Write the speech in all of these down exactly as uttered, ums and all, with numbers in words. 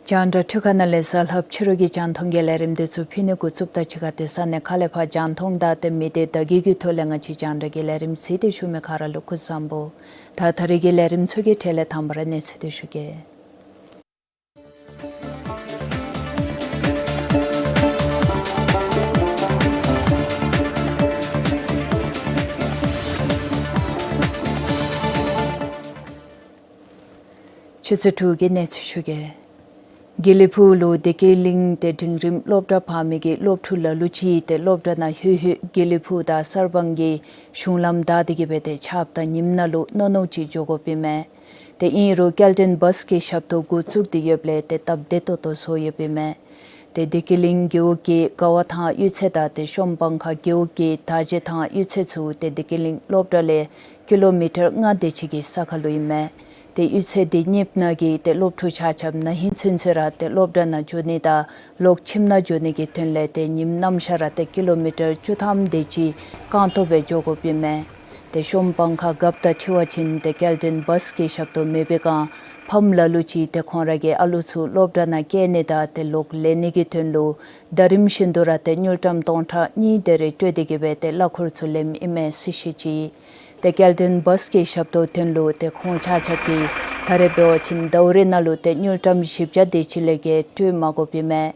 རྒྱང་བསྒྲགས་འཕྲུལ་ཁང་ནང་ལས་གཟའ་ལྷགཔ་ཕྱི་རུ་གི་རྒྱང་མཐོང་གི་ལས་རིམ་འདི་ཚུ་ཕུལ་ནི་འགོ་བཙུགསཔ་ད་ཕྱི་ཁ་ཏེ་ས་གནས་ཁག་ལས་ཕར་རྒྱང་མཐོང་དང་ཏེ་མི་སྡེ་བརྡ་བརྒྱུད་ཀྱི་ཐོག་ལས་ང་བཅས་རྒྱང་བསྒྲགས་ཀྱི་ལས་རིམ་གཟིགས་ཏེ་བཞུགས་མི་ག་ར་ལུ་སྐུ་གཟུགས་བཟང་པོ། ད་ད་རེས་ཀྱི་ལས་རིམ་ཚུ་གི་གྲས་ལས་དང་པ་ར་གནས་ཚུལ་འདི་ཞུ་གེ། ཆུ་ཚོད་དྲུག་གི་གནས་ཚུལ་ཞུ་གེ། དགེ་ལེགས་ཕུག་ལུ་བདེ་སྐྱིད་གླིང་ཏེ་འབྲིང་རིམ་སློབ་གྲྭ་ཕར་མི་གི་སློབ་ཕྲུག་ལ་ལུ་ཅིག་ཏེ་སློབ་གྲྭ་ནང་ལྷོད་ལྷོདཔ་དགེ་ལེགས་ཕུག་དང་གསར་སྤང་གི་གཞུང་ལམ་བདའ་སྟེ་གི་སྦེ་ཏེ་ཆརཔ་དང་ཉིམ་ནང་ལུ་མནོ་མནོཝ་ཅིག་འགྱོ་དགོཔ་ཨིན་མས། ཏེ་ཨིན་རུང་སྐྱེལ་འདྲེན་བཱསི་གི་ཞབས་ཏོག་འགོ་བཙུགས་ཏེ་ཡོདཔ་ལས་ཏེ་སྟབས་བདེ་ཏོག་ཏོ་བཟོ་ཡོདཔ་ཨིན་མས། ཏེ་བདེ་སྐྱིད་གླིང་རྒེད་འོག་གི་སྒ་བ་ཐང་གཡུས་ཚན་དང་ཏེ་གཤོམ་སྤང་ཁ་རྒེད་འོག་གི་དར་རྗེ་ཐང་གཡུས་ཚན་ཚུ་ཏེ་བདེ་སྐྱིད་གླིང་སློབ་གྲྭ་ལས་ཀི་ལོ་མི་ཊར་ལྔ་དེ་ཅིག་གི་ས་ཁར་ལུ་ཨིན་མས། ཏེ་གཡུས་ཚན་འདི་གཉིས་ནང་གི་ཏེ་སློབ་ཕྲུག་ཆ་ཁྱབ་ན་ཧིང་ཚུན་ཚོད་ར་ཏེ་སློབ་གྲྭ་ནང་འགྱོ་ནི་དང་ལོག་ཁྱིམ་ནང་འགྱོ་ནི་གི་དོན་ལས་ཏེ་ཉིནམ་གནམ་ཤར་ར་ཏེ་ཀི་ལོ་མི་ཊར་བཅུ་ཐམ་དེ་ཅིག་རྐང་སྟོང་སྦེ་འགྱོ་དགོཔ་ཨིན་མས། ཏེ་གཤོམ་སྤང་ཁ་རྒཔོ་དང་འཁྲིལ་བ་ཅིན་ཏེ་སྐྱེལ་འདྲེན་བཱསི་གི་ཞབས་ཏོག་མེད་པའི་སྒང་ཕམ་ལ་ལུ་ཅིག་ཏེ་ཁོང་ར་གི་ཨ་ལུ་ཚུ་སློབ་གྲྭ་ནང་བསྐྱལ་ནི་དང་ཏེ་ལོག་ལེན་ནི་གི་དོན་ལུ་ཟླ་རིམ་བཞིན་དུ་ར་ཏེ་དངུལ་ཀྲམ་སྟོང་ཕྲག་གཉིས་དེ་རེ་སྤྲོད་དེ་གི་སྦེ་ཏེ་གླ་འཁོར་ཚུ་ལེནམ་ཨིན་མས་ཟེར་བཤད་ཅི། ཏེ་སྐྱེལ་འདྲེན་བཱསི་གི་ཞབས་ཏོག་དོན་ལུ་ཏེ་ཁོང་ཆ་ཁྱབ་ཀྱིས་ད་རེས་འབད་བ་ཅིན་ཟླཝ་རེ་ནང་ལུ་ཏེ་དངུལ་ཀྲམ་བཞི་བརྒྱ་དེ་ཅིག་ལས་བརྒལ་སྤྲོད་མ་དགོཔ་ཨིན་མས།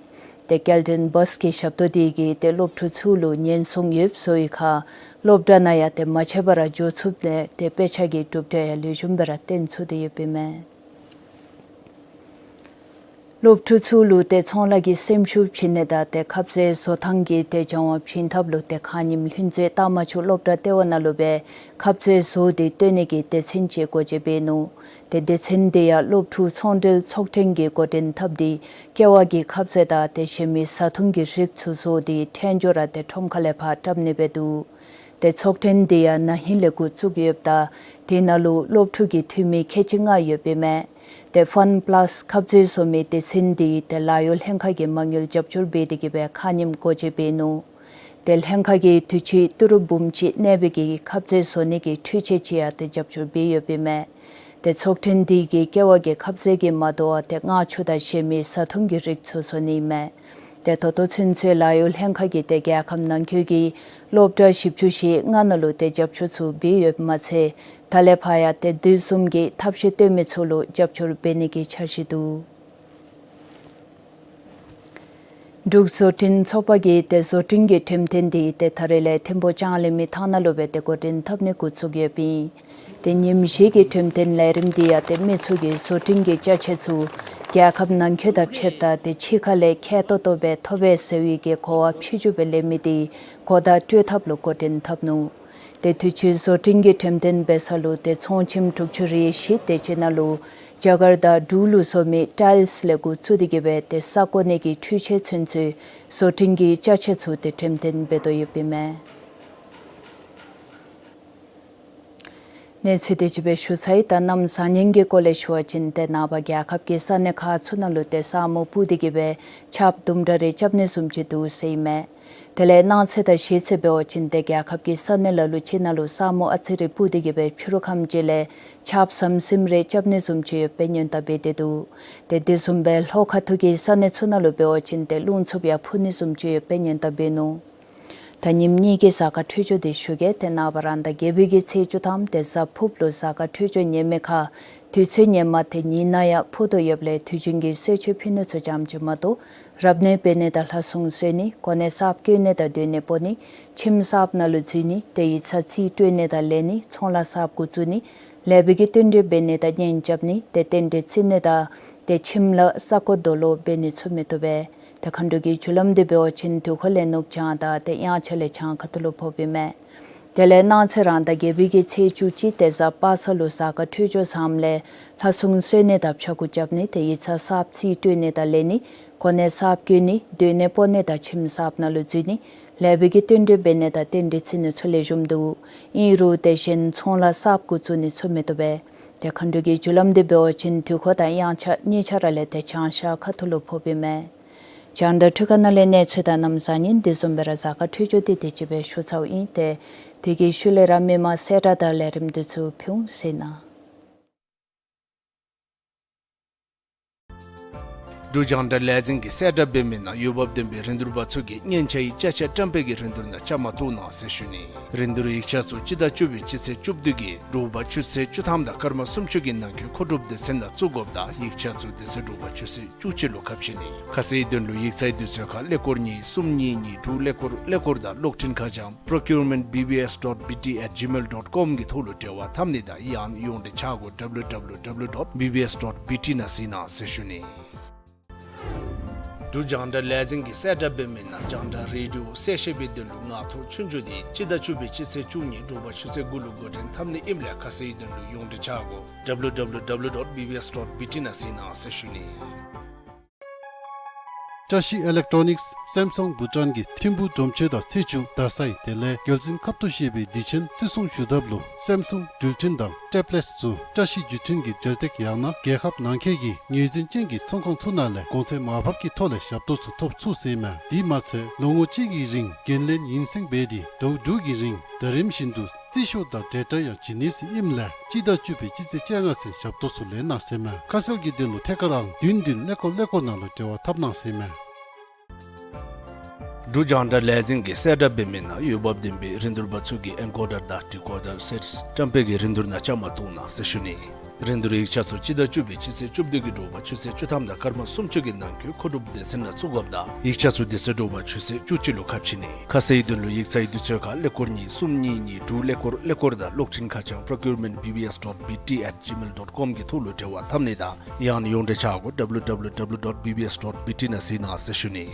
ཏེ་སྐྱེལ་འདྲེན་བཱསི་གི་ཞབས་ཏོག་འདི་གིས་ཏེ་སློབ་ཕྲུག་ཚུ་ལུ་ཉེན་སྲུང་ཡོདཔ་བཟོ་བའི་ཁར་སློབ་གྲྭ་ནང་ཡང་ཏེ་མ་ཆད་པར་འགྱོ་ཚུགསཔ་ལས་ཏེ་དཔེ་ཆ་གི་གྲུབ་འབྲས་ཡང་ལེགས་ཤོམ་སྦེ་ར་སྟོན་ཚུགས་ཏེ་ཡོདཔ་ཨིན་མས། སློབ་ཕྲུག་ཚུ་ལུ་ཏེ་ཚོང་ལཱ་གི་སེམས་ཤུགས་བྱིན་ནི་དང་ཏེ་ཁ་ཟས་བཟོ་ཐངས་ཀྱི་ཏེ་སྦྱང་བ་བྱིན་ཐབས་ལུ་ཏེ་ཁ་ཉིནམ་ལྷུན་རྩེ་རྟ་མ་ཆུ་སློབ་གྲྭ་ལྟེ་བ་ནང་ལུ་སྦེ་ཁ་ཟས་བཟོ་སྟེ་སྟོན་ནི་གི་སྡེ་ཚན་ཅིག་སྒོ་འབྱེད་འབད་ནུག། ཏེ་སྡེ་ཚན་འདི་ཡང་སློབ་ཕྲུག་ཚོང་འབྲེལ་ཚོགས་ཐེངས་ཀྱིས་འགོ་འདྲེན་འཐབ་སྟེ་ཀེ་བ་གི་ཁ་ཟས་དང་ཏེ་གཞན་མི་བཟའ་འཐུང་གི་རིགས་ཚུ་བཟོ་སྟེ་ཕྲེང་སྦྱོར་ར་ཏེ་ཁྲོམ་ཁ་ལས་ཕར་བཀྲམ་ནི་འབད་འདུག། ཏེ་ཚོགས་ཐེངས་འདི་ཡང་ན་ཧིང་ལས་འགོ་བཙུགས་ཡོདཔ་ད་དེ་ནང་ལུ་སློབ་ཕྲུག་གི་འཐུས་མི་ཁལ་གཅིག་ལྔ་ཡོདཔ་ཨིན་མས། ཏེ་ཕཱན་པ་ལཱསི་ཁ་ཟས་བཟོ་མི་སྡེ་ཚན་འདི་ཏེ་ལཱ་གཡོག་ལྷན་ཁག་གིས་མ་དངུལ་རྒྱབ་སྐྱོར་འབད་དེ་གི་སྦེ་ཁ་ཉིནམ་སྒོ་འབྱེད་འབད་ནུག། ཏེ་ལྷན་ཁག་གིས་དུས་ཅི་ཏི་རུ་འབུམ་གཅིག་གནས་པའི་གི་ཁ་ཟས་བཟོ་ནི་གི་འཕྲུལ་ཆས་ཅིག་ཡང་ཏེ་རྒྱབ་སྐྱོར་འབད་ཡོདཔ་ཨིན་མས། ཏེ་ཚོགས་ཐེངས་འདི་གིས་ཀེ་བ་གི་ཁ་ཟས་ཀྱིས་མ་དོ་བར་ཏེ་མངར་ཆུ་དང་གཞན་མི་བཟའ་འཐུང་གི་རིགས་ཚུ་བཟོ་ནི་ཨིན་མས། ཏེ་ད་ལྟོ་ཚུན་ཚོད་ལཱ་གཡོག་ལྷན་ཁག་གིས་ཏེ་རྒྱལ་ཁབ་ནང་འཁོད་ཀྱི་སློབ་གྲྭ་བཞི་བཅུ་ཞེ་ལྔ་ནང་ལུ་ཏེ་རྒྱབ་སྐྱོར་ཚུ་འབད་ཡོདཔ་མ་ཚད་ད་ལས་ཕར་ཡང་ཏེ་དེ་བཟུམ་གྱི་ཐབས་ཤེས་བཏོན་མི་ཚུ་ལུ་རྒྱབ་སྐྱོར་འབད་ནི་གི་འཆར་གཞི་འདུག། འབྲུག་བཟོ་སྐྲུན་ཚོགས་པ་གིས་ཏེ་བཟོ་སྐྲུན་གྱི་འགྲེམས་སྟོན་འདི་ཏེ་ད་རེས་ལས་ཐིམ་ཕུ་ལྕང་གླིང་མི་ཐང་ནང་ལུ་སྦེ་ཏེ་འགོ་འདྲེན་འཐབ་ནི་འགོ་བཙུགས་ཡོདཔ་ཨིན། ཏེ་ཉིནམ་བཞི་གི་འགྲེམས་སྟོན་ལས་རིམ་འདི་ཡང་ཏེ་མི་ཚུ་གིས་བཟོ་སྐྲུན་གྱི་ཅ་ཆས་ཚུ་རྒྱལ་ཁབ་ནང་འཁོད་དང་ཕྱདཔ་ད་ཏེ་ཕྱི་ཁ་ལས་ཁྱད་ཏོག་ཏོ་སྦེ་ཐོབ་པས་ཟེར་བའི་གི་གོ་བ་ཕྱི་འགྱུར་སྦེ་ལེན་མི་འདི་གོ་བརྡ་སྤྲོད་ཐབས་ལུ་འགོ་འདྲེན་འཐབ་ནུག། ཏེ་དུས་ཅི་བཟོ་སྐྲུན་གྱི་འགྲེམས་སྟོན་འབད་ས་ལུ་ཏེ་ཚོང་ཁྱིམ་དྲུག་ཅུ་རེ་བཞི་དེ་ཅིག་ནང་ལུ་རྒྱ་གར་དང་འབྲུག་ལུ་བཟོ་མི་ཊའིལསི་ལས་འགོ་བཙུགས་ཏེ་གི་སྦེ་ཏེ་ས་བརྐོ་ནི་གི་འཕྲུལ་ཆས་ཚུན་ཚོད་བཟོ་སྐྲུན་གྱི་ཅ་ཆས་ཚུ་ཏེ་འགྲེམས་སྟོན་འབད་དོ་ཡོདཔ་ཨིན་མས། གནས་ཚུལ་དེ་ཅིག་སྦེ་ཞུ་ཚར་ཡི། ད་གནམ་བཟང་ངན་གྱི་སྐོར་ལས་ཞུ་བ་ཅིན་ཏེ་ནངས་པ་རྒྱལ་ཁབ་ཀྱི་ས་གནས་ཁག་ཚུ་ནང་ལུ་ཏེ་ས་སྨུག་སྤུབས་ཏེ་གི་སྦེ་ཆརཔ་དུམ་གྲ་རེ་རྐྱབ་ནི་བཟུམ་ཅིག་འདུག་ཟེར་ཨིན་མས། དེ་ལས་གནངས་ཚེ་དང་གཞེས་ཚེ་འབད་བ་ཅིན་ཏེ་རྒྱལ་ཁབ་ཀྱི་ས་གནས་ལ་ལུ་ཅིག་ནང་ལུ་ས་སྨུག་ཨ་ཙི་རེ་སྤུབས་ཏེ་གི་སྦེ་ཕྱི་རུ་ཁམས་ཅིག་ལས་ཆརཔ་ཟམ་ཟིམ་རེ་རྐྱབ་ནི་བཟུམ་ཅིག་ཡོདཔ་སྦེ་སྔོན་བརྡ་འབད་དེ་འདུག། ཏེ་དེ་བཟུམ་སྦེ་ལྷོ་ཁ་ཐུག་གི་ས་གནས་ཚུ་ནང་ལུ་འབད་བ་ཅིན་ཏེ་རླུང་འཚུབ་ཡང་འཕུ་ནི་བཟུམ་ཅིག་ཡོདཔ་སྦེ་སྔོན་བརྡ་འབད་ནུག། ད་ཉིནམ་གཉིས་ཀྱི་གཟའ་སྐར་འཕྲོད་སྦྱོར་འདི་ཞུ་གེ། ཏེ་ནངས་པ་རང་ཟླ་བརྒྱད་པའི་གི་ཚེས་བཅུ་ཐམ་ཏེ་གཟའ་ཕུརཔ་ལུ་གཟའ་སྐར་འཕྲོད་སྦྱོར་ངན་མེད་ཁར་དུས་ཚོད་ངན་མ་ཏེ་ཉིན་ནང་ཡང་ཕོག་དོ་ཡོདཔ་ལས་དུས་རྒྱུན་གྱི་གསོལ་མཆོད་ཕུལ་ནི་ཚུ་ཙམ་ཅིག་མ་གཏོགས་རབ་གནས་འབད་ནི་དང་ལྷ་སྲུང་གསོལ་ནི་གོ་གནས་གསརཔ་བསྐོ་ནི་དང་སྡོད་གནས་སྤོ་ནི་ཁྱིམ་གསརཔ་ནང་ལུ་འཛུལ་ནི་ཏེ་ཡིག་ཚང་རྩིས་སྤྲོད་ནི་དང་ལེན་ནི་ཚོང་ལཱ་གསརཔ་འགོ་བཙུགས་ནི་ལེགས་པའི་གི་རྟེན་འབྲེལ་འབད་ནི་དང་གཉེན་རྐྱབ་ནི་ཏེ་རྟེན་འབྲེལ་བརྩི་ནི་དང་ཏེ་ཁྱིམ་ལཱ་ས་རྐོ་རྡོ་སློག་འབད་ནི་ཚུ་མི་བཏུབ་པས། ཏེ་མཁའ་འགྲོ་གི་རྒྱུ་ལམ་འདི་འབད་བ་ཅིན་དུས་འཁོར་ལས་ནུབ་བྱང་དང་ཏེ་དབྱངས་འཆར་ལས་བྱང་ཁ་ཐུག་ལུ་ཕོགཔ་ཨིན་མས། དེ་ལས་གནངས་ཚེ་རང་ཟླ་བརྒྱད་པའི་གི་ཚེས་བཅུ་གཅིག་ཏེ་གཟའ་པ་སངས་ལུ་གཟའ་སྐར་འཕྲོད་སྦྱོར་བཟངམ་ལས་ལྷ་སྲུང་གསོལ་ནི་དང་ཕྱྭ་འགུགས་རྐྱབ་ནི་ཏེ་ཡིག་ཚང་གསརཔ་རྩིས་སྤྲོད་ནི་དང་ལེན་ནི་གོ་གནས་གསརཔ་བསྐོ་ནི་སྡོད་གནས་སྤོ་ནི་དང་ཁྱིམ་གསརཔ་ནང་ལུ་འཛུལ་ནི་ལེགས་པའི་གི་རྟེན་འབྲེལ་འབད་ནི་དང་རྟེན་འབྲེལ་བརྩི་ནི་ཚུ་ལེགས་ཤོམ་འདུག། ཨིན་རུང་ཏེ་གཞན་ཚོང་ལཱ་གསརཔ་འགོ་བཙུགས་ནི་ཚུ་མི་བཏུབ་པས། ཏེ་མཁའ་འགྲོ་གི་རྒྱུ་ལམ་འདི་འབད་བ་ཅིན་དུས་འཁོར་དང་དབྱངས་འཆར་གཉིས་ཆ་ར་ལས་ཏེ་བྱང་ཤར་ཁ་ཐུག་ལུ་ཕོགཔ་ཨིན་མས། རྒྱང་བསྒྲགས་འཕྲུལ་ཁང་ནང་ལས་གནས་ཚུལ་དང་གནམ་བཟང་ངན་དེ་བཟུམ་སྦེ་ར་གཟའ་སྐར་འཕྲོད་སྦྱོར་འདི་དེ་ཅིག་སྦེ་ཞུ་ཚརཝ་ཨིན། ཏེ་དེ་གི་ཤུལ་ལས་ར་མི་མང་གསལ་བསྒྲགས་དང་ལས་རིམ་འདི་ཚུ་ཕུལ་འོང་ཟེར་ན། འབྲུག་རྒྱང་བསྒྲགས་ལས་འཛིན་གྱིས་གསལ་བསྒྲགས་འབད་མི་ནང་འོས་འབབ་ལྡན་པའི་རིན་བསྡུར་པ་ཚུ་གིས་སྙན་ཆ་ཡི་ཅ་ཆས་བཀྲམ་སྤེལ་གྱི་རིན་བསྡུར་ནང་བཅའ་མར་གཏོགས་གནང་ཟེར་ཞུ་ནི། རིན་བསྡུར་ཡིག་ཆ་ཚུ་སྤྱི་ཟླ་བཅུ་པའི་སྤྱི་ཚེས་བཅུ་བདུན་གྱི་དྲོ་པ་ཆུ་ཚོད་བཅུ་ཐམ་དང་སྐར་མ་སུམ་ཅུ་གི་ནང་འཁོད་མཁོ་སྒྲུབ་སྡེ་ཚན་ནང་བཙུགས་དགོཔ་དང་ཡིག་ཆ་ཚུ་དེ་ཚེ་དྲོ་པ་ཆུ་ཚོད་བཅུ་གཅིག་ལུ་ཁ་ཕྱེ་ནི། ཁ་གསལ་དོན་ལུ་ཡིག་ཚང་དུས་ཚོད་ཁར་ཀླད་ཀོར་གཉིས་གསུམ་གཉིས་གཉིས་དྲུག་ཀླད་ཀོར་ཀླད་ཀོར་དང་གློག་འཕྲིན་ཁ་བྱང་procurement B B S dot B T at gmail dot com གི་ཐོག་ལུ་འབྲེལ་བ་འཐབ་ནི་དང་ཡང་ཡོངས་འབྲེལ་ཆ་སྒོ་W W W dot B B S dot B T ནང་གཟིགས་གནང་ཟེར་ཞུ་ནི། འབྲུག་རྒྱང་བསྒྲགས་ལས་འཛིན་གྱིས་གསལ་བསྒྲགས་འབད་མི་ནང་རྒྱང་བསྒྲགས་རེ་ཌི་ཡོ་གསལ་བཤད་པའི་དོན་ལུ་ངག་ཐོག་ཆོས་རྒྱུགས་དེ་སྤྱི་ཟླ་བཅུ་པའི་སྤྱི་ཚེས་བཅུ་གཉིས་དྲོ་པ་ཆུ་ཚོད་དགུ་ལུ་འགོ་འདྲེན་འཐབ་ནི་ཨིནམ་ལས་ཁ་གསལ་དོན་ལུ་ཡོངས་འབྲེལ་ཆ་སྒོ W W W dot B B S dot B T ནང་གཟིགས་གནང་ཟེར་ཞུ་ནི། བཀྲ་ཤིས་ཨི་ལེག་ཊོ་ནིགསི་སེམ་སུང་བྷུ་ཊཱན་གྱི་ཐིམ་ཕུག་སྒྲོམ་ཆེན་དང་ཚེས་བཅུ་ཟླ་ཚེས་དེ་ལས་རྒྱལ་བཙུན་ཁབ་ཏུ་བཞེས་པའི་དུས་ཆེན་བརྩི་སྲུང་ཞུ་ཐབས་ལུ་སེམ་སུང་འགྲུལ་འཕྲིན་དང་ཊེབ་ལེཊསི་ཚུ་བཀྲ་ཤིས་བརྒྱུད་འཕྲིན་གྱི་འབྲེལ་སྟེགས་ཡང་ན་རྒྱལ་ཁབ་ནང་འཁོད་ཀྱི་ངོས་འཛིན་ཅན་གྱི་ཚོང་ཁང་ཚུ་ནང་ལས་གོང་ཚད་མར་ཕབ་ཀྱི་ཐོག་ལས་ཞབས་ཏོག་ཚུ་ཐོབ་ཚུགས་ཟེར་མས། དེ་མ་ཚད་ལོ་ངོ་གཅིག་གི་རིང་འགན་ལེན་ཡུན་སེང་འབད་དེ་ཟླཝ་དྲུག་གི་རིང་ཟླ་རིམ་བཞིན་དུ་རྩིས་ཤོག་དང་འབྲེལ་སྒྲ་ཡང་བྱིན་ནི་ཟེར་ཨིནམ་ལས་སྤྱི་ཟླ་བཅུ་པའི་སྤྱི་ཚེས་བཅོ་ལྔ་ཚུན་ཞབས་ཏོག་ཚུ་ལེན་གནང་ཟེར་མས། ཁ་གསལ་གྱི་དོན་ལུ་ཐད་ཀར་ཨང་བདུན་བདུན་ཀླད་ཀོར་ཀླད་ཀོར་ནང་ལུ་འབྲེལ་བ་འཐབ་གནང་ཟེར་མས། འབྲུག་རྒྱང་བསྒྲགས་ལས་འཛིན་གྱིས་གསལ་བསྒྲགས་འབད་མི་ནང་འོས་འབབ་ལྡན་པའི་རིན་བསྡུར་པ་ཚུ་གིས་ཨེན་ཀོ་ཌར་དང་ཌི་ཀོ་ཌར་སེཊསི་བཀྲམ་སྤེལ་གྱི་རིན་བསྡུར་ནང་བཅའ་མར་གཏོགས་གནང་ཟེར་ཞུ་ནི། རིན་བསྡུར་ཡིག་ཆ་ཚུ་སྤྱི་ཟླ་བཅུ་པའི་སྤྱི་ཚེས་བཅུ་བདུན་གྱི་དྲོ་པ་ཆུ་ཚོད་བཅུ་ཐམ་དང་སྐར་མ་སུམ་ཅུ་གི་ནང་འཁོད་མཁོ་སྒྲུབ་སྡེ་ཚན་ནང་བཙུགས་དགོཔ་དང་ཡིག་ཆ་ཚུ་དེ་ཚེ་དྲོ་པ་ཆུ་ཚོད་བཅུ་གཅིག་ལུ་ཁ་ཕྱེ་ནི། ཁ་གསལ་དོན་ལུ་ཡིག་ཚང་དུས་ཚོད་ཁར་ཀླད་ཀོར་གཉིས་གསུམ་གཉིས་གཉིས་དྲུག་ཀླད་ཀོར་ཀླད་ཀོར་དང་གློག་འཕྲིན་ཁ་བྱང་procurement B B S dot B T at gmail dot com གི་ཐོག་ལུ་འབྲེལ་བ་འཐབ་ནི་དང་ཡང་ན་ཡོངས་འབྲེལ་ཆ་སྒོ W W W dot B B S dot B T ནང་གཟིགས་གནང་ཟེར་ཞུ་ནི།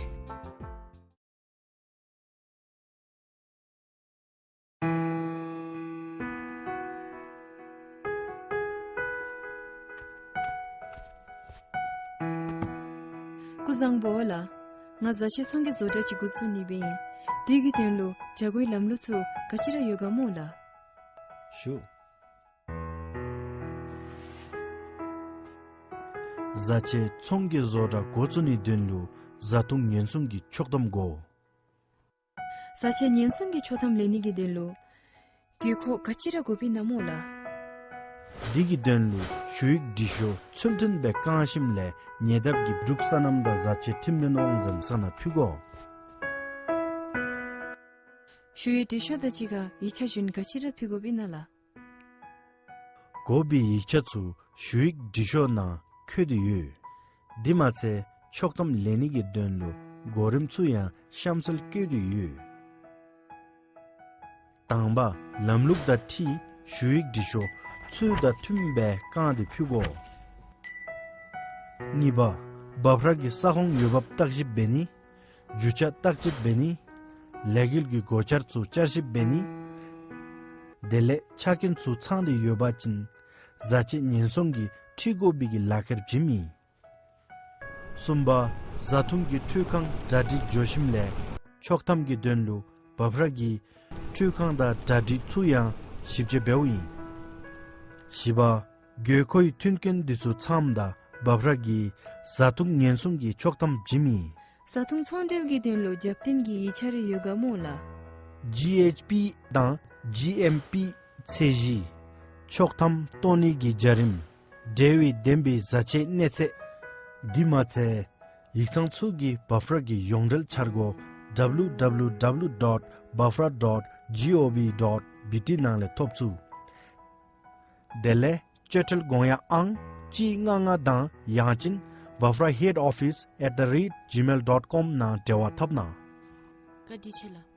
སྐུ་གཟུགས་བཟང་པོ་ལགས། ང་བཟའ་ཆས་ཚོང་གི་བཟོ་གྲྭ་ཅིག་འགོ་བཙུགས་ནི་སྦེ་ཨིན། དེ་གི་དོན་ལུ་བྱ་སྒོའི་ལམ་ལུགས་ཚུ་ག་ཅི་ར་ཡོད་ག་སྨོ་ལགས། ཞུ། བཟའ་ཆས་ཚོང་གི་བཟོ་གྲྭ་འགོ་བཙུགས་ནིའི་དོན་ལུ་བཟའ་འཐུང་ཉེན་སྲུང་གི་ཆོག་ཐམ་དགོ། བཟའ་ཆས་ཉེན་སྲུང་གི་ཆོག་ཐམ་ལེན་ནི་གི་དོན་ལུ་དགོས་མཁོ་ག་ཅི་ར་དགོཔ་ཨིན་ན་སྨོ་ལགས། དེ་གི་དོན་ལུ་ཞུ་ཡིག་འབྲི་ཤོག་ཚུལ་མཐུན་སྦེ་བཀང་ཞིནམ་ལས་ཉེ་འདབས་ཀྱི་འབྲུག་སོ་ནམ་དང་བཟའ་ཆས་ཁྲིམས་དོན་དབང་འཛིན་ས་ནང་ཕུལ་དགོ། ཞུ་ཡིག་འབྲི་ཤོག་དང་གཅིག་ཁར་ཡིག་ཆ་གཞན་ག་ཅི་ར་ཕུལ་དགོཔ་ཨིན་ན་ལགས། དགོ་པའི་ཡིག་ཆ་ཚུ་ཞུ་ཡིག་འབྲི་ཤོག་ནང་བཀོད་དེ་ཡོད། དེ་མ་ཚད་ཆོག་ཐམ་ལེན་ནི་གི་དོན་ལུ་གོ་རིམ་ཚུ་ཡང་གཤམ་གསལ་བཀོད་དེ་ཡོད། དང་པ། ལམ་ལུགས་དང་འཁྲིལ་ཞུ་ཡིག་འབྲི་ཤོག་ཚུལ་དང་མཐུནམ་སྦེ་བཀང་སྟེ་ཕུལ་དགོ། གཉིས་པ། འབབ་ར་གི་ས་ཁོངས་འོས་འབབ་བརྟག་ཞིབ་འབད་ནི། རྒྱུ་ཆ་བརྟག་དཔྱད་འབད་ནི། ལས་འགུལ་གྱི་གོ་ཆ་ཚུ་བསྐྱར་ཞིབ་འབད་ནི། དེ་ལས་ཆ་རྐྱེན་ཚུ་ཚང་སྟེ་ཡོད་པ་ཅིན་བཟའ་ཆས་ཉེན་སྲུང་གིས་འཁྲིད་དགོ་པའི་གི་ལག་ཁྱེར་བྱིནམ་ཨིན། གསུམ་པ། བཟའ་འཐུང་གི་འཕྲུལ་ཁང་གྲ་སྒྲིག་འགྱོ་ཞིནམ་ལས་ཆོག་ཐམ་གྱི་དོན་ལུ་འབབ་ར་གི་འཕྲུལ་ཁང་དང་གྲ་སྒྲིག་ཚུ་ཡང་ཞིབ་དཔྱད་འབདཝ་ཨིན། བཞི་པ། དགོས་མཁོའི་མཐུན་རྐྱེན་འདི་ཚུ་ཚངམ་ད་འབབ་ར་གིས་བཟའ་འཐུང་ཉེན་སྲུང་གི་ཆོག་ཐམ་བྱིནམ་ཨིན། བཟའ་འཐུང་ཚོང་འབྲེལ་གྱི་དོན་ལུ་རྒྱབ་རྟེན་གྱི་ཡིག་ཆ་རེ་ཡོད་ག་སྨོ་ལགས། ཇི་ཨེཆ་པི་དང་ཇི་ཨེམ་པི་ཚད་གཞི། ཆོག་ཐམ་བཏོན་ནི་གི་བྱ་རིམ། འབྲེལ་བའི་བདེན་པའི་བཟའ་ཆས་གནས་ཚད། དེ་མ་ཚད་ཡིག་ཚང་ཚུ་གི་འབབ་ར་གི་ཡོངས་འབྲེལ་འཆར་སྒོ་W W W dot bafra dot gov dot B T ནང་ལས་ཐོབ་ཚུགས། དེ་ལས་སྤྱོད་ཁྲལ་དགོངས་ཡངས་ཨང་གཅིག་ལྔ་ལྔ་དང་ཡང་ཅིན་འབབ་ར་head office at the rate gmail dot com ནང་འབྲེལ་བ་འཐབ་གནང་། བཀའ་དྲིན་ཆེ་ལགས།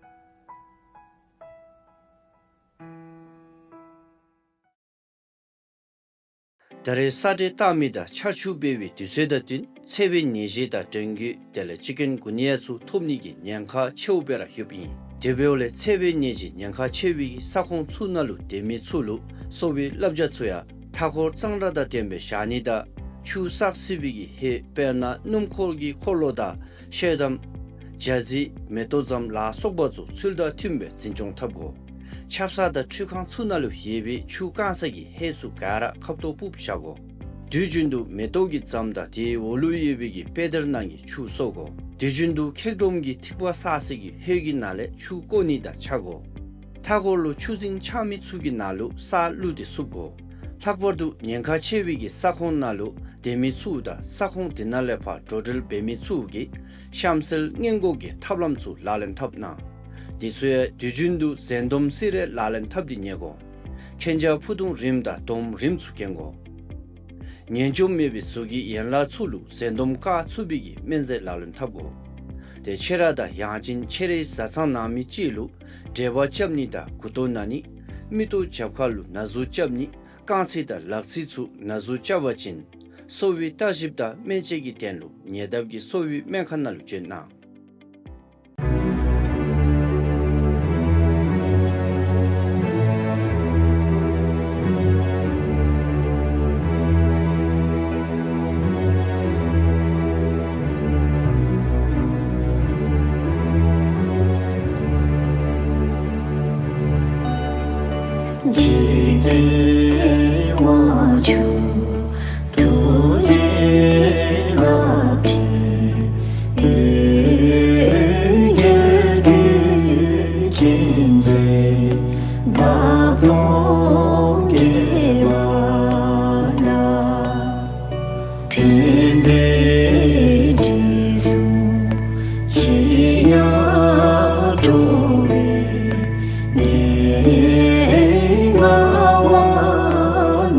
ད་རེས་ས་འདྲེན་བཏང་མི་དང་ཆར་ཆུ་འབབ་པའི་དུས་ཚོད་དང་བསྟུན་འཚེར་བའི་ནད་གཞི་དང་ཌེང་གུ་དེ་ལས་ཅིག་ཀུན་གུ་ནི་ཡ་ཚུ་ཐོབ་ནི་གི་ཉེན་ཁ་ཆེཝ་སྦེ་ར་ཡོདཔ་ཨིན། དེ་འབདཝ་ལས་འཚེར་བའི་ནད་གཞི་ཉེན་ཁ་ཆེ་བའི་གི་ས་ཁོངས་ཚུ་ནང་ལུ་སྡོད་མི་ཚུ་ལུ་གསོ་བའི་བསླབ་བྱ་ཚུ་ཡང་མཐའ་འཁོར་གཙང་སྦྲ་དང་ལྡནམ་སྦེ་བཞག་ནི་དང་ཆུ་བསགས་སྲིད་པའི་གི་ཧེ་དཔེར་ན་སྣུམ་འཁོར་གྱི་འཁོར་ལོ་དང་ཤེལ་དམ། ཇ་རྩི། མེ་ཏོག་རྫམ་ལ་སོགས་པ་ཚུ་ཚུལ་དང་མཐུནམ་སྦེ་འཛིན་སྐྱོང་འཐབ་དགོ། ཆབ་གསང་དང་འཕྲུལ་ཁང་ཚུ་ནང་ལུ་ཡོད་པའི་ཆུ་བཀང་ས་གི་ཧེ་ཚུ་ག་ར་ཁབ་ཏོ་སྦུབ་བཞག་དགོ། དུས་རྒྱུན་དུ་མེ་ཏོག་གི་རྫམ་དང་དེའི་འོག་ལུ་ཡོད་པའི་གི་པེ་དར་ནང་གི་ཆུ་གསོ་དགོ། དུས་རྒྱུན་དུ་ཁེག་སྒྲོམ་གྱི་ཐིགས་པ་བསགས་ས་གི་ཧེ་གི་ནང་ལས་ཆུ་བཀོ་ནི་དང་ཆ་དགོ། མཐའ་འཁོར་ལུ་ཆུ་རྫིང་ཆགས་མི་ཚུ་གི་ནང་ལུ་ས་བླུགས་ཏེ་བསུབ་དགོ། ལྷག་པར་དུ་ཉེན་ཁ་ཆེ་བའི་གི་ས་ཁོངས་ནང་ལུ་སྡོད་མི་ཚུ་དང་ས་ཁོངས་དེ་ནང་ལས་ཕར་འགྲོ་འགྲུལ་འབད་མི་ཚུ་གིས་གཤམ་གསལ་སྔོན་འགོག་གི་ཐབས་ལམ་ཚུ་ལག་ལེན་འཐབ་གནང་། དེ་ཚུ་ཡང་དུས་རྒྱུན་དུ་འཛེམ་སྡོམ་གསེར་རས་ལག་ལེན་འཐབ་སྟེ་ཉལ་དགོ། གན་རྐྱལ་ཕུ་ཐུང་རིངམ་དང་དོམ་རིངམ་ཚུ་གྱོན་དགོ། ཉན་འཇོམས་མེད་པའི་གཟུགས་ཀྱི་ཡན་ལག་ཚུ་ལུ་འཛེམ་སྡོམ་བཀག་ཚུགས་པའི་གི་སྨན་རྫས་ལག་ལེན་འཐབ་དགོ། ཏེ་ཁྱེད་ར་དང་ཡང་ཅིན་ཁྱེད་རའི་བཟའ་ཚང་ནང་མི་ཅིག་ལུ་འབྲེལ་བ་རྐྱབ་ནི་དང་མགུ་ཏོ་ན་ནི། མིག་ཏོ་རྒྱབ་ཁ་ལུ་ན་ཟུག་རྐྱབ་ནི། རྐང་ཚིགས་དང་ལག་ཚིགས་ཚུ་ན་ཟུག་རྐྱབ་པ་ཅིན་གསོ་བའི་བརྟག་ཞིབ་དང་སྨན་དཔྱད་ཀྱི་དོན་ལུ་ཉེ་འདབས་ཀྱི་གསོ་བའི་སྨན་ཁང་ནང་ལུ་བྱོན་གནང་། འཇིག་རྟེན་དབང་ཕྱུག་ཐུགས་རྗེའི་བླ་མ། འོད་གསལ་རྒྱུད་ཀྱི་མཛོད། འདབ་སྟོང་བརྒྱད་པ་ན། ཕན་བདེའི་དྲི་བསུང་ཇི་སྙེད་སྤྲོ་བའི་གནས། ངག་དབང་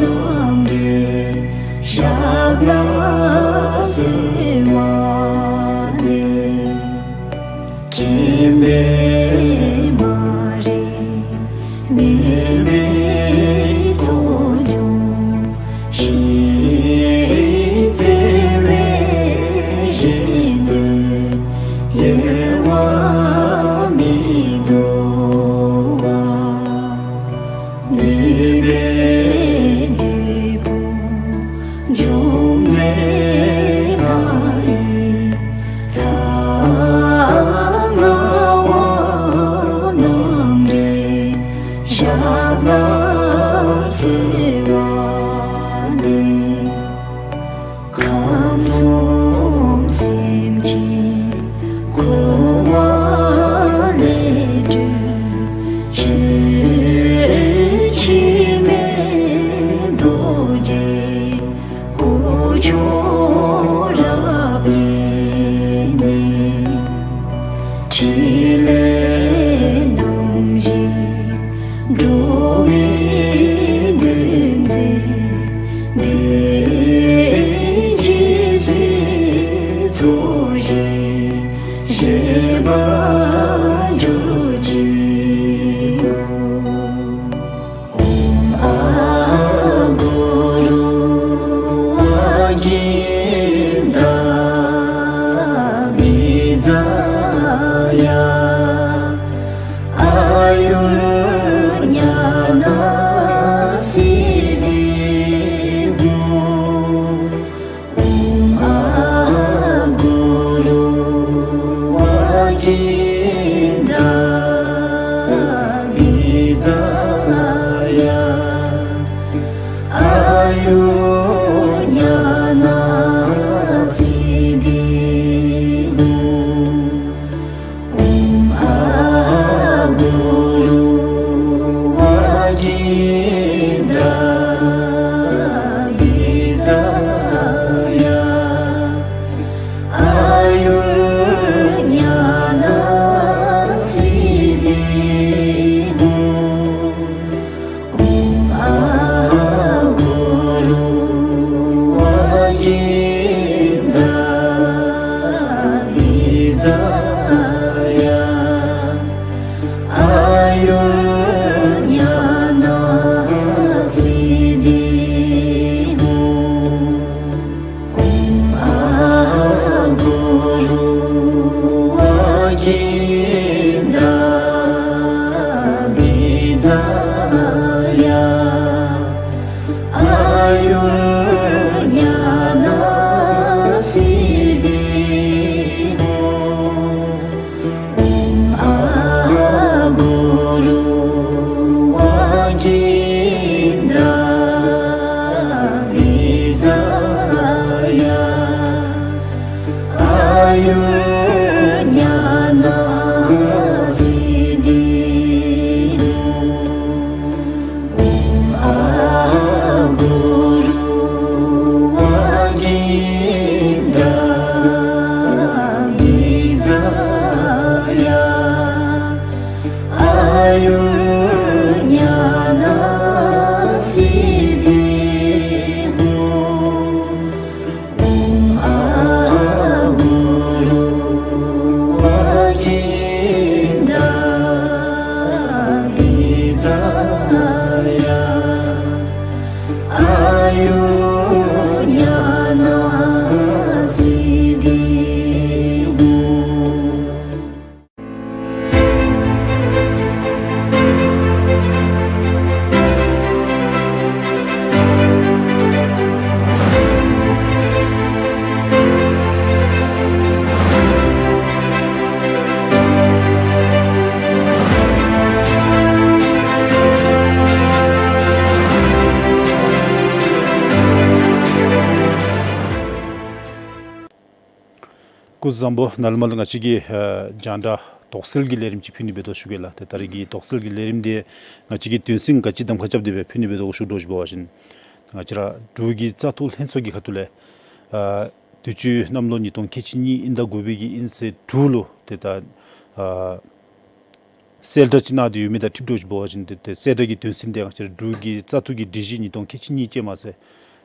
རྣམ་པའི་ཞབས་ལ་གསོལ་བ་འདེབས། མཁྱེན་པའི་མ་རིག་མུན་པའི་ཚོགས་འཇོམས་ཤིང་། བརྩེ་བའི་ཞལ་དུ་གཡེང་བ་མི་འདུག་པ། ནུས་པའི་བདུད་དཔུང་འཇོམས་མཛད་ང་ཡི། ད་ངག་དབང་རྣམ་པའི་ཞབས་ལ་གསོལ་བ་འདེབས། ཁམས་གསུམ་སེམས་ཅན་འཁོར་བ་ལས་སྒྲོལ་ཕྱིར། འཆི་མེད་རྡོ་རྗེ་སྐུ་མཆོག་རབ་བརྟན་ནས། ཕྲིན་ལས་རྣམ་བཞི་འགྲོ་བའི་དོན་མཛད་པའི། ཇི་སྲིད་ཚོགས་ཞིང་བཞེས་པར་གྱུར་ཅིག། ཨོཾ་ཨཱཿུ་རུ་ཝཱ་ཀིནྡ་བི་ཛ་ཡ། ཨཱ་ཡུར་ཉ་ན་སིདྡྷི་ཧཱུྃ། ཨོཾ་ཨཱཿུ་རུ་ཝཱ་ཀིནྡ་བི་ཛ་ཡ། ཨཱ་ཡུར་ཉ་ན་སིདྡྷི་ཧཱུྃ། ཨོཾ་ཨཱཿུ་རུ་ཝཱ་ཀིནྡ་བི་ཛ་ཡ། ཨཱ་ཡུར་ཉ་ན་སིདྡྷི་ཧཱུྃ། ཨོཾ་ སྐུ་གཟུགས་བཟང་པོ། ནཱ་ལས་མར་ལུ་ང་བཅས་ཀྱིས་ཨ་རྒྱང་བསྒྲགས་དོགས་སེལ་གྱི་ལས་རིམ་ཅིག་ཕུལ་ནི་འབད་དོ་ཞུ་གེ་ལགས། ཏེ་ད་རེས་ཀྱི་དོགས་སེལ་གྱི་ལས་རིམ་འདི་ང་བཅས་ཀྱིས་དོན་ཚན་ག་ཅི་གདམ་ཁ་རྐྱབ་སྟེ་སྦེ་ཕུལ་ནི་འབད་དོ་ཞུ་དོ་ཞུ་བ་ཅིན་ང་བཅས་ར་འབྲུག་གི་བཙག་འཐུ་ལྷན་ཚོགས་ཀྱི་ཁ་ཐུག་ལས་ཨ་དུས་ཅི་གནམ་ལོ་ཉིས་སྟོང་ཁལ་གཅིག་གཉིས་དབྱིན་ཟླ་དགུ་པའི་གི་དབྱིན་ཚེས་དྲུག་ལུ་ཏེ་ད་ཨ་གསལ་བསྒྲགས་ཅིག་གནང་སྟེ་ཡོད་མི་དང་འཁྲིལ་དོ་ཞུ་བ་ཅིན་ཏེ་ཏེ་གསལ་བསྒྲགས་ཀྱི་དོན་ཚན་འདི་ང་བཅས་ར་འབྲུག་གི་བཙག་འཐུ་གི་སྒྲིག་གཞི་ཉིས་སྟོང་ཁལ་གཅིག་གཉིས་ཅིག་མ་ཚད་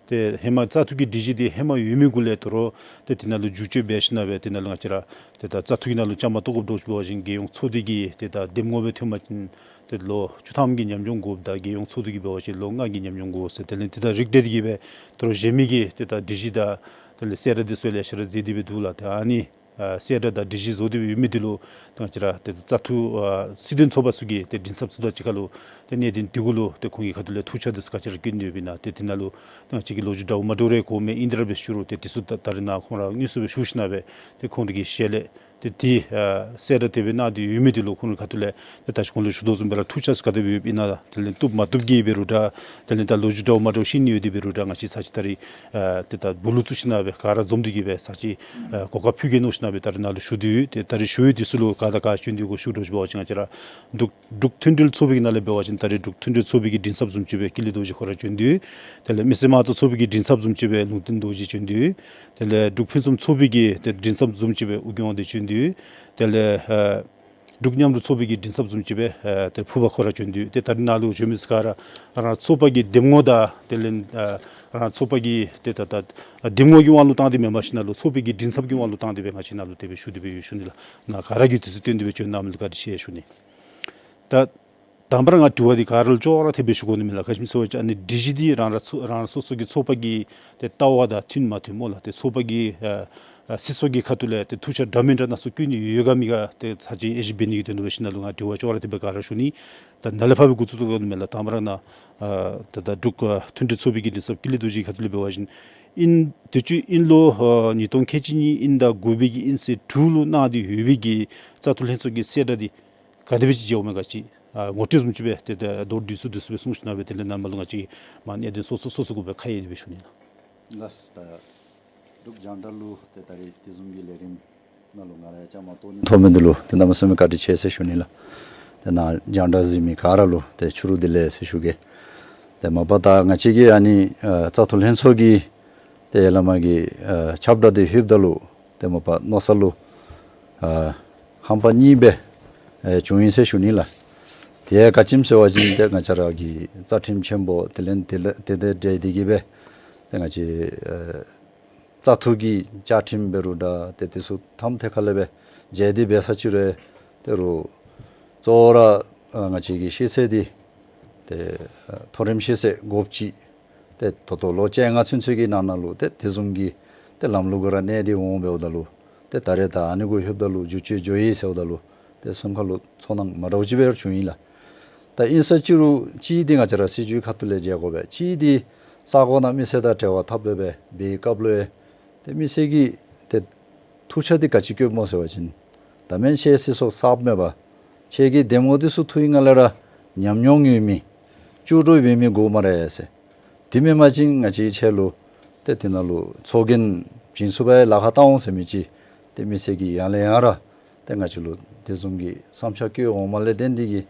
ཏེ་ཧེ་མ་བཙག་འཐུ་གི་སྒྲིག་གཞི་འདི་ཧེ་མ་ཡོད་མི་གུ་ལས་དོ་རུང་ཏེ་དེ་ནང་ལུ་བསྒྱུར་བཅོས་འབད་ཞིནམ་སྦེ་དེ་ནང་ལུ་ང་བཅས་ར་ཏེ་ད་བཙག་འཐུ་གི་ནང་ལུ་བཅའ་མར་གཏོགས་དགོཔ་འདུག་ཞུ་བ་ཅིན་རྒྱལ་ཡོངས་ཚོགས་སྡེ་གི་ཏེ་ད་འདེམས་ངོ་སྦེ་ཐོན་པ་ཅིན་ཏེ་ལོ་བཅུ་ཐམ་གྱི་ཉམས་མྱོང་དགོཔ་དང་རྒྱལ་ཡོངས་ཚོགས་སྡེ་གི་འབད་བ་ཅིན་ལོ་ལྔ་གི་ཉམས་མྱོང་དགོ་ཟེར། དེ་ལས་ཏེ་ད་རིགས་འདི་གིས་སྦེ་དོ་རུང་གཞན་མི་གི་ཏེ་ད་སྒྲིག་གཞི་དང་དེ་ལས་གསལ་བསྒྲགས་འདི་ཚུ་ལེ་ཤ་ར་མཛད་དེ་སྦེ་འདུག་ལགས། ཏེ་ཨ་ནི་ཨ་གསལ་བསྒྲགས་དང་སྒྲིག་གཞི་བཟོ་སྟེ་སྦེ་ཡོད་མི་འདི་ལུ་ཏེ་ང་བཅས་ར་ཏེ་བཙག་འཐུ་ཨ་སྲིད་དོན་ཚོགས་པ་ཚུ་གི་ཏེ་མགྲིན་ཚབ་ཚུ་དང་གཅིག་ཁར་ལུ་ཏེ་གནད་དོན་འདི་གུ་ལུ་ཏེ་ཁོང་གི་ཁ་ཐུག་ལས་ཐུགས་འཆར་འདི་ཚུ་ག་ཅི་ར་བཀོད་ནི་ཡོདཔ་ཨིན་ན། ཏེ་དེ་ནང་ལུ་ཏེ་ང་བཅས་ཀྱི་ལོ་རྒྱུས་འདྲཝ་མ་འདྲཝ་རེ་གོ་མི་ཨིན་དེ་ར་སྦེ་ཞུ་རུང་ཏེ་འདི་ཚུ་ད་ད་རེས་ནཱ་ཁོང་ར་དངོས་སུ་སྦེ་ཞུ་ཞིནམ་སྦེ་ཏེ་ཁོང་རའི་གི་ཞལ་ལས་ཏེ་འདི་ཨ་གསལ་བསྒྲགས་དེ་སྦེ་གནང་སྟེ་ཡོད་མི་འདི་ལུ་ཁོང་རའི་ཁ་ཐུག་ལས་ཏེ་ད་ཅི་ཁོང་ལུ་ཞུ་དོ་བཟུམ་སྦེ་ར་ཐུགས་འཆར་ཚུ་ག་དེ་སྦེ་ཡོདཔ་ཨིན་ན། དེ་ལས་བཏུབ་མ་བཏུབ་ཀྱི་འབད་རུང་འདྲ་དེ་ལས་ད་ལོ་རྒྱུས་འདྲཝ་མ་འདྲཝ་ཤེས་ནི་ཡོད་དེ་འབད་རུང་འདྲ་ང་བཅས་ཚར་གཅིག་ད་རིས་ཨ་ཏེ་ད་སྦུག་ལུ་བཙུགས་ཞིནམ་སྦེ་ག་ར་འཛོམས་ཏེ་གི་སྦེ་ཚར་གཅིག་ཨ་གོ་སྐབས་ཕུལ་གེ་མནོ་ཞིནམ་སྦེ་ད་རེས་ནཱ་ལུ་ཞུ་དོ་ཡོད། ཏེ་ད་རེས་ཞུ་ཡོད་འདི་ཚུ་ལུ་ག་དང་ག་བྱོན་དོ་གོ་ཞུ་དོ་ཞུ་བ་ཅིན་ང་བཅས་ར་འབྲུག་འབྲུག་མཐུན་སྒྲིལ་ཚོགས་པའི་གི་ནང་ལས་འབད་བ་ཅིན་ད་རེས་འབྲུག་མཐུན་སྒྲིལ་ཚོགས་པའི་གི་མགྲིན་ཚབ་བཟུམ་ཅིག་སྦེ་ཀུན་ལེགས་རྡོ་རྗེ་ཁོ་ར་བྱོན་དོ་ཡོད། དེ་ལས་མི་སེར་དམངས་གཙོ་ཚོགས་པའི་གི་མགྲིན་ཚབ་བཟུམ་ཅིག་སྦེ་ལུང་བསྟན་རྡོ་རྗེ་བྱོན་དོ་ཡོད། དེ་ལས་འབྲུག་ཕུན་སུམ་ཚོགས་པའི་གི་ཏེ་མགྲིན་ཚབ་བཟུམ་ཅིག་སྦེ་ཨོ་རྒྱན་དབང་འདུས་བྱོན་དོ་ཡོད། དེ་ལས་ཨ་འབྲུག་མཉམ་རུབ་ཚོགས་པའི་གི་མགྲིན་ཚབ་བཟུམ་ཅིག་སྦེ་ཨ་ཏེ་ཕུར་པ་ཁོ་ར་བྱོན་དོ་ཡོད། ཏེ་ད་རེས་ནཱ་ལུ་བྱོན་མི་ཚུ་ག་ར་རང་རང་ཚོགས་པ་གི་འདེམས་ངོ་དང་དེ་ལས་ཨ་རང་རང་ཚོགས་པ་གི་ཏེ་ད་ད་འདེམས་ངོ་གི་དབང་ལུ་བཏང་སྟེ་མེན་པར་ཞིནམ་ལས་ཚོགས་པའི་གི་མགྲིན་ཚབ་ཀྱི་དབང་ལུ་བཏང་སྟེ་སྦེ་ང་བཅས་ནཱ་ལུ་དེ་སྦེ་ཞུ་སྟེ་སྦེ་ཡོད་ཞུ་ནི་ལགས། ནཱ་ག་ར་གིས་དུས་ཚོད་བཏོན་ཏེ་སྦེ་བྱོན་གནང་མི་ལུ་བཀའ་དྲིན་ཆེ་ཞུ་ནི། ད་དང་པ་ར་ང་དྲི་བ་འདི་ག་ར་ལུ་ཅོག་ར་འཐདཔ་སྦེ་ཞུ་དགོ་ནི་མས་ལགས། ག་ཅི་སྨོ་ཟེར་བ་ཅིན་ཨ་ནི་སྒྲིག་གཞི་འདི་རང་རང་ཚོ་རང་རང་སོ་སོ་གི་ཚོགས་པ་གི་ཏེ་ལྟ་བ་དང་མཐུན་མ་མཐུན་སྨོ་ལགས། ཏེ་ཚོགས་པ་གི་ཨ་ཨ་སྲིད་ཚོགས་ཀྱི་ཁ་ཐུག་ལས་ཏེ་ཐུགས་འཆར་འདྲ་མིན་འདྲ་སྣ་ཚོགས་བཀོད་ནི་ཡོད་ག་མེད་ག་ཏེ་ཚར་གཅིག་དབྱེ་ཞིབ་འབད་ནི་གི་དོན་ལུ་འབད་ཞིནམ་ལས་ང་དྲི་བ་ཅོག་ར་འཐདཔ་སྦེ་ག་ར་ཞུ་ནི། ད་ནཱ་ལས་ཕར་སྦེ་འགོ་བཙུགས་དོ་གོ་ནི་མས་ལགས། དང་པ་ར་ནཱ་ཨ་ད་ད་འབྲུག་ཨ་མཐུན་སྒྲིལ་ཚོགས་པའི་གི་མགྲིན་ཚབ་ཀུན་ལེགས་རྡོ་རྗེ་ཁ་ཐུག་ལས་འབད་བ་ཅིན་ཨིན་དུས་ཅི་ཨིན་ལོ་ཨ་ཉིས་སྟོང་ཁལ་གཅིག་གཉིས་དབྱིན་ཟླ་དགུ་པའི་གི་དབྱིན་ཚེས་དྲུག་ལུ་གནང་སྟེ་ཡོད་པའི་གི་བཙག་འཐུ་ལྷན་ཚོགས་ཀྱི་གསལ་བསྒྲགས་འདི་ག་དེ་སྦེ་ཅིག་མཇལཝ་མས་ག་ཅི། ཨ་ངོ་སྤྲོད་བཟུམ་ཅིག་སྦེ་ཏེ་ཏེ་མདོར་བསྡུས་སུ་བསྡུས་སུ་སྦེ་གསུངས་ཞིནམ་སྦེ་དེ་ལས་ནཱ་མར་ལུ་ང་བཅས་མར་གནད་དོན་སོ་སོ་སོ་སོ་གུ་སྦེ་ཁ་དབྱེ་སྦེ་ཞུ་ནི་ལགས། ལགས་སོ། ད་འབྲུག་རྒྱང་བསྒྲགས་ལུ་ཏེ་ད་རེས་དེ་བཟུམ་གྱི་ལས་རིམ་ནང་ལུ་ང་ར་ཡང་བཅའ་མར་གཏོགས་ནི་ཐོབ་མི་འདི་ལུ་ཏེ་གནམ་མེད་ས་མེད་བཀའ་དྲིན་ཆེ་ཟེར་ཞུ་ནི་ལགས། ཏེ་ནཱ་རྒྱང་བསྒྲགས་གཟིགས་མི་ག་ར་ལུ་ཏེ་ཕྱི་རུ་བདེ་ལེགས་ཟེར་ཞུ་གེ། ཏེ་མ་པ་ད་ང་བཅས་ཀྱི་ཨ་ནི་ཨ་བཙག་འཐུ་ལྷན་ཚོགས་ཀྱི་ཏེ་ཡར་ལས་མར་གྱི་ཨ་ཁྱབ་བསྒྲགས་འདི་ལྷོདཔ་ད་ལུ་ཏེ་མ་པ་མནོ་ས་ལུ་ཨ་ཧམ་པ་གཉིས་སྦེ་ཨེ་བྱུང་ཡི་ཟེར་ཞུ་ནི་ལགས། དེ་ཡང་ག་ཅི་སྨོ་ཟེར་བ་ཅིན་ཏེ་ང་བཅས་ར་གི་རྩ་ཁྲིམས་ཆེན་པོ་དེ་ལས་དེ་ལས་དེ་དེ་འབྲེལ་ཏེ་གི་སྦེ་ཏེ་ང་བཅས་ཨེ་བཙག་འཐུ་གི་བཅའ་ཁྲིམས་འབད་རུང་འདྲ་ཏེ་དེ་ཚུ་ཐམ་ཐད་ཁ་ལས་སྦེ་མཇལ་ཏེ་འབད་ས་ཅིག་རུང་ཏེ་རུང་གཙོ་བོ་ར་ཨ་ང་བཅས་ཀྱི་ཤེས་ཚད་འདི་ཏེ་ཨ་མཐོ་རིམ་ཤེས་ཚད་དགུ་བཅུ་ཏེ་ད་ལྟོ་ལོ་བཅོ་ལྔ་ཚུན་ཚོད་ཀྱི་ནང་ན་ལུ་ཏེ་དེ་བཟུམ་གྱི་ཏེ་ལམ་ལུགས་གུ་ར་གནས་ཏེ་འོང་འབདཝ་ད་ལུ་ཏེ་ད་རེས་ད་ཨ་ནི་གུ་ལྷོདཔ་ད་ལུ་བསྒྱུར་བཅོས་འགྱོ་ཡི་ཟེརཝ་ད་ལུ་ཏེ་སེམས་ཁ་ལུ་ཚོར་སྣང་མ་འདྲཝ་ཅིག་སྦེ་བྱུང་ཡི་ལགས། ད་ཨིན་ས་ཅིག་རུང་གཅིག་འདི་ང་བཅས་ར་སྲིད་བྱུས་ཁ་ཐུག་ལས་མཇལ་དགོ་པས། གཅིག་འདི་ས་གོ་ནང་མི་སེར་དང་འབྲེལ་བ་འཐབ་སྦེ་འབད་བའི་སྐབས་ལུ་ཏེ་མི་སེར་གྱི་ཏེ་ཐུགས་འཆར་འདི་ག་ཅི་བཀོདཔ་སྨོ་ཟེར་བ་ཅིན་ད་མེན་ཁྱེད་སྲིད་ཚོགས་གསརཔ་མས་པ། ཁྱེད་ཀྱི་འདེམས་ངོ་འདི་ཚུ་ཐུགས་ཡིད་ནང་ལས་ར་ཉམས་མྱོང་ཡོད་མི་ལྕོགས་གྲུབ་ཡོད་མི་དགོ་སྨ་རེ་ཟེར། དེ་མེན་པ་ཅིན་ང་བཅས་ཁྱེད་ལུ་ཏེ་དེ་ནང་ལུ་ཚོགས་རྒྱན་བྱིན་ཚུགསཔ་ལཱ་ཁག་བཏང་འོང་ཟེར་མི་ཅིག་ཏེ་མི་སེར་གྱིས་ཡང་ལས་ཡང་ར་ཏེ་ང་བཅས་ལུ་དེ་བཟུམ་གྱི་བསམ་འཆར་བཀོད་འོངམ་ལས་བརྟེན་ཏེ་གི་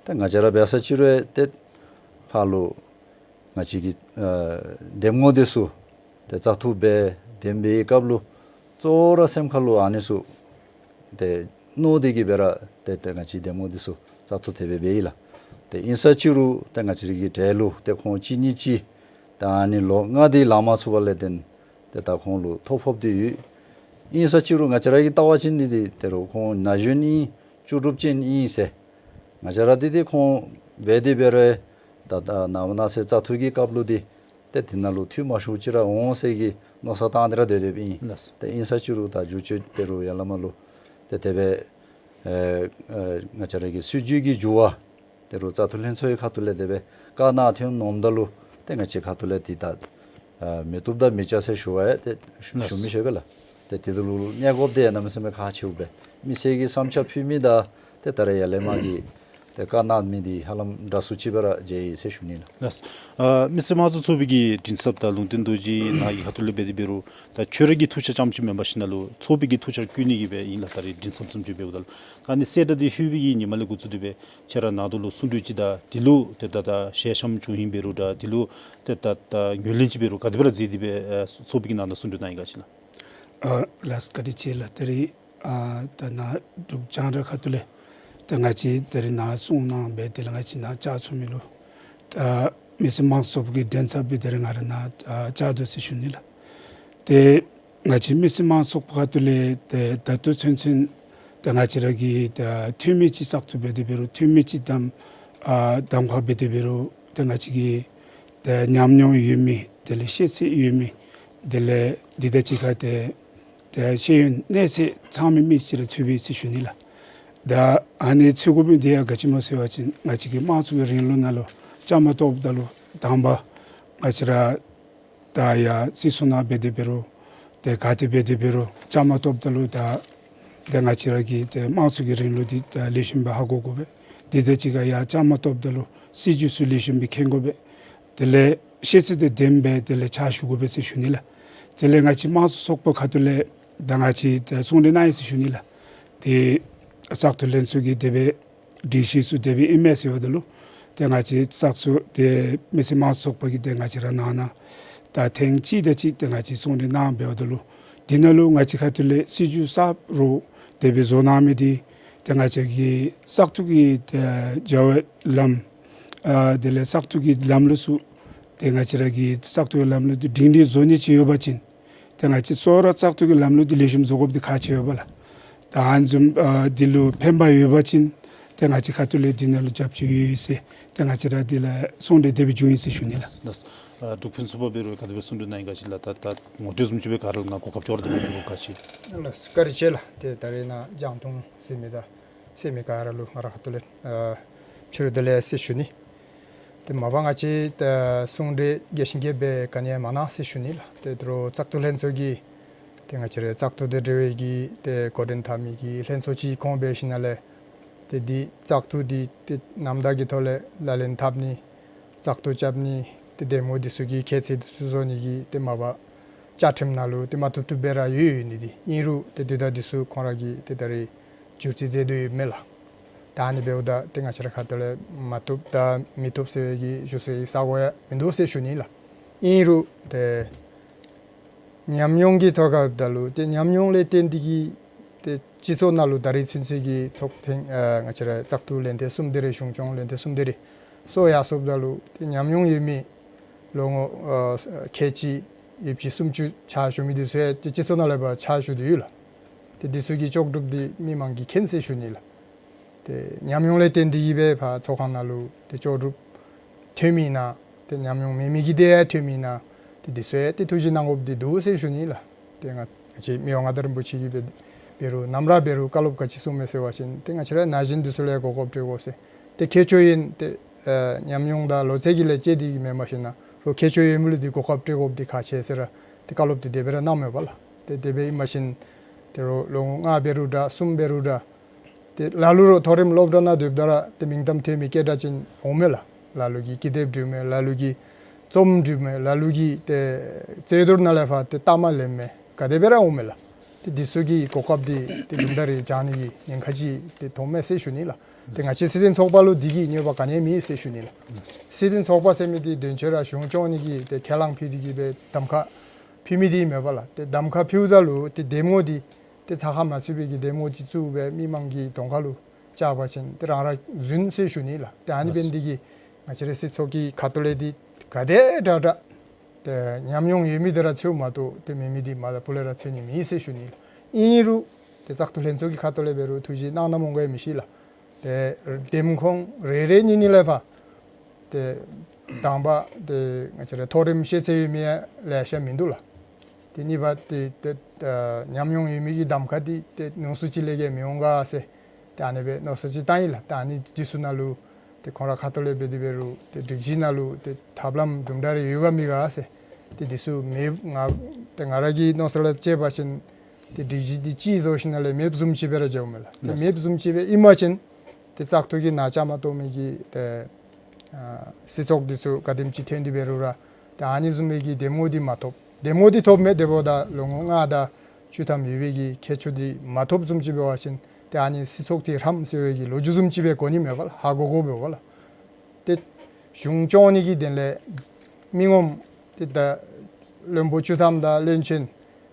ཏེ་ང་བཅས་ར་འབད་ས་ཅིག་རུང་ཏེ་ཕར་ལུ་ང་བཅས་ཀྱི་ཨ་འདེམས་ངོ་འདི་ཚུ་ཏེ་བཙག་འཐུ་འབད་འདེམས་པའི་སྐབས་ལུ་གཙོ་བོ་ར་སེམས་ཁ་ལུ་ཨ་ནི་ཚུ་ཏེ་མནོ་སྟེ་གི་སྦེ་ར་ཏེ་ཏེ་ང་བཅས་འདེམས་ངོ་འདི་ཚུ་བཙག་འཐུ་དེ་སྦེ་འབད་ཡི་ལགས། ཏེ་ཨིན་ས་ཅིག་རུང་ཏེ་ང་བཅས་ར་གི་གྲལ་ལུ་ཏེ་ཁོང་གཅིག་གཉིས་ཅིག་ད་ཨ་ནི་ལོ་ལྔ་འདི་ལང་མ་ཚུགས་པ་ལས་བརྟེན་ཏེ་ད་ཁོང་ལུ་ཐོ་ཕོག་སྟེ་ཡོད། ཨིན་ས་ཅིག་རུང་ང་བཅས་ར་གི་ལྟ་བ་ཅིན་འདི་འདི་ཏེ་རུང་ཁོང་ན་གཞོན་ཨིན་ལྕོགས་གྲུབ་ཅན་ཨིན་ཟེར་ང་བཅས་ར་འདི་འདི་ཁོང་འབད་དེ་འབད་རུང་ད་ད་ནངས་པ་གནངས་ཚེ་བཙག་འཐུ་གི་སྐབས་ལུ་འདི་ཏེ་དེ་ནང་ལུ་འཐུས་མ་ཤོར་ཅིག་ར་འོང་ཟེར་གྱི་མནོ་བསམ་བཏང་སྟེ་ར་སྡོད་སྡོདཔ་ཨིན། ལགས་སོ། ཏེ་ཨིན་ས་ཅིག་རུང་ད་བསྒྱུར་བཅོས་འབད་རུང་ཡར་ལས་མར་ལུ་ཏེ་དེ་སྦེ་ཨེ་ཨེ་ང་བཅས་ར་གི་སྲིད་བྱུས་ཀྱི་འགྱུར་བ་དེ་རུང་བཙག་འཐུ་ལྷན་ཚོགས་ཀྱི་ཁ་ཐུག་ལས་དེ་སྦེ་བཀའ་གནང་ཐོན་འོངམ་ད་ལུ་ཏེ་ང་བཅས་ཁ་ཐུག་ལས་འདི་ད་ཨ་མི་བཏུབ་དང་མི་བྱ་ཟེར་ཞུ་བ་ཡང་ཏེ་ཞུ་ཞུ་མི་ཤེས་པས་ལགས། ཏེ་དེ་ཚུ་ལུ་གནས་སྐབས་འདི་ཡང་གནམ་མེད་ས་མེད་ཁག་ཆེཝ་སྦེ་མི་སེར་གྱི་བསམ་འཆར་ཕུལ་མི་དང་ཏེ་ད་རེས་ཡར་ལས་མར་གྱི་ ཏེ་བཀའ་གནང་མི་འདི་ཧ་ལམ་འདྲ་སུ་ཅིག་སྦེ་ར་མཇལ་ཡི་ཟེར་ཞུ་ནི་ལགས། ལགས། ཨ་མི་སེར་དམངས་གཙོ་ཚོགས་པའི་གི་མགྲིན་ཚབ་དང་ལུང་བསྟན་རྡོ་རྗེ་ནཱ་གི་ཁ་ཐུག་ལས་འབད་དེ་འབད་རུང་ད་ཁྱོད་ར་གི་ཐུགས་འཆར་རྐྱངམ་ཅིག་མེན་པར་ཞིན་ན་ལུ་ཚོགས་པའི་གི་ཐུགས་འཆར་བཀོད་ནི་གི་སྦེ་ཨིན་ལགས། ད་རིས་མགྲིན་ཚབ་བཟུམ་ཅིག་འབདཝ་ད་ལུ་ད་ཨ་ནི་གསལ་བསྒྲགས་འདི་ལྷོད་པའི་གི་ཉིནམ་ལས་འགོ་བཙུགས་ཏེ་སྦེ་ཁྱོད་ར་ནང་དོག་ལུ་གསུང་གྲོས་ཅིག་དང་དེ་ལུ་ཏེ་ད་ད་ཞལ་བཤམས་བྱུང་ཡི་འབད་རུང་ད་དེ་ལུ་ཏེ་ད་ད་ངོས་ལེན་ཅིག་འབད་རུང་ག་དེ་སྦེ་ར་མཛད་དེ་སྦེ་ཨ་ཚོགས་པའི་གི་ནང་ན་གསུང་གྲོས་གནང་ཡི་ག་ཅིག་ལགས། ཨ་ལགས་བཀའ་དྲིན་ཆེ་ལགས། ད་རིས་ཨ་ད་ནཱ་འབྲུག་རྒྱང་བསྒྲགས་ཁ་ཐུག་ལས་ཏེ་ང་བཅས་ད་རིས་ནཱ་གསུང་གནང་སྦེ་དེ་ལས་ང་བཅས་ནཱ་བཅར་ཚུགས་མི་ལུ་ད་མི་སེར་དམངས་གཙོ་ཚོགས་པ་གི་མགྲིན་ཚབ་སྦེ་ད་རིས་ང་ར་ནཱ་ཨ་བཅར་དོ་ཟེར་ཞུ་ནི་ལགས། ཏེ་ང་བཅས་མི་སེར་དམངས་གཙོ་ཚོགས་པ་ཁ་ཐུག་ལས་ཏེ་ད་ལྟོ་ཚུན་ཚོད་ཏེ་ང་བཅས་ར་གིས་ད་འཐུས་མི་ཅིག་བཙག་འཐུ་འབད་དེ་འབད་རུང་འཐུས་མི་ཅིག་གདམ་ཨ་གདམ་ཁ་འབད་དེ་འབད་རུང་ཏེ་ང་བཅས་ཀྱི་ཏེ་ཉམས་མྱོང་ཡོད་མི་དེ་ལས་ཤེས་ཚད་ཡོད་མི་དེ་ལས་འདི་དང་གཅིག་ཁར་ཏེ་ཏེ་ཤེས་ཡོན་གནས་ཚད་ཚང་མི་མི་ཅིག་ར་འཚོལ་བས་ཟེར་ཞུ་ནི་ལགས། ད་ཨ་ནི་འཚོལ་དགོ་མི་འདི་ཡང་ག་ཅི་སྨོ་ཟེར་བ་ཅིན་ང་བཅས་ཀྱི་དམངས་གཙོ་གི་རིང་ལུགས་ནང་ལུ་བཅའ་མར་གཏོགསཔ་ད་ལུ་དང་པ་ང་བཅས་ར་ད་ཡར་སྲིད་ཚོགས་ནང་འབད་དེ་འབད་རུང་ཏེ་ག་ཏེ་འབད་དེ་འབད་རུང་བཅའ་མར་གཏོགསཔ་ད་ལུ་ད་ཏེ་ང་བཅས་ར་གི་ཏེ་དམངས་གཙོ་གི་རིང་ལུགས་འདི་ད་ལེགས་ཤོམ་སྦེ་ཧ་གོ་དགོ་པས། དེ་དང་གཅིག་ཁར་ཡར་བཅའ་མར་གཏོགསཔ་ད་ལུ་སྲིད་བྱུས་ཚུ་ལེགས་ཤོམ་སྦེ་མཁྱེན་དགོ་པས། དེ་ལས་ཤེས་ཚད་དང་ལྡནམ་སྦེ་དེ་ལས་ཕྱག་ཞུ་དགོ་པས་ཟེར་ཞུ་ནི་ལགས། དེ་ལས་ང་བཅས་དམངས་གཙོ་ཚོགས་པ་ཁ་ཐུག་ལས་ད་ང་བཅས་ད་གསུང་གྲོས་གནང་ཡི་ཟེར་ཞུ་ནི་ལགས། ཏེ་བཙག་འཐུ་ལྷན་ཚོགས་ཀྱི་དེ་སྦེ་སྒྲིག་གཞི་ཚུ་དེ་སྦེ་ཨིན་མས་ཟེར་བ་ད་ལུ་ཏེ་ང་བཅས་བཙག་འཐུ་ཏེ་མི་སེར་དམངས་གཙོ་ཚོགས་པ་གིས་ཏེ་ང་བཅས་ར་ནང་ན་ད་ཐེངས་གཅིག་དང་གཅིག་ཏེ་ང་བཅས་གསུང་གྲོས་གནང་འབདཝ་ད་ལུ་དེ་ནང་ལུ་ང་བཅས་ཁ་ཐུག་ལས་སྲིད་བྱུས་གསརཔ་རུ་དེ་སྦེ་བཟོ་གནང་མི་འདི་ཏེ་ང་བཅས་ཀྱི་བཙག་འཐུ་གི་ཏེ་བྱ་བའི་ལམ་ཨ་དེ་ལས་བཙག་འཐུ་གི་ལམ་ལུགས་ཚུ་ཏེ་ང་བཅས་ར་གི་བཙག་འཐུ་གི་ལམ་ལུགས་འདི་སྒྲིང་སྒྲིང་བཟོ་ནི་ཅིག་ཡོད་པ་ཅིན་ཏེ་ང་བཅས་གཙོ་བོ་ར་བཙག་འཐུ་གི་ལམ་ལུགས་འདི་ལེགས་ཤོམ་བཟོ་དགོཔ་འདི་ཁག་ཆེ་བས་ལགས། ད་ཨ་ནི་བཟུམ་ཨ་འདི་ལུ་ཕན་པ་ཡོད་པ་ཅིན་ཏེ་ང་བཅས་ཁ་ཐུག་ལས་འདི་ནང་ལུ་རྒྱབ་སྐྱོར་ཡོད་ཟེར་ཏེ་ང་བཅས་ར་འདི་ལས་གསུང་གྲོས་དེ་སྦེ་བྱུང་ཡི་ཟེར་ཞུ་ནི་ལགས། ལགས། ཨ་འབྲུག་ཕུན་ཚོགས་པ་འབད་རུང་ག་དེ་སྦེ་གསུང་གྲོས་གནང་ཡི་ག་ཅིག་ལགས། ད་ད་ངོ་སྤྲོད་བཟུམ་ཅིག་སྦེ་ག་ར་ལུ་ང་གོ་སྐབས་ཅོག་ར་འདི་སྦེ་གོ་སྐབས་ཅིག། ལགས་བཀའ་དྲིན་ཆེ་ལགས། ཏེ་ད་རིས་ནཱ་རྒྱང་མཐོང་གཟིགས་མི་དང་གསན་མི་ག་ར་ལུ་ང་ར་ཁ་ཐུག་ལས་ཨ་ཕྱི་རུ་བདེ་ལེགས་ཟེར་ཞུ་ནི། ཏེ་མ་པ་ང་བཅས་ད་གསུང་གྲོས་རྒྱས་ཤིང་རྒྱས་པ་སྦེ་ག་ནི་ཡང་མ་གནང་ཟེར་ཞུ་ནི་ལགས། ཏེ་དོ་རུང་བཙག་འཐུ་ལྷན་ཚོགས་ཀྱིས་ཏེ་ང་བཅས་རའི་བཙག་འཐུ་དང་འབྲེལ་བའི་གི་ཏེ་འགོ་འདྲེན་འཐབ་མི་གི་ལྷན་ཚོགས་ཅིག་ཁོངས་འབད་ཞིནམ་ལས་ཏེ་འདི་བཙག་འཐུ་འདི་ཏེ་རྣམ་དག་གི་ཐོག་ལས་ལག་ལེན་འཐབ་ནི་བཙག་འཐུ་རྐྱབ་ནི་ཏེ་འདེམས་ངོ་འདི་ཚུ་གི་ཁྱད་ཚད་འདི་ཚུ་བཟོ་ནི་གི་ཏེ་མ་པ་བཅའ་ཁྲིམས་ནང་ལུ་ཏེ་མ་བཏུབ་བཏུབ་སྦེ་ར་ཡོད་ཡོད་ནི་འདི་ཨིན་རུང་ཏེ་དུས་དང་དེ་ཚུ་ཁོང་ར་གིས་ཏེ་ད་རིས་བསྒྱུར་བཅོས་མཛད་དོ་ཡོདཔ་མས་ལགས། ད་ཨ་ནི་འབདཝ་ད་ཏེ་ང་བཅས་ར་ཁ་ཐུག་ལས་མ་བཏུབ་དང་མི་བཏུབ་ཟེར་བའི་གི་ཞུ་སའི་ས་གོ་ཡང་མིན་འདུག་ཟེར་ཞུ་ནི་ལགས། ཨིན་རུང་ཏེ་ཉམས་མྱོང་གི་ཐོག་ཁར་འབདཝ་ད་ལུ་ཏེ་ཉམས་མྱོང་ལས་བརྟེན་ཏེ་གིས་ཏེ་སྤྱི་ཚོགས་ནང་ལུ་ད་རིས་ཚུན་ཚོད་ཀྱི་ཚོགས་ཐེངས་ཨ་ང་བཅས་ར་བཙག་འཐུ་ལན་ཐེངས་གསུམ་དེ་རེ་གཞུང་སྐྱོང་ལན་ཐེངས་གསུམ་དེ་རེ་སོང་ཡར་སོངམ་ད་ལུ་ཏེ་ཉམས་མྱོང་ཡོད་མི་ལོ་ངོ་ཨ་ཁལ་གཅིག་ཡོད་ཅིག་སུམ་ཅུ་ཕྱག་ཞུ་མི་འདི་ཚུ་ཡང་ཏེ་སྤྱི་ཚོགས་ནང་ལས་ཕར་ཕྱག་ཞུ་སྟེ་ཡོད་ལགས། ཏེ་འདི་ཚུ་གི་ལྕོགས་གྲུབ་འདི་མི་མང་གིས་མཁྱེན་ཟེར་ཞུ་ནི་ལགས། ཏེ་ཉམས་མྱོང་ལས་བརྟེན་ཏེ་གིས་སྦེ་ཕར་ཚོགས་ཁང་ནང་ལུ་ཏེ་ལྕོགས་གྲུབ་ཐོན་མི་ཨིན་ན་ཏེ་ཉམས་མྱོང་མེད་མི་གིས་དེ་ཐོན་མི་ཨིན་ན་ཏེ་འདི་ཚུ་ཡང་ཏེ་ཐུགས་ཞིབ་གནང་དགོཔ་འདི་འདུག་ཟེར་ཞུ་ནི་ལགས། ཏེ་ང་ང་བཅས་མི་དབང་མངའ་བདག་རིན་པོ་ཆེ་གིས་འབད་འབད་རུང་ནམ་ར་འབད་རུང་བཀའ་སློབ་ག་ཅི་གསུངམ་མས་ཟེར་བ་ཅིན་ཏེ་ང་བཅས་ར་ན་གཞོན་འདི་ཚུ་ལུ་ཡང་གོ་སྐབས་སྤྲོད་དགོ་ཟེར། ཏེ་མཁས་མཆོག་ཨིན་ཏེ་ཨ་ཉམས་མྱོང་དང་ལོ་ཚད་ཀྱིས་ལས་བཅད་དེ་གིས་མེན་པར་ཞིན་ན་རོགས་མཁས་མཆོག་ཡོད་མི་ལུ་འདི་གོ་སྐབས་སྤྲོད་དགོཔ་འདི་ཁག་ཆེ་ཟེར་ར་ཏེ་བཀའ་སློབ་འདི་དེ་སྦེ་ར་གནངམ་མས་པ་ལགས། ཏེ་དེ་སྦེ་ཨིན་པ་ཅིན་ཏེ་རོགས་ལོ་ངོ་ལྔ་འབད་རུང་འདྲ་གསུམ་འབད་རུང་འདྲ་ཏེ་ལ་ལུ་རོགས་མཐོ་རིམ་སློབ་གྲྭ་ནང་སྡོདཔ་ད་ར་ཏེ་མིང་གཏམ་ཐོན་མི་སྐད་གྲགས་ཅན་འོང་མས་ལགས། ལ་ལུ་གིས་ཀི་དེབ་འབྲི་མི་ལ་ལུ་གིས་རྩོམ་འབྲི་མི་ལ་ལུ་གིས་ཏེ་རྩོད་བསྡུར་ནང་ལས་ཕར་ཏེ་གཏམ་ལེན་མི་ག་དེ་སྦེ་ར་འོང་མས་ལགས། ཏེ་འདི་ཚུ་གི་གོ་སྐབས་འདི་ཏེ་དུམ་གྲ་རེ་བྱང་ནི་གི་ཉེན་ཁ་ཅིག་ཏེ་མཐོངམ་མས་ཟེར་ཞུ་ནི་ལགས། ཏེ་ང་བཅས་སྲིད་དོན་ཚོགས་པ་ལུ་འདི་གི་གནོད་པ་ག་ནི་ཡང་མེད་ཟེར་ཞུ་ནི་ལགས། སྲིད་དོན་ཚོགས་པ་ཟེར་མི་འདི་དོན་གཅོད་ར་གཞུང་སྐྱོང་ནི་གི་ཏེ་ཁས་བླངས་ཕུལ་ཏེ་གིས་སྦེ་གདམ་ཁ་ཕུལ་མི་འདི་མས་པ་ལགས། ཏེ་གདམ་ཁ་ཕུལཝ་ད་ལུ་ཏེ་འདེམས་ངོ་འདི་ཏེ་ཚ་ཁ་མ་ཚུད་པའི་གི་འདེམས་ངོ་ཅིག་བཙུགས་སྦེ་མི་མང་གི་གདོང་ཁ་ལུ་བཅར་བ་ཅིན་ཏེ་རང་ར་རྫུན་ཟེར་ཞུ་ནི་ལགས། ཏེ་ཨ་ནི་འབད་ནི་འདི་གིས་ང་བཅས་རའི་སྲིད་ཚོགས་ཀྱི་ཁ་ཐུག་ལས་འདི་ག་དེ་དྲག་དྲག་ཏེ་ཉམས་མྱོང་ཡོད་མི་འདི་ར་འཚོལཝ་མ་གཏོགས་ཏེ་མེད་མི་འདི་མ་ད་པུ་ལས་ར་འཚོལ་ནི་མེད་ཟེར་ཞུ་ནི་ལགས། ཨིན་རུང་ཏེ་བཙག་འཐུ་ལྷན་ཚོགས་ཀྱི་ཁ་ཐུག་ལས་འབད་རུང་ཐུགས་རྗེ་གནང་གནངམ་འོང་ག་ཡང་མི་ཤེས་ལགས། ཏེ་འདེམས་ཁོངས་རེ་རེ་གཉིས་གཉིས་ལས་ཕར་ཏེ་དང་པ་ཏེ་ང་བཅས་ར་མཐོ་རིམ་ཤེས་ཚད་ཡོད་མི་ཡང་ལེ་ཤ་མིན་འདུག་ལགས། ཏེ་གཉིས་པ་ཏེ་ཏེ་ཨ་ཉམས་མྱོང་ཡོད་མི་གི་གདམ་ཁ་འདི་ཏེ་མནོ་བསམ་ཅིག་ལས་བརྒལ་མི་འོང་ག་ཟེར་ཏེ་ཨ་ནི་སྦེ་མནོ་བསམ་ཅིག་བཏང་ཡི་ལགས། ཏེ་ཨ་ནི་འདི་ཚུ་ནང་ལུ་ཏེ་ཁོང་ར་ཁ་ཐུག་ལས་འབད་དེ་འབད་རུང་ཏེ་སྒྲིག་གཞི་ནང་ལུ་ཏེ་ཐབས་ལམ་དུམ་གྲ་རེ་ཡོད་ག་མེད་ག་ཟེར་ཏེ་འདི་ཚུ་མེདཔ་ང་ཏེ་ང་ར་གི་མནོ་བསམ་ལས་དཔྱད་པ་ཅིན་ཏེ་སྒྲིག་གཞི་འདི་ཅིག་བཟོ་ཞིནམ་ལས་མེདཔ་བཟུམ་ཅིག་སྦེ་ར་མཇལཝ་མས་ལགས། ཏེ་ལགས། མེདཔ་བཟུམ་ཅིག་སྦེ་ཨིན་པ་ཅིན་ བཙག་འཐུ་གི་ནང་བཅའ་མར་གཏོགས་མི་གི་ཏེ་ཨ་སྲིད་ཚོགས་འདི་ཚུ་ག་དེམ་ཅིག་ཐོན་ཏེ་འབད་རུང་ར་ཏེ་ཨ་ནི་བཟུམ་མའི་གི་འདེམས་ངོ་འདི་མ་ཐོབ། འདེམས་ངོ་འདི་ཐོབ་མས། དེ་འབདཝ་ད་ལོ་ངོ་ལྔ་དང་བཅུ་ཐམ་ཡོད་པའི་གི་ཁྱད་ཆོས་འདི་མ་ཐོབ་བཟུམ་ཅིག་འབད་བ་ཅིན་ཏེ་ཨ་ནི་སྲིད་ཚོགས་འདི་རམ་ཟེར་བའི་གི་ལོ་རྒྱུས་བཟུམ་ཅིག་སྦེ་གོ་ནི་མས་པ་ལགས། ཧ་གོ་དགོ་པས་པ་ལགས། ཏེ་གཞུང་སྐྱོང་ནི་གི་དོན་ལས་མི་ངོམ་ཏེ་ད་བློན་པོ་བཅུ་ཐམ་དང་བློན་ཆེན་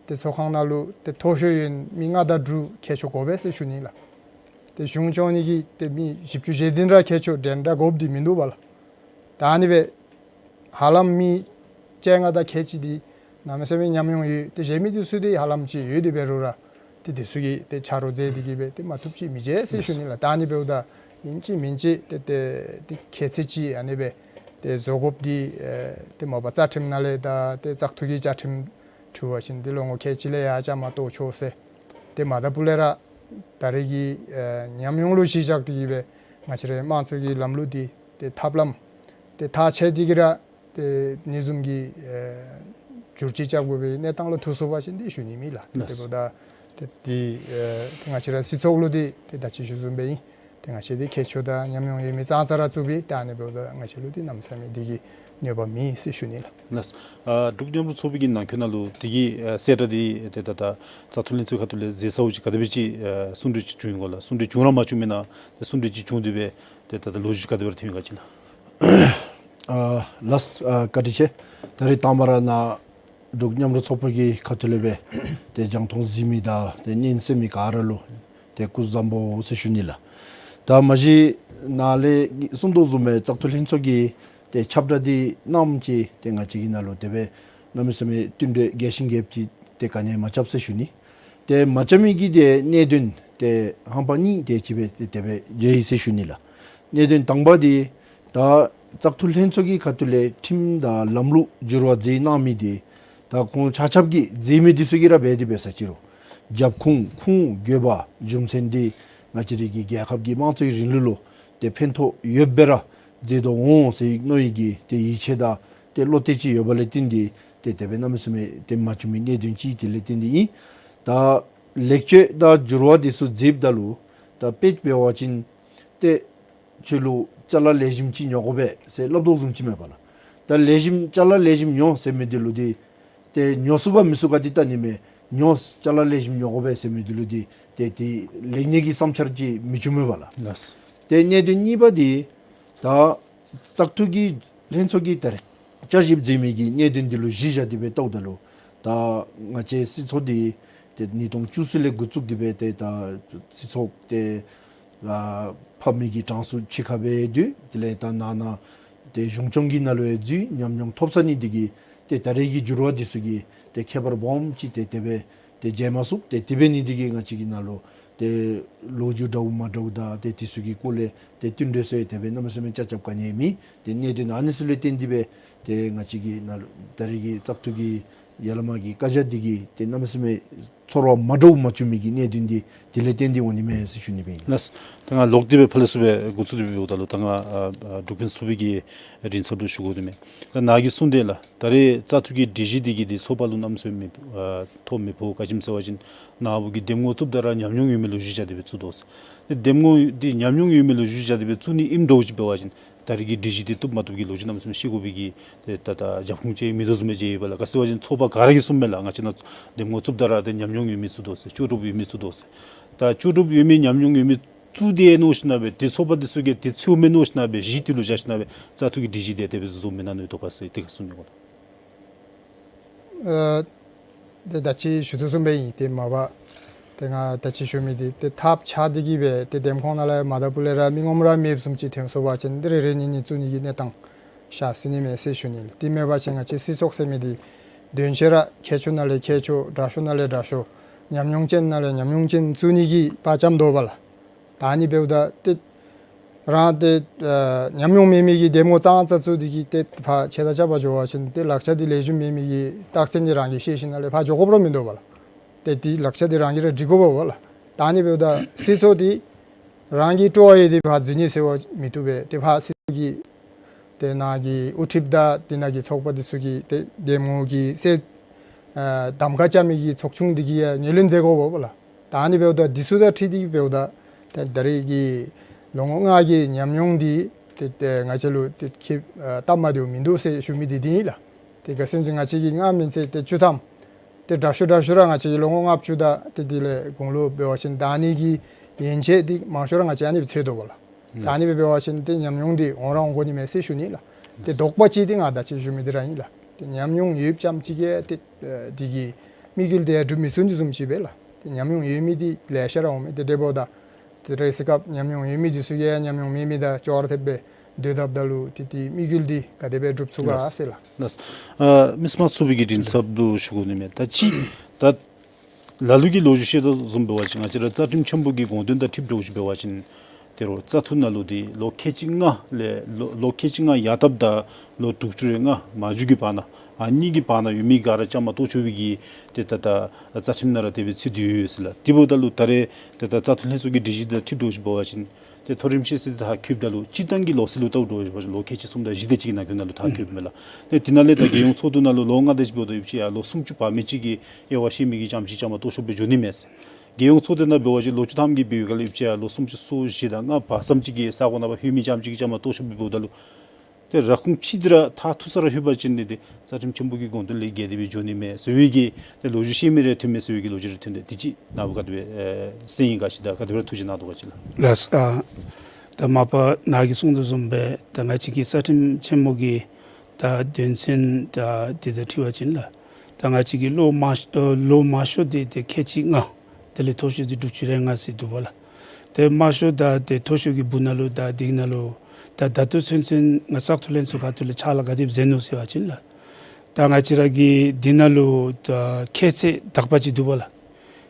ཏེ་ཚོགས་ཁང་ནང་ལུ་ཏེ་མཐོ་ཤོས་ཡོད་མི་ལྔ་དང་དྲུག་ཁྱད་ཆོས་དགོ་པས་ཟེར་ཞུ་ནི་ལགས། ཏེ་གཞུང་སྐྱོང་ནི་གི་ཏེ་མི་བཞི་བཅུ་ཞེ་བདུན་ར་ཁྱད་ཆོས་འདྲན་འདྲ་དགོཔ་འདི་མིན་འདུག་པ་ལགས། ད་ཨ་ནི་སྦེ་ཧ་ལམ་མི་བཅོ་ལྔ་དང་ཁལ་གཅིག་འདི་གནམ་མེད་ས་མེད་ཉམས་མྱོང་ཡོད། ཏེ་གཞན་མི་འདི་ཚུ་འདི་ཧ་ལམ་ཅིག་ཡོད་དེ་འབད་རུང་ར་ཏེ་འདི་ཚུ་གིས་ཏེ་ཆ་རོགས་མཛད་དེ་གིས་སྦེ་ཏེ་མ་བཏུབ་ཅིག་མི་འགྱོ་ཟེར་ཞུ་ནི་ལགས། ད་ཨ་ནི་འབདཝ་ད་ཨིན་ཅི་མིན་ཅི་ཏེ་ཏེ་ཏེ་ཁྱད་ཚད་ཅིག་ཨ་ནི་སྦེ་ཏེ་བཟོ་དགོཔ་འདི་ཨེ་ཏེ་མ་པ་རྩ་ཁྲིམས་ནང་ལས་དང་ཏེ་བཙག་འཐུ་གི་བཅའ་ཁྲིམས་འཁྲུལ་བ་ཅིན་ཏེ་ལོ་ངོ་ཁལ་གཅིག་ལས་ཡར་བཅའ་མར་གཏོགས་ཆོག་ཟེར། ཏེ་མ་ད་པུ་ལས་ར་ད་རེས་ཀྱི་ཨེ་ཉམས་མྱོང་ལུ་གཞི་བཞག་སྟེ་གིས་སྦེ་ང་བཅས་རའི་དམངས་གཙོ་གི་ལམ་ལུགས་འདི་ཏེ་ཐབས་ལམ་ཏེ་ཐག་བཅད་དེ་གིས་ར་ཏེ་ཨ་ནི་བཟུམ་གྱི་ཨེ་བསྒྱུར་བཅོས་རྐྱབ་དགོ་པའི་གནས་སྟངས་ལུ་ཐུག་སོང་པ་ཅིན་ཏེ་ཞུ་ནི་མེད་ལགས། ལགས། དེ་འབདཝ་ད་ཏེ་ཏེ་ཨེ་ཏེ་ང་བཅས་ར་སྲིད་ཚོགས་ལུ་འདི་ཏེ་ད་ཅི་ཞུ་བཟུམ་སྦེ་ཨིན། ཏེ་ང་བཅས་འདི་ཁྱད་ཆོས་དང་ཉམས་མྱོང་ཡོད་མི་ཙང་ཙ་ར་བཙུགས་པས། ཏེ་ཨ་ནི་འབདཝ་ད་ང་བཅས་ལུ་འདི་གནམ་མེད་ས་མེད་འདི་གིས་གནོད་པ་མེད་ཟེར་ཞུ་ནི་ལགས། ལགས། ཨ་འབྲུག་མཉམ་རུབ་ཚོགས་པའི་གི་ནང་འཁོད་ནང་ལུ་འདི་གི་ཨ་གསལ་བསྒྲགས་འདི་ཏེ་ད་ད་བཙག་འཐུ་ལྷན་ཚོགས་ཁ་ཐུག་ལས་མཛད་ཚརཝ་ཅིག་ག་དེ་སྦེ་ཅིག་ཨ་གསུང་གྲོས་ཅིག་བྱུང་ཡི་ག་ལགས། གསུང་གྲོས་བྱུང་ར་མ་བྱུང་མེན་ན། ཏེ་གསུང་གྲོས་ཅིག་བྱུང་སྟེ་སྦེ་ཏེ་ད་ད་ལོ་རྒྱུས་ག་དེ་སྦེ་ར་ཐོན་ཡི་ག་ཅིག་ལགས། ཨ་ལགས། ཨ་བཀའ་དྲིན་ཆེ། ད་རེས་དང་པ་ར་ནཱ་འབྲུག་མཉམ་རུབ་ཚོགས་པ་གི་ཁ་ཐུག་ལས་སྦེ་ཏེ་རྒྱང་མཐོང་གཟིགས་མི་དང་ཏེ་སྙན་གསན་མི་ག་ར་ལུ་ཏེ་སྐུ་གཟུགས་བཟང་པོ་ཟེར་ཞུ་ནི་ལགས། ད་མ་གཞི་ནཱ་ལས་གསུང་དོ་བཟུམ་སྦེ་བཙག་འཐུ་ལྷན་ཚོགས་ཀྱི་ཏེ་ཁྱབ་བསྒྲགས་འདི་གནངམ་ཅིག་ཏེ་ང་བཅས་ཀྱི་ནང་ལུ་དེ་སྦེ་གནམ་མེད་ས་མེད་བསྟུན་གྲོས་རྒྱས་ཤིང་རྒྱསཔ་ཅིག་ཏེ་ག་ནི་ཡང་མ་རྐྱབ་ཟེར་ཞུ་ནི། ཏེ་མ་རྐྱབ་མི་གི་ཏེ་གནད་དོན་ཏེ་ཧམ་པ་གཉིས་དེ་ཅིག་སྦེ་ཏེ་དེ་སྦེ་མཇལ་ཡི་ཟེར་ཞུ་ནི་ལགས། གནད་དོན་དང་པ་འདི་ད་བཙག་འཐུ་ལྷན་ཚོགས་ཀྱི་ཁ་ཐུག་ལས་ཁྲིམས་དང་ལམ་ལུགས་འགྱུར་བ་མཛད་གནང་མི་འདི་ད་ཁོང་ཆ་ཁྱབ་ཀྱིས་མཛད་མི་འདི་ཚུ་གིས་ར་འབད་དེ་འབད་ས་ཅིག་རུང་རྒྱབ་ཁུངས་ཁུངས་དགོས་པ་རྒྱུ་མཚན་འདི་ང་བཅས་རའི་གི་རྒྱལ་ཁབ་ཀྱི་དམངས་གཙོའི་རིང་ལུགས་ལུ་ཏེ་ཕན་ཐོགས་ཡོདཔ་སྦེ་ར་མཛད་དོ་འོང་ཟེར་མནོ་ཡི་གི་ཏེ་ཡིད་ཆེས་དང་ཏེ་བློ་གཏད་ཅིག་ཡོད་པ་ལས་བརྟེན་ཏེ་ཏེ་དེ་སྦེ་གནམ་མེད་ས་མེད་ཏེ་མ་བྱུང་མི་གནད་དོན་ཅིག་དེ་ལས་བརྟེན་ཏེ་ཨིན། ད་ལེགས་བཅོས་དང་འགྱུར་བ་འདི་ཚུ་མཛདཔ་ད་ལུ་ད་དཔེ་འབད་བ་ཅིན་ཏེ་ཁྱོད་ལུ་ཅ་ལ་ལེགས་ཤོམ་ཅིག་ཉོ་དགོ་པས་ཟེར་སླབ་དོ་བཟུམ་ཅིག་མས་པ་ལགས། ད་ལེགས་ཤོམ་ཅ་ལ་ལེགས་ཤོམ་ཉོ་ཟེར་མི་འདི་ལུ་འདི་ཏེ་ཉོ་ཚུགས་ག་མི་ཚུགས་ག་འདི་བལྟ་ནི་མེན། ཉོ་ཅ་ལ་ལེགས་ཤོམ་ཉོ་དགོ་པས་ཟེར་མི་འདི་ལུ་འདི་ཏེ་ཏེ་ལེགས་ཉེས་ཀྱི་བསམ་འཆར་ཅིག་མི་བྱུང་མས་པ་ལགས། ལགས། ཏེ་གནད་དོན་གཉིས་པ་འདི་ད་བཙག་འཐུ་གི་ལྷན་ཚོགས་ཀྱི་ད་རེས་བསྐྱར་ཞིབ་མཛད་མི་གི་གནད་དོན་འདི་ལུ་གཞི་བཞག་སྟེ་སྦེ་བལྟཝ་ད་ལུ་ད་ང་བཅས་སྲིད་ཚོགས་འདི་ཏེ་ཉིས་སྟོང་བཅུ་གསུམ་ལས་འགོ་བཙུགས་ཏེ་སྦེ་ཏེ་ད་སྲིད་ཚོགས་ཏེ་ཨ་ཕབ་མི་གི་གྲངས་སུ་ཕྱི་ཁར་སྦེ་འདུག། དེ་ལས་ད་ནང་ན་ཏེ་གཞུང་སྐྱོང་གི་ནང་ལུ་ཡང་འཛུལ་ཉམས་མྱོང་ཐོབ་ཚར་ནི་འདི་གིས་ཏེ་ད་རེས་ཀྱི་འགྱུར་བ་འདི་ཚུ་གིས་ཏེ་ཁྱད་པར་སྦོམ་ཅིག་ཏེ་དེ་སྦེ་ཏེ་མཇལ་མ་ཚུགས། ཏེ་དེ་འབད་ནི་འདི་གིས་ང་བཅས་ཀྱི་ནང་ལུ་ཏེ་ལོ་རྒྱུས་འདྲཝ་མ་འདྲཝ་དང་ཏེ་འདི་ཚུ་གི་སྐོར་ལས་ཏེ་བསྟུན་གྲོས་ཟེར་དེ་སྦེ་གནམ་མེད་ས་མེད་རྐྱབ་རྐྱབ་ག་ནི་ཡང་མེད། ཏེ་གནད་དོན་ཨ་ནི་ཚུ་ལས་བརྟེན་ཏེ་སྦེ་ཏེ་ང་བཅས་ཀྱི་ནང་ལུ་ད་རེས་ཀྱི་བཙག་འཐུ་གི་ཡ་ལ་མ་གི་བཀའ་རྒྱ་འདི་གིས་ཏེ་གནམ་མེད་ས་མེད་ཚོར་བ་མ་འདྲཝ་མ་བྱུང་མི་གི་གནད་དོན་འདི་དེ་ལས་བརྟེན་ཏེ་འོང་ནི་མས་ཟེར་ཞུ་ནི་སྦེ་ཨིན། ལགས། ད་ང་ལོག་སྟེ་སྦེ་ཕར་ལས་ཚུར་སྦེ་འགོ་བཙུགས་ཏེ་སྦེ་འབདཝ་ད་ལུ་ད་ང་ཨ་ཨ་འབྲུག་ཕུན་ཚོགས་པའི་གི་རིང་ཚབ་ལུ་ཞུ་དགོ་དོ་མས། ད་ནཱ་གིས་གསུངས་དེ་ལགས། ད་རེས་བཙག་འཐུ་གི་སྒྲིག་གཞི་འདི་གིས་འདི་ཚོགས་པ་ལུ་གནམ་མེད་ས་མེད་ཨ་ཐོ་མི་ཕོག། ག་ཅི་སྨོ་ཟེར་བ་ཅིན་ནཱ་བུ་གིས་འདེམས་ངོ་བཙུགསཔ་ད་ར་ཉམས་མྱོང་ཡོད་མི་ལུ་གཞི་བཞག་སྟེ་སྦེ་བཙུགས་དོ་ཟེར། ཏེ་འདེམས་ངོ་འདི་ཉམས་མྱོང་ཡོད་མི་ལུ་གཞི་བཞག་སྟེ་སྦེ་བཙུགས་ནི་ཨིནམ་འདྲཝ་ཅིག་འབད་བ་ཅིན་ད་རེས་ཀྱི་སྒྲིག་གཞི་འདི་བཏུབ་མ་བཏུབ་ཀྱི་ལོ་རྒྱུས་གནམ་མེད་ས་མེད་ཤེས་དགོ་པའི་གི་ཏེ་ད་ད་རྒྱབ་ཁུངས་ཅིག་མེད་དོ་བཟུམ་སྦེ་མཇལ་ཡི་པ་ལགས། ག་ཅི་སྨོ་ཟེར་བ་ཅིན་ཚོགས་པ་ག་ར་གིས་གསུངམ་མས་ལགས། ང་བཅས་ནཱ་འདེམས་ངོ་བཙུགསཔ་ད་ར་ཏེ་ཉམས་མྱོང་ཡོད་མི་བཙུགས་དོ་ཟེར། ལྕོགས་གྲུབ་ཡོད་མི་བཙུགས་དོ་ཟེར། ད་ལྕོགས་གྲུབ་ཡོད་མི་ཉམས་མྱོང་ཡོད་མི་བཙུགས་ཏེ་མནོ་ཞིན་ན་སྦེ་ཏེ་ཚོགས་པ་འདི་ཚུ་གིས་ཏེ་ཚུ་མེན་མནོ་ཞིན་ན་སྦེ་གཞི་འདི་ལུ་བཞག་ཞིན་ན་སྦེ་བཙག་འཐུ་གི་སྒྲིག་གཞི་འདི་དེ་སྦེ་བཟོ་མེན་ན་མནོ་དོ་པ་ཟེར་ཏེ་ག་གསུང་ནི་གོ་ལགས། ཨ་ཏེ་ད་ཅི་ཞུ་དོ་བཟུམ་སྦེ་ཨིན། ཏེ་མ་པ་ཏེ་ང་ད་ཅི་ཞུ་མི་འདི་ཏེ་ཐབས་ཆག་སྟེ་གིས་སྦེ་ཏེ་འདེམས་ཁོངས་ནང་ལས་མ་ད་པུ་ལས་ར་མི་ངོམ་ར་མེདཔ་བཟུམ་ཅིག་ཐོན་སོང་པ་ཅིན་ཏེ་རེ་རེ་གཉིས་གཉིས་བཙུགས་ནི་གི་གནས་སྟངས་ཤར་སྲིད་ནི་མས་ཟེར་ཞུ་ནི་ལགས། དེ་མེན་པ་ཅིན་ང་བཅས་སྲིད་ཚོགས་ཟེར་མི་འདི་དོན་ཆེ་ར་ཁྱད་ཆོས་ནང་ལས་ཁྱད་ཆོས་དྲག་ཤོས་ནང་ལས་དྲག་ཤོས་ཉམས་མྱོང་ཅན་ནང་ལས་ཉམས་མྱོང་ཅན་བཙུགས་ནི་གི་དཔའ་བཅམ་དོ་པ་ལགས། ད་ཨ་ནི་འབདཝ་ད་ཏེ་རང་ཏེ་ཨ་ཉམས་མྱོང་མེད་མི་གིས་འདེམས་ངོ་ཙང་ཙ་བཙུགས་ཏེ་གིས་ཏེ་ཕར་ཆེ་ད་ཆ་ཕར་འགྱོ་བ་ཅིན་ཏེ་ལག་ཆ་འདི་ལེགས་ཤོམ་མེད་མི་གི་རྟགས་མཚན་འདི་རང་གིས་ཤེས་ཞིན་ན་ལས་ཕར་འགྱོ་དགོཔ་ར་མིན་འདུག་པ་ལགས། ཏེ་འདི་ལག་ཆ་འདི་རང་གིས་ར་སྒྲིག་དགོ་པས་པ་ལགས། ད་ཨ་ནི་འབདཝ་ད་སྲིད་ཚོགས་འདི་རང་གི་སྤྲོ་བ་ཡོད་དེ་ཕར་འཛུལ་ནི་ཟེར་བ་མི་བཏུབ་པས། ཏེ་ཕར་སྲིད་ཚོགས་ཀྱི་ཏེ་ནཱ་གི་དབུ་ཁྲིདཔ་དང་དེ་ནང་གི་ཚོགས་པ་འདི་ཚུ་གིས་ཏེ་འདེམས་ངོ་གི་སྲིད་ཨ་གདམ་ཁ་རྐྱབ་མི་གི་ཚོགས་ཆུང་འདི་གིས་ཡང་ངོས་ལེན་མཛད་དགོ་པས་པ་ལགས། ད་ཨ་ནི་འབདཝ་ད་འདི་ཚུ་དང་འཁྲིལ་ཏེ་འབདཝ་ད་ཏེ་ད་རེས་ཀྱི་ ལོ་ངོ་ལྔ་གི་ཉམས་མྱོང་འདི་ཏེ་ཏེ་ང་བཅས་ལུ་ཏེ་ཁེ་ཨ་སྟབས་མ་བདེཝ་མིན་འདུག་ཟེར་ཞུ་མི་འདི་འདི་ཨིན་ལགས། ཏེ་ག་ཟེར་ཅིག་ང་བཅས་ཀྱིས་ལྔ་མེན་ཚེ་ཏེ་བཅུ་ཐམ་ཏེ་དྲག་ཤོས་དྲག་ཤོས་ར་ང་བཅས་ཀྱིས་ལོ་ངོ་ལྔ་བཅུ་དང་ཏེ་དེ་ལས་གོང་ལུ་འབད་བ་ཅིན་ད་ཨ་ནི་གི་ཡན་ཆད་འདི་མང་ཤོས་ར་ང་བཅས་ཨ་ནི་སྦེ་འཚོལ་དོ་བ་ལགས། ད་ཨ་ནི་སྦེ་འབད་བ་ཅིན་ཏེ་ཉམས་མྱོང་འདི་འོང་ར་འོང་དགོ་ནི་མས་ཟེར་ཞུ་ནི་ལགས། ཏེ་དོགས་པ་ཅིག་ཏེ་ང་ད་ཅི་ཞུ་མི་འདི་ར་ཨིན་ལགས། ཏེ་ཉམས་མྱོང་ཡོདཔ་ཙམ་ཅིག་གིས་ཏེ་ཨ་དེ་གི་དམིགས་ཡུལ་དེ་ཡང་འགྲུབ་མི་ཚུགས་ནི་བཟུམ་ཅིག་སྦེ་ལགས། ཏེ་ཉམས་མྱོང་ཡོད་མི་འདི་ལེ་ཤ་ར་འོང་མས། ཏེ་དེ་འབདཝ་ད་ཏེ་རེས་སྐབས་ཉམས་མྱོང་ཡོད་མི་འདི་ཚུ་གིས་ཉམས་མྱོང་མེད་མི་དང་ཅོག་ར་འཐདཔ་སྦེ་སྡོད་དཔ་ད་ལུ་ཏེ་དེ་དམིགས་ཡུལ་འདི་ག་དེ་སྦེ་འགྲུབ་ཚུགས་ག་ཟེར་ལགས། ལགས། ཨ་མི་སེར་དམངས་གཙོའི་གི་མགྲིན་ཚབ་ལུ་ཞུ་དགོ་ནི་མས། ད་ཅི་ད་ལ་ལུ་གིས་ལོ་རྒྱུས་བཤད་དོ་བཟུམ་འབད་བ་ཅིན་ང་བཅས་ར་རྩ་ཁྲིམས་ཆེན་པོ་གི་དགོངས་དོན་དང་འཁྲིལཝ་འདྲཝ་ཅིག་འབད་བ་ཅིན་ཏེ་རོགས་བཙག་འཐུ་ནང་ལུ་ཏེ་ལོ་ཁལ་གཅིག་ལྔ་ལས་ལོ་ལོ་ཁལ་གཅིག་ལྔ་ཡར་བཏབ་ད་ལོ་དྲུག་ཅུ་རེ་ལྔ་མ་འགྱོ་གི་བར་ན་ཨ་ནི་གི་བར་ན་ཡོད་མི་ག་ར་བཅའ་མར་གཏོགས་ཆོག་པའི་གི་ཏེ་ད་ད་རྩ་ཁྲིམས་ནང་ར་དེ་སྦེ་ཚུད་དེ་ཡོད་ཟེར་ལགས། དེ་འབདཝ་ད་ལུ་ད་རེས་ཏེ་ད་བཙག་འཐུ་ལྷན་ཚོགས་ཀྱི་སྒྲིག་གཞི་དང་འཁྲིལཝ་འདྲཝ་ཅིག་འབད་བ་ཅིན་ཏེ་མཐོ་རིམ་ཤེས་ཚད་དེ་མཐར་འཁྱོལཝ་ད་ལུ་སྤྱིར་བཏང་གི་ལོ་ཚད་ལུ་བལྟཝ་འདྲཝ་ཅིག་འབད་བ་ཅིན་ལོ་ཁལ་གཅིག་གསུམ་དང་བཞི་དེ་ཅིག་གི་ནང་འཁོད་ནང་ལུ་མཐར་འཁྱོལཝ་མས་ལགས། ཏེ་དེ་ནང་ལས་ད་རྒྱལ་ཡོངས་ཚོགས་འདུ་ནང་ལུ་ལོ་ལྔ་དེ་ཅིག་འབདཝ་ད་ཡོད་ཅི་ཡ་ལོ་སུམ་ཅུ་བར་མི་ཅིག་གིས་དབྱེ་བ་ཕྱེ་མི་གི་ཙམ་ཅིག་བཅའ་མར་གཏོགས་ཆོགཔ་སྦེ་འགྱོ་ནི་མས་ཟེར། རྒྱལ་ཡོངས་ཚོགས་སྡེ་ནང་འབད་བ་ཅིན་ལོ་བཅུ་ཐམ་གྱི་འབདཝ་ད་ལུ་ཡོད་ཅི་ཡ་ལོ་སུམ་ཅུ་སོ་བཞི་དང་ལྔ་བར་ཙམ་ཅིག་གི་ས་གོ་ནང་ཕར་ལྷོད་མི་ཙམ་ཅིག་གིས་བཅའ་མར་གཏོགས་ཆོགཔ་སྦེ་འབདཝ་ད་ལུ་ཏེ་ར་ཁུངས་ཅིག་འདི་ར་མཐར་ཐུག་ས་ར་ལྷོད་པ་ཅིན་ཏེ་ཏེ་རྩ་ཁྲིམས་ཆེན་པོ་གི་དགོངས་དོན་ལས་འགལ་ཏེ་སྦེ་འགྱོ་ནི་མས་ཟེར་བའི་གི་ཏེ་ལོ་རྒྱུས་བཤད་མི་རེ་ཐོན་མས་ཟེར་བའི་གི་ལོ་རྒྱུས་རེ་ཐོན་ཏེ་དེ་ཅིག་ནཱ་བུ་ག་དེ་སྦེ་ཨེ་གསན་ཡི་ག་ཅིག་དང་ག་དེ་སྦེ་ཐུགས་རྗེ་གནང་དོ་ག་ཅིག་ལགས། ལགས། ཨ་ད་མ་པ་ནཱ་གིས་གསུངས་དོ་བཟུམ་སྦེ་ད་ང་བཅས་ཀྱི་རྩ་ཁྲིམས་ཆེན་མོ་གི་ད་དོན་ཚན་ད་དེ་དང་འཁྲིལ་བ་ཅིན་ལགས། ད་ང་བཅས་ཀྱི་ལོ་མང་ཤོས་ཨ་ལོ་མང་ཤོས་འདི་ཏེ་ཁལ་གཅིག་ལྔ། དེ་ལས་མཐོ་ཤོས་འདི་དྲུག་ཅུ་རེ་ལྔ་ཟེར་འདུག་པ་ལགས། ཏེ་དམའ་ཤོས་ད་ཏེ་མཐོ་ཤོས་ཀྱི་སྦུག་ནང་ལུ་ད་འདི་ནང་ལུ་ད་ད་ལྟོ་ཚུན་ཚོད་ང་བཙག་འཐུ་ལྷན་ཚོགས་ཁ་ཐུག་ལས་ཕྱག་ལཱ་ག་དེ་མཛད་ནུག་ཟེར་བ་ཅིན་ལགས། ད་ང་བཅས་ར་གི་འདི་ནང་ལུ་ད་ཁྱད་ཚད་དག་པ་ཅིག་འདུག་པ་ལགས།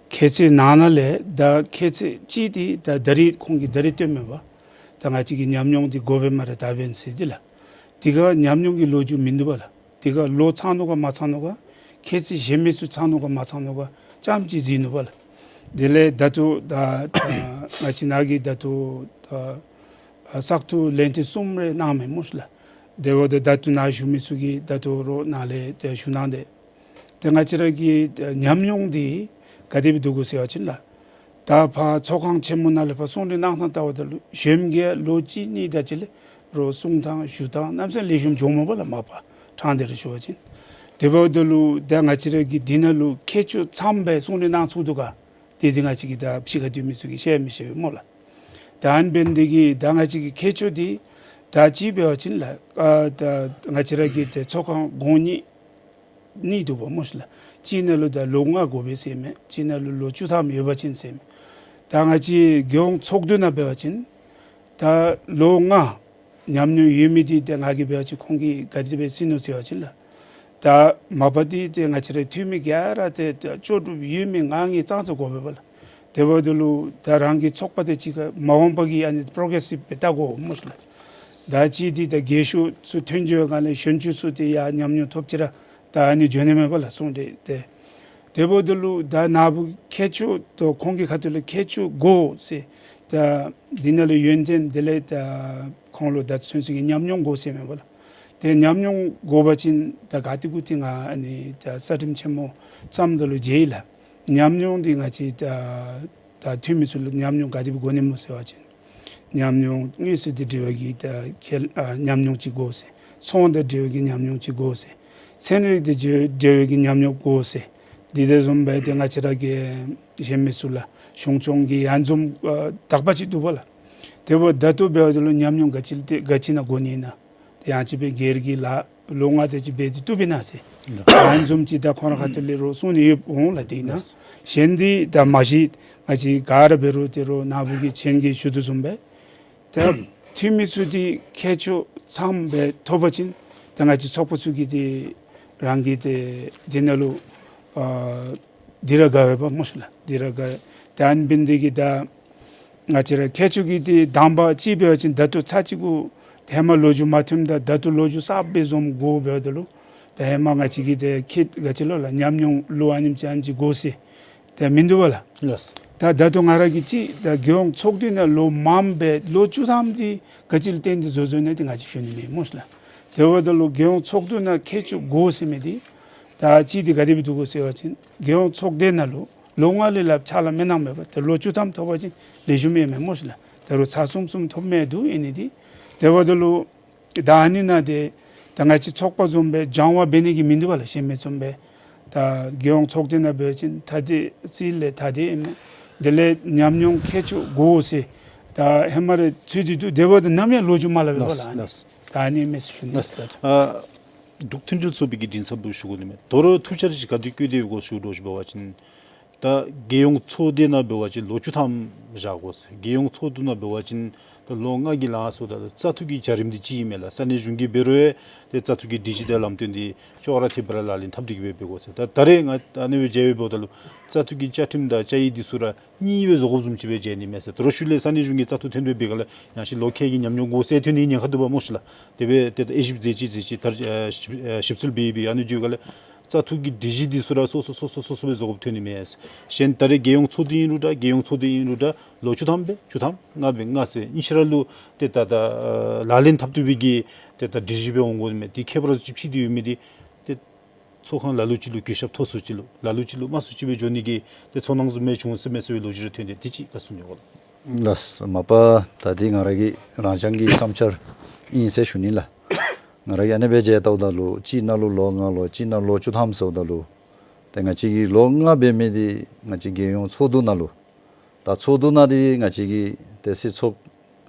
ཁྱད་ཚད་ནང་ན་ལས་ད་ཁྱད་ཚད་ཅིག་འདི་ད་ད་རིས་ཁོང་གིས་ད་རིས་སྟོན་མེད་པ། ད་ང་བཅས་ཀྱི་ཉམས་མྱོང་འདི་དགོ་པས་སྨ་རེ་ད་འབདན་ཟེར་འདི་ལགས། འདི་ག་ཉམས་མྱོང་གི་ལོ་རྒྱུས་མིན་འདུག་པ་ལགས། དེ་ག་ལོ་ཚང་ནུག་ག་མ་ཚང་ནུག་ག། ཁྱད་ཚད་གཞན་མི་ཚུ་ཚང་ནུག་ག་མ་ཚང་ནུག་ག་ཙམ་ཅིག་གཟིགས་ནུག་པ་ལགས། དེ་ལས་ད་ལྟོ་ད་ད་ང་བཅས་ནཱ་གིས་ད་ལྟོ་ད་ཨ་བཙག་འཐུ་ལན་ཐེངས་གསུམ་རེ་གནང་མས་སྨོ་ཤི་ལགས། དེ་འབདཝ་ད་ད་ལྟོ་ནཱ་བཞུགས་མི་ཚུ་གིས་ད་ལྟོ་རོགས་ནཱ་ལས་ད་ཞུ་གནང་སྟེ། ཏེ་ང་བཅས་ར་གི་ཉམས་མྱོང་འདི་ག་དེ་སྦེ་འདུག་གོ་ཟེར་བ་ཅིན་ལགས། ད་ཕར་ཚོགས་ཁང་ཆེན་མོ་ནང་ལས་ཕར་གསུང་གྲོས་གནང་ཐངས་བལྟཝ་ད་ལུ་གཞོནམ་གི་ལོ་གཅིག་གཉིས་དེ་ཅིག་ལས་རོགས་གསུང་ཐངས་ཞུ་ཐངས་གནམ་མེད་ས་མེད་ལེགས་ཤོམ་འགྱོཝ་མས་པ་ལགས། མ་པ་དྲང་སྟེ་ར་ཞུ་བ་ཅིན། དེ་འབདཝ་ད་ལུ་ད་ང་བཅས་ར་གི་འདི་ནང་ལུ་ཁྱད་ཆོས་ཚངམ་སྦེ་གསུང་གྲོས་གནང་ཚུགས་འདུག་ག། དེ་འདི་ང་བཅས་ཀྱིས་ད་ཕྱི་ཁར་སྡོད་མི་ཚུ་གིས་ཤེས་མི་ཤེས་པས་སྨོ་ལགས། ད་ཨ་ནི་འབདན་འདི་གིས་ད་ང་བཅས་ཀྱི་ཁྱད་ཆོས་འདི་ད་ཅིག་འབད་བ་ཅིན་ལགས། ཨ་ད་ང་བཅས་ར་གི་ཏེ་ཚོགས་ཁང་གོང་གཉིས་གཉིས་འདུག་པ་སྨོ་ཤི་ལགས། གཅིག་ནང་ལུ་ད་ལོ་ལྔ་དགོ་པས་ཟེར་མས། གཅིག་ནང་ལུ་ལོ་བཅུ་ཐམ་ཡོད་པ་ཅིན་ཟེར་མས། ད་ང་བཅས་རྒྱལ་ཡོངས་ཚོགས་འདུ་ནང་འབད་བ་ཅིན་ད་ལོ་ལྔ་ཉམས་མྱོང་ཡོད་མི་འདི་ཏེ་ང་གིས་འབད་བ་ཅིན་ཁོང་གིས་ག་དེ་སྦེ་ཟེར་ནུག་ཟེར་བ་ཅིན་ལགས། ད་མ་པ་འདི་ཏེ་ང་བཅས་ར་འཐུས་མི་ག་ར་ཏེ་ལྕོགས་གྲུབ་ཡོད་མི་ང་ངེ་ཙང་ཙ་དགོ་པས་པ་ལགས། དེ་འབདཝ་ད་ལུ་ད་རང་གི་ཚོགས་པ་དེ་ཅིག་ཁར་མ་འོངས་པ་གི་ཨ་ནི་པྲོ་གྲེ་སིབ་སྦེ་བལྟ་དགོ་སྨོ་ཤི་ལགས། ད་ཅིག་འདི་ད་རྒས་ཤོས་ཚུ་ཐོན་འགྱོ་བའི་སྒང་ལས་གཞོན་ཚུ་ཚུ་ཏེ་ཡར་ཉམས་མྱོང་ཐོབ་ཅི་ར་ད་ཨ་ནི་འགྱོ་ནི་མས་པ་ལགས་གསུང་སྟེ། ཏེ་དེ་འབདཝ་ད་ལུ་ད་ནཱ་བུ་ཁྱད་ཆོས་ད་ཁོང་གི་ཁ་ཐུག་ལས་ཁྱད་ཆོས་དགོ་ཟེར་ད་འདི་ནང་ལུ་ཡོན་ཏན་དེ་ལས་ད་ཁོང་ལུ་ད་ཚུན་ཚོད་ཀྱི་ཉམས་མྱོང་དགོ་ཟེར་མས་པ་ལགས། ཏེ་ཉམས་མྱོང་དགོ་པ་ཅིན་ད་ག་ཏེ་གུ་ཏེ་ང་ཨ་ནི་ད་རྩ་ཁྲིམས་ཆེན་མོ་བརྩམ་ད་ལུ་མཇལ་ཡི་ལགས། ཉམས་མྱོང་འདི་ང་བཅས་ད་ད་འཐུས་མི་ཚུ་ལུ་ཉམས་མྱོང་ག་དེ་སྦེ་དགོ་ནི་སྨོ་ཟེར་བ་ཅིན། ཉམས་མྱོང་དངོས་སུ་དང་འབྲེལ་བའི་གི་ད་ཁེལ་ཨ་ཉམས་མྱོང་ཅིག་དགོ་ཟེར། ཚོང་དང་འབྲེལ་བའི་གི་ཉམས་མྱོང་ཅིག་དགོ་ཟེར། ཚན་རིག་དང་འབྲེལ་བའི་གི་ཉམས་མྱོང་དགོ་ཟེར། འདི་དང་འཛོམས་སྦེ་ཏེ་ང་བཅས་ར་གི་གཞན་མི་ཚུ་ལགས་གཞུང་སྐྱོང་གི་ཡང་འཛོམས་ཨ་དག་པ་ཅིག་འདུག་པ་ལགས། དེ་འབདཝ་ད་ད་ལྟོ་འབདཝ་ད་ལུ་ཉམས་མྱོང་ག་ཅི་ལས་ཏེ་ག་ཅི་ནང་དགོ་ནི་ཨིན་ན། ཏེ་ཡང་ཅིན་སྦེ་སྒེར་གྱི་ལཱ་ལོ་ལྔ་དེ་ཅིག་འབད་དེ་བཏུབ་པས་ན་ཟེར། ཡང་འཛོམས་ཅིག་ད་ཁོང་ར་ཁ་ཐུག་ལས་རོགས་གསུང་ནི་ཡོདཔ་འོང་ལགས་དེ་ཨིན་ན། གཞན་འདི་ད་མ་གཞི་ང་བཅས་ག་ར་འབད་རུང་ཏེ་རོགས་ནཱ་བུ་གིས་ཆེན་གྱིས་ཞུ་དོ་བཟུམ་སྦེ་ད་འཐུས་མི་ཚུ་འདི་ཁྱད་ཆོས་ཚངམ་སྦེ་ཐོབ་པ་ཅིན་ད་ང་བཅས་ཚོགས་པ་ཚུ་གིས་ཏེ་རང་གི་ཏེ་འདི་ནང་ལུ་ཨ་འདི་ར་དགའ་བས་པ་སྨོ་ཤི་ལགས། འདི་ར་དགའ་བས། ད་ཨ་ནི་འབདན་འདི་གིས་ད་ང་བཅས་ར་ཁྱད་ཆོས་ཀྱི་ཏེ་དང་པ་ཅིག་འབད་བ་ཅིན་ད་ལྟོ་ཚར་གཅིག་གུ་ཧེ་མ་ལོ་རྒྱུས་མ་ཐོནམ་ད་ད་ལྟོ་ལོ་རྒྱུས་གསརཔ་སྦེ་འཛོམས་དགོ་འབདཝ་ད་ལུ་ད་ཧེ་མ་ང་བཅས་ཀྱི་ཏེ་ཁྱད་ག་ཅི་ལོ་ལགས་ཉམས་མྱོང་ལུ་ཨ་ནེམ་ཅིག་ཨ་ནེམ་ཅིག་དགོ་ཟེར། ཏེ་མིན་འདུག་པ་ལགས། ལགས། ད་ད་ལྟོ་ང་ར་གིས་ཅིག་ད་རྒྱལ་ཡོངས་ཚོགས་འདུ་ནང་ལོ་མངམ་སྦེ་ལོ་བཅུ་ཐམ་འདི་ག་ཅི་ལས་བརྟེན་ཏེ་བཟོ་བཟོཝ་ཨིན་ན་འདི་ང་བཅས་ཞུ་ནི་མེད་སྨོ་ཤི་ལགས། དེ་འབདཝ་ད་ལུ་རྒྱལ་ཡོངས་ཚོགས་འདུ་ནང་ཁྱད་ཆོས་དགོ་ཟེར་མི་འདི་ད་ཅིག་འདི་ག་དེ་སྦེ་འདུག་གོ་ཟེར་བ་ཅིན་རྒྱལ་ཡོངས་ཚོགས་སྡེ་ནང་ལུ་ལོ་ལྔ་ལས་ལྷག་ཕྱག་ལཱ་མི་གནངམ་མས་པ། ཏེ་ལོ་བཅུ་ཐམ་ཐོབ་པ་ཅིན་ལེགས་ཤོམ་ཨིན་མས་སྨོ་ཤི་ལགས། ད་རུང་ཚར་གསུམ་གསུམ་ཐོབ་མི་འདུག། ཨིན་ནི་འདི་དེ་འབདཝ་ད་ལུ་ད་ཨ་ནི་ནང་ཏེ་ད་ང་བཅས་ཚོགས་པ་བཟུམ་སྦེ་སྦྱང་བ་འབད་ནི་གི་མིན་འདུག་པ་ལགས། ཤེས་མི་བཟུམ་སྦེ་ད་རྒྱལ་ཡོངས་ཚོགས་སྡེ་ནང་འབད་བ་ཅིན་ད་ཏེ་རྩིས་ལས་ད་ཏེ་ཨིན་མས། དེ་ལས་ཉམས་མྱོང་མཁས་མཆོག་དགོ་ཟེར་ད་ཧེ་མ་ར་ཚུད་དེ་འདུག། དེ་འབདཝ་ད་ནམ་ཡང་ལོ་རྒྱུས་མ་སླབ་པས་པ་ལགས། ལགས། ད་ཨ་ནི་མས་ཟེར་ཞུ་ནི། ལགས། ཨ་འབྲུག་མཐུན་སྒྲིལ་ཚོགས་པའི་གི་མགྲིན་ཚབ་ལུ་ཞུ་དགོ་ནི་མས། དོ་རུང་ཐུགས་འཆར་ཅིག་ག་དེ་བཀོད་དེ་ཡོད་གོ་ཞུ་དོ་ཞུ་འབད་བ་ཅིན་ད་རྒྱལ་ཡོངས་ཚོགས་སྡེ་ནང་འབད་བ་ཅིན་ལོ་བཅུ་ཐམ་བཞག་དགོ་ཟེར། རྒྱལ་ཡོངས་ཚོགས་འདུ་ནང་འབད་བ་ཅིན་ད་ལོ་ལྔ་གི་ལང་སོངམ་ད་ལུ་བཙག་འཐུ་གི་བྱ་རིམ་འདི་ཅིག་ཨིན་མས་ལགས། ས་གནས་གཞུང་གིས་འབད་རུང་ཏེ་བཙག་འཐུ་གི་སྒྲིག་གཞི་དང་ལམ་སྟོན་འདི་ཅོག་ར་འཐདཔ་ར་ལག་ལེན་འཐབ་སྟེ་གི་འབད་འབད་དགོ་ཟེར། ད་ད་རེས་ང་ཨ་ནི་སྦེ་མཇལ་བའི་འབདཝ་ད་ལུ་བཙག་འཐུ་གི་བཅའ་ཁྲིམས་དང་བཅའ་ཡིག་འདི་ཚུ་ར་གཉིས་སྦེ་བཟོ་དགོཔ་བཟུམ་ཅིག་སྦེ་མཇལ་ནི་མས་ཟེར། དོ་རུང་ཤུལ་ལས་ས་གནས་གཞུང་གིས་བཙག་འཐུ་ཐོན་པའི་སྒང་ལས་ཡང་ཅིན་ལོ་ཁལ་གྱི་ཉམས་མྱོང་དགོ་ཟེར་ཐོན་ནིའི་ཉེན་ཁ་འདུག་པ་སྨོ་ཤེ་ལགས། དེ་སྦེ་ཏེ་ད་དབྱེ་ཞིབ་མཛད་ཅི་མཛད་ཅི་ད་ཨ་ཞིབ་ཨ་ཞིབ་འཚོལ་འབད་འབད་ཨ་ནི་བརྒྱུད་སྒང་ལས་བཙག་འཐུ་གི་སྒྲིག་གཞི་འདི་ཚུ་ར་སོ་སོ་སོ་སོ་སོ་སོ་སྦེ་བཟོ་དགོཔ་ཐོན་ནི་མས། གཞན་ད་རེས་རྒྱལ་ཡོངས་ཚོགས་འདུ་ཨིན་རུང་འདྲ་རྒྱལ་ཡོངས་ཚོགས་སྡེ་ཨིན་རུང་འདྲ་ལོ་བཅུ་ཐམ་སྦེ་བཅུ་ཐམ་ལྔ་སྦེ་ལྔ་ཟེར་ཨིན་ཅི་ར་ལུ་ཏེ་ད་ད་ཨ་ལག་ལེན་འཐབ་བཏུབ་པའི་གི་ཏེ་ད་སྒྲིག་གཞི་སྦེ་འོང་དགོ་ནི་མས། དེ་ཁྱད་པར་ཅིག་ཕྱེ་སྟེ་ཡོད་མི་འདི་ཏེ་ཚོགས་ཁང་ལ་ལུ་ཅིག་ལུ་གུས་ཞབས་མཐོ་སུ་ཅིག་ལུ་ལ་ལུ་ཅིག་ལུ་དམའ་སུ་ཅིག་སྦེ་འགྱོ་ནི་གི་ཏེ་ཚོར་སྣང་བཟུམ་མས་བྱུང་ཟེར་མས་ཟེར་བའི་ལོ་རྒྱུས་ར་ཐོན་ཏེ་དེ་ཅིག་ག་གསུང་ནི་ཡོད་ག་ལགས། ལགས། མ་པ་ད་འདི་ང་ར་གི་རང་རྐྱང་གི་བསམ་འཆར་ཨིན་ཟེར་ཞུ་ནི་ལགས། ང་ར་གིས་ཨ་ནི་སྦེ་མཇལཝ་ད་ལུ་གཅིག་ནང་ལུ་ལོ་ལྔ་ལོ་གཅིག་ནང་ལོ་བཅུ་ཐམ་ཟེརཝ་ད་ལུ་ཏེ་ང་བཅས་ཀྱི་ལོ་ལྔ་འབད་མི་འདི་ང་བཅས་རྒྱལ་ཡོངས་ཚོགས་འདུ་ནང་ལུ་ད་ཚོགས་འདུ་ནང་འདི་ང་བཅས་ཀྱི་ཏེ་སྲིད་ཚོགས་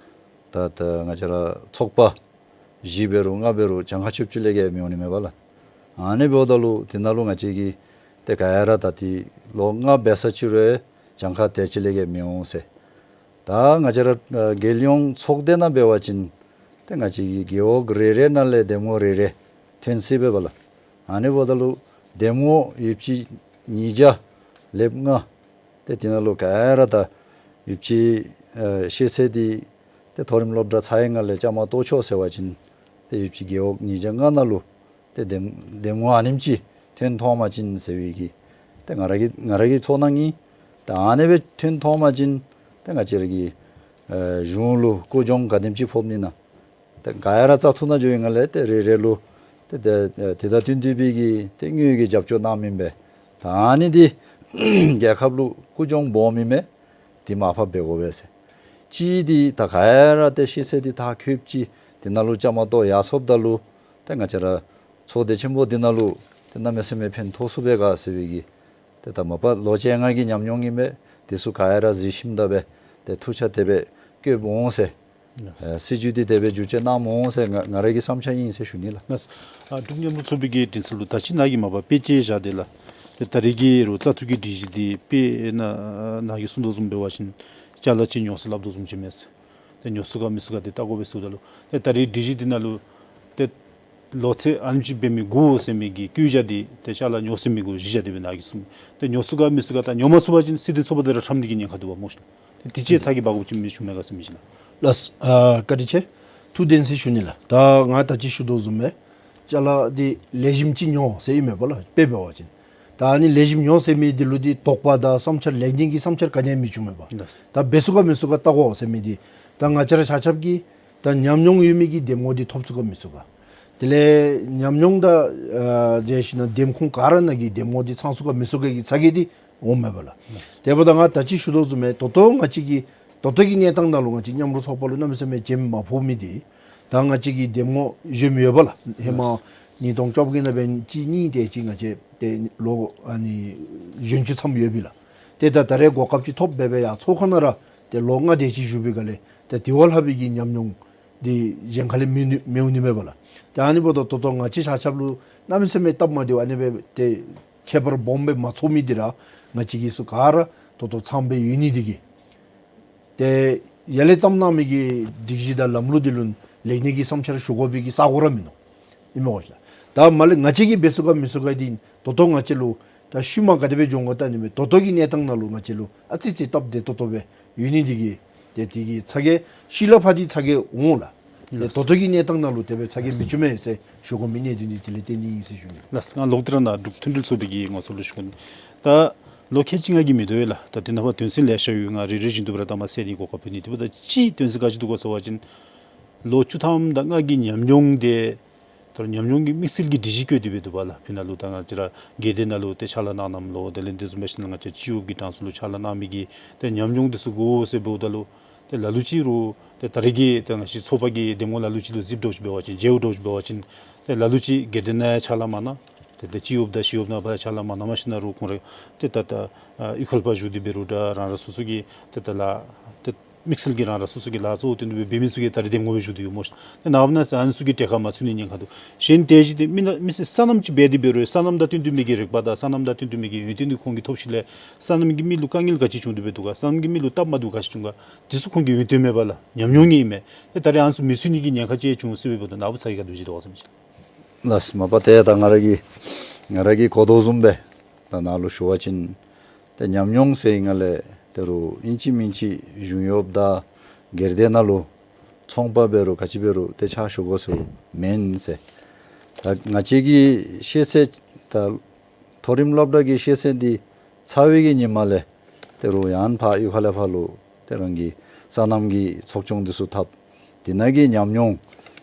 ད་ད་ང་བཅས་ར་ཚོགས་པ་བཞི་འབད་རུང་ལྔ་འབད་རུང་གྱངས་ཁ་ཆོདཔ་ཅིག་ལས་བརྒལ་མི་འོང་ནི་མས་པ་ལགས། ཨ་ནི་འབདཝ་ད་ལུ་དེ་ནང་ལུ་ང་བཅས་ཀྱི་ཏེ་ག་ཡ་ར་ད་ཏེ་ལོ་ལྔ་འབད་ས་ཅིག་རུང་གྱངས་ཁ་དེ་ཅིག་ལས་བརྒལ་མི་འོང་ཟེར། ད་ང་བཅས་ར་ཨ་རྒྱལ་ཡོངས་ཚོགས་སྡེ་ནང་འབད་བ་ཅིན་ཏེ་ང་བཅས་ཀྱི་རྒེད་འོག་རེ་རེ་ནང་ལས་འདེམས་ངོ་རེ་རེ་ཐོན་སྲིད་པས་པ་ལགས། ཨ་ནི་འབདཝ་ད་ལུ་འདེམས་ངོ་ཡོདཔ་ཅིག་ཉིས་བརྒྱ་ལྷགཔ་ལྔ་ཏེ་དེ་ནང་ལུ་ག་ཡ་ར་ད་ཡོདཔ་ཅིག་ཨ་ཤེས་ཚད་འདི་ཏེ་མཐོ་རིམ་སློབ་གྲྭ་ཚར་བའི་སྒང་ལས་བཅའ་མར་གཏོགས་ཆོག་ཟེར་བ་ཅིན་ཏེ་ཡོདཔ་ཅིག་རྒེད་འོག་ཉིས་བརྒྱ་ལྔ་ནང་ལུ་ཏེ་འདེམས་འདེམས་ངོ་ཨ་ནེམ་ཅིག་ཐོན་ཐོན་པ་ཅིན་ཟེར་བའི་གི་ཏེ་ང་ར་གི་ང་ར་གི་ཚོར་སྣང་ཨིན། ད་ཨ་ནི་སྦེ་ཐོན་ཐོན་པ་ཅིན་ཏེ་ང་བཅས་ར་གི་ཨ་གཞུང་ལུ་ཀུན་སྦྱོང་ག་དེམ་ཅིག་ཕོགཔ་ཨིན་ན། ཏེ་ག་ཡ་ར་བཙག་འཐུ་ནང་འགྱོ་བའི་སྒང་ལས་ཏེ་རེ་རེ་ལུ་ཏེ་ཏེ་ཏེ་དང་བསྟུན་ཏེ་སྦེ་གི་ཏེ་དངུལ་གྱི་རྒྱབ་སྐྱོར་གནངམ་ཨིན་པས། ད་ཨ་ནི་འདི་རྒྱལ་ཁབ་ལུ་ཀུན་སྦྱོང་སྦོམ་ཨིན་མས། དེ་མར་ཕབ་འབད་དགོ་པས་ཟེར། གཅིག་འདི་ད་ག་ཡ་ར་ཏེ་ཤེས་ཚད་འདི་མཐར་འཁྱོལཝ་ཅིག་དེ་ནང་ལུ་བཅའ་མར་གཏོགས་ཡར་སོངམ་ད་ལུ་ཏེ་ང་བཅས་ར་ཚོགས་སྡེ་ཆེན་པོ་འདི་ནང་ལུ་ཏེ་གནམ་མེད་ས་མེད་ཕན་ཐོགས་ཚུགས་པས་ག་ཟེར་བའི་གི་ཏེ་ད་མ་པ་ལོ་བཅོ་ལྔ་གི་ཉམས་མྱོང་ཨིན་པས། དེ་ཚུ་ག་ཡ་ར་གཟིགས་ཞིནམ་ད་སྦེ་ཏེ་ཐུགས་འཆར་དེ་སྦེ་བཀོདཔ་འོང་ཟེར། ཨ་སྲིད་བྱུས་འདི་དེ་སྦེ་བསྒྱུར་བཅོས་གནངམ་འོང་ཟེར་ང་ང་ར་གི་བསམ་འཆར་ཨིན་ཟེར་ཞུ་ནི་ལགས། ལགས། ཨ་འབྲུག་མཉམ་རུབ་ཚོགས་པའི་གི་མགྲིན་ཚབ་ལུ་ད་ཅི་ནཱ་གིས་མ་པ་དཔེ་ཅིག་བཞག་དེས་ལགས། ཏེ་ད་རེས་ཀྱི་རུང་བཙག་འཐུ་གི་སྒྲིག་གཞི་འདི་དཔེར་ན་ནཱ་གིས་གསུངས་དོ་བཟུམ་འབད་བ་ཅིན་ཅ་ལ་ཅིག་ཉོ་ཟེར་སླབ་དོ་བཟུམ་ཅིག་མས་ཟེར། ཏེ་ཉོ་ཚུགས་ག་མི་ཚུགས་ག་འདི་བལྟ་དགོ་པས་ཟེརཝ་ད་ལུ་ཏེ་ད་རེས་སྒྲིག་གཞི་འདི་ནང་ལུ་ཏེ་ལོ་ཚད་ཨ་ནེམ་ཅིག་འབད་མི་དགོ་ཟེར་མི་གི་བཀོད་རྒྱ་འདི་ཏེ་ཅ་ལ་ཉོ་ཟེར་མི་གུ་གཞི་བཞག་སྟེ་སྦེ་ནཱ་གིས་གསུངས། ཏེ་ཉོ་ཚུགས་ག་མི་ཚུགས་ག་ད་ཉོ་མ་ཚུགས་པ་ཅིན་སྲིད་དོན་ཚོགས་པ་འདི་ར་ཁྲམ་འདི་གི་ཉེན་ཁ་འདུག་པ་སྨོ་ཤེ། ཏེ་དེ་ཅིག་ཚ་གྱང་འབག་དགོཔ་ཅིག་མི་བྱུང་མས་ག་ཟེར་མི་ཅིག་ལགས། ལགས། ཨ་བཀའ་དྲིན་ཆེ། ཐུགས་བདེན་ཟེར་ཞུ་ནི་ལགས། ད་ང་ད་ཅི་ཞུ་དོ་བཟུམ་སྦེ་ཅ་ལ་འདི་ལེགས་ཤོམ་ཅིག་ཉོ་ཟེར་ཨིན་མས་པ་ལགས། དཔེ་འབད་བ་ཅིན་ད་ཨ་ནི་ལེགས་ཤོམ་ཉོ་ཟེར་མི་འདི་ལུ་འདི་དོགས་པ་དང་བསམ་འཆར་ལེགས་ཉེས་ཀྱི་བསམ་འཆར་ག་ནི་ཡང་མི་བྱུང་མས་པ། ལགས། ད་འབད་ཚུགས་ག་མི་ཚུགས་ག་བལྟ་དགོ་ཟེར་མི་འདི་ད་ང་བཅས་ར་ཆ་ཁྱབ་ཀྱིས་ད་ཉམས་མྱོང་ཡོད་མི་གི་འདེམས་ངོ་འདི་ཐོབ་ཚུགས་ག་མི་ཚུགས་ག། དེ་ལས་ཉམས་མྱོང་དང་ཨ་འབྱེད་ཞིན་ན་འདེམས་ཁོངས་ག་ར་ནང་གི་འདེམས་ངོ་འདི་ཚང་ཚུགས་ག་མི་ཚུགས་ག་གི་ཚ་གྱང་འདི་འོངམ་མས་པ་ལགས། དེ་འབདཝ་ད་ང་ད་ཅི་ཞུ་དོ་བཟུམ་སྦེ་ད་ལྟོ་ང་བཅས་ཀྱི་ད་ལྟོ་གི་གནས་སྟངས་ནང་ལུ་ང་བཅས་མཉམ་རུབ་ཚོགས་པ་ལུ་གནམ་མེད་ས་མེད་བྱེམ་མ་ཕོག་མི་འདི་ད་ང་བཅས་ཀྱི་འདེམས་ངོ་གཞོནམ་ཡོད་པ་ལགས། ཧེ་མ་ཉིས་སྟོང་བཅོ་བརྒྱད་ནང་འབད་གཅིག་གཉིས་དེ་ཅིག་ང་བཅས་ཏེ་ལོ་ཨ་ནི་གཞོན་ཅུང་ཙམ་ཡོད་པས་ལགས། ཏེ་ད་ད་རེས་གོ་སྐབས་ཅིག་ཐོབ་སྦེ་སྦེ་ཡར་ཚོགས་ཁང་ནང་ར་ཏེ་ལོ་ལྔ་དེ་ཅིག་བཞུགས་པའི་སྒང་ལས་ཏེ་དེ་བ་ལྷག་པའི་གི་ཉམས་མྱོང་འདི་གཞན་ཁ་ལས་མི་ནུས་མི་འོང་ནི་མས་པ་ལགས། ཏེ་ཨ་ནི་འབདཝ་ད་ད་ལྟོ་ང་བཅས་ཆ་ཁྱབ་ལུ་གནམ་མེད་ས་མེད་སྟབས་མ་བདེཝ་ཨ་ནི་སྦེ་ཏེ་ཁྱད་པར་སྦོམ་སྦེ་མ་ཚོར་མི་འདི་ར་ང་བཅས་ཀྱིས་ཚུ་ག་ར་ད་ལྟོ་ཚངམ་སྦེ་ཡོད་ནི་འདི་གིས་ཏེ་ཡར་ལས་བརྩམ་གནང་མི་གི་སྒྲིག་གཞི་དང་ལམ་ལུགས་འདི་ལུ་ལེགས་ཉེས་ཀྱི་བསམ་འཆར་ཞུ་དགོ་པའི་གི་ས་གོ་ར་མིན་ནུག། ཨིན་མས་གོ་ལགས། ད་མ་ལས་ང་བཅས་ཀྱིས་འབད་ཚུགས་ག་མི་ཚུགས་ག་འདི་ད་ལྟོ་ང་བཅས་ལུ་ད་ཤུལ་མ་ག་དེ་སྦེ་འགྱོ་འོང་ག་བལྟ་ནི་མས། ད་ལྟོ་གི་གནས་སྟངས་ནང་ལུ་ང་བཅས་ལུ་ཨ་ཙི་ཙི་སྟབས་བདེ་ཏོག་ཏོ་སྦེ་ཡོད་ནི་འདི་གིས་ཏེ་དེ་གི་ཚ་གྱང་ཤུལ་ལས་ཕར་འདི་ཚ་གྱང་འོང་ལགས། ཏེ་ལགས། ད་ལྟོ་གི་གནས་སྟངས་ནང་ལུ་དེ་སྦེ་ཚ་གྱང་མི་བྱུང་མས་ཟེར་ཞུ་དགོ་མི་གནད་དོན་འདི་དེ་ལས་བརྟེན་ནི་ཨིན་ཟེར་ཞུ་ནི། ལགས། ང་ལོག་སྟེ་ར་ནཱ་འབྲུག་མཐུན་སྒྲིལ་ཚོགས་པའི་གི་ངོ་སོ་ལུ་ཞུ་ནི། ད་ལོ་ཁལ་གཅིག་ལྔ་གིས་མི་དོ་བས་ལགས། ད་དེ་ནང་ཕར་དོན་ཚན་ལེ་ཤ་ཡོད། ང་རེ་རེ་བཞིན་དུ་སྦེ་ར་ད་མ་ཟེར་ནི་གོ་སྐབས་ཕུལ་ནི། དེ་འབདཝ་ད་གཅིག་དོན་ཚན་ག་ཅི་འདུག་གོ་ཟེར་བ་ཅིན་ལོ་བཅུ་ཐམ་དང་ལྔ་གི་ཉམས་མྱོང་འདི་ད་ཉམས་མྱོང་གི་དམིགས་བསལ་གྱི་སྒྲིག་གཞི་བཀོད་དེ་སྦེ་འདུག་པ་ལགས། ཕི་ནང་ལུ་ད་ང་བཅས་ར་སྒེར་སྡེ་ནང་ལུ་ཏེ་ཕྱག་ལཱ་གནང་གནངམ་ལོ་དེ་ལས་འདི་བཟུམ་འབད་ཞིན་ན་ང་བཅས་སྤྱི་གཡོག་གི་གྲངས་སུ་ལུ་ཕྱག་ལཱ་གནང་མི་གི་ཏེ་ཉམས་མྱོང་འདི་ཚུ་དགོ་ཟེར་འབདཝ་ད་ལུ་ ཏེ་ལ་ལུ་ཅིག་རུང་ཏེ་ད་རེས་ཀྱི་ཏེ་ང་བཅས་ཚོགས་པ་གི་གདམ་ངོ་ལ་ལུ་ཅིག་ལུ་གཟིགསཔ་འདྲཝ་ཅིག་འབད་བ་ཅིན་མཇལཝ་འདྲཝ་ཅིག་འབད་བ་ཅིན་ཏེ་ལ་ལུ་ཅིག་སྒེར་སྡེ་ནང་ཡང་ཕྱག་ལཱ་མ་གནང་། ཏེ་ཏེ་སྤྱི་གཡོགཔ་དང་སྤྱི་གཡོགཔ་ནང་ཕར་ཡང་ཕྱག་ལཱ་མ་གནང་མ་ཞིནམ་ལས་རུང་ཁོང་ར་ཏེ་ད་ད་ཨ་གཡུས་ཁ་ལས་ཕར་བཞུགས་ཏེ་འབད་རུང་འདྲ་རང་རང་སོ་སོ་གི་ཏེ་ད་ལཱ་ཏེ་དམིགས་བསལ་གྱི་རང་རང་སོ་སོ་གི་ལཱ་གཙོ་བོ་བཏོན་ཏེ་འབད་མི་ཚུ་གིས་ད་རེས་གདམ་ངོ་སྦེ་བཞུགས་ཏེ་ཡོད་སྨོ་ཤིག། ཏེ་ནངས་པ་གནངས་ཚེ་ཨ་ནི་ཚུ་གིས་གྲལ་ཁར་མ་ཚུད་ནིའི་ཉེན་ཁ་འདུག། གཞན་དེ་བཞིན་ཏེ་མི་ན་མི་སེར་སོ་ནམ་ཅིག་འབད་དེ་འབད་རུང་སོ་ནམ་དང་བསྟུན་ཏེ་མི་གི་རིག་པ་དང་སོ་ནམ་དང་བསྟུན་ཏེ་མི་གི་ཡོན་ཏན་འདི་ཁོང་གིས་ཐོབ་ཞིནམ་ལས་སོ་ནམ་གྱིས་མི་ལུ་དཀའ་ངལ་ག་ཅི་བྱུང་སྟེ་འབད་འདུག་ག། སོ་ནམ་གྱིས་མི་ལུ་སྟབས་མ་བདེཝ་ག་ཅི་བྱུང་ག། འདི་ཚུ་ཁོང་གི་ཡོན་ཏན་མེན་པས་ལགས། ཉམས་མྱོང་ཨིན་མས། ཏེ་ད་རེས་ཨ་ནི་ཚུ་མི་ཚུད་ནིའི་ཉེན་ཁ་ཅིག་བྱུང་སྲིད་པས། འབདཝ་ད་ནཱ་བུ་ཚ་གིས་ག་དེ་སྦེ་མཇལ་དོ་ག་ཟེར་མི་ཅིག། ལགས་མ་པ་ཏེ་ད་ང་ར་གིས་ང་ར་གིས་གོ་དོ་བཟུམ་སྦེ་ད་ནཱ་ལུ་ཞུ་བ་ཅིན་ཏེ་ཉམས་མྱོང་ཟེར་ང་ལས་ཏེ་རུང་ཨིན་ཅི་མིན་ཅི་གཞུང་གཡོགཔ་དང་སྒེར་སྡེ་ནང་ལུ་ཚོང་པ་འབད་རུང་ག་ཅི་འབད་རུང་ཏེ་ཕྱག་ཞུ་དགོ་ཟེར་མེན་ཟེར། ད་ང་བཅས་ཀྱི་ཤེས་ཚད་ད་མཐོ་རིམ་སློབ་གྲྭ་གི་ཤེས་ཚད་འདི་ཚར་བའི་གི་ཉིནམ་ལས་ཏེ་རུང་ཡང་ཕར་གཡུས་ཁ་ལས་ཕར་ལུ་ཏེ་རང་གི་སོ་ནམ་གྱི་ཚོགས་ཆུང་འདི་ཚུ་འཐབ། དེ་ནང་གི་ཉམས་མྱོང་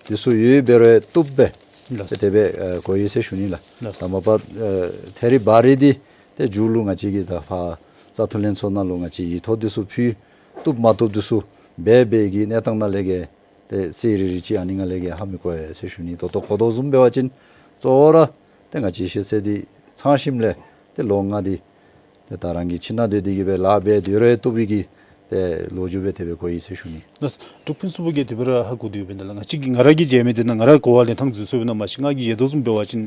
འདི་ཚུ་ཡོད་འབད་རུང་བཏུབ་སྦེ་ལགས། ཏེ་དེ་སྦེ་ཨེ་གོ་ཡི་ཟེར་ཞུ་ནི་ལགས། ལགས། ད་མ་པ་ཨེ་ཐད་རི་བ་རི་འདི་ཏེ་མཇུག་ལུ་ང་བཅས་ཀྱིས་ད་ཕར་བཙག་འཐུ་ལྷན་ཚོགས་ནང་ལུ་ང་བཅས་ཡིག་ཐོག་འདི་ཚུ་ཕུལ། བཏུབ་མ་བཏུབ་འདི་ཚུ་འབད་འབད་གི་གནས་སྟངས་ནང་ལས་གི་ཏེ་གསལ་རི་རི་ཅིག་ཨ་ནི་ནང་ལས་གི་ཧ་མི་གོ་ཡི་ཟེར་ཞུ་ནི། ད་ལྟོ་གོ་དོ་བཟུམ་འབད་བ་ཅིན་གཙོ་བོ་ར་ཏེ་ང་བཅས་ཤེས་ཚད་འདི་ཚང་ཞིནམ་ལས་ཏེ་ལོ་ལྔ་འདི་ཏེ་ད་རང་གི་ཁྱིམ་ནང་སྡོད་དེ་གི་སྦེ་ལཱ་འབད་སྡོད་རུང་བཏུབ་པའི་གི་ཏེ་ལོ་རྒྱུས་སྦེ་དེ་སྦེ་གོ་ཡི་ཟེར་ཞུ་ནི། ལགས། འབྲུག་ཕུན་ཚོགས་པ་གིས་དེ་སྦེ་ར་ཧ་གོ་སྟེ་ཡོདཔ་ཨིན་ན་ལགས། ང་བཅས་ཀྱིས་ང་ར་གིས་མཇལ་མི་འདི་ནང་ང་ར་གོ་བ་ལེན་ཐངས་འཛིན་སོང་པས་ན། མ་གཞི་ང་གིས་མཇལ་དོ་བཟུམ་འབད་བ་ཅིན་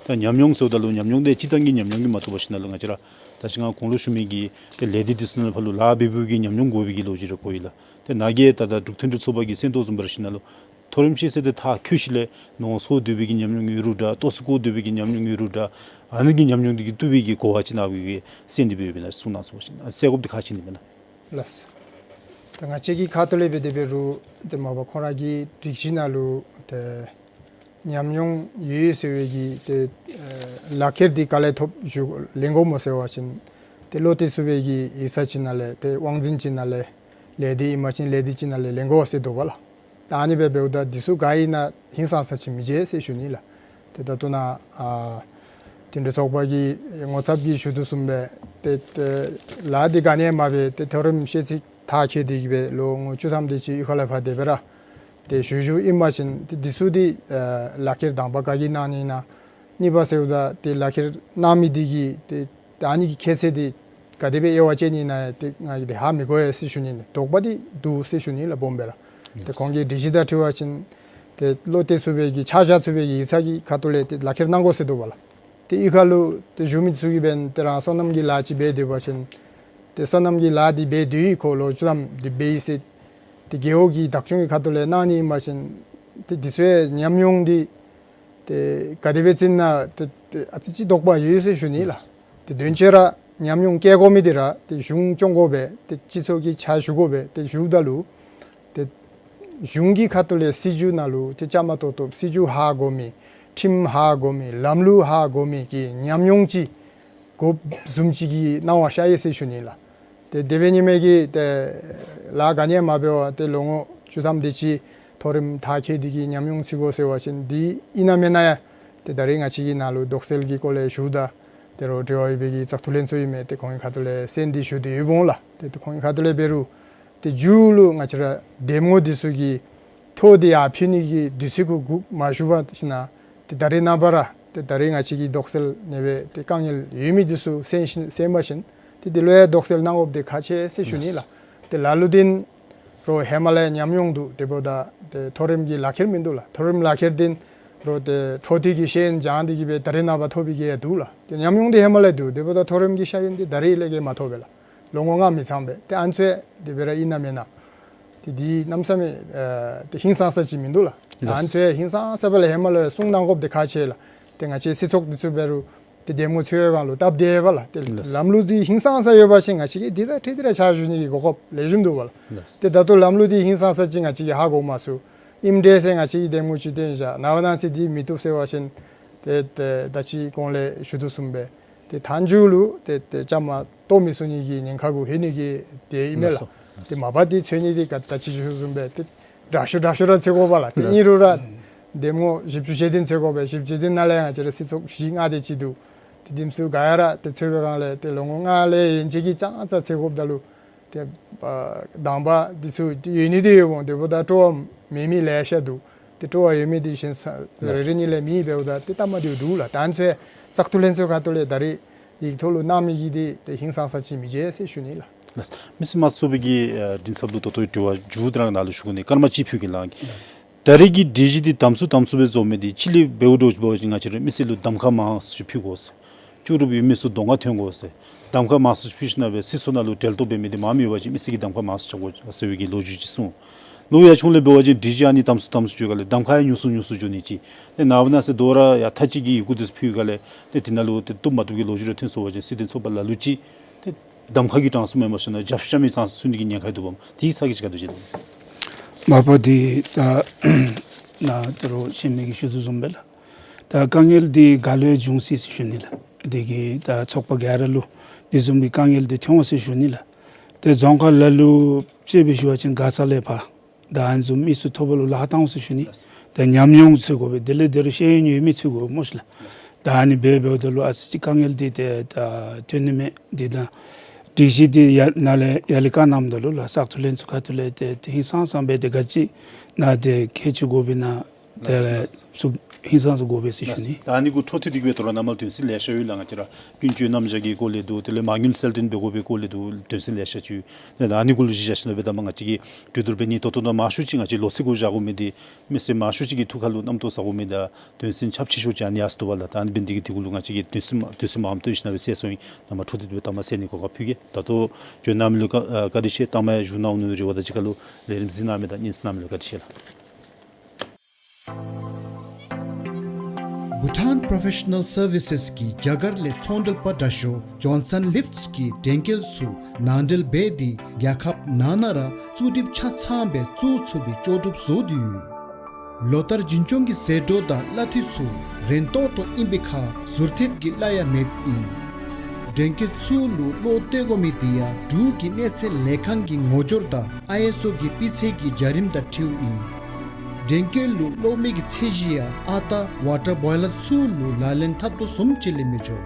ད་ཉམས་མྱོང་ཟེརཝ་ད་ལུ་ཉམས་མྱོང་འདི་སྤྱིར་བཏང་གི་ཉམས་མྱོང་གིས་མ་བཏུབ་པ་ཞིནམ་ལས་ང་བཅས་ར་ད་ཅི་ང་གོང་ལུ་ཞུ་མི་གི་ཏེ་ལས་སྡེ་འདི་ཚུ་ནང་ཕར་ལུ་ལཱ་འབད་འབདཝ་གི་ཉམས་མྱོང་དགོ་པའི་གི་ལོ་རྒྱུས་རེ་གོ་ཡི་ལགས། ཏེ་ནཱ་གིས་ད་ད་འབྲུག་མཐུན་སྒྲིལ་ཚོགས་པ་གིས་གསན་དོ་བཟུམ་འབད་ཞིནམ་ལས་མཐོ་རིམ་ཤེས་ཚད་འདི་མཐར་འཁྱོལ་ཞིནམ་ལས་ནོར་གསོག་སྡོད་པའི་གི་ཉམས་མྱོང་ཡོད་རུང་འདྲ་ལྟོ་བཟོ་བཀོག་སྡོད་པའི་གི་ཉམས་མྱོང་ཡོད་རུང་འདྲ་ཨ་ནི་གི་ཉམས་མྱོང་འདི་གིས་བཏུབ་པའི་གི་གོ་བ་ཅིག་ནཱ་བུ་གིས་གསན་ཏེ་འབད་འབདཝ་ཨིན་ན་གསུང་གནང་ཟེར་བ་ཅིན་ཨ་གསལ་དགོཔ་འདི་ག་ཅི་ཨིན་ན་ལགས། ལགས། ད་ང་བཅས་ཀྱི་ཁ་ཐུག་ལས་འབད་དེ་འབད་རུང་ཏེ་མ་པ་ཁོང་ར་གི་སྒྲིག་གཞི་ནང་ལུ་ཏེ་ཉམས་མྱོང་ཡོད་ཟེར་བའི་གི་ཏེ་ཨེ་ལག་ཁྱེར་འདི་ག་ལས་ཐོབ་ཞུ་ལེན་དགོ་སྨོ་ཟེར་བ་ཅིན་ཏེ་བློ་གཏད་ཚུགས་པའི་གི་ཡིག་ཚང་ཅིག་ནང་ལས་ཏེ་དབང་འཛིན་ཅིག་ནང་ལས་ལས་སྡེ་ཨིན་མ་ཅིན་ལས་སྡེ་ཅིག་ནང་ལས་ལེན་དགོ་ཟེར་འདུག་པ་ལགས། ད་ཨ་ནི་སྦེ་འབདཝ་ད་འདི་ཚུ་ག་ཨིན་ན་ཧིང་སངས་ས་ཅིག་མི་མཇལ་ཟེར་ཞུ་ནི་ལགས། ཏེ་ད་ལྟོ་ནཱ་ཨ་མཐུན་སྒྲིལ་ཚོགས་པ་གི་ངོ་ཚབ་ཀྱིས་ཞུ་དོ་བཟུམ་སྦེ་ཏེ་ཏེ་ལཱ་འདི་ག་ནི་ཡང་མ་འབད། ཏེ་མཐོ་རིམ་ཤེས་ཚད་མཐར་འཁྱོལ་ཏེ་གི་སྦེ་ལོ་ངོ་བཅུ་ཐམ་དེ་ཅིག་གཡུས་ཁ་ལས་ཕར་དེ་སྦེ་ར་ཏེ་བཞུགས་བཞུགསཔ་ཨིན་མ་ཅིན་ཏེ་འདི་ཚུ་འདི་ཨ་ལག་ཁྱེར་དང་པ་ག་གིས་གནང་ནི་ཨིན་ན། གཉིས་པ་ཟེརཝ་ད་ཏེ་ལག་ཁྱེར་གནང་མི་འདི་གིས་ཏེ་ད་ཨ་ནི་གི་ཁྱད་ཚད་འདི་ག་དེ་སྦེ་དབྱེ་བ་དཔྱད་ནི་ཨིན་ན་ཏེ་ང་གིས་ཏེ་ཧ་མི་གོ་ཡི་ཟེར་ཞུ་ནི། དོགས་པ་འདི་འདུག་ཟེར་ཞུ་ནི་ལགས་སྦོམ་སྦེ་ར། ཏེ་ཁོང་གི་སྒྲིག་གཞི་དང་འཁྲིལ་བ་ཅིན་ཏེ་བློ་གཏད་ཚུགས་པའི་གི་ཆ་བཞག་ཚུགས་པའི་གི་ཡིག་ཚང་གི་ཁ་ཐུག་ལས་ཏེ་ལག་ཁྱེར་གནང་དགོ་ཟེར་འདུག་པ་ལགས། ཏེ་གཡུས་ཁ་ལུ་ཏེ་བཞུགས་མི་ཚུ་གིས་འབདན་ཏེ་རང་སོ་ནམ་གྱི་ལཱ་ཅིག་འབད་སྡོད་པ་ཅིན་ཏེ་སོ་ནམ་གྱི་ལཱ་འདི་འབད་སྡོད་ཡི་ཁོ་ལོ་བཅུ་ཐམ་འདི་འབད་ཡི་ཟེར་ཏེ་རྒེད་འོག་གི་བདག་སྐྱོང་གི་ཁ་ཐུག་ལས་གནང་ནི་ཨིན་མ་ཅིན་ཏེ་འདི་ཚུ་ཡང་ཉམས་མྱོང་འདི་ཏེ་ག་དེ་སྦེ་ཅིག་ཨིན་ན་ཏེ་ཏེ་ཨ་ཙི་ཅིག་དོགས་པ་ཡོད་ཟེར་ཞུ་ནི་ལགས། ཏེ་དོན་ཆེ་ར་ཉམས་མྱོང་བསྐྱེད་དགོ་མི་འདི་ར་ཏེ་གཞུང་སྐྱོང་དགོ་པས། ཏེ་སྤྱི་ཚོགས་ཀྱི་ཕྱག་ཞུ་དགོ་པས། ཏེ་ཞུཝ་ད་ལུ་ཏེ་གཞུང་གི་ཁ་ཐུག་ལས་སྲིད་བྱུས་ནང་ལུ་ཏེ་བཅའ་མར་གཏོགས་གཏོགསཔ་སྲིད་བྱུས་ཧ་གོ་མི་ཁྲིམས་ཧ་གོ་མི་ལམ་ལུགས་ཧ་གོ་མི་གི་ཉམས་མྱོང་ཅིག་དགོཔ་བཟུམ་ཅིག་གི་སྣང་བ་ཤར་ཡི་ཟེར་ཞུ་ནི་ལགས། ཏེ་དེ་འབད་ནི་མས་གི་ཏེ་ལཱ་ག་ནི་ཡང་མ་འབད་བར་ཏེ་ལོ་ངོ་བཅུ་ཐམ་དེ་ཅིག་མཐོ་རིམ་མཐར་འཁྱོལ་ཏེ་གི་ཉམས་མྱོང་ཚུད་དགོ་ཟེར་བ་ཅིན་འདི་ཨིན་ན་མེན་ན་ཡང་ཏེ་ད་རེས་ང་བཅས་ཀྱི་ནཱ་ལུ་དོགས་སེལ་གྱི་སྐོར་ལས་ཞུཝ་ད་ཏེ་རོགས་འབྲེལ་བ་ཡོད་པའི་གི་བཙག་འཐུ་ལྷན་ཚོགས་ཨིན་མས། ཏེ་ཁོང་གི་ཁ་ཐུག་ལས་གསན་ཏེ་ཞུ་སྟེ་ཡོདཔ་འོང་ལགས། ཏེ་ཏེ་ཁོང་གི་ཁ་ཐུག་ལས་འབད་རུང་ཏེ་མཇུག་ལུ་ང་བཅས་ར་གདམ་ངོ་འདི་ཚུ་གི་ཐོ་འདི་ཡར་ཕུལ་ནི་གི་དུས་ཚོད་ཁོ་བསྒུག་མ་བཞུགས་པར་ཞིནམ་ཏེ་ད་རེས་ནངས་པ་ར་ཏེ་ད་རེས་ང་བཅས་ཀྱི་དོགས་སེལ་ནི་སྦེ་ཏེ་དཀའ་ངལ་ཡོད་མི་འདི་ཚུ་གསན་ཞིན་གསན་པ་ཅིན་ཏེ་འདི་ལུ་ཡང་དོགས་སེལ་གནང་དགོཔ་འདི་ཁག་ཆེ་ཟེར་ཞུ་ནི་ལགས། ཏེ་ལ་ལུ་འདི་རོགས་ཧེ་མ་ལས་ཉམས་མྱོང་འདུག། དེ་འབདཝ་ད་ཏེ་མཐོ་རིམ་གྱི་ལག་ཁྱེར་མིན་འདུག་ལགས། མཐོ་རིམ་ལག་ཁྱེར་འདི་རོགས་ཏེ་འཕྲོ་མཐུད་ཀྱི་ཤེས་ཡོན་སྦྱང་སྟེ་གི་སྦེ་ད་རེས་ནངས་པ་ཐོབ་པའི་གི་ཡང་འདུག་ལགས། ཏེ་ཉམས་མྱོང་འདི་ཧེ་མ་ལས་འདུག། དེ་འབདཝ་ད་མཐོ་རིམ་གྱི་ཤེས་ཡོན་འདི་ད་རེས་ལས་གི་མ་ཐོབ་པས་ལགས། ལོ་ངོ་ལྔ་མི་ཚང་པས། ཏེ་ཨ་ནི་ཚུ་དེ་སྦེ་ར་ཨིན་ན་མེན་ན། ཏེ་འདི་གནམ་མེད་ས་མེད་ཨ་ཏེ་ཧིང་སངས་ས་ཅིག་མིན་འདུག་ལགས། ཨ་ནི་ཚུ་ཧིང་སངས་ས་སྦེ་ལགས་ཧེ་མ་ལས་གསུང་གནང་དགོཔ་འདི་ཁག་ཆེ་ལགས། ཏེ་ང་བཅས་སྲིད་ཚོགས་འདི་ཚུ་འབད་རུང་ཏེ་གདམ་ངོ་འཚོལ་བའི་སྒང་ལུ་སྟབས་བདེ་བས་ལགས། ཏེ་ལགས། ལམ་ལུགས་འདི་ཧིང་སངས་ས་ཡོད་པ་ཅིན་ང་བཅས་ཀྱིས་འདི་དང་འཁྲིལ་ཏེ་ར་ཕྱག་ཞུ་ནི་གི་གོ་སྐབས་ལེགས་ཤོམ་འདུག་པ་ལགས། ལགས། ཏེ་ད་ལྟོ་ལམ་ལུགས་འདི་ཧིང་སངས་ས་ཅིག་ང་བཅས་ཀྱིས་ཧ་གོ་མ་ཚུགས། ཨིནམ་འདྲས་ཟེར་ང་བཅས་ཀྱིས་གདམ་ངོ་ཅིག་བཏོན་བཞག། ནངས་པ་གནངས་ཚེ་འདི་མི་བཏུབ་ཟེར་བ་ཅིན་ཏེ་ཏེ་ད་ཅི་གོང་ལས་ཞུ་དོ་བཟུམ་སྦེ་ཏེ་མཐའ་མཇུག་ལུ་ཏེ་ཏེ་བཅའ་མར་གཏོགས་མི་ཚུགས་ནི་གི་ཉེན་ཁ་གུ་ལྷོད་ནི་གི་དེ་ཨིན་མས་ལགས། ལགས་སོ། ཏེ་མ་པ་འདི་འཚོལ་ནི་འདི་ག་ད་ཅི་ཞུ་བཟུམ་སྦེ་ཏེ་དྲག་ཤོས་དྲག་ཤོས་ར་འཚོལ་དགོ་པས་ལགས། ཏེ་ལགས་སོ། ཨིན་རུང་ར་གདམ་ངོ་བཞི་བཅུ་ཞེ་བདུན་འཚོལ་དགོ་པས། བཞི་བཅུ་ཞེ་བདུན་ནང་ལས་ང་བཅས་ར་སྲིད་ཚོགས་བཞི་ལྔ་དེ་ཅིག་འདུག། ཏེ་འདི་ཚུ་ག་ཡ་ར་ཏེ་འཚོལ་བའི་སྒང་ལས་ཏེ་ལོ་ངོ་ལྔ་ལས་ཡན་ཆད་ཀྱི་ཙང་ཙ་འཚོལ་དགོཔ་ད་ལུ་ ཏེ་ཨ་དང་པ་འདི་ཚུ་ཡོད་ནི་འདི་ཡོདཔ་འོང་། དེ་འབདཝ་ད་སྤྲོ་བ་མེད་མི་ལེ་ཤ་འདུག། ཏེ་སྤྲོ་བ་ཡོད་མི་འདི་གཞན་ས་རེ་རེ་གཉིས་ལས་མེད་འབདཝ་ད་ཏེ་ལྟ་མ་བདེཝ་འདུག་ལགས། ད་ཨ་ནི་ཚུ་བཙག་འཐུ་ལྷན་ཚོགས་ཁ་ཐུག་ལས་ད་རེས་ཡིག་ཐོག་ལུ་གནང་མི་གི་འདི་ཏེ་ཧིང་སངས་ས་ཅིག་མི་མཇལ་ཟེར་ཞུ་ནི་ལགས། ལགས། མི་སེར་དམངས་གཙོའི་གི་ཨ་མགྲིན་ཚབ་ལུ་ད་ལྟོ་དྲི་བ་མཇུག་དེ་རང་ནང་ལུ་ཞུ་དགོ་ནི། སྐར་མ་གཅིག་ཕུལ་གེ་ལགས། ད་རེས་ཀྱི་སྒྲིག་གཞི་འདི་དམ་ཚུགས་དམ་ཚུགས་སྦེ་བཟོ་མི་འདི་ཕྱི་ལས་འབདཝ་འདྲཝ་ཅིག་འབད་བ་ཅིན་ང་བཅས་ར་མི་སེར་ལུ་གདམ་ཁ་མང་སུ་ཕུལ་དགོ་ཟེར། ལྕོགས་གྲུབ་ཡོད་མི་ཚུ་གདོང་ཁར་ཐོན་དགོ་ཟེར། གདམ་ཁ་མང་སུ་ཕུལ་ཞིནམ་ལས་སྲིད་ཚོགས་ནང་ལུ་གྲལ་གཏོགས་འབད་མི་འདི་མང་མི་འབད་བ་ཅིན་མི་སེར་གྱིས་གདམ་ཁ་མང་སུ་རྐྱབ་དགོ་ཟེར་བའི་གི་ལོ་རྒྱུས་ཅིག་གསུངས། ལོག་ཡར་ཆུང་ལས་འབད་བ་ཅིན་སྒྲིག་གཞི་ཨ་ནི་དམ་ཚུགས་དམ་ཚུགས་འགྱོ་ག་ལས་གདམ་ཁ་ཡང་ཉུང་སུ་ཉུང་སུ་འགྱོ་ནི་ཅིག། ཏེ་ནངས་པ་གནངས་ཚེ་དོ་རུང་ཡར་ཐག་གཅིག་གི་ཡི་གུ་འདི་ཚུ་ཕུལ་ག་ལས་ཏེ་དེ་ནང་ལུ་ཏེ་བཏུབ་མ་བཏུབ་ཀྱི་ལོ་རྒྱུས་རེ་ཐོན་སོང་བ་ཅིན་སྲིད་དོན་ཚོགས་པ་ལ་ལུ་ཅིག་ཏེ་གདམ་ཁ་གི་གྲངས་སུ་མེན་པར་ཞུ་ན་རྒྱབ་བཤམ་མི་ཚང་སུ་ཚུད་ནི་གི་ཉེན་ཁ་འདུག་པ། དེའི་ཚ་གྱང་ཅིག་ག་འདུག་ཟེར། མ་པ་འདི་ད་ནཱ་ད་རུང་ཤེས་མི་གིས་ཞུ་དོ་བཟུམ་སྦེ་ལགས། ད་དཀའ་ངལ་འདི་ག་ལུ་ཡང་འབྱུང་སྲིད་ཟེར་ཞུ་ནི་ལགས། དེ་གིས་ད་ཚོགས་པ་ག་ར་ལུ་དེ་བཟུམ་གྱི་དཀའ་ངལ་འདི་ཐོན་འོང་ཟེར་ཞུ་ནི་ལགས། ཏེ་རྫོང་ཁག་ལ་ལུ་ཅིག་སྦེ་ཞུ་བ་ཅིན་མགར་ས་ལས་ཕར་ད་ཨ་ནི་བཟུམ་མི་ཚུ་ཐོབ་པ་ལུ་ལཱ་བཏང་འོང་ཟེར་ཞུ་ནི། ད་ཉམས་མྱོང་ཚུད་དགོ་པས། དེ་ལས་དེ་རུ་ཤེས་ཡོན་ཡོད་མི་ཚུད་དགོ་སྨོ་ཤི་ལགས། ད་ཨ་ནི་འབད་འབདཝ་ད་ལུ་ཨ་ཙི་ཅིག་དཀའ་ངལ་འདི་ཏེ་ད་ཐོན་ནི་མས། འདི་ད་སྒྲིག་གཞི་འདི་ཡར་ནཱ་ལས་ཡར་ལས་བཀའ་གནངམ་ད་ལུ་ལགས་བཙག་འཐུ་ལྷན་ཚོགས་ཁ་ཐུག་ལས་ཏེ་ཏེ་ཧིང་སངས་སངས་སྦེ་ཏེ་ག་ཅི་ནཱ་ཏེ་གལ་ཆེ་དགོ་པས་ན་ཏེ་ལགས་ལགས། ཚུ་ཧིང་སངས་ས་དགོ་པས་ཟེར་ཞུ་ནི། ད་ཨ་ནི་གུ་འཕྲོ་མཐུད་དེ་གི་སྦེ་དོ་རུང་ནཱ་མར་དོན་ཚན་ལེ་ཤ་ཡོད་ལགས། ང་བཅས་ར་ཀུན་སྤྱོད་རྣམ་གཞག་གི་སྐོར་ལས་འདུག། དེ་ལས་མ་དངུལ་གསལ་སྟོན་འབད་དགོ་པའི་སྐོར་ལས་འདུག། དོན་ཚན་ལེ་ཤ་ཅིག་ཡོད། ད་ཨ་ནི་གུ་ལུ་གཞི་བཞག་ཞིནམ་ལས་འབདཝ་ད་མར་ང་བཅས་ཀྱིས་གྲོས་བསྡུར་འབད་ནི་ད་ལྟོ་ནཱ་མང་ཤོས་ཅིག་ང་བཅས་ལོ་ཚིགས་གུ་བཞག་དགོ་མི་འདི་མི་སེར་མང་ཤོས་ཅིག་གི་ཐུགས་ཁར་ལུ་རྣམ་རྟོག་ཟ་དགོ་མི་ད་དོན་ཚན་ཁྱབ་ཆེ་ཤོས་ཅིག་ཨ་ནི་ཡར་སོང་འདུག་པ་ལགས། ད་ཨ་ནི་འབད་ནི་འདི་གིས་དེ་གུ་ལུ་ང་བཅས་ཀྱིས་དུས་ཚོད་མ་དུས་ཚོད་མངམ་སྟོན་ཞིནམ་ལས་ཟེར་སོང་ཡི། ནཱ་མར་འཕྲོ་མཐུད་དེ་སྦེ་ལྟ་མ་ཟེར་ནི་གོ་སྐབས་ཕུལ་གེ། ད་ལྟོ་འབྱོན་གནང་མི་ལུ་བཀའ་ཨ་བཀའ་དྲིན་ཆེ། ལྟ་མ་ཡར་བཞུགས་གནང་ནི་རེ་བ་དང་གཅིག་ཁར་ལུ་ལས་རིམ་གཟིགས་གནང་མི་དང་སྙན་གསན་གནང་མི་ལུ་བཀའ་དྲིན་ཆེ་ལགས། Bhutan Professional Services གིས་རྒྱ་གར་ལས་ཚོང་འབྲེལ་པ་དྲག་ཤོས་ཇོན་སན་ལིཕཊསི་གི་འགྲེམས་སྐས་ཚུ་ནང་འདྲེན་འབད་དེ་རྒྱལ་ཁབ་ནང་ན་ར་བཙུགས་སྒྲིག་ཆ་ཚང་སྦེ་བཙུགས་ཚུགས་པའི་ལྕོགས་གྲུབ་བཟོ་དོ་ཡོད། ལོ་ལྟར་འཛིན་སྐྱོང་གི་ཟད་འགྲོ་དང་གླ་འཐུས་ཚུ་རན་ཏོག་ཏོ་ཨིན་པའི་ཁར་ཟུར་ཐེབས་ཀྱི་གླ་ཡང་མེདཔ་ཨིན། འགྲེམས་སྐས་ཚུ་ལུ་གློག་སྟེར་དགོ་མི་དེ་ཡང་འབྲུག་གི་གནས་ཚད་ལས་ཁང་གི་ངོ་སྦྱོར་དང་ཨའི་ཨེསི་ཨོ་གི་སྤུས་ཚད་ཀྱི་བྱ་རིམ་དང་འཁྲིལཝ་ཨིན། འགྲེམས་སྐས་ལུ་གློག་མེ་གི་ཚད་གཞི་ཡང་ཨ་རྟག་ཝ་ཊར་བོའི་ལར་ཚུ་ལུ་ལག་ལེན་འཐབ་དོ་བཟུམ་ཅིག་ལས་མི་འགྱོ།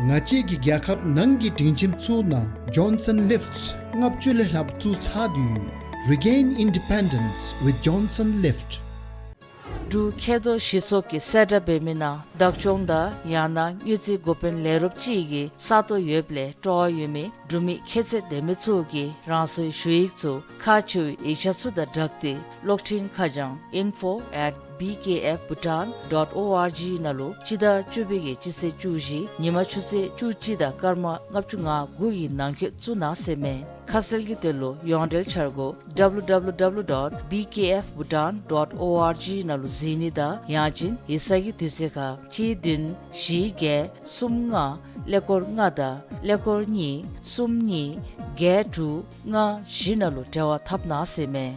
ང་བཅས་ཀྱི་རྒྱལ་ཁབ་ནང་གི་སྒྲིང་ཁྱིམ་ཚུ་ནང་ཇོན་སན་ལིཕཊསི་ལྔ་བཅུ་ལས་ལྷགཔ་བཙུགས་ཚར་དོ་ཡོད། Regain independence with Johnson Lift. འབྲུག་མཁལ་རྡོག་གཞི་ཚོགས་ཀྱིས་གསལ་བསྒྲགས་འབད་མི་ནང་བདག་སྐྱོང་དང་ཡང་ན་དངུལ་རྩིས་འགོ་དཔོན་ལས་རོགསཔ་ཅིག་གི་ས་སྟོང་ཡོདཔ་ལས་སྤྲོ་བ་ཡོད་མི་འབྲུག་མི་ཁྱད་ཚད་ལྡན་མི་ཚུ་གིས་རང་སོའི་ཞུ་ཡིག་ཚུ་ཁག་ཆེ་བའི་ཡིག་ཆ་ཚུ་དང་སྦྲགས་ཏེ་གློག་འཕྲིན་ཁ་བྱང་info at B K F Bhutan dot O R G ནང་ལུ་སྤྱི་ཟླ་བཅུ་པའི་གི་སྤྱི་ཚེས་བཅུ་བཞི་ཉིན་མ་ཆུ་ཚོད་བཅུ་གཅིག་དང་སྐར་མ་ལྔ་བཅུ་ང་དགུ་གི་ནང་འཁོད་བཙུགས་གནང་ཟེར་མས། ཁ་གསལ་གྱི་དོན་ལུ་ཡོངས་འབྲེལ་འཆར་སྒོ་W W W dot B K F Bhutan dot O R G ནང་ལུ་གཟིགས་ནི་དང་ཡང་ཅིན་ཡིག་ཚང་གི་དུས་ཚོད་ཁར་གཅིག་བདུན་བཞི་བརྒྱད་གསུམ་ལྔ་ཀླད་ཀོར་ལྔ་དང་ཀླད་ཀོར་གཉིས་གསུམ་གཉིས་བརྒྱད་དྲུག་ལྔ་བཞི་ནང་ལུ་འབྲེལ་བ་འཐབ་གནང་ཟེར་མས།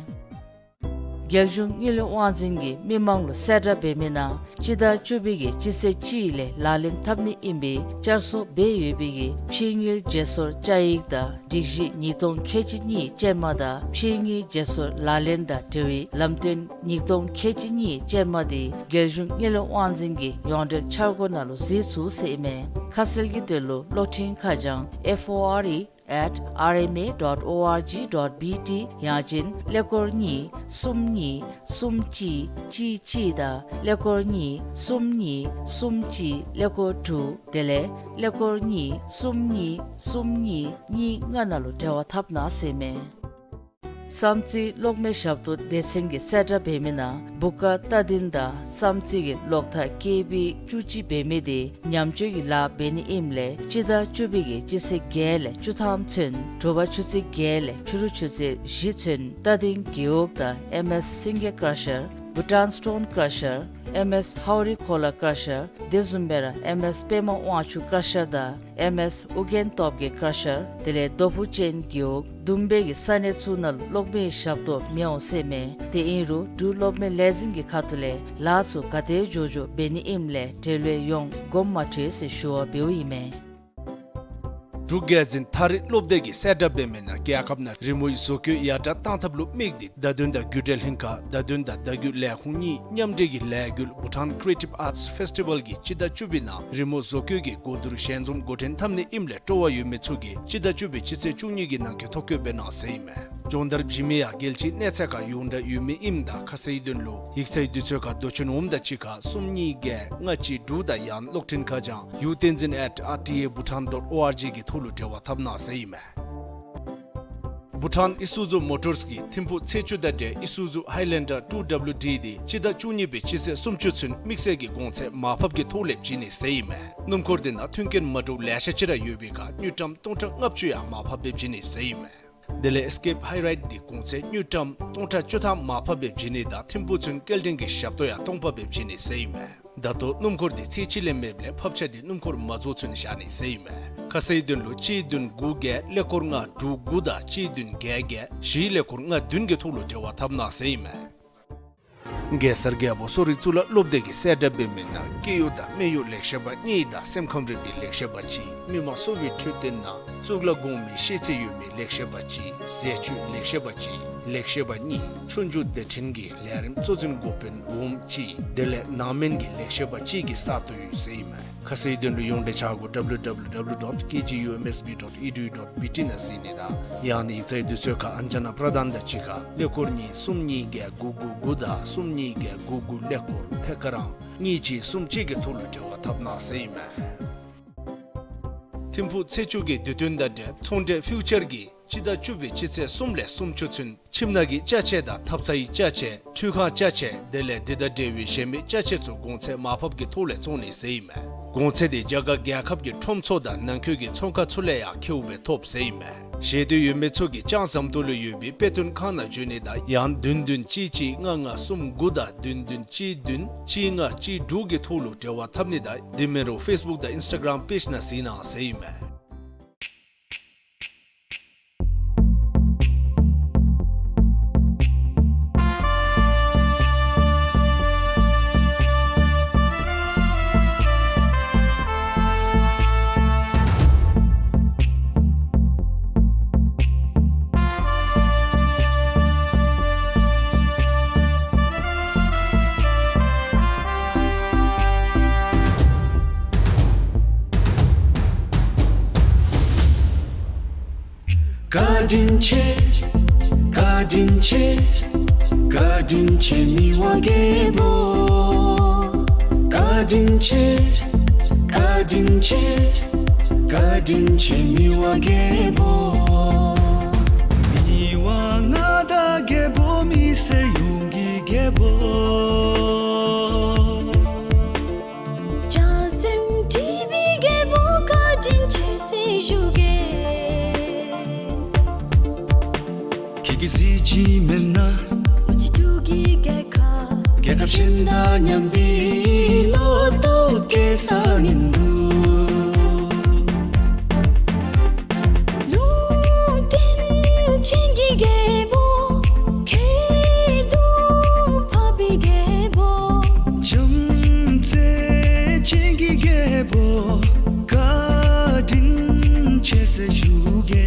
རྒྱལ་གཞུང་དངུལ་ལས་དབང་འཛིན་གྱིས་མི་མང་ལུ་གསལ་བསྒྲགས་འབད་མི་ནང་སྤྱི་ཟླ་བཅུ་པའི་གི་སྤྱི་ཚེས་གཅིག་ལས་ལག་ལེན་འཐབ་ནི་ཨིན་པའི་བསྐྱར་གསོ་འབད་ཡོད་པའི་གི་ཕྱི་དངུལ་བརྗེ་སོར་བཅའ་ཡིག་དང་སྒྲིག་གཞི་ཉིས་སྟོང་ཁལ་གཅིག་གཉིས་ཅན་མ་དང་ཕྱི་དངུལ་བརྗེ་སོར་ལག་ལེན་དང་འབྲེལ་བའི་ལམ་སྟོན་ཉིས་སྟོང་ཁལ་གཅིག་གཉིས་ཅན་མ་དེ་རྒྱལ་གཞུང་དངུལ་ལས་དབང་འཛིན་གྱི་ཡོངས་འབྲེལ་འཆར་སྒོ་ནང་ལུ་གཟིགས་ཚུགས་ཟེར་ཨིན་མས། ཁ་གསལ་གྱི་དོན་ལུ་གློག་འཕྲིན་ཁ་བྱང་F O R E at R M A dot O R G dot B T ཡང་ཅིན་ཀླད་ཀོར་གཉིས་གསུམ་གཉིས་གསུམ་གཅིག་གཅིག་གཅིག་དང་ཀླད་ཀོར་གཉིས་གསུམ་གཉིས་གསུམ་གཅིག་ཀླད་ཀོར་དྲུག་དེ་ལས་ཀླད་ཀོར་གཉིས་གསུམ་གཉིས་གསུམ་གཉིས་གཉིས་ལྔ་ནང་ལུ་འབྲེལ་བ་འཐབ་གནང་ཟེར་མས། བསམ་རྩེ་གློག་མེ་ཞབས་ཏོག་སྡེ་ཚན་གྱིས་གསལ་བསྒྲགས་འབད་མི་ནང་བུ་ག་རྟ་སྡིངས་དང་བསམ་རྩེ་གི་གློག་ཐག་ཀེ་བི་བཅུ་གཅིག་འབད་མི་དེ་ཉམས་བཅོས་ཀྱི་ལཱ་འབད་ནི་ཨིནམ་ལས་སྤྱི་ཟླ་བཅུ་པའི་གི་སྤྱི་ཚེས་བརྒྱད་ལས་བཅུ་ཐམ་ཚུན་དྲོ་པ་ཆུ་ཚོད་བརྒྱད་ལས་ཕྱི་རུ་ཆུ་ཚོད་བཞི་ཚུན་རྟ་སྡིངས་རྒེད་འོག་དང་M S Singay Crusher, Bhutan Stone Crusher, M S Howrikhola Crusher དེ་བཟུམ་སྦེ་ར་M S པདྨ་དབང་ཕྱུག་Crusher དང་M S ཨོ་རྒྱན་སྟོབས་རྒྱས་Crusher དེ་ལས་རྡོ་ཕུ་ཅན་རྒེད་འོག་བསྡུམ་སྦེ་གི་ས་གནས་ཚུ་ནང་ལུ་གློག་མེའི་ཞབས་ཏོག་མི་འོང་ཟེར་མས། དེ་ཨིན་རུང་འབྲུག་གློག་མེ་ལས་འཛིན་གྱི་ཁ་ཐུག་ལས་ལཱ་ཚུ་ག་དེ་མགྱོགས་མགྱོགས་འབད་ནི་ཨིནམ་ལས་འབྲེལ་ཡོད་ཡོངས་དགོངསམ་མ་ཁྲེལ་ཟེར་ཞུ་བ་འབདཝ་ཨིན་མས། འབྲུག་རྒྱལ་འཛིན་ཐ་རི་སློབ་སྡེ་གིས་གསལ་བསྒྲགས་འབད་མི་ནང་རྒྱལ་ཁབ་ནང་རི་མོའི་བཟོ་བཀོད་ཡར་དྲག་གཏང་ཐབས་ལུ་དམིགས་ཏེ་བརྡ་དོན་དང་བརྒྱུད་འབྲེལ་ལྷན་ཁག་བརྡ་དོན་དང་བརྡ་བརྒྱུད་ལས་ཁུངས་གཉིས་མཉམ་འབྲེལ་གྱི་ལས་འགུལ་Bhutan Creative Arts Festival གྱིས་སྤྱི་ཟླ་བཅུ་པའི་ནང་རི་མོ་བཟོ་བཀོད་ཀྱི་གོ་བསྡུར་ཞལ་འཛོམས་འགོ་འདྲེན་འཐབ་ནི་ཨིནམ་ལས་སྤྲོ་བ་ཡོད་མི་ཚུ་གིས་སྤྱི་ཟླ་བཅུ་པའི་སྤྱི་ཚེས་བཅུ་གཉིས་ཀྱི་ནང་འཁོད་ཐོ་བཀོད་འབད་གནང་ཟེར་ཨིན་མས། སྦྱོང་བརྡར་བྱིན་མི་ཡང་རྒྱལ་སྤྱིའི་གནས་ཚད་ཁར་ཡོངས་གྲགས་ཡོད་མི་ཨིནམ་ད་ཁ་གསལ་དོན་ལུ་ཡིག་ཚང་དུས་ཚོད་ཁར་རྡོ་ཆེན་འོགམ་དང་གཅིག་ཁར་གསུམ་གཉིས་བརྒྱད་ལྔ་གཅིག་དྲུག་དང་ཡང་གློག་འཕྲིན་ཁ་བྱང་ཡུ་བསྟན་འཛིན་at R T A Bhutan dot O R G གི་ཐོག་ལུ་འབྲེལ་བ་འཐབ་གནང་ཟེར་ཨིན་མས། Bhutan Isuzu Motors གིས་ཐིམ་ཕུག་ཚེས་བཅུ་དང་འབྲེལ་Isuzu Highlander two W D དེ་སྤྱི་ཟླ་བཅུ་གཉིས་པའི་སྤྱི་ཚེས་སུམ་ཅུ་ཚུན་དམིགས་བསལ་གྱི་གོང་ཚད་མར་ཕབ་ཀྱི་ཐོག་ལས་བྱིན་ནི་ཟེར་ཨིན་མས། སྣུམ་འཁོར་དེ་ནང་མཐུན་རྐྱེན་མ་འདྲཝ་ལེ་ཤ་ཅིག་ར་ཡོད་པའི་ཁར་དངུལ་ཀྲམ་སྟོང་ཕྲག་ལྔ་བཅུ་ཡང་མར་ཕབ་སྦེ་བྱིན་ནི་ཟེར་ཨིན་མས། དེ་ལས་Escape Hybrid དེ་གོང་ཚད་དངུལ་ཀྲམ་སྟོང་ཕྲག་བཅུ་ཐམ་མར་ཕབ་སྦེ་བྱིན་ནི་དང་ཐིམ་ཕུག་ཚུན་སྐྱེལ་འདྲེན་གྱི་ཞབས་ཏོག་ཡང་སྟོང་ཕབ་སྦེ་བྱིན་ནི་ཟེར་ཨིན་མས། ད་ལྟོ་སྣུམ་འཁོར་དེ་ཚེས་གཅིག་ལས་མེདཔ་ལས་ཕབ་ཆ་དེ་སྣུམ་འཁོར་མ་རྫོགས་ཚུན་བཞག་ནི་ཟེར་ཨིན་མས། ཁ་གསལ་དོན་ལུ་གཅིག་བདུན་དགུ་བརྒྱད་ཀླད་ཀོར་ལྔ་དྲུག་དགུ་དང་གཅིག་བདུན་བརྒྱད་བརྒྱད་བཞི་ཀླད་ཀོར་ལྔ་བདུན་གྱི་ཐོག་ལུ་འབྲེལ་བ་འཐབ་གནང་ཟེར་ཨིན་མས། གེ་སར་རྒྱལ་པོ་གསོ་རིག་གཙུག་ལག་སློབ་སྡེ་གིས་གསལ་བསྒྲགས་འབད་མི་ནང་སྐྱེ་ཡུལ་དང་སྨད་ཡུལ་ལེགས་བཤད་པ་གཉིས་དང་སེམས་ཁམས་རིག་པའི་ལེགས་བཤད་པ་གཅིག། མི་དམངས་གསོ་བའི་འཕྲོད་བསྟེན་ནང་གཙུག་ལག་གོང་མའི་ཤེས་ཚད་ཡོད་མི་ལེགས་བཤད་པ་གཅིག། ཟས་བཅུད་ལེགས་བཤད་པ་གཅིག། ལེགས་བཤད་པ་གཉིས། ཆོས་འབྱུང་སྡེ་ཕྲན་གྱི་ལས་རིམ་གཙོ་འཛིན་འགོ་དཔོན་འོགམ་གཅིག། དེ་ལས་ནང་མན་གྱི་ལེགས་བཤད་པ་གཅིག་གི་གསར་གཏོད་ཡོད་ཟེར་ཨིན་མས། ཁ་གསལ་དོན་ལུ་ཡོངས་འབྲེལ་ཆ་སྒོ་W W W dot K G U M S B dot E D U dot B T ནང་གཟིགས་ནི་དང་ཡང་ན་ཡིག་ཚང་དུས་ཚོད་ཁར་ཨན་ཇ་ན་པྲ་དྷཱན་དང་གཅིག་ཁར་ཀླད་ཀོར་གཉིས་གསུམ་གཉིས་བརྒྱད་དགུ་དགུ་དགུ་དང་གསུམ་གཉིས་བརྒྱད་དགུ་དགུ་ཀླད་ཀོར་ཐད་ཀར་རང་གཉིས་གཅིག་གསུམ་གཅིག་གི་ཐོག་ལུ་འབྲེལ་བ་འཐབ་གནང་ཟེར་ཨིན་མས། ཐིམ་ཕུག་ཚེས་བཅུ་གི་དུས་སྟོན་དང་འབྲེལ་ཚོང་འབྲེལ་ཕིའུ་ཅར་གྱིས་སྤྱི་ཟླ་བཅུ་པའི་སྤྱི་ཚེས་གསུམ་ལས་སུམ་ཅུ་ཚུན་ཁྱིམ་ནང་གི་ཅ་ཆས་དང་ཐབ་ཚང་གི་ཅ་ཆས་ཁྲུས་ཁང་ཅ་ཆས་དེ་ལས་དེ་དང་འབྲེལ་བའི་གཞན་མི་ཅ་ཆས་ཚུ་གོང་ཚད་མར་ཕབ་ཀྱི་ཐོག་ལས་བཙོང་ནི་ཟེར་ཨིན་མས། གོང་ཚད་དེ་རྒྱ་གར་རྒྱལ་ཁབ་ཀྱི་ཁྲོམ་ཚུ་དང་ནང་འཁོད་ཀྱི་ཚོང་ཁང་ཚུ་ལས་ཡང་ཁེཝ་སྦེ་ཐོབ་ཟེར་ཨིན་མས། ཤེས་འདོད་ཡོད་མི་ཚུ་གིས་ལྕང་ཟམ་ཏོག་ལུ་ཡོད་པའི་དཔེ་སྟོན་ཁང་ནང་འབྱོན་ནི་དང་ཡང་བདུན་བདུན་གཅིག་གཅིག་ལྔ་ལྔ་གསུམ་དགུ་དང་བདུན་བདུན་གཅིག་བདུན་གཅིག་ལྔ་གཅིག་དྲུག་གི་ཐོག་ལུ་འབྲེལ་བ་འཐབ་ནི་དང་དེ་མིན་རུང་ཕེསི་བུཀ་དང་ཨིནསི་ཊ་གརམ་པེཇ་ནང་གཟིགས་གནང་ཟེར་ཨིན་མས། བཀའ་དྲིན་ཆེ། བཀའ་དྲིན་ཆེ། བཀའ་དྲིན་ཆེ་མི་དབང་རྒྱལ་པོ། བཀའ་དྲིན་ཆེ། བཀའ་དྲིན་ཆེ། བཀའ་དྲིན་ཆེ་མི་དབང་རྒྱལ་པོ། མི་དབང་མངའ་བདག་རྒྱལ་པོ་མི་སེར་ཡོངས་ཀྱི་རྒྱལ་པོ། བྱང་སེམས་འདྲེས་པའི་རྒྱལ་པོ་བཀའ་དྲིན་ཆེ་ཟེར་ཞུ་གེ། ཁྱེད་ཀྱིས་གཟིགས་ཅི་མེན་ན། ང་བཅས་འབྲུག་གི་རྒྱལ་ཁབ། རྒྱལ་ཁབ་གཞན་དང་མཉམ་པའི་ལོ་ཏོག་སྐྱེ་ས་མིན་འདུག། ལུང་བསྟན་ཅན་གྱི་རྒྱལ་པོ། མཁས་གྲུབ་འཕགས་པའི་རྒྱལ་པོ། བྱམས་བརྩེ་ཅན་གྱི་རྒྱལ་པོ། བཀའ་དྲིན་ཆེ་ཟེར་ཞུ་གེ།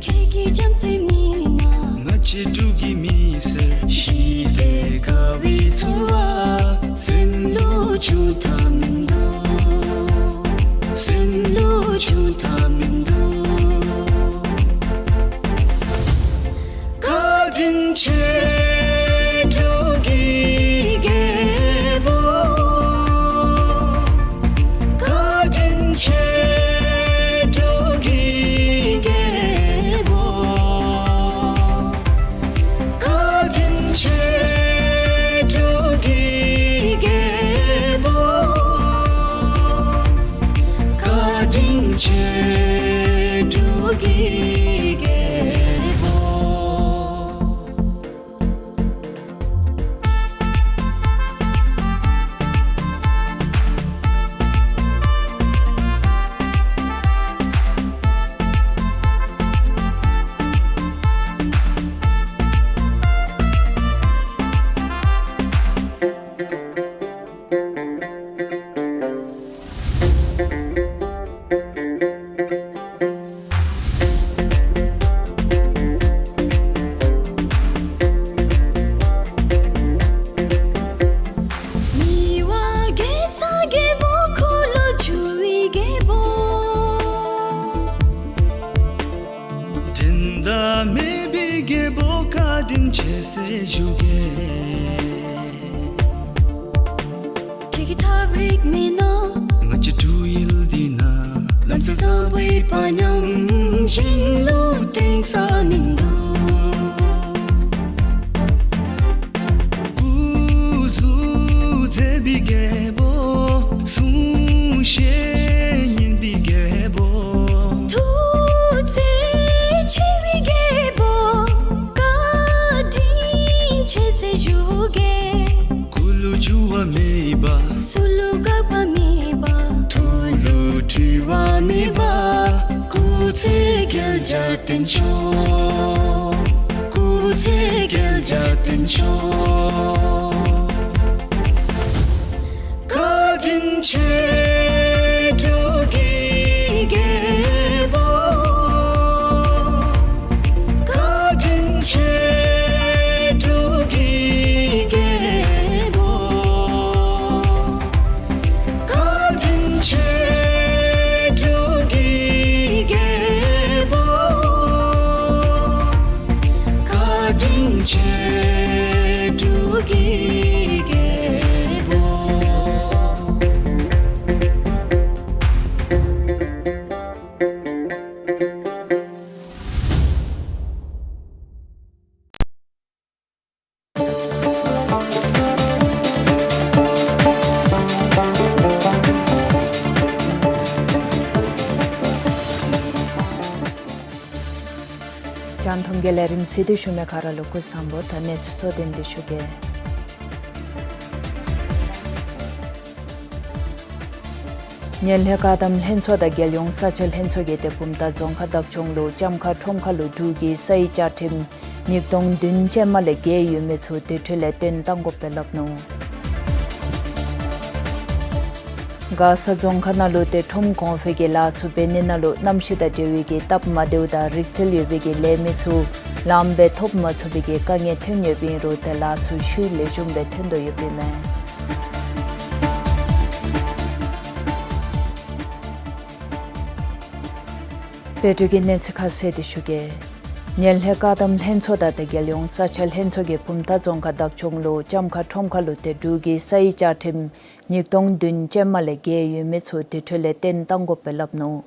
ཁྱེད་ཀྱི་བྱམས་བརྩེ་མེད་ན། ང་བཅས་འབྲུག་གི་མི་སེར་ཞི་བདེ་དགའ་བའི་ཚོར་བ་སེམས་ལུ་བྱུང་ཐབས་མིན་འདུག། སེམས་ལུ་བྱུང་ཐབས་མིན་འདུག། བཀའ་དྲིན་ཆེ་འབྲུག་གི་རྒྱལ་པོ། བཀའ་དྲིན་ཆེ་འབྲུག་གི་རྒྱལ་པོ། བཀའ་དྲིན་ཆེ་འབྲུག་གི་རྒྱལ་པོ། བཀའ་དྲིན་ཆེ་འབྲུག་གི་རྒྱལ་པོ། ཞུ་གེ། ཁྱེད་ཀྱི་ཐབས་རིག་མེད་ན། ང་བཅས་འབྲུག་ཡུལ་འདི་ན། ལམ་སྲོལ་བཟང་པོའི་དཔའ་ཉམས་གཞན་ལུ་སྟོན་ས་མིན་འདུག། སྐུ་གཟུགས་མཛེས་པའི་རྒྱལ་པོ། གསུང་བཤད་སྙན་པའི་རྒྱལ་པོ། ཐུགས་རྗེ་ཆེ་བའི་རྒྱལ་པོ། བཀའ་དྲིན་ཆེ་ཟེར་ཞུ་གེ། སྐུ་ལུ་འགྱུར་བ་མེད་པ། གཟུགས་ལུ་འགག་པ་མེད་པ། ཐུགས་ལུ་འཁྲུལ་བ་མེད་པ། སྐུ་ཚེ་བརྒྱ་བརྒྱ་བརྟན་ཤོག། སྐུ་ཚེ་བརྒྱ་བརྒྱ་བརྟན་ཤོག། བཀའ་དྲིན་ཆེ་འབྲུག་གི་རྒྱལ་པོ། བཀའ་དྲིན་ཆེ་འབྲུག་གི་རྒྱལ་པོ། བཀའ་དྲིན་ཆེ་འབྲུག་གི་རྒྱལ་པོ། བཀའ་དྲིན་ཆེ་འབྲུག་གི་རྒྱལ་པོ། རྒྱང་མཐོང་གི་ལས་རིམ་གཟིགས་ཏེ་བཞུགས་མི་ག་ར་ལུ་སྐུ་གཟུགས་བཟང་པོ་དང་གནས་ཚུལ་གཙོ་དོན་འདི་ཞུ་གེ། ངན་ལྷད་བཀག་སྡོམ་ལྷན་ཚོགས་དང་རྒྱལ་ཡོངས་ས་ཆ་ལྷན་ཚོགས་ཀྱིས་ཏེ་བུམ་ཐང་རྫོང་ཁག་བདག་སྐྱོང་ལུ་ལྕམ་མཁར་ཁྲོམ་ཁ་ལུ་འབྲུག་གི་སའི་བཅའ་ཁྲིམས་ཉིས་སྟོང་བདུན་ཅན་མ་ལས་འགལ་ཡོད་མི་ཚུ་དེ་འཕྲོ་ལས་བཏོན་གཏང་དགོ་པས་སླབ་ནུག། མགར་ས་རྫོང་ཁག་ནང་ལུ་ཏེ་ཁྲོམ་གོང་འཕེལ་གྱི་ལཱ་ཚུ་འབད་ནི་ནང་ལུ་གནམ་གཤིས་དང་འབྲེལ་བའི་གི་སྟབས་མ་བདེཝ་དང་རིག་རྩལ་ཡོད་པའི་གི་ལས་མི་ཚུ་ལངམ་སྦེ་ཐོབ་མ་ཚུགས་པའི་གི་དཀའ་ངལ་ཐོན་ཡོདཔ་ཨིན་རུང་ཏེ་ལཱ་ཚུ་ཤུལ་ལེགས་ཤོམ་སྦེ་ཐོན་དོ་ཡོདཔ་ཨིན་མས། བོད་ཀྱི་གནས་ཚུལ་ཁ་གསལ་འདི་ཞུ་གེ། ངན་ལྷད་བཀག་སྡོམ་ལྷན་ཚོགས་དང་ཏེ་རྒྱལ་ཡོངས་ས་ཆ་ལྷན་ཚོགས་ཀྱིས་བུམ་ཐང་རྫོང་ཁག་བདག་སྐྱོང་ལུ་ལྕམ་མཁར་ཁྲོམ་ཁ་ལུ་ཏེ་འབྲུག་གི་སའི་བཅའ་ཁྲིམས་ཉིས་སྟོང་བདུན་ཅན་མ་ལས་འགལ་ཡོད་མི་ཚུ་དེ་འཕྲོ་ལས་བཏོན་གཏང་དགོ་པས་སླབ་ནུག།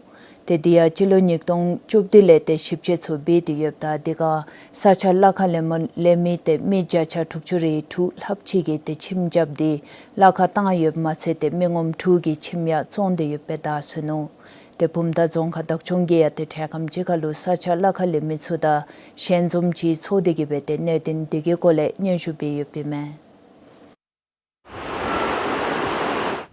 ཏེ་དེ་ཡང་སྤྱི་ལོ་ཉིས་སྟོང་བཅུ་བདུན་ལས་ཏེ་ཞིབ་དཔྱད་ཚུ་འབད་དེ་ཡོདཔ་ད་དེ་ཁར་ས་ཆ་གླ་ཁར་ལེན་མི་ལེན་མི་ཏེ་མི་བརྒྱ་ཆ་དྲུག་ཅུ་རེ་དྲུག་ལྷགཔ་ཅིག་གིས་ཏེ་ཁྱིམ་རྐྱབ་སྟེ་གླ་ཁར་བཏང་ཡོདཔ་མ་ཚད་ཏེ་མི་ངོམ་དྲུག་གི་ཁྱིམ་ཡང་བཙོངས་ཏེ་ཡོདཔ་སྦེ་བརྡ་སོང་ནུག། ཏེ་བུམ་ཐང་རྫོང་ཁག་བདག་སྐྱོང་གིས་ཡང་ཏེ་འཕྲལ་ཁམས་ཅིག་ཁར་ལུ་ས་ཆ་གླ་ཁར་ལེན་མི་ཚུ་དང་ཞལ་འཛོམས་ཅིག་ཚོགས་ཏེ་གིས་སྦེ་ཏེ་གནད་དོན་འདི་གི་སྐོར་ལས་སྙན་ཞུ་འབད་ཡོདཔ་ཨིན་མས།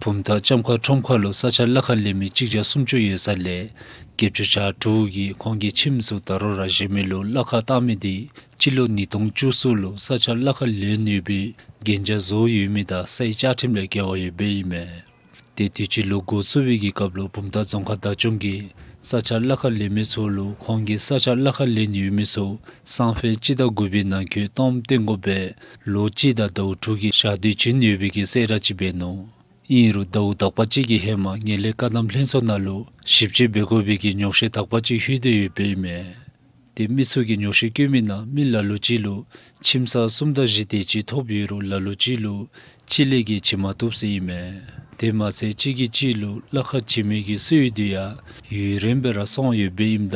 བུམ་ཐང་ལྕམ་མཁར་ཁྲོམ་ཁ་ལུ་ས་ཆ་གླ་ཁར་ལེན་མི་གཅིག་བརྒྱ་སུམ་ཅུ་ཡོད་ས་ལས་བརྒྱད་ཅུ་གྱ་དྲུག་གིས་ཁོང་གི་ཁྱིམ་ཚུ་ད་རུང་ར་གཞན་མི་ལུ་གླ་ཁར་བཏང་མི་འདི་སྤྱི་ལོ་ཉིས་སྟོང་བཅུ་གསུམ་ལུ་ས་ཆ་གླ་ཁར་ལེན་ཡོད་པའི་གན་རྒྱ་བཟོ་ཡོད་མི་དང་སའི་བཅའ་ཁྲིམས་ལས་འགལ་བ་ཡོདཔ་ཨིན་མས། ཏེ་དུས་ཅི་ལོ་འགོ་བཙུགས་པའི་གི་སྐབས་ལུ་བུམ་ཐང་རྫོང་ཁག་བདག་སྐྱོང་གིས་ས་ཆ་གླ་ཁར་ལེན་མི་ཚུ་ལུ་ཁོང་གིས་ས་ཆ་གླ་ཁར་ལེན་ཡོད་མི་ཚུ་སང་ཕོད་སྤྱི་ཟླ་དགུ་པའི་ནང་འཁོད་སྟོངམ་བཏོན་དགོ་པའི་ལོ་གཅིག་དང་ཟླཝ་དྲུག་གི་ཞག་དུས་བྱིན་ཡོད་པའི་གི་གསལ་བསྒྲགས་ཅིག་འབད་ནུག། ཨིན་རུང་ཟླཝ་དག་པ་ཅིག་གི་ཧེ་མ་ངན་ལྷད་བཀག་སྡོམ་ལྷན་ཚོགས་ནང་ལུ་ཞིབ་དཔྱད་འབད་དགོ་པའི་གི་ཉོགས་བཤད་དག་པ་ཅིག་ལྷོད་དེ་ཡོདཔ་ཨིན་མས། ཏེ་མི་ཚུ་གིས་ཉོགས་བཤད་བཀོད་མི་ནང་མི་ལ་ལུ་ཅིག་ལུ་ཁྱིམ་ཚང་གསུམ་དང་བཞི་དེ་ཅིག་ཐོབ་ཡོད་རུང་ལ་ལུ་ཅིག་ལུ་གཅིག་ལས་བརྒལ་བྱིན་མ་བཏུབ་ཟེར་ཨིན་མས། དེ་མ་ཚད་གཅིག་གིས་གཅིག་ལུ་གླ་ཁར་བྱིན་མི་གི་སྲོལ་ཡོད་དེ་ཡང་ཡུན་རིངམོ་སྦེ་ར་སོང་ཡོདཔ་ཨིནམ་ད་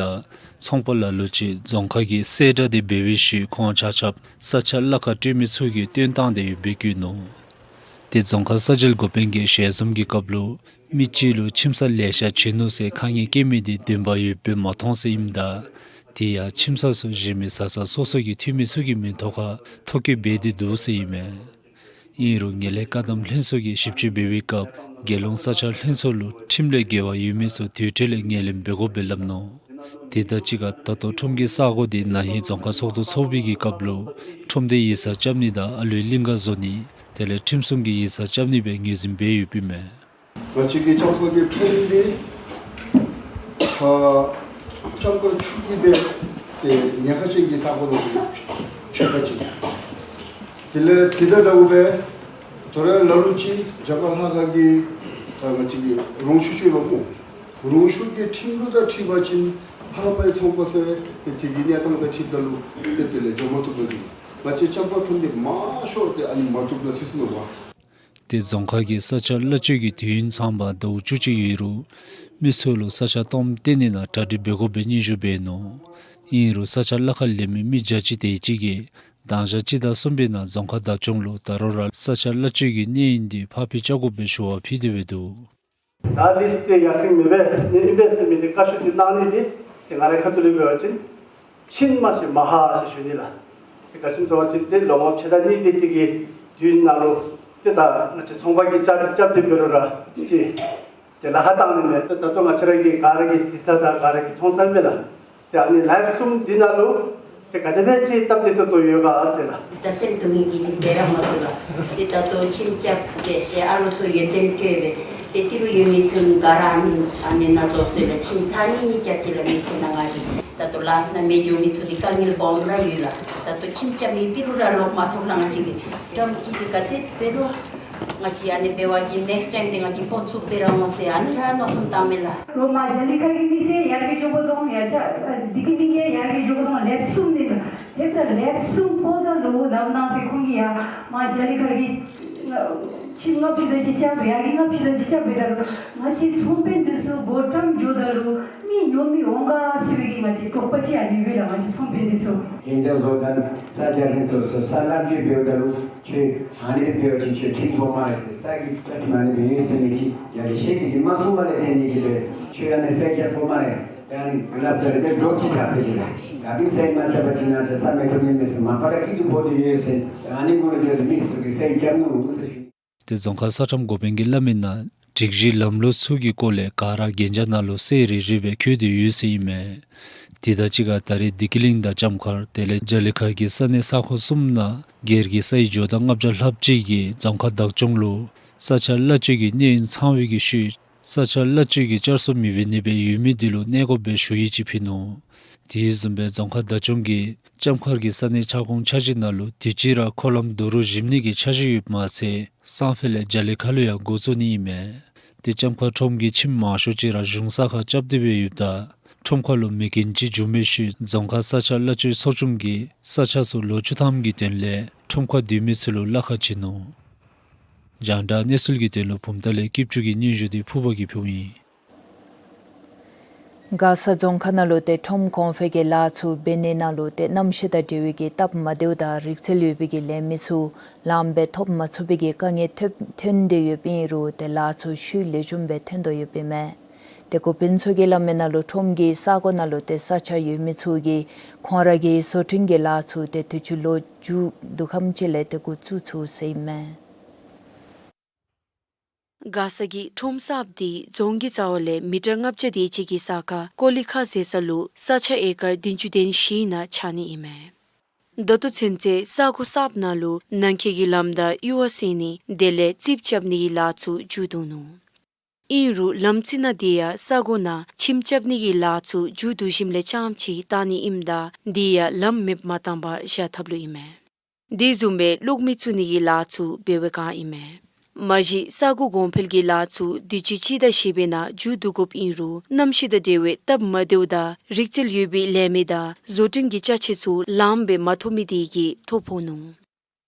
ཚོང་པ་ལ་ལུ་ཅིག་རྫོང་ཁག་གིས་གསལ་བསྒྲགས་དེ་འབད་བའི་ཤུལ་ཁོང་ཆ་ཁྱབ་ས་ཆ་གླ་ཁར་སྤྲོད་མི་ཚུ་གིས་བཏོན་བཏང་སྟེ་ཡོདཔ་སྦེ་བཀོད་ནུག། ཏེ་རྫོང་ཁག་ས་འཇལ་འགོ་དཔོན་གྱིས་ཞལ་འཛོམས་ཀྱི་སྐབས་ལུ་མི་གཅིག་ལུ་ཁྱིམ་ཚང་ལེ་ཤ་བྱིན་ནུག་ཟེར་ཁ་ངན་བཀལ་མི་འདི་བདེན་པ་ཡོདཔ་སྦེ་མ་མཐོང་ཟེར་ཨིནམ་ད་དེ་ཡང་ཁྱིམ་ཚང་ཚུ་གཞན་མི་བཟའ་ཚང་སོ་སོ་གི་འཐུས་མི་ཚུ་གི་མིང་ཐོག་ཁར་ཐོ་བཀོད་འབད་དེ་འདུག་ཟེར་ཨིན་མས། ཨིན་རུང་ངན་ལྷད་བཀག་སྡོམ་ལྷན་ཚོགས་ཀྱིས་ཞིབ་དཔྱད་འབད་བའི་སྐབས་རྒྱལ་ཡོངས་ས་ཆ་ལྷན་ཚོགས་ལུ་ཁྲིམས་ལས་འགལ་བ་ཡོད་མི་ཚུ་དེ་འཕྲོ་ལས་ངོས་ལེན་འབད་དགོ་པས་སླབ་ནུག། དེ་དང་གཅིག་ཁར་ད་ལྟོ་ཁྲོམ་གྱི་ས་གོ་འདི་ན་ཧིང་རྫོང་ཁག་ཚོགས་འདུ་ཚོགས་པའི་གི་སྐབས་ལུ་ཁྲོམ་སྡེ་ཡིག་ཚང་རྐྱབ་ནི་དང་ཨ་ལུའི་གླིང་ག་བཟོ་ནི་དེ་ལས་ཁྲིམས་སྲུང་གི་ཡིག་ཚང་རྐྱབ་ནི་སྦེ་ངོས་འཛིན་འབད་ཡོདཔ་ཨིན་མས། ང་བཅས་ཀྱི་ལྕམ་མཁར་གྱི་ཁྲོམ་འདི་ཨ་ལྕམ་མཁར་ཆུ་གི་སྦེ་ཏེ་ཉེན་ཁ་ཅན་གྱི་ས་གོ་ནང་གི་ཆེ་ཁག་ཅིག། དེ་ལས་དེ་དང་འདྲཝ་སྦེ་དོ་རུང་ལ་ལུ་ཅིག་རྒྱ་གར་ལྷ་ཁང་གི་ཨ་ང་བཅས་ཀྱི་རོང་ཆུ་ཆུ་ལུ་སྨོ། རོང་ཆུ་གི་ཁྲིམས་ལུགས་དང་འཁྲིལ་བ་ཅིན་ལྷག་པའི་ཚོང་པ་ཟེར་ཏེ་དེ་གི་གནས་སྟངས་དང་འཁྲིལཝ་ད་ལུ་ཏེ་དེ་ལས་འགྱོ་མ་བཏུབ་པ་འདུག། ང་བཅས་ལྕམ་པ་ཁྲོམ་འདི་མང་ཤོས་འདི་ཨ་ནི་མ་བཏུབ་ན་ཐུབ་ནུག་པ། ཏེ་རྫོང་ཁག་གི་ས་ཆ་གླ་སྤྱོད་ཀྱི་དུས་ཡུན་ཚང་པ་ཟླཝ་བཅུ་གཅིག་ཡོད་རུང་མི་ཚུ་ལུ་ས་ཆ་སྟོངམ་བཏོན་ནི་ནང་གྲ་སྒྲིག་འབད་དགོ་པའི་སྙན་ཞུ་འབད་ནུག། ཨིན་རུང་ས་ཆ་གླ་ཁར་ལེན་མི་མི་བརྒྱ་ཅིག་དེ་ཅིག་གིས་དང་ཞག་སྤྱི་ཟླ་གསུམ་པའི་ནང་རྫོང་ཁག་བདག་སྐྱོང་ལུ་ད་རུང་ར་ས་ཆ་གླ་སྤྱོད་ཀྱི་གནས་ཡུན་འདི་ཕར་འཕུལ་རྐྱབ་དགོ་པའི་ཞུ་བ་ཕུལ་ཏེ་འབད་འདུག། ད་ལིསཊ་དེ་ཡར་སེང་མེད་པས་ནི་ཨིན་པས་ཟེར་མི་དེ་བཀའ་ཤོག་དེ་གནང་ནི་དེ་དེ་ང་རའི་ཁ་ཐུག་ལས་འབད་བ་ཅིན་ཕྱིན་མ་ཤེས་མ་ཧ་ཟེར་ཞུ་ནི་ལགས། དེ་ག་ཅི་སྨོ་ཟེར་བ་ཅིན་དེ་ལོ་ངོ་ཕྱེད་དང་གཉིས་དེ་ཅིག་གི་དུས་ནང་ལུ་དེ་ད་ང་བཅས་ཚོང་པ་གིས་བཅའ་སྒྲིག་རྐྱབ་སྟེ་འབད་རུང་ར་ཅིག་དེ་ལཱ་ཁག་བཏང་ནི་མས། ད་ལྟོ་ང་བཅས་ར་གི་ག་ར་གི་གཟིགས་ས་དང་ག་ར་གིས་མཐོང་ས་མས་ལགས། ཏེ་ཨ་ནི་ལཱ་གསུམ་འདི་ནང་ལུ་ཏེ་ག་དེ་སྦེ་ཅིག་སྟབས་བདེ་ཏོག་ཏོ་ཡོད་ག་ཟེར་ལགས། ད་སེམས་སྡུག་བའི་གི་རིགས་འབད་ར་མ་ཚུགས་ལགས། ཏེ་ད་ལྟོ་ཁྱིམ་རྐྱབ་སྦེ་ཏེ་ཨ་ལོ་ཚུ་ཡོན་ཏན་སྤྲོད་སྦེ་ཏེ་ཏི་རུ་ཡོད་མི་ཚུ་ག་ར་ཨ་ནི་ཨ་ནི་ནང་འཛུལ་སོང་ཡི་ལགས། ཁྱིམ་ཚར་གཉིས་གཉིས་རྐྱབ་ཅི་ལགས། མི་ཚེ་ནང་ང་གི་ད་ལྟོ་ལཱ་ས་ནང་མི་འགྱོ་མི་ཚུ་འདི་དཀའ་ངལ་སྦོམ་ར་ཡོད་ལགས། ད་ལྟོ་ཁྱིམ་རྐྱབ་ནི་ཏི་རུ་ར་ལོག་མ་ཐོབ་ལགས། ང་བཅས་ཀྱིས་ཏེ་ཁྱིམ་ཅིག་འདི་ག་དེ་འབད་རུང་ང་བཅས་ཨ་ནི་འབད་བ་ཅིན་ནེགསི་ཊའིམ་འདི་ང་བཅས་འགོ་བཙུགས་འབད་ར་འོང་ཟེར་ཨ་ནི་ར་མནོ་བསམ་བཏངམ་མས་ལགས། རོ་མ་རྒྱ་གླིང་ཁ་གི་མི་སེར་ཡར་རྒྱས་འགྱོ་དགོ་དོ་ཡར་ཆ་འདི་གི་འདི་གི་ཡར་རྒྱས་འགྱོ་དགོ་དོ་ལེབ་གསུམ་ནི་ལེབ་ད་ལེབ་གསུམ་པོ་ད་ལུ་ནམ་ནང་ཟེར་ཁོང་གིས་ཡར་མ་རྒྱ་གླིང་ཁ་གི་ཁྱིམ་ལྔ་བཅུ་དེ་ཅིག་རྐྱབ་ཡར་གྱི་ལྔ་བཅུ་དེ་ཅིག་རྐྱབ་འབདཝ་ད་ལུ་ང་བཅས་ཚོང་དཔོན་འདི་ཚུ་བོ་ཊམ་འགྱོཝ་ད་ལུ་མི་ཉོ་མི་འོང་ག་ཟེར་བའི་གི་ང་བཅས་དོགས་པ་ཅིག་ཡང་ཡོད་པས་ལགས། ང་བཅས་ཚོང་དཔོན་འདི་ཚུ། གན་རྒྱ་བཟོ་དང་ས་ཆ་རིན་བཟོ་ཚུ་ས་ལམ་ཅིག་འབདཝ་ད་ལུ་ཁྱོད་ཨ་ནི་འབད་བ་ཅིན་ཁྱོད་ཁྲིམས་དགོ་སྨ་རེ་ཟེར་ས་གི་བཀྲ་ཁྲིམས་ཨ་ནི་སྦེ་ཡོད་ཟེར་མི་ཅིག་ཡར་ལས་བཤད་དེ་གིས་མ་གསུངས་པ་ལས་བརྟེན་ནི་གིས་སྦེ་ཁྱོད་ཨ་ནི་ས་རྒྱ་དགོ་སྨ་རེ། ཏེ་ཨ་ནི་སླབ་ད་རེ་ཏེ་འདྲོག་ཅིག་ད་འབད་ཅི་ལགས། ད་འདི་ས་མ་རྐྱབ་པ་ཅིན་ང་བཅས་ས་མི་ཐོབ་ནི་མས་ཟེར་མ་པ་ད་སྐྱིད་སྡུག་ཕོག་སྟེ་ཡོད་ཟེར། ཨ་ནི་གུ་ལུ་འགྱོ་སྟེ་མི་ཚུ་གིས་ས་རྐྱབ་ནུག་ཟེར་ཞུ། ཏེ་རྫོང་ཁག་ས་ཁྲམ་འགོ་དཔོན་གྱིས་སླབ་མིའི་ནང་སྒྲིག་གཞི་ལམ་ལུགས་ཚུ་གི་སྐོར་ལས་ག་ར་གན་རྒྱ་ནང་ལུ་གསལ་རི་རི་སྦེ་བཀོད་དེ་ཡོད་ཟེར་ཨིན་མས། དེ་དང་གཅིག་ཁར་ད་རེས་བདེ་སྐྱིད་གླིང་དང་ལྕམ་མཁར་དེ་ལས་རྒྱ་གླིང་ཁ་གི་ས་གནས་ས་ཁོངས་གསུམ་ནང་སྒེར་གྱི་སའི་ཇོ་བདག་ལྔ་བརྒྱ་ལྷགཔ་ཅིག་གིས་རྫོང་ཁག་བདག་སྐྱོང་ལུ་ས་ཆ་གླ་སྤྱོད་ཀྱི་གནས་ཡུན་ཚང་བའི་གི་ཤུལ་ས་ཆ་གླ་སྤྱོད་ཀྱི་བསྐྱར་གསོ་མི་འབད་ནི་སྦེ་ཡོད་མི་དེ་ལུ་གནས་སྐོར་སྦེ་ཞུ་ཡིག་ཅིག་ཕུལ་ནུག། དེ་བཟུམ་སྦེ་རྫོང་ཁག་བདག་སྐྱོང་གིས་ལྕམ་མཁར་གྱི་ས་གནས་ཁྱབ་ཁོངས་འཆར་གཞི་ནང་ལུ་དུས་ཅི་ར་འཁོར་ལམ་རྡོ་རུག་བཞིབ་ནི་གི་འཆར་གཞི་ཡོདཔ་མ་ཚད་སང་ཕོད་ལས་རྒྱ་གླིང་ཁ་ལུ་ཡང་འགོ་བཙུགས་ནི་ཨིན་མས། ཏེ་ལྕམ་མཁར་ཁྲོམ་གྱི་ཁྱིམ་མང་ཤོས་ཅིག་ར་གཞུང་ས་ཁར་རྐྱབ་སྟེ་སྦེ་ཡོདཔ་ད་ཁྲོམ་ཁར་ལུ་མེ་རྐྱེན་ཅིག་བྱུང་བའི་ཤུལ་རྫོང་ཁག་ས་ཆ་གླ་སྤྱོད་ཚོགས་ཆུང་གིས་ས་ཆ་ཚུ་ལོ་བཅུ་ཐམ་གྱི་དོན་ལས་ཁྲོམ་ཁར་སྡོད་མི་ཚུ་ལུ་གླ་ཁར་བྱིན་ནུག། རྒྱང་བསྒྲགས་གནས་ཚུལ་གྱི་དོན་ལུ་བུམ་ཐང་ལས་སྐྱིད་ཆུ་གི་སྙན་ཞུ་འདི་ཕུར་པ་གིས་ཕུལཝ་ཨིན། མགར་ས་རྫོང་ཁག་ནང་ལུ་ཏེ་ཁྲོམ་གོང་འཕེལ་གྱི་ལཱ་ཚུ་འབད་ནི་ནང་ལུ་ཏེ་གནམ་གཤིས་དང་འབྲེལ་བའི་གི་སྟབས་མ་བདེཝ་དང་རིག་རྩལ་ཡོད་པའི་གི་ལས་མི་ཚུ་ལངམ་སྦེ་ཐོབ་མ་ཚུགས་པའི་གི་དཀའ་ངལ་ཐོན་ཐོན་ཏེ་ཡོདཔ་ཨིན་རུང་ཏེ་ལཱ་ཚུ་ཤུལ་ལེགས་ཤོམ་སྦེ་ཐོན་དོ་ཡོདཔ་ཨིན་མས། ཏེ་འགོ་དཔོན་ཚུ་གིས་སླབ་མིའི་ནང་ལུ་ཁྲོམ་གྱི་ས་གོ་ནང་ལུ་ཏེ་ས་ཆ་ཡོད་མི་ཚུ་གིས་ཁོང་ར་གི་བཟོ་སྐྲུན་གྱི་ལཱ་ཚུ་ཏེ་དུས་ཅི་ལོ་མཇུག་བསྡུ་ཁམས་ཅིག་ལས་ཏེ་འགོ་བཙུགས་ཚུགས་ཟེར་ཨིན་མས། མགར་ས་གི་ཁྲོམ་གསརཔ་འདི་རྫོང་གི་རྩ་བ་ལས་མི་ཊར་ལྔ་བརྒྱ་དེ་ཅིག་གི་ས་ཁར་ཀོ་ལི་ཁ་ཟེར་ས་ལུ་ས་ཆ་ཨེ་ཀར་བདུན་ཅུ་དོན་བཞི་ནང་ཆགས་ནི་ཨིན་མས། ད་ལྟོ་ཚུན་ཚོད་ས་གོ་གསརཔ་ནང་ལུ་ནང་འཁོད་ཀྱི་ལམ་དང་གཡུར་བ་བསལ་ནི་དེ་ལས་རྩིགཔ་རྐྱབ་ནི་གི་ལཱ་ཚུ་མཇུག་བསྡུ་ནུག། ཨིན་རུང་ལམ་རྩེ་ནང་དེ་ཡང་ས་གོ་ནང་ཁྱིམ་རྐྱབ་ནི་གི་ལཱ་ཚུ་མཇུག་བསྡུ་ཞིནམ་ལས་རྐྱངམ་ཅིག་བཏང་ནི་ཨིནམ་ད་དེ་ཡང་ལམ་མེདཔ་མ་བཏང་པར་བཞག་ཐབས་ལུ་ཨིན་མས། དེ་བཟུམ་སྦེ་གློག་མེ་བཙུགས་ནི་གི་ལཱ་ཚུ་འབད་བའི་བསྒང་ཨིན་མས། མ་གཞི་ས་གོ་གོང་འཕེལ་གྱི་ལཱ་ཚུ་དུས་ཅི་སྤྱི་ཟླ་བཞི་པའི་ནང་མཇུག་བསྡུ་དགོཔ་ཨིན་རུང་གནམ་གཤིས་དང་འབྲེལ་བའི་སྟབས་མ་བདེཝ་དང་རིག་རྩལ་ཡོད་པའི་ལས་མི་དང་བཟོ་སྐྲུན་གྱི་ཅ་ཆས་ཚུ་ལངམ་སྦེ་མ་ཐོབ་མི་དེ་གིས་ཐོ་ཕོག་ནུག།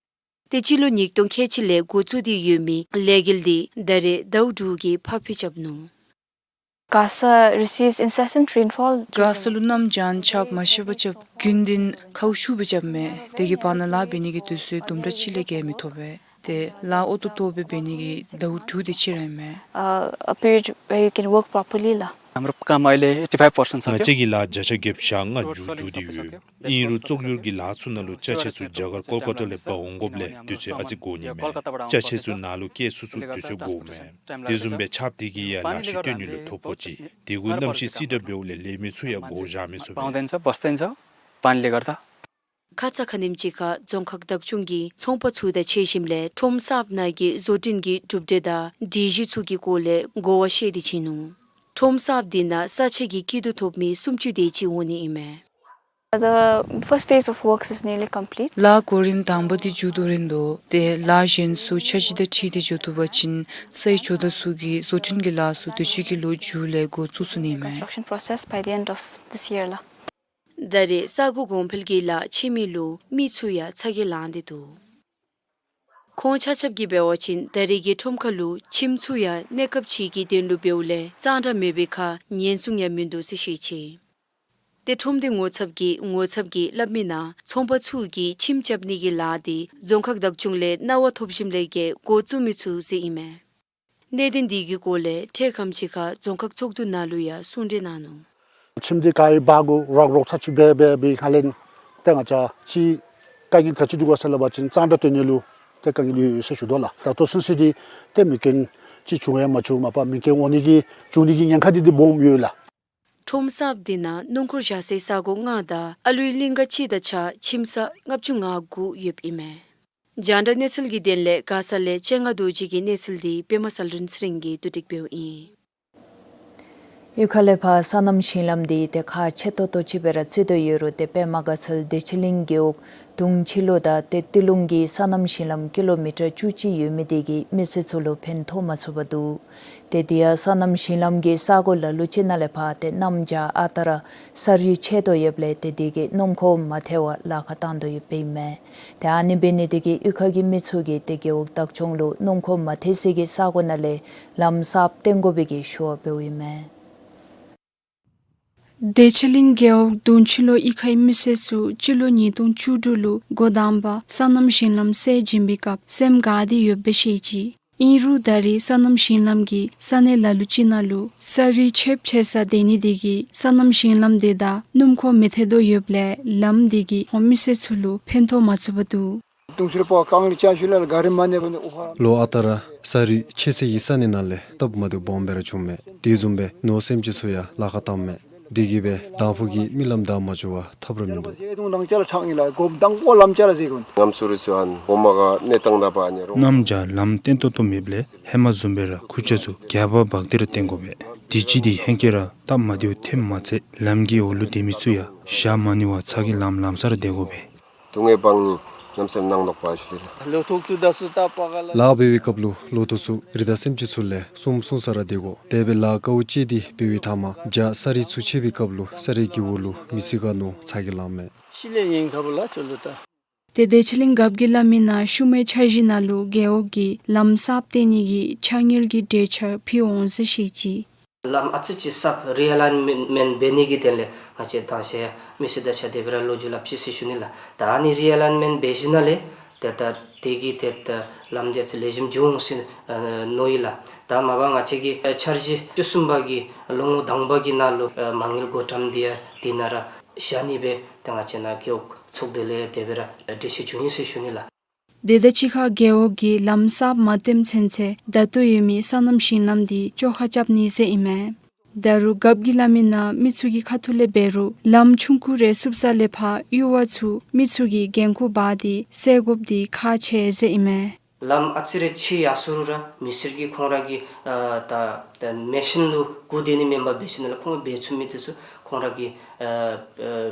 ཏེ་སྤྱི་ལོ་ཉིས་སྟོང་ཁལ་གཅིག་ལས་འགོ་བཙུགས་ཏེ་ཡོད་མི་ལས་འགུལ་འདི་ད་རེས་ཟླཝ་དྲུག་གི་ཕར་འཕུལ་རྐྱབ་ནུག། Gasa receives incessant rainfall. མགར་ས་ལུ་གནམ་གྱང་ཆརཔ་མ་ཤེས་པར་རྐྱབ། དགུན་འདི་ཁཝ་ཤུགས་སྦེ་རྐྱབ་མས། དེ་གིས་བར་ན་ལཱ་འབད་ནི་གི་དུས་ཚོད་དུམ་གྲ་ཅིག་ལས་བརྒལ་མི་ཐོབ་པས། ཏེ་ལཱ་ཨོ་ཏོག་ཏོ་སྦེ་འབད་ནི་གི་ཟླཝ་དྲུག་དེ་ཅིག་ར་ཨིན་མས། Uh, a period where you can work properly ལགས། हाम्रो काम अहिले eighty five percent ང་བཅས་ཀྱི་ལཱ་བརྒྱ་ཆ་བརྒྱད་ཅུ་གྱ་ལྔ་མཇུག་བསྡུ་སྟེ་ཡོད། ཨིན་རུང་བཙོག་གྱུར་གྱི་ལཱ་ཚུ་ནང་ལུ་ཅ་ཆས་ཚུ་རྒྱ་གར་ཀོལ་ཀ་ཏ་ལས་འབག་འོང་དགོཔ་ལས་དུས་ཚོད་ཨ་ཙི་འགོར་ནི་མས། ཅ་ཆས་ཚུ་ནཱ་ལུ་བསྐྱལ་ཚུན་ཚོད་དུས་ཚོད་འགོརཝ་མས། དེ་བཟུམ་སྦེ་ཆརཔ་དེ་གིས་ཡང་ལཱ་གཞི་བཏོན་ནི་ལུ་ཐོ་ཕོག་ཅི། དེ་གུ་གནམ་གཤིས་བསིལ་དྲགས་འབདཝ་ལས་ལས་མི་ཚུ་ཡང་སྒོ་བཞག་མི་ཚུགས་པས། ཁ་ཙ་ཁ་ཉིནམ་ཅིག་ཁར་རྫོང་ཁག་བདག་སྐྱོང་གིས་ཚོང་པ་ཚུ་དང་ཕྱད་ཞིནམ་ལས་ཁྲོམ་གསརཔ་ནང་གི་བཟོ་སྐྲུན་གྱི་གྲུབ་འབྲས་དང་སྒྲིག་གཞི་ཚུ་གི་སྐོར་ལས་གོ་བ་བཤད་དེ་བྱིན་ནུག། ཁྲོམ་གསརཔ་དེ་ནང་ས་ཆ་གི་སྐྱིད་སྡུག་ཐོབ་མི་སུམ་ཅུ་དེ་ཅིག་འོང་ནི་ཨིན་མས། The first phase of works is nearly complete. ལཱ་གོ་རིམ་དང་པ་འདི་མཇུག་བསྡུ་རན་དོ། ཏེ་ལཱ་གཞན་ཚུ་འཆར་གཞི་དང་འཁྲིལ་ཏེ་འགྱོ་བཏུབ་པ་ཅིན་སའི་ཇོ་བདག་ཚུ་གིས་བཟོ་སྐྲུན་གྱི་ལཱ་ཚུ་དུས་ཅི་གི་ལོ་མཇུག་ལས་འགོ་བཙུགས་ཚུགས་ནི་མས། Construction process by the end of this year ལགས། ད་རེས་ས་གོ་གོང་འཕེལ་གྱི་ལཱ་འཕྱིམ་མི་ལུ་མི་ཚུ་ཡང་ཚ་གྱང་ལང་སྟེ་འདུག། ཁོང་ཆ་ཁྱབ་ཀྱིས་འབད་བ་ཅིན་ད་རེས་ཀྱི་ཁྲོམ་ཁ་ལུ་ཁྱིམ་ཚུ་ཡང་གནས་སྐབས་ཅིག་གི་དོན་ལུ་འབདཝ་ལས་གཙང་སྦྲ་མེད་པའི་ཁར་ཉེན་སྲུང་ཡང་མིན་འདུག་ཟེར་བཤད་ཅི། ཏེ་ཁྲོམ་སྡེ་ངོ་ཚབ་ཀྱིས་ངོ་ཚབ་ཀྱིས་སླབ་མི་ནང་ཚོང་པ་ཚུ་གིས་ཁྱིམ་རྐྱབ་ནི་གི་ལཱ་འདི་རྫོང་ཁག་བདག་སྐྱོང་ལས་གནང་བ་ཐོབ་ཞིནམ་ལས་བརྒལ་འགོ་བཙུགས་མི་ཚུགས་ཟེར་ཨིན་མས། གནད་དོན་འདི་གི་སྐོར་ལས་འཕྲལ་ཁམས་ཅིག་ཁར་རྫོང་ཁག་ཚོགས་འདུ་ནང་ལུ་ཡང་གསུང་གྲོས་གནང་ནུག། ཁྱིམ་འདི་ག་ཡི་བར་གུ་རོག་རོག་ཚར་ཅིག་འབད་འབད་བའི་ཁ་ལས་ཏེ་ང་བཅས་ཅིག་དཀའ་ངལ་ག་ཅི་འདུག་ག་ཟེར་སླབ་པ་ཅིན་གཙང་སྦྲ་སྟོན་ནི་ལུ་ཏེ་དཀའ་ངལ་ཡོད་ཡོད་ཟེར་ཞུ་དོ་ལགས། ད་ལྟོ་ཚུན་ཚོད་འདི་ཏེ་མེ་རྐྱེན་ཅིག་བྱུང་ཡང་མ་བྱུང་མ་པ་མེ་རྐྱེན་འོང་ནི་གི་བྱུང་ནི་གི་ཉེན་ཁ་འདི་འདི་སྦོམ་ཡོད་ལགས། ཁྲོམ་གསརཔ་འདི་ནང་སྣུམ་འཁོར་བཞག་སའི་ས་གོ་ལྔ་དང་ཨ་ལུའི་གླིང་ག་གཅིག་དང་གཅིག་ཁར་ཁྱིམ་ས་ལྔ་བཅུ་ང་དགུ་ཡོདཔ་ཨིན་མས། རྒྱང་བསྒྲགས་གནས་ཚུལ་གྱི་དོན་ལས་མགར་ས་ལས་སྤྱན་སྔ་རྡོ་རྗེ་གི་གནས་ཚུལ་འདི་པདྨ་གསལ་སྒྲོན་ཚེ་རིང་གིས་བསྡུ་སྒྲིག་འབདཝ་ཨིན། གཡུས་ཁ་ལས་ཕར་སོ་ནམ་ཞིང་ལམ་འདི་ཏེ་ཁག་ཆེ་ཏོག་ཏོ་ཅིག་སྦེ་ར་བརྩི་དོ་ཡོད་རུང་ཏེ་པདྨ་དགའ་ཚལ་བདེ་ཆེན་གླིང་རྒེད་འོག་དུང་ཕྱི་ལོ་དང་ཏེ་ཏི་ལུང་གི་སོ་ནམ་ཞིང་ལམ་ཀི་ལོ་མི་ཊར་བཅུ་གཅིག་ཡོད་མི་འདི་གིས་མི་སེར་ཚུ་ལུ་ཕན་ཐོགས་མ་ཚུགས་པར་འདུག། ཏེ་དེ་ཡང་སོ་ནམ་ཞིང་ལམ་གྱི་ས་གོ་ལ་ལུ་ཅིག་ནང་ལས་ཕར་ཏེ་གནམ་བྱཱར་ཨ་རྟག་ར་ས་རུད་ཆད་དོ་ཡོདཔ་ལས་ཏེ་དེ་གིས་སྣུམ་འཁོར་མ་ཐལ་བར་ལཱ་ཁག་བཏང་དོ་ཡོདཔ་ཨིན་མས། ཏེ་ཨ་ནི་འབད་ནི་དེ་གིས་གཡུས་ཁ་གི་མི་ཚུ་གིས་ཏེ་རྒེད་འོག་བདག་སྐྱོང་ལུ་སྣུམ་འཁོར་མ་ཐལ་སའི་གི་ས་གོ་ནང་ལས་ལམ་གསརཔ་བཏོན་དགོ་པའི་གི་ཞུ་བ་འབདཝ་ཨིན་མས། བདེ་ཆེན་གླིང་རྒེད་འོག་དུང་ཕྱི་ལོ་གཡུས་ཁའི་མི་སེར་ཚུ་སྤྱི་ལོ་ཉིས་སྟོང་བཅུ་དྲུག་ལུ་འགོ་དང་པ་སོ་ནམ་ཞིང་ལམ་སེལ་བྱིན་པའི་སྐབས་སེམས་དགའ་སྟེ་ཡོདཔ་སྦེ་བཤད་ཅི། ཨིན་རུང་ད་རེས་སོ་ནམ་ཞིང་ལམ་གྱིས་ས་གནས་ལ་ལུ་ཅིག་ནང་ལུ་ས་རུད་ཆདཔ་ཆད་ས་དེ་ནི་དེ་གིས་སོ་ནམ་ཞིང་ལམ་དེ་དང་སྣུམ་འཁོར་མི་ཐལ་དོ་ཡོདཔ་ལས་ལམ་དེ་གིས་ཁོང་མི་སེར་ཚུ་ལུ་ཕན་ཐོགས་མ་ཚུགས་པར་འདུག། ལོ་ཨ་རྟག་ར་ས་རུད་ཆད་སའི་གི་ས་གནས་ནང་ལས་སྟབས་མ་བདེཝ་སྦོམ་སྦེ་ར་བྱུངམ་མས། དེ་བཟུམ་སྦེ་ནོར་སེམས་ཅན་ཚུ་ཡང་ལཱ་ཁག་བཏངམ་མས། དེ་གིས་སྦེ་དང་ཕུ་གི་མི་ལམ་བདའ་མ་བཅུག་པར་ཐབས་ར་མིན་འདུག། གནམ་བྱཱར་ལམ་སྟོན་ཏོག་ཏོ་མེདཔ་ལས་ཧེ་མ་བཟུམ་སྦེ་ར་ཁུར་ཆ་ཚུ་རྒྱབ་བག་སྟེ་ར་བཏོན་དགོ་པས། དུས་ཅི་འདི་ཧེང་སྐལ་ར་སྟབས་མ་བདེཝ་ཐོནམ་མ་ཚད་ལམ་གྱི་འོག་ལུ་སྡོད་མི་ཚུ་ཡང་ཞག་མ་ནི་བར་ཚ་གྱང་ལངམ་ལངམ་ས་ར་སྡོད་དགོ་པས། སྡུག་བསྔལ་སྤང་ནི་གནམ་མེད་ས་མེད་གནང་དོ་བ་ཞུ་ལགས། ལཱ་འབད་བའི་སྐབས་ལུ་ལོ་ཐོག་ཚུ་རི་དྭགས་སེམས་ཅན་ཚུ་ལས་སྲུང་སྲུང་ས་ར་སྡོད་དགོ། དེ་སྦེ་ལཱ་དཀའཝ་སྤྱད་དེ་འབད་བའི་མཐའ་མ་བྱཱར་ས་རུད་ཚུ་ཆད་པའི་སྐབས་ལུ་ས་རུད་ཀྱི་འོག་ལུ་མི་སེར་ག་ནི་ཚ་གྱང་ལངམ་མས། ཤི་ལེ་ཡིན་ཁ་བུ་ལ་ཚུ་ལུ་ད། ཏེ་བདེ་ཆེན་གླིང་རྒཔོ་གིས་སླབ་མི་ནང་ཤུལ་མའི་འཆར་གཞི་ནང་ལུ་རྒེད་འོག་གིས་ལམ་གསརཔ་བཏོན་ནི་གི་ཆ་དངུལ་གྱི་གྲོས་འཆར་ཕུལ་འོང་ཟེར་བཤད་ཅི། ལམ་ཨ་ཙི་ཅིག་གསརཔ་རི་ཨེ་ལའིན་མེནཊ་འབད་ནི་གི་དོན་ལས་ང་བཅས་དང་ཤེས་མི་སེར་དང་གཅིག་ཁར་དེ་སྦེ་ར་ལོ་རྒྱུས་སླབ་ཅི་ཟེར་ཞུ་ནི་ལགས། ད་ཨ་ནི་རི་ཨེ་ལའིན་མེནཊ་འབད་ཞིནམ་ལས་ཏེ་ད་དེ་གིས་ཏེ་ད་ལམ་འདི་ཨ་ཙི་ལེགས་ཤོམ་འགྱོ་འོང་ཟེར་ཨ་མནོ་ཡི་ལགས། ད་མ་པ་ང་བཅས་ཀྱི་འཆར་གཞི་བཅུ་གསུམ་པ་གི་ལོ་ངོ་དང་པ་གི་ནང་ལུ་ཨ་མ་དངུལ་བགོ་བཀྲམ་འདི་ཡང་དེ་ནང་ར་བཞག་ནི་སྦེ་ཏེ་ང་བཅས་ནཱ་རྒེད་འོག་ཚོགས་སྡེ་ལས་དེ་སྦེ་ར་གྲོས་ཆོད་བྱུང་ཡི་ཟེར་ཞུ་ནི་ལགས། དེ་དང་གཅིག་ཁར་རྒེད་འོག་གིས་ལམ་གསརཔ་མ་བཏོན་ཚུན་ཚོད་ད་ལྟོ་ཡོད་མི་སོ་ནམ་ཞིང་ལམ་འདི་བཅོ་ཁ་རྐྱབ་ནི་ཟེར་ཨིན་མས། ད་རུང་རྒཔོ་གིས་སླབ་མི་ནང་མི་ཚུ་གི་ཁ་ཐུག་ལས་འབད་རུང་ལམ་ཆུང་ཀུ་རེ་བསུབ་ས་ལས་ཕར་གཡུར་བ་ཚུ་མི་ཚུ་གིས་འགན་ཁུར་འབག་སྟེ་སེལ་དགོཔ་འདི་ཁག་ཆེ་ཟེར་ཨིན་མས། ལམ་ཨ་ཙི་རེ་ཕྱེ་ཡར་སོང་རུང་ར་མི་སེར་གྱིས་ཁོང་ར་གི་ཨ་ད་ད་མེ་ཤིན་ལུ་སྒུག་སྡོད་ནི་མེན་པར་འབད་ཞིནམ་ལས་ཁོང་འབད་ཚུགས་མི་དེ་ཚུ་ཁོང་ར་གིས་ཨ་ཨ་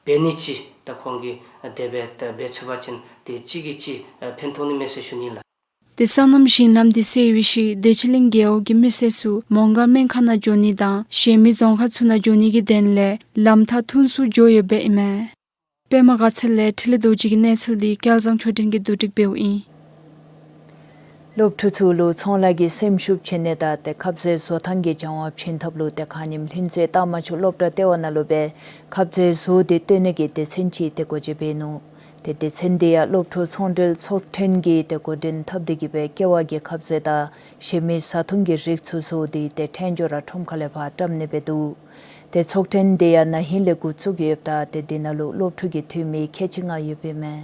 འབད་ནི་ཅིག་ད་ཁོང་གིས་དེ་སྦེ་ད་འབད་ཚུགས་པ་ཅིན་དེ་གཅིག་གིས་གཅིག་ཨ་ཕན་ཐོགས་ནི་མས་ཟེར་ཞུ་ནི་ལགས། ཏེ་སོ་ནམ་ཞིང་ལམ་འདི་སེལ་བའི་ཤུལ་བདེ་ཆེན་གླིང་རྒེད་འོག་གི་མི་སེར་ཚུ་མོང་སྒར་སྨན་ཁང་ནང་འགྱོ་ནི་དང་གཞན་མི་རྫོང་ཁག་ཚུ་ནང་འགྱོ་ནི་གི་དོན་ལས་ལམ་ཐག་ཐུང་སུ་འགྱོ་ཡོདཔ་ཨིན་མས། པདྨ་དགའ་ཚལ་ལས་འཕྲིན་ལས་རྡོ་རྗེ་གི་གནས་ཚུལ་འདི་སྐལ་བཟང་ཆོས་སྒྲོན་གྱིས་བསྡུ་སྒྲིག་འབདཝ་ཨིན། སློབ་ཕྲུག་ཚུ་ལུ་ཚོང་ལཱ་གི་སེམས་ཤུགས་བསྐྱེད་ནི་དང་ཏེ་ཁབ་ཟས་བཟོ་ཐངས་ཀྱི་སྦྱང་བ་བྱིན་ཐབས་ལུ་ཏེ་ཁ་ཉིནམ་ལྷུན་རྩེ་སྟག་མ་ཆུ་སློབ་གྲྭ་ལྟེ་བ་ནང་ལུ་སྦེ་ཁབ་ཟས་བཟོ་སྟེ་སྟོན་ནི་གི་སྡེ་ཚན་ཅིག་ཏེ་སྒོ་འབྱེད་འབད་ནུག། ཏེ་སྡེ་ཚན་འདི་ཡང་སློབ་ཕྲུག་ཚོང་འབྲེལ་ཚོགས་ཐེངས་ཀྱིས་ཏེ་འགོ་འདྲེན་འཐབ་སྟེ་གིས་སྦེ་ཀེ་བ་གི་ཁབ་ཟས་དང་གཞན་མི་བཟའ་འཐུང་གི་རིགས་ཚུ་བཟོ་སྟེ་ཏེ་ཐོན་འབྱོར་ར་ཁྲོམ་ཁ་ལས་ཕར་བཀྲམ་ནི་སྦེ་འདུག། ཏེ་ཚོགས་ཐེངས་འདི་ཡང་ན་ཧིང་ལས་འགོ་བཙུགས་ཡོདཔ་ད་ཏེ་འདི་ནང་ལུ་སློབ་ཕྲུག་གི་འཐུས་མི་ཁལ་གཅིག་ལྔ་ཡོདཔ་ཨིན་མས།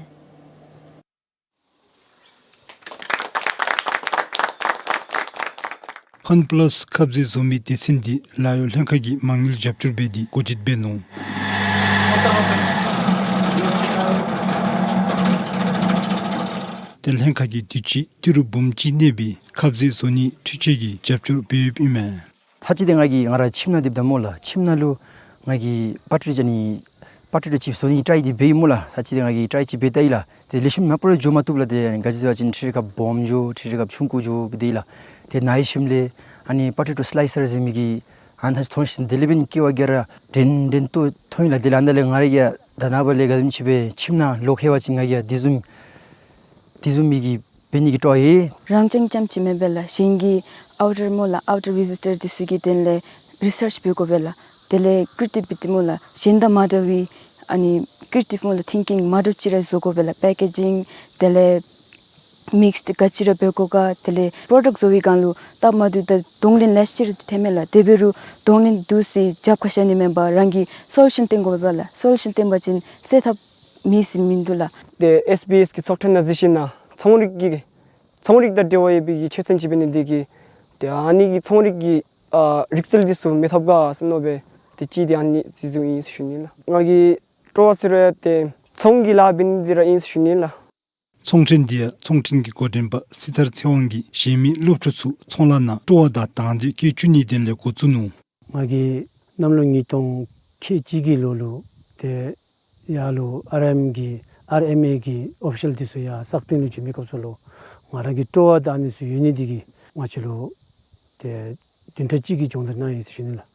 ཕཱན་པ་ལཱས་ཁབ་ཟས་བཟོ་མི་སྡེ་ཚན་འདི་ལཱ་གཡོག་ལྷན་ཁག་གིས་མ་དངུལ་རྒྱབ་སྐྱོར་འབད་དེ་འགོ་འབྱེད་འབད་ནུག། ཏེ་ལྷན་ཁག་གིས་དུས་ཅི་ཏི་རུ་འབུམ་གཅིག་གནས་པའི་ཁབ་ཟས་བཟོ་ནིའི་འཕྲུལ་ཆས་ཀྱི་རྒྱབ་སྐྱོར་འབད་ཡོདཔ་ཨིན་མས། ཚར་གཅིག་ཏེ་ང་གིས་ང་ར་ཁྱིམ་ནང་སྡོདཔ་ད་སྨོ་ལགས། ཁྱིམ་ནང་ལུ་ང་གིས་པ་ཊྲི་ཅིག་ཨ་ནི་པ་ཊྲི་ཊོ་ཅིག་བཟོ་ནི་ཊ་རའི་འདི་འབད་ཡི་སྨོ་ལགས། ཚར་གཅིག་ཏེ་ང་གིས་ཊ་རའི་ཅིག་འབད་བལྟ་ཡི་ལགས། ཏེ་ལེགས་ཤོམ་ནཱ་པ་ར་འགྱོ་མ་བཏུབ་ལགས། ཏེ་ག་ཅི་ཟེར་བ་ཅིན་འཕྲུལ་ཁབ་སྦོམ་འགྱོ་འཕྲུལ་ཁབ་ཆུང་ཀུ་འགྱོ་སྦེ་སྡོད་ཡི་ལགས། ཏེ་ནཱ་ཡོད་ཞིནམ་ལས་ཨ་ནི་པ་ཊྲི་ཊོ་སི་ལའི་སར་ཟེར་མི་གི་ ཨ་ནཱ་མཐོང་ཞིནམ་དེ་ལས་འབད་ནི་སྐྱེ་བ་ག་ར་འདྲན་འདྲ་ཏོག་ཏོ་ཐོན་ཡི་ལགས། དེ་ལས་ཨ་ནཱ་ལས་ང་ར་གིས་ད་ནངས་པ་ལས་ག་དེམ་ཅིག་སྦེ་ཁྱིམ་ནང་ལོག་ལྷོད་པ་ཅིན་ང་གིས་དེ་བཟུམ་དེ་བཟུམ་མའི་གི་འབད་ནི་གི་སྤྲོ་བ་ཡོད། རང་རྐྱང་རྐྱངམ་ཅིག་མེན་པས་ལགས། གཞན་གྱི་ཨའུ་ཊར་སྨོ་ལགས། ཨའུ་ཊར་བི་ཛི་ཊར་འདི་ཚུ་གི་དོན་ལས་རི་སརཆ་འབད་དགོ་པས་ལགས། དེ་ལས་ཀི་རེ་ཊི་བི་ཊི་སྨོ་ལགས། གཞན་དང་མ་འདྲ་བའི་ཨ་ནི་ཀི་རེ་ཊིབ་སྨོ་ལགས། ཐིང་ཀིང་མ་འདྲཝ་ཅིག་ར་བཟོ་དགོ་པས་ལགས། པེ་ཀེ་ཇིང་དེ་ལས་མིགསི་ག་ཅི་ར་འབད་དགོ་ག། དེ་ལས་པྲོ་ཌག་བཟོ་བའི་སྒང་ལུ་སྟབས་མ་བདེཝ་དང་གདོང་ལེན་ལེ་ཤ་ཅིག་ར་འཐོན་མས་ལགས། དེ་འབད་རུང་གདོང་ལེན་འདི་ཚུ་རྒྱབ་ཁར་བཞག་ནི་མེན་པར་རང་གིས་སོ་ལུ་ཤཱན་བཏོན་དགོ་པས་ལགས། སོ་ལུ་ཤཱན་བཏོན་པ་ཅིན་སེལ་ཐབས་མེད་ཟེར་མིན་འདུག་ལགས། ཏེ་ཨེསི་བི་ཨེསི་གི་ཚོགས་ཐེངས་ནང་གཟིགས་ཞིན་ན་ཚོང་རིག་གི་ཚོང་རིག་དང་འབྲེལ་བ་ཡོད་པའི་གི་ཆོས་ཚན་ཅིག་འབད་ནི་འདི་གིས་ཏེ་ཨ་ནི་གི་ཚོང་རིག་གི་ཨ་རིག་རྩལ་འདི་ཚུ་མི་ཐོབ་ག་ཟེར་མནོ་སྦེ་ཏེ་ཅིག་ཏེ་ཨ་ནི་གཟིགས་བཟུང་ཡི་ཟེར་ཞུ་ནི་ལགས། ང་གི་སྤྲོ་བ་ཟེར་རུང་ཡང་ཏེ་ཚོང་གི་ལཱ་འབད་ནི་འདི་ར་ཨིན་ཟེར་ཞུ་ནི་ལགས། ཚོང་ཐེངས་འདི་ཡང་ཚོང་ཐེངས་ཀྱི་འགོ་འདྲེན་པ་སྲི་ཐར་ཚེ་དབང་གིས་གཞན་མི་སློབ་ཕྲུག་ཚུ་ཚོང་ལཱ་ནང་སྤྲོ་བ་དང་དང་འདོད་བསྐྱེད་བཅུག་ནིའི་དོན་ལས་འགོ་བཙུགས་ནུག། ང་གིས་གནམ་ལོ་ཉིས་སྟོང་ཁལ་གཅིག་གི་ལོ་ལུ་ཏེ་ཡར་ལུ་ཨར་ཨེམ་གི་ཨར་ཨེམ་ཨེ་གི་ཨོ་ཕི་ཤལ་འདི་ཚུ་ཡར་སག་སྟེང་ལུ་འགྱོ་མི་སྐབས་སུ་ལུ་ང་ར་གི་སྤྲོ་བ་དང་ཨ་ནི་ཚུ་ཡོད་ནི་འདི་གིས་ང་བཅས་ལུ་ཏེ་བདུན་ཕྲག་གཅིག་གི་སྦྱོང་བརྡར་གནང་ཡི་ཟེར་ཞུ་ནི་ལགས།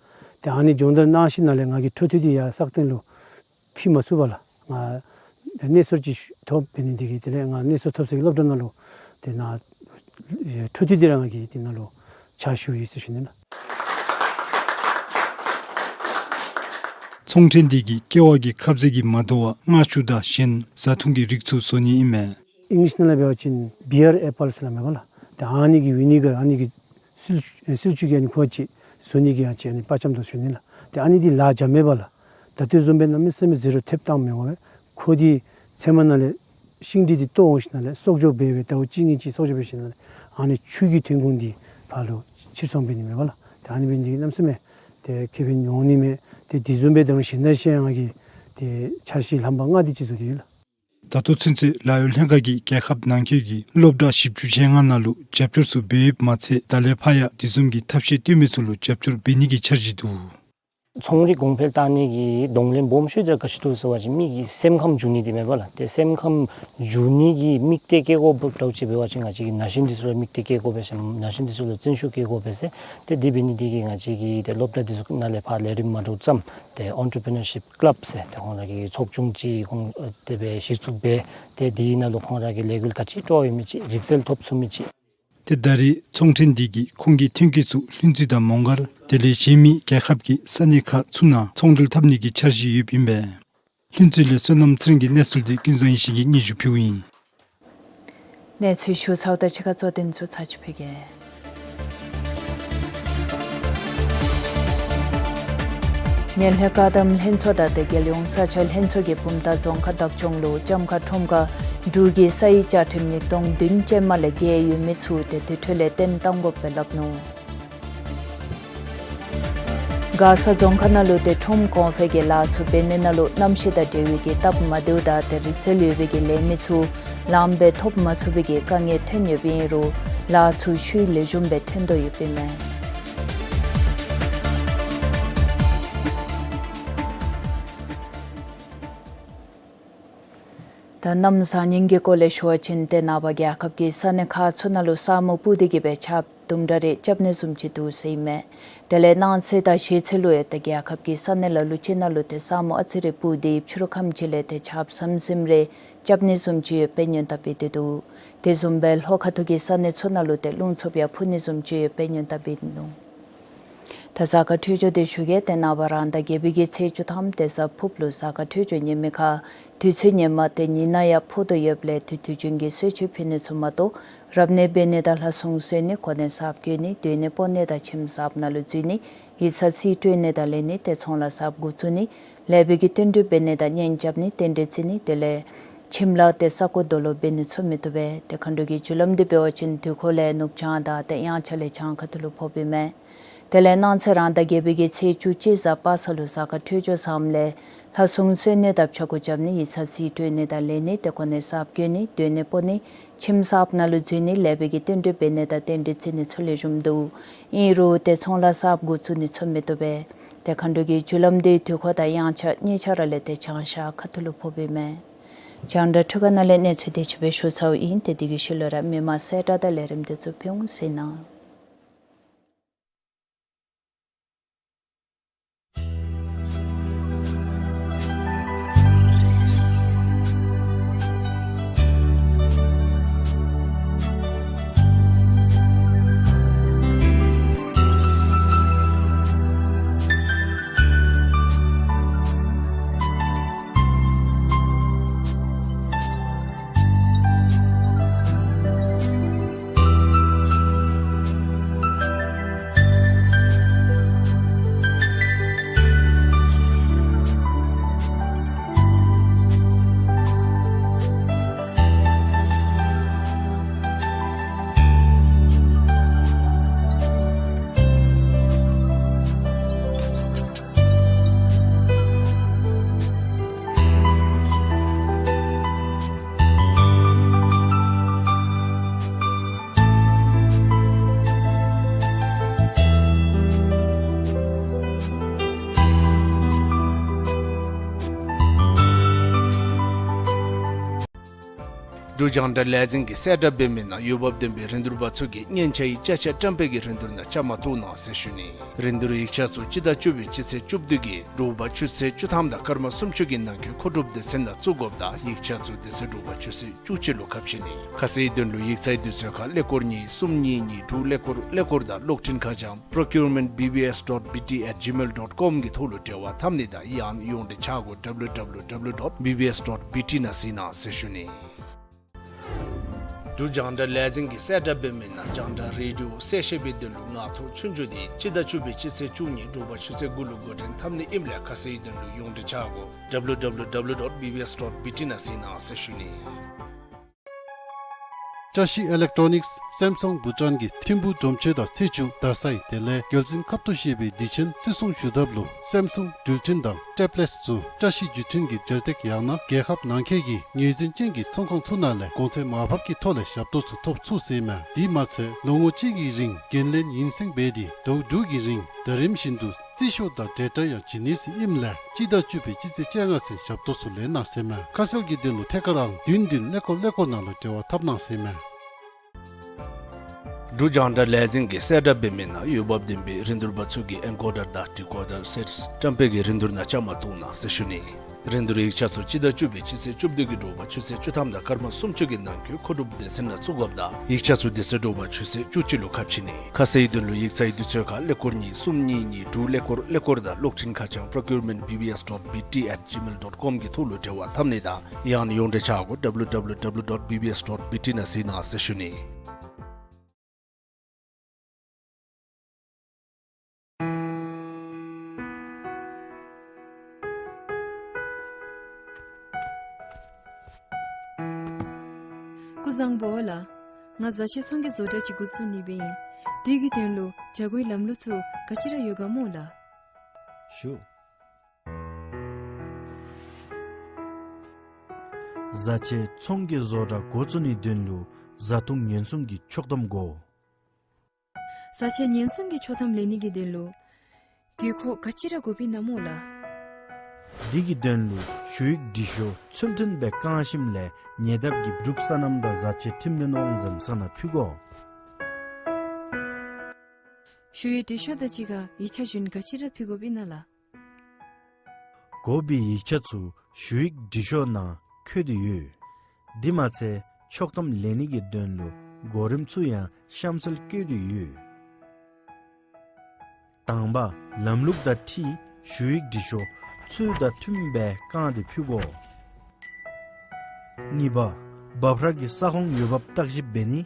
ཏེ་ཨ་ནི་སྦྱོང་བརྡར་གནང་ཞིནམ་ལས་ང་གིས་འཕྲོ་མཐུད་དེ་ཡར་སག་སྟེང་ལུ་ཕུད་མ་ཚུགས་པས་ལགས། ང་གནས་ཚུལ་ཅིག་ཐོབ་འབད་ནི་འདི་གིས་དེ་ལས་ང་གནས་ཚུལ་ཐོབ་ས་གི་སློབ་གྲྭ་ནང་ལུ་དེ་ནང་འཕྲོ་མཐུད་དེ་ར་ང་གིས་དེ་ནང་ལུ་ཕྱག་ཞུ་ཡི་ཟེར་ཞུ་ནི་ལགས། ཚོང་ཐེངས་འདི་གིས་ཀེ་བ་གི་ཁབ་ཟས་ཀྱིས་མ་དོ་བར་རྨ་ཆུ་དང་གཞན་བཟའ་འཐུང་གི་རིགས་ཚུ་བཟོ་ནི་ཨིན་མས། ཨིང་ལིཤ་ནང་ལས་འབད་བ་ཅིན་བི་ཡར་ཨེ་པཱལ་ཟེར་སླབ་མས་པ་ལགས། ཏེ་ཨ་ནི་གི་བི་ནི་གར་ཨ་ནི་གི་སིལ་སིལ་ཆུ་གིས་ཨ་ནི་ཁོ་ཅིག་བཟོ་ནི་གི་ཡང་ཅིག་ཨ་ནི་དཔའ་བཅམ་དོ་ཟེར་ཞུ་ནི་ལགས། ཏེ་ཨ་ནི་འདི་ལཱ་འཇམ་མེད་པས་ལགས། ད་ལྟོ་བཟུམ་སྦེ་གནམ་མེད་ས་མེད་ཟེར་རུང་ཐེབས་བཏང་མི་འོང་པས། ཁོ་འདི་ཚལ་མ་ནང་ལས་ཤིང་འབྲས་འདི་བཏོག་འོང་ཞིནམ་ལས་གསོག་འཇོག་འབད་སྦེ་ཟླཝ་གཅིག་གཉིས་ཅིག་གསོག་འཇོག་འབད་ཞིནམ་ལས་ཨ་ནི་ཆུ་གི་ཐོན་ཁུངས་འདི་ཕར་ལུ་ཕྱིར་ཚོང་འབད་ནི་མས་པ་ལགས། ཏེ་ཨ་ནི་འབད་ནི་འདི་གིས་གནམ་མེད་ས་མེད་ཏེ་ཁེ་ཕན་ཡོད་ནི་མས། ཏེ་དེ་བཟུམ་སྦེ་ད་རུང་གཞན་དང་གཞན་ཡང་ང་གིས་ཏེ་འཆར་གཞི་ལྷམ་པ་ལྔ་དེ་ཅིག་བཟོ་སྟེ་ཡོད་ལགས། ད་ལྟོ་ཚུན་ཚོད་ལཱ་གཡོག་ལྷན་ཁག་གིས་རྒྱལ་ཁབ་ནང་འཁོད་ཀྱི་སློབ་གྲྭ་བཞི་བཅུ་ཞེ་ལྔ་ནང་ལུ་རྒྱབ་སྐྱོར་ཚུ་འབད་ཡོདཔ་མ་ཚད་ད་ལས་ཕར་ཡང་དེ་བཟུམ་གྱི་ཐབས་ཤེས་བཏོན་མི་ཚུ་ལུ་རྒྱབ་སྐྱོར་འབད་ནི་གི་འཆར་གཞི་འདུག། ཚོང་རིག་གོང་འཕེལ་བཏང་ནི་གི་གདོང་ལེན་སྦོམ་ཤོས་འདི་ར་ག་ཅི་འདུག་ཟེར་བ་ཅིན་མི་གི་སེམས་ཁམས་འགྱུར་ནི་འདི་མས་པ་ལགས། ཏེ་སེམས་ཁམས་འགྱུར་ནི་གི་དམིགས་གཏད་བསྐྱེད་དགོཔ་འདྲཝ་ཅིག་འབད་བ་ཅིན་ང་བཅས་ཀྱིས་ན་གཞོན་འདི་ཚུ་ལུ་དམིགས་གཏད་བསྐྱེད་དགོ་པས་ཟེར་ན་གཞོན་འདི་ཚུ་ལུ་བརྩོན་ཤུགས་བསྐྱེད་དགོ་པས་ཟེར། ཏེ་དེ་འབད་ནི་འདི་གིས་ང་བཅས་ཀྱིས་ཏེ་སློབ་གྲྭ་འདི་ཚུ་ནང་ལས་ཕར་ལས་རིམ་མ་འདྲཝ་བརྩམས་ཏེ་ཨོན་ཊར་པི་ནར་ཤིབ་ཀི་ལབ་ཟེར་ཏེ་ཁོང་ར་གི་ཚོགས་ཆུང་ཅིག་ཁོང་ཨ་དེ་སྦེ་གཞི་བཙུགས་འབད། ཏེ་དེ་ནང་ལུ་ཁོང་ར་གི་ལས་འགུལ་ག་ཅི་སྤྲོ་བ་ཡོད་མི་ཅིག་རིག་རྩལ་ཐོབ་ཚུགས་མི་ཅིག། ཏེ་ད་རེས་ཚོང་ཐེངས་འདི་གིས་ཁོང་གི་ཐོན་སྐྱེད་ཚུ་ལྷུན་རྩེ་དང་མོང་སྒར་དེ་ལས་གཞན་མི་རྒྱལ་ཁབ་ཀྱི་ས་གནས་ཁག་ཚུ་ནང་ཚོང་འབྲེལ་འཐབ་ནི་གི་འཆར་གཞི་ཡོདཔ་ཨིན་པས། ལྷུན་རྩེ་ལས་བསོད་ནམས་ཚེ་རིང་གི་གནས་ཚུལ་འདི་ཀུན་བཟང་ཡེ་ཤེས་ཀྱིས་སྙན་ཞུ་ཕུལཝ་ཨིན། གནས་ཚུལ་ཞུ་ཚརཝ་ད་ཕྱི་ཁར་གཙོ་དོན་ཚུ་ཚར་ཅིག་ཕུལ་གེ། ངན་ལྷད་བཀག་སྡོམ་ལྷན་ཚོགས་དང་ཏེ་རྒྱལ་ཡོངས་ས་ཆ་ལྷན་ཚོགས་ཀྱིས་བུམ་ཐང་རྫོང་ཁག་བདག་སྐྱོང་ལུ་ལྕམ་མཁར་ཁྲོམ་ཁར་འབྲུག་གི་ས་ཡི་བཅའ་ཁྲིམས་ཉིས་སྟོང་བདུན་ཅན་མ་ལས་འགལ་ཡོད་མི་ཚུ་ཏེ་དེ་འཕྲོ་ལས་བཏོན་གཏང་དགོ་པས་སླབ་ནུག། མགར་ས་རྫོང་ཁག་ནང་ལུ་ཏེ་ཁྲོམ་གོང་འཕེལ་གྱི་ལཱ་ཚུ་འབད་ནི་ནང་ལུ་གནམ་གཤིས་དང་འབྲེལ་བའི་གི་སྟབས་མ་བདེཝ་དང་ཏེ་རིག་རྩལ་ཡོད་པའི་གི་ལས་མི་ཚུ་ལངམ་སྦེ་ཐོབ་མ་ཚུགས་པའི་གི་དཀའ་ངལ་ཐོན་ཡོདཔ་ཨིན་རུང་ལཱ་ཚུ་ཤུལ་ལེགས་ཤོམ་སྦེ་ཐོན་དོ་ཡོདཔ་ཨིན་མས། ད་གནམ་བཟང་ངན་གྱི་སྐོར་ལས་ཞུ་བ་ཅིན་ཏེ་ནངས་པ་རྒྱལ་ཁབ་ཀྱི་ས་གནས་ཁག་ཚུ་ནང་ལུ་ས་སྨུག་སྤུབས་ཏེ་གི་སྦེ་ཆརཔ་དུམ་གྲ་རེ་རྐྱབ་ནི་བཟུམ་ཅིག་འདུག་ཟེར་ཨིན་མས། དེ་ལས་གནངས་ཚེ་དང་གཞེས་ཚེ་ལུ་ཡང་ཏེ་རྒྱལ་ཁབ་ཀྱི་ས་གནས་ལ་ལུ་ཅིག་ནང་ལུ་ཏེ་ས་སྨུག་ཨ་ཙི་རེ་སྤུབས་ཏེ་ཕྱི་རུ་ཁམས་ཅིག་ལས་ཏེ་ཆརཔ་ཟམ་ཟིམ་རེ་རྐྱབ་ནི་བཟུམ་ཅིག་ཡོདཔ་སྦེ་སྔོན་བརྡ་འབད་དེ་འདུག། དེ་བཟུམ་སྦེ་ལྷོ་ཁ་ཐུག་གི་ས་གནས་ཚུ་ནང་ལུ་ཏེ་རླུང་འཚུབ་ཡང་འཕུ་ནི་བཟུམ་ཅིག་ཡོདཔ་སྦེ་སྔོན་བརྡ་འབད་དེ་འདུག། ད་གཟའ་སྐར་འཕྲོད་སྦྱོར་འདི་ཞུ་གེ། ཏེ་ནངས་པ་རང་ཟླ་བརྒྱད་པའི་གི་ཚེས་བཅུ་ཐམ་ཏེ་གཟའ་ཕུརཔ་ལུ་གཟའ་སྐར་འཕྲོད་སྦྱོར་ངན་མི་ཁར་དུས་ཚོད་ངན་མ་ཏེ་ཉི་ནག་ཡང་ཕོག་དོ་ཡོདཔ་ལས་དུས་དུས་རྒྱུན་གྱི་གསོལ་མཆོད་ཕུལ་ནི་ཚུ་མ་གཏོགས་རབ་གནས་འབད་ནི་དང་ལྷ་སྲུང་གསོལ་ནི་གོ་གནས་གསརཔ་བསྐོ་ནི་སྡོད་གནས་སྤོ་གནས་དང་ཁྱིམ་གསརཔ་ནང་ལུ་འཛུལ་ནི་ཡིག་ཚང་རྩིས་སྤྲོད་ནི་དང་ལེན་ནི་ཏེ་ཚོང་ལཱ་གསརཔ་འགོ་བཙུགས་ནི་ལེགས་པའི་གི་བསྟུན་གྲོས་འབད་ནི་དང་གཉེན་རྐྱབ་ནི་རྟེན་འབྲེལ་བརྩི་ནི་དེ་ལས་ཁྱིམ་ལཱ་ཏེ་ས་རྐོ་རྡོ་སློག་འབད་ནི་ཚུ་མི་བཏུབ་པས། ཏེ་མཁའ་འགྲོ་གི་རྒྱུ་ལམ་འདི་འབད་བ་ཅིན་དུས་འཁོར་ལས་ནུབ་བྱང་དང་ཏེ་དབྱངས་འཆར་ལས་བྱང་ཁ་ཐུག་ལུ་ཕོགཔ་ཨིན་མས། དེ་ལས་གནངས་ཚེ་རང་ཟླ་བརྒྱད་པའི་གི་ཚེས་བཅུ་གཅིག་གཟའ་པ་སངས་ལུ་གཟའ་སྐར་འཕྲོད་སྦྱོར་བཟངམ་ལས་ལྷ་སྲུང་གསོལ་ནི་དང་ཕྱག་སྐོར་རྐྱབ་ནི་ཡིག་ཚང་རྩིས་སྤྲོད་ནི་དང་ལེན་ནི་ཏེ་གོ་གནས་གསརཔ་བསྐོ་ནི་སྡོད་གནས་སྤོ་ནི་ཁྱིམ་གསརཔ་ནང་ལུ་འཛུལ་ནི་ལེགས་པའི་གི་བསྟུན་གྲོས་འབད་ནི་དང་རྟེན་འབྲེལ་བརྩི་ནི་ཚུ་ལེགས་ཤོམ་འདུག། ཨིན་རུང་ཏེ་ཚོང་ལཱ་གསརཔ་འགོ་བཙུགས་ནི་ཚུ་མི་བཏུབ་པས། ཏེ་མཁའ་འགྲོ་གི་རྒྱུ་ལམ་འདི་དུས་འཁོར་དང་དབྱངས་འཆར་གཉིས་ཆ་ར་ལས་ཏེ་བྱང་ཤར་ཁ་ཐུག་ལུ་ཕོགཔ་ཨིན་མས། རྒྱང་བསྒྲགས་འཕྲུལ་ཁང་ནང་ལས་གནས་ཚུལ་དེ་ཅིག་སྦེ་ཞུ་ཚརཝ་ཨིན། ཏེ་དེ་གི་ཤུལ་ལུ་ར་མི་མང་གསལ་བསྒྲགས་དང་ལས་རིམ་འདི་ཚུ་ཕུལ་འོང་ཟེར་ཨིན། འབྲུག་རྒྱང་བསྒྲགས་ལས་འཛིན་གྱིས་གསལ་བསྒྲགས་འབད་མི་ནང་འོས་འབབ་ལྡན་པའི་རིན་བསྡུར་པ་ཚུ་གིས་སྙན་ཆ་ཡི་ཅ་ཆས་བཀྲམ་སྤེལ་གྱི་རིན་བསྡུར་ནང་བཅའ་མར་གཏོགས་གནང་ཟེར་ཞུ་ནི། རིན་བསྡུར་ཡིག་ཆ་ཚུ་སྤྱི་ཟླ་བཅུ་པའི་སྤྱི་ཚེས་བཅུ་བདུན་གྱི་དྲོ་པ་ཆུ་ཚོད་བཅུ་ཐམ་དང་སྐར་མ་སུམ་ཅུ་གི་ནང་འཁོད་མཁོ་སྒྲུབ་སྡེ་ཚན་ནང་བཙུགས་དགོཔ་དང་ཡིག་ཆ་ཚུ་དེ་ཚེ་དྲོ་པ་ཆུ་ཚོད་བཅུ་གཅིག་ལུ་ཁ་ཕྱེ་ནི། ཁ་གསལ་དོན་ལུ་ཡིག་ཚང་དུས་ཚོད་ཁར་ཀླད་ཀོར་གཉིས་གསུམ་གཉིས་གཉིས་དྲུག་ཀླད་ཀོར་ཀླད་ཀོར་དང་གློག་འཕྲིན་ཁ་བྱང་procurement B B S dot B T at gmail dot com གི་ཐོག་ལུ་འབྲེལ་བ་འཐབ་ནི་དང་ཡང་ཡོངས་འབྲེལ་ཆ་སྒོ་W W W dot B B S dot B T ནང་གཟིགས་གནང་ཟེར་ཞུ་ནི། འབྲུག་རྒྱང་བསྒྲགས་ལས་འཛིན་གྱིས་གསལ་བསྒྲགས་འབད་མི་ནང་རྒྱང་བསྒྲགས་རེ་ཌི་ཡོ་གསལ་བཤད་པའི་དོན་ལུ་ངང་ཐོག་ཆོས་རྒྱུགས་འདི་སྤྱི་ཟླ་བཅུ་པའི་སྤྱི་ཚེས་བཅུ་གཉིས་དྲོ་པ་ཆུ་ཚོད་དགུ་ལུ་འགོ་འདྲེན་འཐབ་ནི་ཨིནམ་ལས་ཁ་གསལ་དོན་ལུ་ཡོངས་འབྲེལ་ཆ་སྒོ W W W dot B B S dot B T ནང་གཟིགས་གནང་ཟེར་ཞུ་ནི། བཀྲ་ཤིས་ཨི་ལེག་ཊོ་ནིགསི་སེམ་སུང་བྷུ་ཊཱན་གྱི་ཐིམ་ཕུག་སྒྲོམ་ཆེན་དང་ཚེས་བཅུ་རྡ་སའི་དེ་ལས་རྒྱལ་བཙུན་ཁབ་ཏུ་བཞེས་པའི་དུས་ཆེན་བརྩི་སྲུང་ཞུ་ཐབས་ལུ་སེམ་སུང་འགྲུལ་འཕྲིན་དང་ཊེབ་ལེཊསི་ཚུ་བཀྲ་ཤིས་བརྒྱུད་འཕྲིན་གྱི་འབྲེལ་སྟེགས་ཡང་ན་རྒྱལ་ཁབ་ནང་འཁོད་ཀྱི་ངོས་འཛིན་ཅན་གྱི་ཚོང་ཁང་ཚུ་ནང་ལས་གོང་ཚད་མར་ཕབ་ཀྱི་ཐོག་ལས་ཞབས་ཏོག་ཚུ་ཐོབ་ཚུགས་ཟེར་མས། དེ་མ་ཚད་ལོ་ངོ་གཅིག་གི་རིང་འགན་ལེན་ཡུན་སེང་འབད་དེ་ཟླཝ་དྲུག་གི་རིང་ཟླ་རིམ་བཞིན་དུ་རྩིས་ཤོག་དང་ཌེ་ཊ་ཡང་བྱིན་ནི་ཟེར་ཨིནམ་ལས་སྤྱི་ཟླ་བཅུ་པའི་སྤྱི་ཚེས་བཅོ་ལྔ་ཚུན་ཞབས་ཏོག་ཚུ་ལེན་གནང་ཟེར་མས། ཁ་གསལ་གྱི་དོན་ལུ་ཐད་ཀར་ཨང་བདུན་བདུན་ཀླད་ཀོར་ཀླད་ཀོར་ནང་ལུ་འབྲེལ་བ་འཐབ་གནང་ཟེར་མས། འབྲུག་རྒྱང་བསྒྲགས་ལས་འཛིན་གྱིས་གསལ་བསྒྲགས་འབད་མི་ནང་འོས་འབབ་ལྡན་པའི་རིན་བསྡུར་པ་ཚུ་གིས་ཨེན་ཀོ་ཌར་དང་ཌི་ཀོ་ཌར་སེཊསི་བཀྲམ་སྤེལ་གྱི་རིན་བསྡུར་ནང་བཅའ་མར་གཏོགས་གནང་ཟེར་ཞུ་ནི། རིན་བསྡུར་ཡིག་ཆ་ཚུ་སྤྱི་ཟླ་བཅུ་པའི་སྤྱི་ཚེས་བཅུ་བདུན་གྱི་དྲོ་པ་ཆུ་ཚོད་བཅུ་ཐམ་དང་སྐར་མ་སུམ་ཅུ་གི་ནང་འཁོད་མཁོ་སྒྲུབ་སྡེ་ཚན་ནང་བཙུགས་དགོཔ་དང་ཡིག་ཆ་ཚུ་དེ་ཚེ་དྲོ་པ་ཆུ་ཚོད་བཅུ་གཅིག་ལུ་ཁ་ཕྱེ་ནི། ཁ་གསལ་དོན་ལུ་ཡིག་ཚང་དུས་ཚོད་ཁར་ཀླད་ཀོར་གཉིས་གསུམ་གཉིས་གཉིས་དྲུག་ཀླད་ཀོར་ཀླད་ཀོར་དང་གློག་འཕྲིན་ཁ་བྱང་procurement B B S dot B T at gmail dot com གི་ཐོག་ལུ་འབྲེལ་བ་འཐབ་ནི་དང་ཡང་ན་ཡོངས་འབྲེལ་ཆ་སྒོ W W W dot B B S dot B T ནང་གཟིགས་གནང་ཟེར་ཞུ་ནི། སྐུ་གཟུགས་བཟང་པོ་ལགས། ང་བཟའ་ཆས་ཚོང་གི་བཟོ་གྲྭ་ཅིག་འགོ་བཙུགས་ནི་སྦེ་ཨིན། དེ་གི་དོན་ལུ་བྱ་སྒོའི་ལམ་ལུགས་ཚུ་ག་ཅི་ར་ཡོད་ག་སྨོ་ལགས། ཞུ། བཟའ་ཆས་ཚོང་གི་བཟོ་གྲྭ་འགོ་བཙུགས་ནིའི་དོན་ལུ་བཟའ་འཐུང་ཉེན་སྲུང་གི་ཆོག་ཐམ་དགོ། བཟའ་ཆས་ཉེན་སྲུང་གི་ཆོག་ཐམ་ལེན་ནི་གི་དོན་ལུ་དགོས་མཁོ་ག་ཅི་ར་དགོཔ་ཨིན་ན་སྨོ་ལགས། དེ་གི་དོན་ལུ་ཞུ་ཡིག་འབྲི་ཤོག་ཚུལ་མཐུན་སྦེ་བཀང་ཞིནམ་ལས་ཉེ་འདབས་ཀྱི་འབྲུག་སོ་ནམ་དང་བཟའ་ཆས་ཁྲིམས་དོན་དབང་འཛིན་ས་ནང་ཕུལ་དགོ། ཞུ་ཡིག་འབྲི་ཤོག་དང་གཅིག་ཁར་ཡིག་ཆ་གཞན་ག་ཅི་ར་ཕུལ་དགོཔ་ཨིན་ན་ལགས། དགོ་པའི་ཡིག་ཆ་ཚུ་ཞུ་ཡིག་འབྲི་ཤོག་ནང་བཀོད་དེ་ཡོད། དེ་མ་ཚད་ཆོག་ཐམ་ལེན་ནི་གི་དོན་ལུ་གོ་རིམ་ཚུ་ཡང་གཤམ་གསལ་བཀོད་དེ་ཡོད། དང་པ། ལམ་ལུགས་དང་འཁྲིལ་ཞུ་ཡིག་འབྲི་ཤོག་ཚུལ་དང་མཐུནམ་སྦེ་བཀང་སྟེ་ཕུལ་དགོ། གཉིས་པ། འབབ་ར་གི་ས་ཁོངས་འོས་འབབ་བརྟག་ཞིབ་འབད་ནི།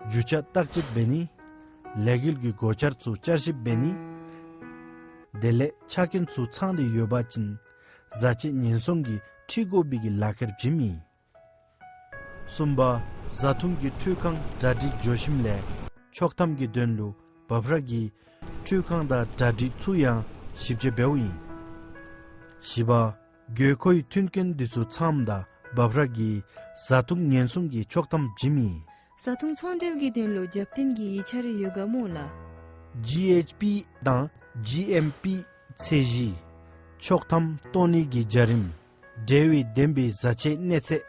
རྒྱུ་ཆ་བརྟག་དཔྱད་འབད་ནི། ལས་འགུལ་གྱི་གོ་ཆ་ཚུ་བསྐྱར་ཞིབ་འབད་ནི། དེ་ལས་ཆ་རྐྱེན་ཚུ་ཚང་སྟེ་ཡོད་པ་ཅིན་བཟའ་ཆས་ཉེན་སྲུང་གིས་འཁྲིད་དགོ་པའི་གི་ལག་ཁྱེར་བྱིནམ་ཨིན། གསུམ་པ། བཟའ་འཐུང་གི་འཕྲུལ་ཁང་གྲ་སྒྲིག་འགྱོ་ཞིནམ་ལས་ཆོག་ཐམ་གྱི་དོན་ལུ་འབབ་ར་གི་འཕྲུལ་ཁང་དང་གྲ་སྒྲིག་ཚུ་ཡང་ཞིབ་དཔྱད་འབདཝ་ཨིན། བཞི་པ། དགོས་མཁོའི་མཐུན་རྐྱེན་འདི་ཚུ་ཚངམ་ད་འབབ་ར་གིས་བཟའ་འཐུང་ཉེན་སྲུང་གི་ཆོག་ཐམ་བྱིནམ་ཨིན། བཟའ་འཐུང་ཚོང་འབྲེལ་གྱི་དོན་ལུ་རྒྱབ་རྟེན་གྱི་ཡིག་ཆ་རེ་ཡོད་ག་སྨོ་ལགས། ཇི་ཨེཆ་པི་དང་ཇི་ཨེམ་པི་ཚད་གཞི། ཆོག་ཐམ་བཏོན་ནི་གི་བྱ་རིམ། འབྲེལ་བའི་བདེན་པའི་བཟའ་ཆས་གནས་ཚད།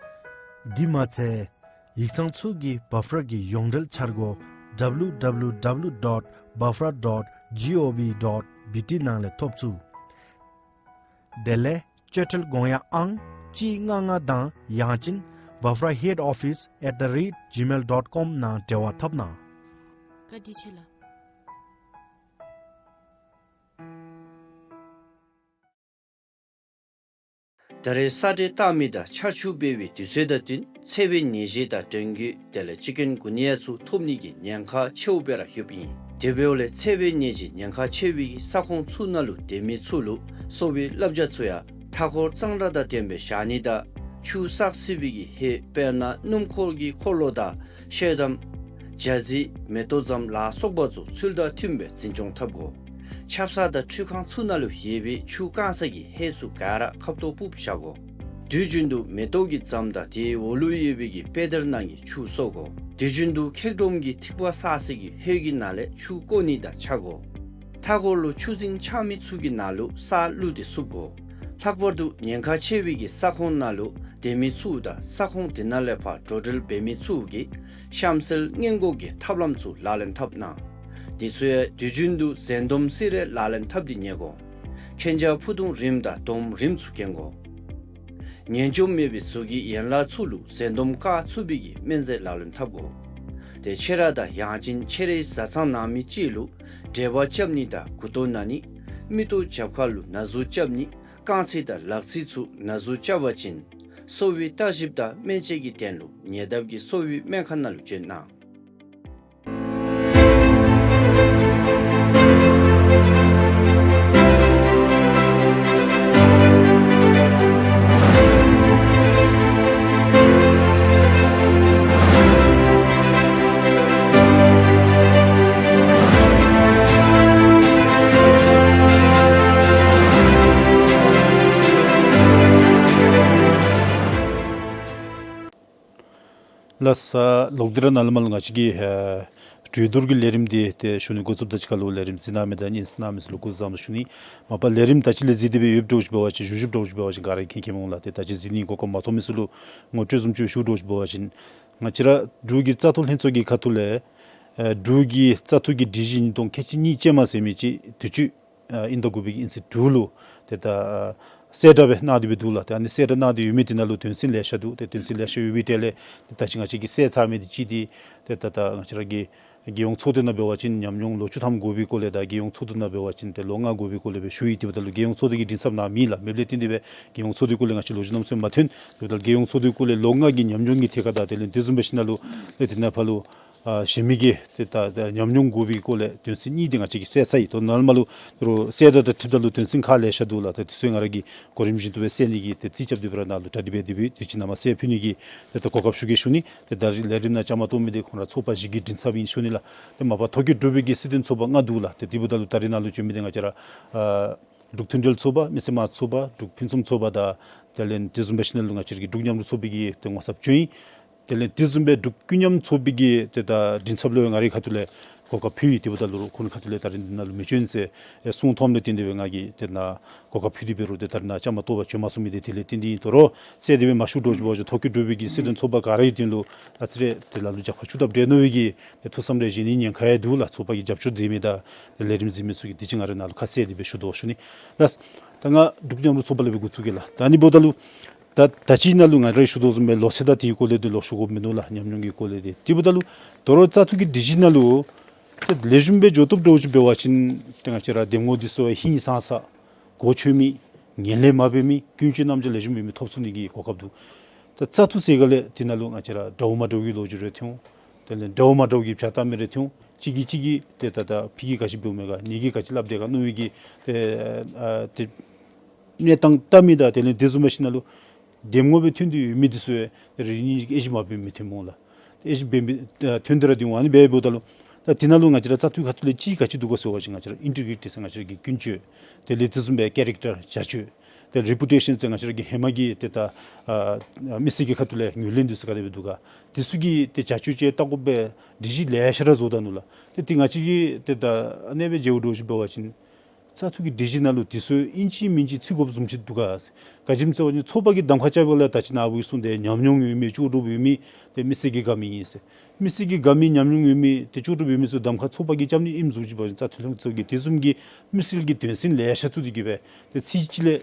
དེ་མ་ཚད་ཡིག་ཚང་ཚུ་གི་འབབ་ར་གི་ཡོངས་འབྲེལ་འཆར་སྒོ་W W W dot bafra dot gov dot B T ནང་ལས་ཐོབ་ཚུགས། དེ་ལས་སྤྱོད་ཁྲལ་དགོངས་ཡངས་ཨང་གཅིག་ལྔ་ལྔ་དང་ཡང་ཅིན་འབབ་ར་head office at the rate gmail dot com ནང་འབྲེལ་བ་འཐབ་གནང་། བཀའ་དྲིན་ཆེ་ལགས། ད་རེས་ས་འདྲེན་བཏང་མི་དང་ཆར་ཆུ་འབབ་པའི་དུས་ཚོད་དང་བསྟུན་འཚེ་བའི་ནད་གཞི་དང་འབྲང་རྒྱུད་དེ་ལས་ཅིག་ཀུན་གུ་ནི་ཡ་ཚུ་ཐོབ་ནི་གི་ཉེན་ཁ་ཆེཝ་སྦེ་ར་ཡོདཔ་ཨིན། དེ་འབདཝ་ལས་འཚེ་བའི་ནད་གཞི་ཉེན་ཁ་ཆེ་བའི་གི་ས་ཁོངས་ཚུ་ནང་ལུ་སྡོད་མི་ཚུ་ལུ་གསོ་བའི་བསླབ་བྱ་ཚུ་ཡང་མཐའ་འཁོར་གཙང་སྦྲ་དང་ལྡནམ་སྦེ་བཞག་ནི་དང་ཆུ་བསགས་སྲིད་པའི་གི་ཧེད་དཔེར་ན་སྣུམ་འཁོར་གྱི་འཁོར་ལོ་དང་ཤེལ་དམ། ཇ་རྩི། མེ་ཏོག་ཛམ་ལ་སོགས་པ་ཚུ་ཚུལ་དང་མཐུནམ་སྦེ་འཛིན་སྐྱོང་འཐབ་དགོ། ཆབ་གསང་དང་འཕྲུལ་ཁང་ཚུ་ནང་ལུ་ཡོད་པའི་ཆུ་བཀང་ས་གི་ཧེད་ཚུ་ག་ར་ཁབ་ཏོ་སྦུབ་བཞག་དགོ། དུས་རྒྱུན་དུ་མེ་ཏོག་གི་ཛམ་དང་དེའི་འོག་ལུ་ཡོད་པའི་གི་པེ་དར་ནང་གི་ཆུ་གསོ་དགོ། དུས་རྒྱུན་དུ་ཁེག་སྒྲོམ་གྱི་ཐིགས་པ་བསགས་ས་གི་ཧེད་ཀྱི་ནང་ལས་ཆུ་བཀོ་ནི་དང་བཅག་དགོ། མཐའ་འཁོར་ལུ་ཆུ་རྫིང་ཆགས་མི་ཚུ་གི་ནང་ལུ་ས་བླུགས་ཏེ་བསུབ་དགོ། ལྷག་པར་དུ་ཉེན་ཁ་ཆེ་བའི་གི་ས་ཁོངས་ནང་ལུ་ སྡོད་མི་ཚུ་དང་ས་ཁོངས་དེ་ནང་ལས་ཕར་འགྲོ་འགྲུལ་འབད་མི་ཚུ་གིས་གཤམ་གསལ་སྔོན་འགོག་གི་ཐབས་ལམ་ཚུ་ལག་ལེན་འཐབ་གནང་། དེ་ཚུ་ཡང་དུས་རྒྱུན་དུ་འཛེམ་དོམ་སེ་ར་ལག་ལེན་འཐབ་སྟེ་ཉལ་དགོ། གན་རྐྱལ་ཕུ་ཐུང་རིངམ་དང་དོམ་རིངམ་ཚུ་གྱོན་དགོ། ངན་འཇོམས་མེད་པའི་གཟུགས་ཀྱི་ཡན་ལག་ཚུ་ལུ་འཛེམ་དོམ་བཀག་ཚུགས་པའི་གི་སྨན་རྫས་ལག་ལེན་འཐབ་དགོ། ཏེ་ཆེ་ར་དང་ཡང་ཅིན་ཆེ་རའི་བཟའ་ཚང་ནང་མི་ཅིག་ལུ་འབྲེལ་བ་རྐྱབ་ནི་དང་མགུ་ཏོ་ན་ནི། མིག་ཏོ་རྒྱབ་ཁ་ལུ་ན་ཟུག་རྐྱབ་ནི། རྐང་རྩེ་དང་ལག་རྩེ་ཚུ་ན་ཟུག་རྐྱབ་པ་ཅིན་གསོ་བའི་བརྟག་ཞིབ་དང་སྨན་དཔྱད་ཀྱི་དོན་ལུ་ཉེ་འདབས་ཀྱི་གསོ་བའི་སྨན་ཁང་ནང་ལུ་བྱོན་གནང་། ལགས་སོ། ལོག་སྟེ་ར་ནཱ་ལས་མར་ལུ་ང་བཅས་ཀྱི་ཨ་གྲོས་བསྡུར་གྱི་ལས་རིམ་འདི་ཏེ་ཞུ་ནི་འགོ་བཙུགསཔ་ད་གཅིག་ཁར་ལུ་ལས་རིམ་གཟིགས་གནང་མི་དང་སྙན་གསན་གནང་མི་ཚུ་ལུ་སྐུ་གཟུགས་བཟང་པོ་ཞུ་ནི། མ་པ་ལས་རིམ་ད་ཅི་ལས་གཟིགས་ཏེ་སྦེ་ཡོདཔ་འདྲཝ་ཅིག་འབད་བ་ཅིན་བཞུགས་བཞུགསཔ་འདྲཝ་ཅིག་འབད་བ་ཅིན་ག་ར་མཁྱེན་མཁྱེནམ་འོང་ལགས། ཏེ་ད་ཅི་གཟིགས་ནི་གོ་སྐབས་མ་ཐོབ་མི་ཚུ་ལུ་ངོ་སྤྲོད་བཟུམ་ཅིག་ཞུ་འདྲཝ་ཅིག་འབད་བ་ཅིན་ང་བཅས་ར་འབྲུག་གི་བཙག་འཐུ་ལྷན་ཚོགས་ཀྱི་ཁ་ཐུག་ལས་ཨ་འབྲུག་གི་བཙག་འཐུ་གི་སྒྲིག་གཞི་ཉིས་སྟོང་ཁལ་གཅིག་གཉིས་ཅན་མ་ཟེར་མི་ཅིག་དུས་ཅི་ཨ་དབྱིན་ཟླ་དགུ་པའི་གི་དབྱིན་ཚེས་དྲུག་ལུ་ཏེ་ད་ཨ་གསལ་བསྒྲགས་སྦེ་གནང་སྟེ་སྦེ་འདུག་ལགས། ཏེ་ཨ་ནི་གསལ་བསྒྲགས་གནང་སྟེ་ཡོད་མི་དེ་ནང་ལུ་དོན་ཚན་ལེ་ཤ་འདུག། ཏེ་དོན་ཚན་ལེ་ཤ་ཡོད་པའི་གྲས་ལས་ཏེ་ད་ཅི་ང་བཅས་ཀྱིས་གསལ་ཚར་མི་དེ་ཅིག་ཏེ་ཏེ་ད་ད་ང་བཅས་ར་གི་རྒྱལ་ཡོངས་ཚོགས་སྡེ་ནང་འབད་བ་ཅིན་ཉམས་མྱོང་ལོ་བཅུ་ཐམ་དགོ་པའི་སྐོར་ལས་དང་རྒྱལ་ཡོངས་ཚོགས་འདུ་ནང་འབད་བ་ཅིན་ཏེ་ལོ་ལྔ་དགོ་པའི་སྐོར་ལས་སྦེ་ཞུ་ཡི། དེ་འབདཝ་ད་ལུ་རྒྱལ་ཡོངས་ཚོགས་སྡེ་གི་མགྲིན་ཚབ་ནཱ་མེད་ལགས། མེདཔ་ལས་བརྟེན་ཏེ་སྦེ་རྒྱལ་ཡོངས་ཚོགས་སྡེའི་སྐོར་ལས་ང་བཅས་ལོ་རྒྱུས་རྣམ་ཚུ་མ་ཐོན། དེ་འབདཝ་ད་རྒྱལ་ཡོངས་ཚོགས་སྡེའི་སྐོར་ལས་ལོ་ལྔ་གི་ཉམས་མྱོང་གི་ཐད་ཁར་དང་དེ་ལས་དེ་བཟུམ་འབད་ཞིནམ་ལས་ཏེ་དེ་ནང་ཕར་ལུ་ཨ་གཞན་མི་གི་ཏེ་ད་ད་ཉམས་མྱོང་དགོ་པའི་སྐོར་ལས་དོན་ཚན་གཉིས་དེ་ང་བཅས་ཀྱིས་གསལ་ཚར་ཡི། ད་ནཱ་ལས་མར་ལུ་ད་རུང་གསལ་བསྒྲགས་དང་འཁྲིལཝ་ད་ལུ་དོན་ཚན་ཁག་ལེ་ཤ་འདུག་ལགས། ད་དེ་ཚུ་ང་ར་གིས་གོ་རིམ་བཞིན་དུ་སྦེ་གསལ་ནི་གི་ཏེ་རྩིས་རྐྱབ་སྟེ་སྦེ་ར་ནཱ་ལུ་གྲ་སྒྲིག་འབད་དེ་སྦེ་དུས་ཅི་ནང་མར་གསལ་ཕུལ་ནི་གི་ཏེ་ད་གོ་སྐབས་ཞུ་གེ་ཞུ་ནི། ཏེ་ད་རིས་ལས་རིམ་ནང་བཅའ་མར་གཏོགས་མི་དེ་ཁོང་ར་ཚོགས་པ་བཞི་གི་མགྲིན་ཚབ་ཨིན་ཞུ་ནི་ལགས། ཏེ་མ་པ་ཐོ་བཀོད་གྲུབ་པའི་གི་སྲིད་དོན་ཚོགས་པ་ལྔ་འདུག་ལགས། ཏེ་དེ་འབདཝ་ད་ལུ་ད་རིས་ནཱ་ལུ་བྱོན་མི་དེ་ང་བཅས་ར་ཨ་འབྲུག་མཐུན་འབྲེལ་ཚོགས་པ་མི་སེར་དམངས་གཙོ་ཚོགས་པ་འབྲུག་ཕུན་སུམ་ཚོགས་པ་དང་དེ་ལས་དེ་བཟུམ་འབད་ཞིནམ་ལས་ང་བཅས་ར་གི་འབྲུག་མཉམ་རུབ་ཚོགས་པའི་གི་ཏེ་ངོ་ཚབ་བྱོན་ཡི། དེ་ལས་དེ་བཟུམ་སྦེ་འབྲུག་ཀུན་མཉམ་ཚོགས་པའི་གི་ཏེ་ད་མགྲིན་ཚབ་ལུ་ང་རའི་ཁ་ཐུག་ལས་གོ་སྐབས་ཕུལ་ཡི། དེ་འབདཝ་ད་ལུ་ཁོང་ཁ་ཐུག་ལས་ད་རིས་འདི་ནང་ལུ་མི་བྱོན་ཟེར་ཨེ་གསུངས་ཐོནམ་ལས་བརྟེན་ཏེ་སྦེ་ང་གིས་ཏེ་ནཱ་གོ་སྐབས་ཕུལ་ཏེ་འབད་རུང་ཏེ་ད་རིས་ནཱ་བཅའ་མར་གཏོགས་པར་བྱོན་མ་ཚུགས་མི་དེ་དེ་ལས་བརྟེན་ཏེ་ཨིན། དོ་རུང་གསལ་ཏེ་སྦེ་མ་ཞུ་འདྲཝ་ཅིག་འབད་བ་ཅིན་ཐོ་བཀོད་གྲུབ་པའི་གི་སྲིད་དོན་ཚོགས་པ་ག་ར་གི་དོན་ལུ་ཨ་ཙི་རེ་ཏེ་ལ་ལུ་རྒྱབ་ཁ་ཤུགས་དྲག་སྤྲོད་ནི་གི་ཏེ་ཐུགས་བསམ་རེ་བཞེས་ནི་ཉེན་ཁ་ཡང་འདུག་ལགས། ཚོགས་པ་གིས་རྒྱབ་སྐྱོར་མཛད་མི་དང་ཏེ་ལས་རིམ་གཟིགས་མི་ཚུ་གིས། དེ་ཅིག་ང་ར་ནཱ་ལུ་ཁ་གསལ་ཏེ་སྦེ་ཞུ་དོ་ཞུ་ནི་ལགས། ད་ང་འབྲུག་མཉམ་རུབ་ཚོགས་པ་ལས་སྦེ་འགོ་བཙུགས་གེ་ལགས། ད་ཨ་ནི་འབདཝ་ད་ལུ་ད་ད་ཅི་ནཱ་ལུ་ང་ར་ཞུ་དོ་བཟུམ་སྦེ་ལོ་ཚད་དང་དེའི་སྐོར་ལས་འདི་ལོག་ཞུ་དགོཔ་མིན་འདུག་ལགས། ཉམས་མྱོང་གི་སྐོར་ལས་འདི། དེ་འབདཝ་ད་ལུ་དོ་རུང་བཙག་འཐུ་གི་སྒྲིག་གཞི་ནང་ལུ་ཏེ་ལེགས་ཤོམ་སྦེ་འགྱོ་བཏུབ་འདྲཝ་ཅིག་འབད་བ་ཅིན་ཏེ་ང་བཅས་ར་འདེམས་ངོ་འདི་ཚུ་ཧིང་སངས་ས་གོ་ཆོད་མི་ངན་ལྷད་མ་འབད་མི་ཀུན་སྤྱོད་རྣམ་གཞག་ལེགས་ཤོམ་ཡོད་མི་ཐོབ་ཚུགས་ནི་གི་གོ་སྐབས་འདུག། ད་བཙག་འཐུ་ཟེར་ག་ལས་དེ་ནང་ལུ་ང་བཅས་ར་འདྲཝ་མ་འདྲཝ་གི་ལོ་རྒྱུས་རེ་ཐོན་འོང་། དེ་ལས་འདྲཝ་མ་འདྲཝ་གི་བྱ་བཏང་མི་རེ་ཐོན་འོང་། གཅིག་གིས་གཅིག་གི་ཏེ་ད་ད་ཕི་གིས་ག་ཅི་འབདཝ་མས་ག་ངེ་གིས་ག་ཅི་སླབ་དེས་ག་མནོ་བའི་གི་ཏེ་ཨ་ཏེ་གནས་སྟངས་བལྟ་མི་དང་དེ་ལས་དེ་བཟུམ་འབད་ཞིནམ་ལས་འདེམས་ངོ་སྦེ་ཐོན་ཏེ་ཡོད་མི་འདི་ཚུ་ཡང་རེ་གཉིས་ཀྱིས་དབྱེ་ཞིབ་མ་འབད་མི་ཐོནམ་འོང་ལགས། དབྱེ་ཞིབ་འབད་མི་ཨ་ཐོན་ཏེ་ར་འདུག། ཨ་ནི་འབད་འབདཝ་ད་ལུ་ད་དེ་ནང་ལུ་ང་བཅས་ར་བཙག་འཐུའི་ཁ་ཐུག་ལས་གཅིག་ག་ཅི་འདུག་གོ་ཟེར་བ་ཅིན་ང་བཅས་ར་ཨིན་ཊི་གི་རི་ཊི་ཟེར་ང་བཅས་ར་གི་ཀུན་སྤྱོད། དེ་ལས་དེ་བཟུམ་སྦེ་ཀེ་རེག་ཊར་བྱ་སྤྱོད། ཏེ་རེ་པུ་ཊེ་ཤཱན་ཟེར་ང་བཅས་ར་གི་ཧེ་མ་གི་ཏེ་ད་ཨ་མི་སེར་གྱི་ཁ་ཐུག་ལས་ངོས་ལེན་འདི་ཚུ་ག་དེ་སྦེ་འདུག་ག། དེ་ཚུ་གི་ཏེ་བྱ་སྤྱོད་ཅིག་བལྟ་དགོ་པའི་སྒྲིག་གཞི་ལེ་ཤ་ར་བཟོ་ད་ནུག་ལགས། ཏེ་དེ་ང་བཅས་ཀྱིས་ཏེ་ད་ཨ་ནེ་སྦེ་མཇལཝ་འདྲཝ་ཅིག་འབད་བ་ཅིན་བཙག་འཐུ་གི་སྒྲིག་གཞི་ནང་ལུ་དེ་ཚུ་ཨིན་ཅི་མིན་ཅི་ཚུད་དགོཔ་བཟུམ་ཅིག་འདུག་ག། ག་ཅི་སྨོ་ཟེར་བ་ཅིན་ཚོགས་པ་གིས་གདམ་ཁ་རྐྱབ་པ་ལས་ད་ཅི་ནཱ་བུ་གིས་གསུངས་ཏེ་ཉམས་མྱོང་ཡོད་མི་ལྕོགས་གྲུབ་ཡོད་མི་ཏེ་མི་སེར་གྱིས་དགའ་མི་ཨིན་ཟེར། མི་སེར་གྱིས་དགའ་མི་ཉམས་མྱོང་ཡོད་མི་ཏེ་ལྕོགས་གྲུབ་ཡོད་མི་ཚུ་གདམ་ཁ་ཚོགས་པ་གིས་རྐྱབ་ནི་ཨིནམ་བཟུམ་ཅིག་འབད་བ་ཅིན་བཙག་འཐུ་ལྷན་ཚོགས་ཀྱིས་དེ་བཟུམ་གྱི་མི་སེར་གྱི་དོན་ཚན་ལེ་ཤ་བཙུགས་ཏེ་གིས་སྦེ་ཏེ་ཚིག་གཅིག་ལས་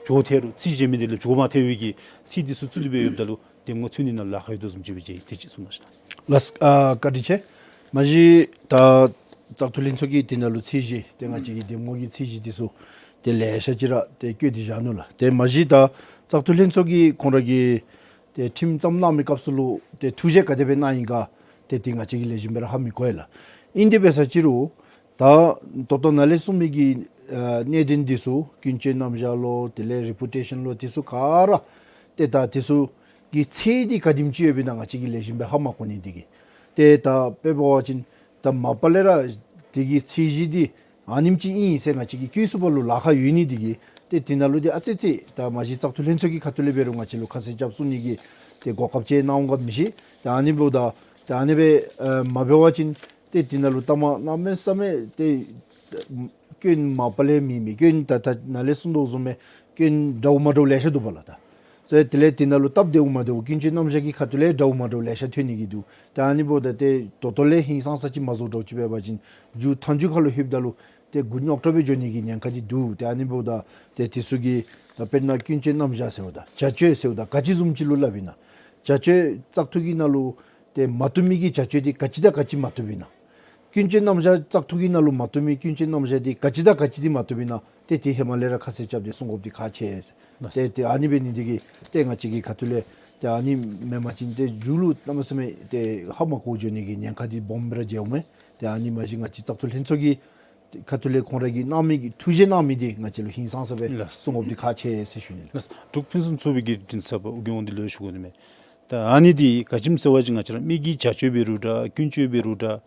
འགྱོ་ཐལ་རུང་ཚིག་གཞན་མི་དེ་ལས་འགྱོ་མ་ཐལ་བའི་གི་ཚིག་འདི་ཚུ་བཙུགས་ཏེ་སྦེ་ཡོདཔ་ད་ལུ་འདེམས་ངོ་འཚོལ་ནི་ནང་ལཱ་ཁག་ཡོད་དོ་བཟུམ་ཅིག་སྦེ་མཇལ་ཡི། དེ་ཅིག་གསུང་གནང་ཞུ་ནི། ལགས་སོ། ཨ་བཀའ་དྲིན་ཆེ། མ་གཞི་ད་བཙག་འཐུ་ལྷན་ཚོགས་ཀྱིས་དེ་ནང་ལུ་ཚད་གཞི་ཏེ་ང་བཅས་ཀྱི་འདེམས་ངོ་གི་ཚད་གཞི་འདི་ཚུ་ཏེ་ལེ་ཤ་ཅིག་ར་ཏེ་བཀོད་དེ་བཞག་ནུག་ལགས། ཏེ་མ་གཞི་ད་བཙག་འཐུ་ལྷན་ཚོགས་ཀྱིས་ཁོང་ར་གི་ཏེ་ཁྲིམས་བརྩམས་གནང་མི་སྐབས་སུ་ལུ་ཏེ་ཐུགས་བཞེད་ག་དེ་སྦེ་གནང་ཡི་ག་ཏེ་དེ་ང་བཅས་ཀྱིས་ལེགས་ཤོམ་སྦེ་ར་ཧ་མི་གོ་ཡི་ལགས། ཨིན་དེ་འབད་ས་ཅིག་རུང་ད་ད་ལྟོ་ནཱ་ལས་གསུངས་མི་གི་ཨ་གནད་དོན་འདི་ཚུ་ཀུན་སྤྱོད་རྣམ་གཞག་ལོ་དེ་ལས་རེ་པུ་ཊེ་ཤཱན་ལོ་དེ་ཚུ་ག་ར་ཏེ་ད་དེ་ཚུ་གི་ཚད་འདི་ག་དེམ་ཅིག་ཡོདཔ་ཨིན་ན་ང་བཅས་ཀྱིས་ལེགས་ཤོམ་སྦེ་ཧ་མ་གོ་ནི་འདི་གིས། ཏེ་ད་དཔེ་འབད་བ་ཅིན་ད་མ་པ་ལས་ར་དེ་གི་ཚད་གཞི་འདི་ཨ་ནེམ་ཅིག་ཨིན་ཟེར་ང་བཅས་ཀྱིས་བཀོད་ཚུགས་པ་ལུ་ལཱ་ཁག་ཡོད་ནི་འདི་གིས། ཏེ་དེ་ནང་ལུ་ཏེ་ཨ་ཙི་ཅིག་ད་མ་གཞི་བཙག་འཐུ་ལྷན་ཚོགས་ཀྱི་ཁ་ཐུག་ལས་འབད་རུང་ང་བཅས་ལུ་ཁ་གསལ་རྐྱབ་ཚུགས་ནི་གི་ཏེ་གོ་སྐབས་ཅིག་གནང་འོང་ག་མི་ཤེས། ཏེ་ཨ་ནི་འབདཝ་ད་ཏེ་ཨ་ནི་སྦེ་ཨ་མ་འབད་བ་ཅིན་ཏེ་དེ་ནང་ལུ་ལྟ་མ་གནམ་མེད་ས་མེད་ཏེ་སྐྱོན་མ་པ་ལས་མེད་མི་སྐྱོན་ད་ད་ནཱ་ལས་གསུངས་དོ་བཟུམ་སྦེ་སྐྱོན་འདྲཝ་མ་འདྲཝ་ལེ་ཤ་འདུག་པ་ལགས། ད་ ཏེ་དེ་ལས་དེ་ནང་ལུ་སྟབས་བདེཝ་མ་བདེཝ་ཀུན་སྤྱོད་རྣམ་གཞག་གི་ཁ་ཐུག་ལས་འདྲཝ་མ་འདྲཝ་ལེ་ཤ་ཐོན་ནི་གི་འདུག། ཏེ་ཨ་ནི་འབདཝ་ད་ཏེ་ད་ལྟོ་ལས་ཧིང་སངས་ས་ཅིག་མ་བཟོ་འདྲཝ་ཅིག་འབད་བ་ཅིན་མཇུག་མཐའ་མཇུག་ཁ་ལུ་ལྷོདཔ་ད་ལུ་ཏེ་མགུ་རྙོག་དྲགས་སྦེ་འགྱོ་ནི་གི་ཉེན་ཁ་འདི་འདུག། ཏེ་ཨ་ནི་འབདཝ་ད་ཏེ་དེ་ཚུ་གི་ད་དཔེར་ན་ཀུན་སྤྱོད་རྣམ་གཞག་ཟེརཝ་ད་བྱ་སྤྱོད་ཟེརཝ་ད་ག་ཅི་བཟུམ་ཅིག་ལུ་སླབ་ཨིན་ན། བྱ་སྤྱོད་བཙག་འཐུ་གི་ནང་ལུ་ཏེ་མ་བཏུབ་མི་གི་བྱ་སྤྱོད་འདི་ག་ཅི་དང་ག་ཅི་མ་བཏུབ་ཨིན་ན། ཀུན་སྤྱོད་རྣམ་གཞག་བཙག་འཐུ་གི་ནང་ལུ་མ་བཏུབ་མི་ཀུན་སྤྱོད་རྣམ་གཞག་འདི་ག་ཅི་དང་ག་ཅི་འདི་མ་བཏུབ་ཨིན་ན། ཏེ་དེ་ཧེ་མ་ལས་ར་ཁ་གསལ་རྐྱབ་སྟེ་སྲུང་དགོཔ་འདི་ཁག་ཆེ། ལགས། ཏེ་ཏེ་ཨ་ནི་འབད་ནི་འདི་གིས་ཏེ་ང་བཅས་ཀྱི་ཁ་ཐུག་ལས་ཏེ་ཨ་ནི་མེན་པ་ཅིན་ཏེ་མཇུག་ལུ་གནམ་མེད་ས་མེད་ཏེ་ཧ་མ་གོ་འགྱོ་ནི་གི་ཉེན་ཁ་འདི་སྦོམ་སྦེ་ར་མཇལཝ་མས། ཏེ་ཨ་ནི་མ་གཞི་ང་བཅས་བཙག་འཐུ་ལྷན་ཚོགས་ཀྱི་ཁ་ཐུག་ལས་ཁོང་ར་གིས་གནང་མི་གི་ཐུགས་བཞེད་གནང་མི་འདི་ང་བཅས་ལུ་ཧིང་སངས་ས་སྦེ་ལགས། སྲུང་དགོཔ་འདི་ཁག་ཆེ་ཟེར་ཞུ་ནི་ལགས། ལགས། འབྲུག་ཕུན་སུམ་ཚོགས་པའི་གི་མགྲིན་ཚབ་ཨོ་རྒྱན་དབང་འདུས་ལུ་ཞུ་དགོ་ནི་མས། ད་ཨ་ནི་འདི་ག་ཅི་སྨོ་ཟེར་བ་ཅིན་ང་བཅས་ར་མི་གི་བྱ་སྤྱོད་འབད་རུང་འདྲ་ཀུན་སྤྱོད་འབད་རུང་འདྲ་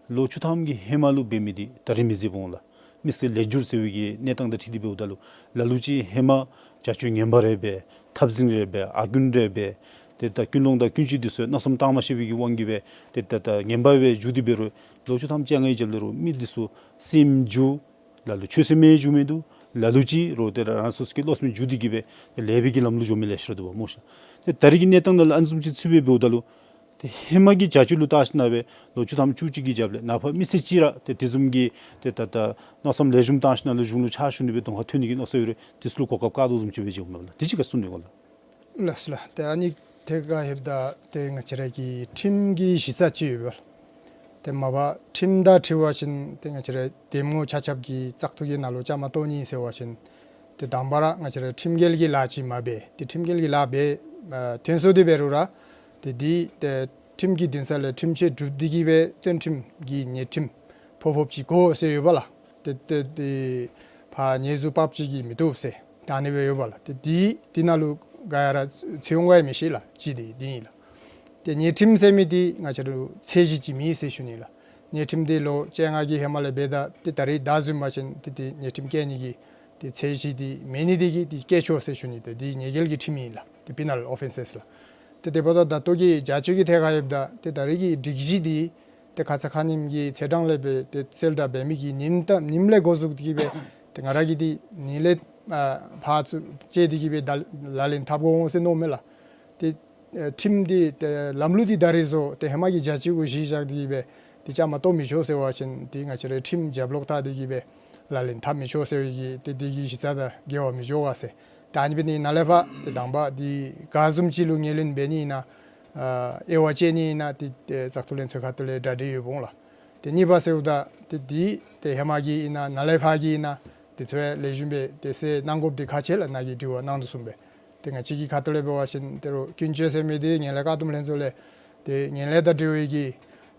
ལོ་བཅུ་ཐམ་གྱི་ཧེ་མ་ལུ་འབད་མི་འདི་ད་རིས་མི་བཟད་པ་འོང་ལགས། མི་སེར་ལེགས་འགྱུར་ཟེར་བའི་གི་གནས་སྟངས་དང་འཁྲིལ་ཏེ་འབདཝ་ད་ལུ་ལ་ལུ་ཅིག་ཧེ་མ་བྱ་སྤྱོད་ངན་པ་རེ་འབད་འཐབ་འཛིང་རེ་འབད་ཨར་རྒྱུན་རེ་འབད་ཏེ་ད་ཀུན་སློང་དང་ཀུན་སྤྱོད་འདི་ཚུ་གནམ་མེད་ས་མེད་བཏང་མ་ཤེས་པའི་གི་དབང་གིས་འབད་ཏེ་ད་ད་ངན་པ་སྦེ་འགྱུར་ཏེ་འབད་རུང་ལོ་བཅུ་ཐམ་བཅོ་ལྔའི་རྒྱབ་ལས་རུང་མི་འདི་ཚུ་སེམས་འགྱུར་ལ་ལུ་ཆོས་སེམས་མེད་འགྱུར་མི་འདུག། ལ་ལུ་ཅིག་རུང་ཏེ་རང་སོ་སོ་གི་བློ་སེམས་འགྱུར་ཏེ་གི་སྦེ་ལེགས་པའི་གི་ལམ་ལུ་འགྱོ་མི་ལེ་ཤ་ར་འདུག་པ་སྨོ་ཤ། ཏེ་ད་རིས་ཀྱི་གནས་སྟངས་ནང་ལུ་ཨ་ནི་བཟུམ་ཅིག་ཚུད་པའི་འབདཝ་ད་ལུ་ཏེ་ཧེ་མ་གི་བྱ་སྤྱོད་ལུ་བལྟ་ཞིན་ན་སྦེ་ལོ་བཅུ་ཐམ་བཅུ་གཅིག་གི་རྒྱབ་ལས་ནངས་པ་མི་སེར་ཅིག་ར་ཏེ་དེ་བཟུམ་གྱི་ཏེ་ད་ད་མནོ་བསམ་ལེགས་ཤོམ་བཏང་ཞིན་ན་ལུ་གཞུང་ལུ་ཕྱག་ཞུ་ནི་སྦེ་གདོང་ཁར་ཐོན་ནི་གི་མནོ་བསམ་ཡོད་རུང་དེ་ཚུ་ལུ་གོ་སྐབས་བཀག་དོ་བཟུམ་ཅིག་སྦེ་མཇལཝ་མས་པ་ལགས། དེ་ཅིག་ག་གསུང་ནི་གོ་ལགས། ལགས་སོ་ལགས། ཏེ་ཨ་ནི་ཐད་ཁར་ལྷོདཔ་ད་ཏེ་ང་བཅས་ར་གི་ཁྲིམས་ཀྱི་གཞི་རྩ་ཅིག་ཡོད་པ་ལགས། ཏེ་མ་པ་ཁྲིམས་དང་འཁྲིལ་བ་ཅིན་ཏེ་ང་བཅས་ར་འདེམས་ངོ་ཆ་ཁྱབ་ཀྱིས་བཙག་འཐུ་གི་ནང་ལུ་བཅའ་མར་གཏོགས་ནི་ཟེར་བ་ཅིན་ཏེ་དང་པ་ར་ང་བཅས་ར་ཁྲིམས་འགལ་གྱི་ལཱ་ཅིག་མ་འབད། ཏེ་ཁྲིམས་འགལ་གྱི་ལཱ་འབད་ཨ་ཐོན་སོང་སྟེ་འབད་རུང་ར་ཏེ་འདི་ཏེ་ཁྲིམས་ཀྱི་འདུན་ས་ལས་ཁྲིམས་ཆད་གྲུབ་སྟེ་གི་སྦེ་བཙོན་ཁྲིམས་ཀྱི་ཉེས་ཁྲིམས་ཕོག་ཕོགཔ་ཅིག་དགོ་ཟེར་ཡོད་པ་ལགས། ཏེ་ཏེ་ཏེ་ཕར་ཉེས་འཛུགས་འབག་བཅུག་གི་མི་བཏུབ་ཟེར་ད་ཨ་ནི་སྦེ་ཡོད་པ་ལགས། ཏེ་འདི་འདི་ནང་ལུ་ག་ཡང་ར་ཚུད་འོང་ག་ཡང་མི་ཤེས་ལགས། ཅིག་འདི་འདི་ཨིན་ལགས། ཏེ་ཉེས་ཁྲིམས་ཟེར་མི་འདི་ང་བཅས་ལུ་ཚད་གཞི་ཅིག་མེད་ཟེར་ཞུ་ནི་ལགས། ཉེས་ཁྲིམས་འདི་ལོ་བཅོ་ལྔ་གི་ཧེ་མ་ལས་འབད་ད་ཏེ་ད་རིས་ད་བཟུང་པ་ཅིན་ཏེ་ཏེ་ཉེས་ཁྲིམས་བཀལ་ནི་གི་ཏེ་ཚད་གཞི་འདི་མེད་ནི་འདི་གིས་འདི་བཀལ་ཆོག་ཟེར་ཞུ་ནི། ཏེ་འདི་ཉེས་འགེལ་གྱི་ཁྲིམས་ཨིན་ལགས། ཏེ་པི་ནལ་ཨོ་ཕེན་སེསི་ལགས། ཏེ་དེ་འབདཝ་ད་ད་ལྟོ་གི་བྱ་སྤྱོད་ཀྱི་ཐད་ཁར་ལྷོདཔ་ད་ཏེ་ད་རིས་ཀྱི་སྒྲིག་གཞི་འདི་ཏེ་ཁ་ཙ་ཁ་ཉིནམ་གྱི་ཚེས་གྲངས་ལས་འབད་ཏེ་གསལ་བསྒྲགས་འབད་མི་གི་ཉིནམ་ད་ཉིནམ་ལས་འགོ་བཙུགས་ཏེ་གི་སྦེ་ཏེ་ང་ར་གིས་འདི་ཉིནམ་ལས་ཨ་ཕར་ཚུར་བཅད་དེ་གི་སྦེ་ད་ལག་ལེན་འཐབ་དགོ་འོང་ཟེར་མནོཝ་མས་ལགས། ཏེ་ཨེ་ཁྲིམས་འདི་ཏེ་ལམ་ལུགས་འདི་ད་རིས་བཟོ་ཏེ་ཧེ་མ་གི་བྱ་སྤྱོད་གུ་གཞི་བཞག་སྟེ་གི་སྦེ་ཏེ་བཅའ་མར་གཏོགས་མི་ཆོག་ཟེར་བ་ཅིན་ཏེ་ང་བཅས་ར་ཁྲིམས་རྒྱབ་ལོག་བལྟ་སྟེ་གི་སྦེ་ལག་ལེན་འཐབ་མི་ཆོག་ཟེར་བའི་གི་ཏེ་འདི་གི་གཞི་རྩ་དང་འགལ་བ་མི་འགྱོ་ག་ཟེར། ད་ཨ་ནི་འབད་ནི་ནང་ལས་ཕར་ཏེ་དང་པ་འདི་ག་བཟུམ་ཅིག་ལུ་ངོས་ལེན་འབད་ནི་ཨིན་ན་ཨ་དབྱེ་བ་དཔྱད་ནི་ཨིན་ན་ཏེ་ཏེ་བཙག་འཐུ་ལྷན་ཚོགས་ཁ་ཐུག་ལས་གྲ་སྒྲིག་ཡོདཔ་འོང་ལགས། ཏེ་གཉིས་པ་ཟེརཝ་ད་ཏེ་འདི་ཏེ་ཧེ་མ་གི་ཨིན་ན་ནཱ་ལས་ཕར་གྱི་ཨིན་ན་ཏེ་ཚུ་ཡང་ལེགས་ཤོམ་སྦེ་ཏེ་གསལ་གནང་དགོཔ་འདི་ཁག་ཆེ་ལགས། ནཱ་གིས་དྲི་བ་གནང་དོ་བཟུམ་སྦེ། ཏེ་ང་བཅས་ཀྱི་ཁ་ཐུག་ལས་འབད་བ་ཅིན་ཏེ་རོགས་ཀུན་སྤྱོད་ཟེར་མི་འདི་ངན་ལྷད་བཀག་སྡོམ་ལྷན་ཚོགས་ལས་ཏེ་ངན་ལྷད་དང་འབྲེལ་བའི་གི་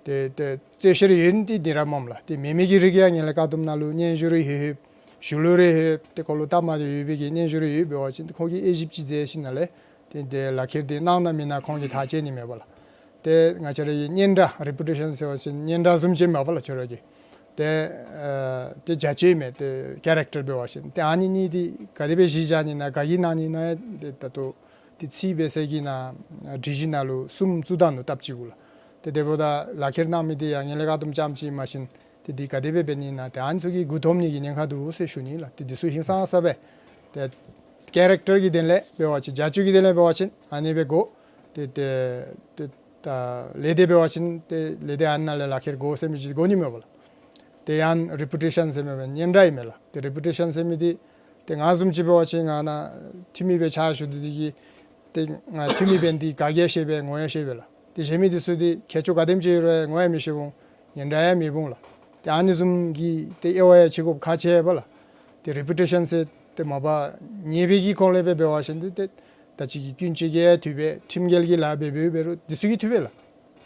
ཏེ་ཏེ་རྩོད་བཤེར་ཡོད་ནི་འདི་ར་མས་ལགས། ཏེ་མེད་མི་གི་རིགས་ཡང་ངན་ལྷད་བཀག་སྡོམ་ནང་ལུ་སྙན་ཞུ་རེ་ལྷོད་ལྷོདཔ་ཞུ་ལུགས་རེ་ལྷོདཔ་ཏེ་ཁོ་ལུ་སྟབས་མ་བདེཝ་ཡོད་པའི་གི་སྙན་ཞུ་རེ་ཡོད་འབད་བ་ཅིན་ཏེ་ཁོ་གིས་དབྱེ་ཞིབ་ཅིག་མཛད་ཞིནམ་ལས་ཏེ་ཏེ་ལག་ཁྱེར་འདི་གནང་ན་མེན་ན་ཁོང་གིས་ཐག་བཅད་ནི་མས་པ་ལགས། ཏེ་ང་བཅས་ར་གི་སྙན་གྲགས་རེ་པུ་ཊེ་ཤཱན་ཟེར་བ་ཅིན་སྙན་གྲགས་བཟུམ་ཅིག་མས་པ་ལགས་ཁྱོད་ར་གི། ཏེ་ཨ་ཏེ་བྱ་སྤྱོད་མས་ཏེ་ཀེ་རེག་ཊར་འབད་བ་ཅིན་ཏེ་ཨ་ནི་གཉིས་འདི་ག་དེ་སྦེ་གཞི་བཞག་ནི་ཨིན་ན་ག་གིས་གནང་ནི་ཨིན་ན་ཏེ་ད་ལྟོ་ཏེ་རྩིས་འབད་ས་གི་ནང་སྒྲིག་གཞི་ནང་ལུ་གསུམ་བཙུགས་ད་ནུག་སྟབས་གཅིག་གུ་ལགས། ཏེ་དེ་འབདཝ་ད་ལག་ཁྱེར་གནང་མི་འདི་ཡང་ངན་ལྷད་བཀག་སྡོམ་རྐྱངམ་ཅིག་མ་ཤེས་ཏེ་འདི་ག་དེ་སྦེ་འབད་ནི་ཨིན་ན་ཏེ་ཨ་ནི་ཚུ་གིས་མགུ་འཐོམ་ནི་གི་ཉེན་ཁ་འདུག་ཟེར་ཞུ་ནི་ལགས། ཏེ་འདི་ཚུ་ཧིང་སངས་ས་སྦེ་ཏེ་ཀེ་རེག་ཊར་གྱི་དོན་ལས་འབད་བ་ཅིན་བྱ་སྤྱོད་ཀྱི་དོན་ལས་འབད་བ་ཅིན་ཨ་ནི་སྦེ་དགོ། ཏེ་ཏེ་ཏེ་ད་ལས་སྡེ་འབད་བ་ཅིན་ཏེ་ལས་སྡེ་ཨ་ནཱ་ལས་ལག་ཁྱེར་དགོ་ཟེར་མི་ཅིག་དགོ་ནི་མས་པ་ལགས། ཏེ་ཡང་རེ་པུ་ཊེ་ཤཱན་ཟེར་མི་སྦེ་སྙན་གྲགས་ཨིན་མས་ལགས། ཏེ་རེ་པུ་ཊེ་ཤཱན་ཟེར་མི་འདི་ཏེ་ང་བཟུམ་ཅིག་འབད་བ་ཅིན་ང་ནཱ་འཐུས་མི་སྦེ་ཕྱག་ཞུ་སྟེ་འདི་གིས་ཏེ་ང་འཐུས་མི་འབད་ནི་འདི་ག་གིས་ཡང་ཤེས་པས་ངོ་ཡང་ཤེས་པས་ལགས། ཏེ་གཞན་མི་འདི་ཚུ་འདི་ཁྱད་ཆོས་ག་དེམ་ཅིག་ཡོད་རུང་ངོ་ཡང་མི་ཤེས་འོང་། སྙན་གྲགས་ཡང་མེད་འོང་ལགས། ཏེ་ཨ་ནི་བཟུམ་གྱི་ཏེ་དབྱེ་བ་ཡང་ཕྱེ་དགོཔ་ཁག་ཆེ་བས་ལགས། ཏེ་རེ་པུ་ཊེ་ཤཱན་ཟེར་ཏེ་མ་པ་ཉེས་པའི་གི་ཁོངས་ལས་སྦེ་འབད་བ་ཅིན་ཏེ་ཏེ་ད་ཅི་གི་ཀུན་སྤྱོད་ཀྱིས་ཡང་འཐུས་པས། ཁྲིམས་འགལ་གྱི་ལཱ་འབད་འབདཝ་འབད་རུང་འདི་ཚུ་གིས་འཐུས་པས་ལགས།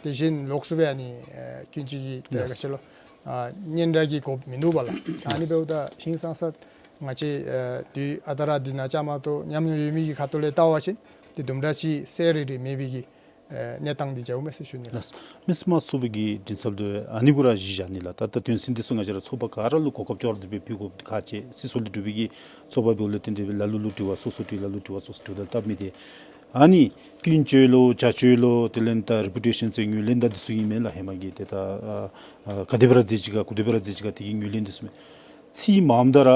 དེ་བཞིན་ལོགས་སུ་སྦེ་ཨ་ནི་ཨེ་ཀུན་སྤྱོད་ཀྱི་ཏེ་ལགས། ག་ཅི་ལོ་ཨ་སྙན་གྲགས་ཀྱི་དགོཔ་མིན་འདུག་པ་ལགས། ཨ་ནི་འབདཝ་ད་ཧིང་སངས་ས་ང་བཅས་ཨེ་དུས་ཨ་རྟག་ར་འདི་ནང་བཅའ་མར་གཏོགས་ཉམས་མྱོང་ཡོད་མི་གི་ཁ་ཐུག་ལས་བལྟ་བ་ཅིན་ཏེ་དུམ་གྲ་ཅིག་གསལ་རི་རི་མེད་པའི་གི་ཨེ་གནས་སྟངས་འདི་འཇལཝ་མས་ཟེར་ཞུ་ནི་ལགས། ལགས། མི་སེར་དམངས་གཙོའི་གི་མགྲིན་ཚབ་འདི་ཨ་ནི་གུ་ར་གཞི་བཞག་ནི་ལགས། ད་ད་དོན་ཚན་འདི་ཚུ་ང་བཅས་ར་ཚོགས་པ་ག་ར་ལུ་གོ་སྐབས་འབྱོར་ཏེ་སྦེ་ཕུལ་དགོཔ་ཁག་ཆེ། སྲིད་ཚོགས་ལས་གྲུབ་པའི་གི་ཚོགས་པ་འབདཝ་ལས་བརྟེན་ཏེ་སྦེ་ལ་ལུ་ལུ་དྲི་བ་སོ་སོ་དྲི་ལ་ལུ་དྲི་བ་སོ་སོ་དྲི་ད་སྟབས་མི་བདེ། ཨ་ནི་ཀུན་སྤྱོད་ལོ་བྱ་སྤྱོད་ལོ་དེ་ལས་ད་རེ་པུ་ཊེ་ཤཱན་ཟེར་ངོས་ལེན་ད་འདི་ཚུ་ཨིན་མས་ལགས། ཧེ་མ་གི་ཏེ་ད་ཨ་ཨ་ག་དེ་སྦེ་ར་མཛད་ཅི་ག་ག་དེ་སྦེ་ར་མཛད་ཅི་ག་དེ་གི་ངོས་ལེན་འདི་ཚུ་མས། ཚིག་མངམ་ད་ར་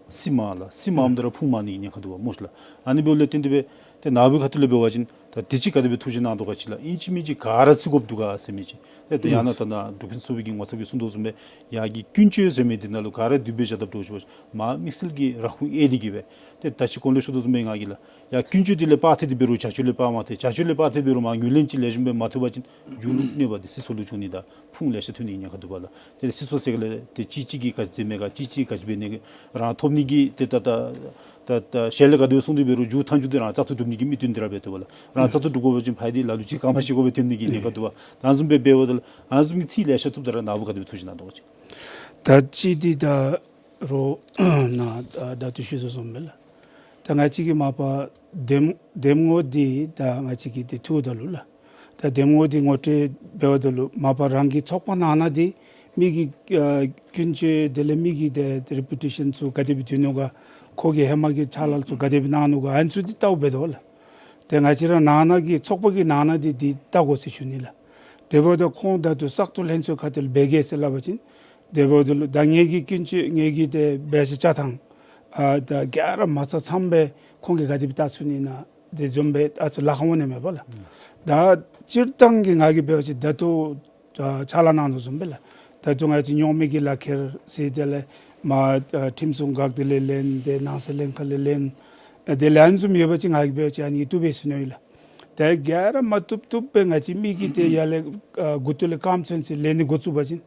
སྲིད་མངམ་ལགས། སྲིད་མངམ་ད་ར་ཕུང་མང་ནི་གི་ཉེན་ཁ་འདུག་པ་སྨོ་ཤ་ལགས། ཨ་ནི་འབདཝ་ལས་བརྟེན་ཏེ་སྦེ་ ཏེ་ནཱ་བུ་ཁ་ཐུག་ལས་འབད་བ་ཅིན་ད་དུས་ཅི་ག་དེ་སྦེ་ཐུགས་བཞེད་གནང་དོ་ག་ཅིག་ལགས། ཨིན་ཅི་མིན་ཅི་ག་ར་བརྩི་དགོཔ་འདུག་ག་ཟེར་མི་ཅིག། ཏེ་ད་ཡང་ན་ད་ནཱ་འབྲུག་ཕུན་ཚོགས་པའི་གི་ངོ་ཚབ་ཀྱིས་གསུང་དོ་བཟུམ་སྦེ་ཡར་གྱི་ཀུན་སྤྱོད་ཟེར་མི་འདི་ནང་ལུ་ག་ར་འདུས་སྦེ་བཞག་དཔ་འདྲཝ་ཅིག་འབད་བ་ཅིན་མར་དམིགས་བསལ་གྱི་ར་ཁུངས་ཨེ་འདི་གིས་སྦེ། ཏེ་ད་ཅི་གོང་ལུ་ཞུ་དོ་བཟུམ་སྦེ་ང་གིས་ལགས། ཡར་ཀུན་སྤྱོད་འདི་ལས་དཔག་སྟེ་འདི་འབད་རུང་བྱ་སྤྱོད་ལས་དཔག་མ་སྟེར། བྱ་སྤྱོད་ལས་དཔག་སྟེ་འབད་རུང་མར་ངོས་ལེན་ཅིག་ལེགས་ཤོམ་སྦེ་མ་ཐོབ་པ་ཅིན་རྒྱུ་གནོད་པ་འདི་སྲིད་ཚོགས་ལུ་བྱུང་ནི་དང་ཕུང་ལེ་ཤ་ཐོན་ནི་ཉེན་ཁ་འདུག་པ་ལགས། ཏེ་སྲིད་ཚོགས་ཟེར་ག་ལས་ཏེ་གཅིག་གཅིག་གིས་ག་ཅི་མཛད་མས་ག་གཅིག་གཅིག་ག་ཅི་འབད་ནི་ག་རང་ཐོབ་ནི་གི་ཏེ་ད་ད་ད་ད་ཞལ་ལས་ག་དེ་སྦེ་གསུངས་ཏེ་འབད་རུང་མཇུག་མཐའ་མཇུག་འདི་རང་བཙག་འཐུ་གྲུབ་ནི་གི་དམིགས་དོན་འདི་ར་འབད་དོ་པ་ལགས། རང་བཙག་འཐུ་གྲུབ་དགོ་པ་ཅིན་ཕར་འདི་ལ་ལུ་ཅིག་སྐར་མ་བཞི་དགུ་སྦེ་ཐོན་ནི་གི་ཉེན་ཁ་འདུག་པ། ད་ཨ་ནི་བཟུམ་སྦེ་འབདཝ་ད་ལགས་ཨ་ནི་བཟུམ་གྱི་ཚིག་ལེ་ཤ་བཙུགསཔ་ད་ར་ནཱ་བུ་ག་དེ་སྦེ་ཐུགས་བཞེད་གནང་དོ་ག་ཅིག། ད་ཅི་འདི་ད་རོགས་ནཱ་ད་ད་ལྟོ་ཞུ་དོ་བཟུམ་སྦེ་ལགས། ད་ང་བཅས་ཀྱི་མ་པ་འདེམས་འདེམས་ངོ་འདི་ད་ང་བཅས་ཀྱིས་འདི་ཐུགཔ་ད་ལུ་ལགས། ད་འདེམས་ངོ་འདི་ངོ་སྤྲོད་འབདཝ་ད་ལུ་མ་པ་རང་གི་ཚོགས་པ་ནང་ན་འདི་མི་གི་ཨ་ཀུན་སྤྱོད་དེ་ལས་མི་གི་ཏེ་རེ་པུ་ཊེ་ཤཱན་ཚུ་ག་དེ་སྦེ་སྡོད་ནུག་ག། ཁོ་གི་ཧེ་མ་གི་ཕྱག་ལཱ་ཚུ་ག་དེ་སྦེ་གནང་ནུག་ག། ཨ་ནི་ཚུ་འདི་བལྟཝ་འབད་དོ་ལགས། ཏེ་ང་བཅས་ར་ནང་ན་གི་ཚོགས་པ་གི་ནང་ན་འདི་འདི་བལྟ་དགོ་ཟེར་ཞུ་ནི་ལགས། དེ་འབདཝ་ད་ཁོང་ད་ལྟོ་བཙག་འཐུ་ལྷན་ཚོགས་ཁ་ཐུག་ལས་འབད་གེ་ཟེར་སླབ་པ་ཅིན་དེ་འབདཝ་ད་ལུ་ད་ངེ་གི་ཀུན་སྤྱོད་ངེ་གི་ཏེ་འབད་བཞག་བྱ་ཐངས་ཨ་ད་ག་ར་མ་ཚང་ཚངམ་སྦེ་ཁོང་གིས་ག་དེ་སྦེ་བལྟ་ཚུགས་ནི་ན་དེ་བཟུམ་སྦེ་ཨ་ཙི་ལཱ་ཁག་འོང་ནི་མས་པ་ལགས། ད་སྤྱིར་བཏང་གི་ང་གིས་འབད་བ་ཅིན་ད་ལྟོ་ཨ་ཕྱག་ལཱ་གནང་དོ་བཟུམ་སྦེ་ལགས། ད་ལྟོ་ང་བཅས་རྙོག་མེད་ཀྱི་ལག་ཁྱེར་ཟེར་དེ་ལས་མར་ཨ་ཁྲིམས་སྲུང་འགག་སྡེ་ལས་ལེན་ཏེ་ནང་སྲིད་ལྷན་ཁག་ལས་ལེན། ཨ་དེ་ལས་ཨ་ནི་བཟུམ་ཡོད་པ་ཅིན་ང་གིས་འབད་བ་ཅིན་ཨ་ནི་བཏུབ་པས་ཟེར་མནོ་ཡི་ལགས། ད་ག་ར་མ་བཏུབ་བཏུབ་སྦེ་ང་བཅས་མི་གིས་ཏེ་ཡར་ལས་ཨ་མགུ་ཏོ་ལས་རྐངམ་ཚུན་ཚོད་ལེན་ནི་འགོ་བཙུགས་པ་ཅིན་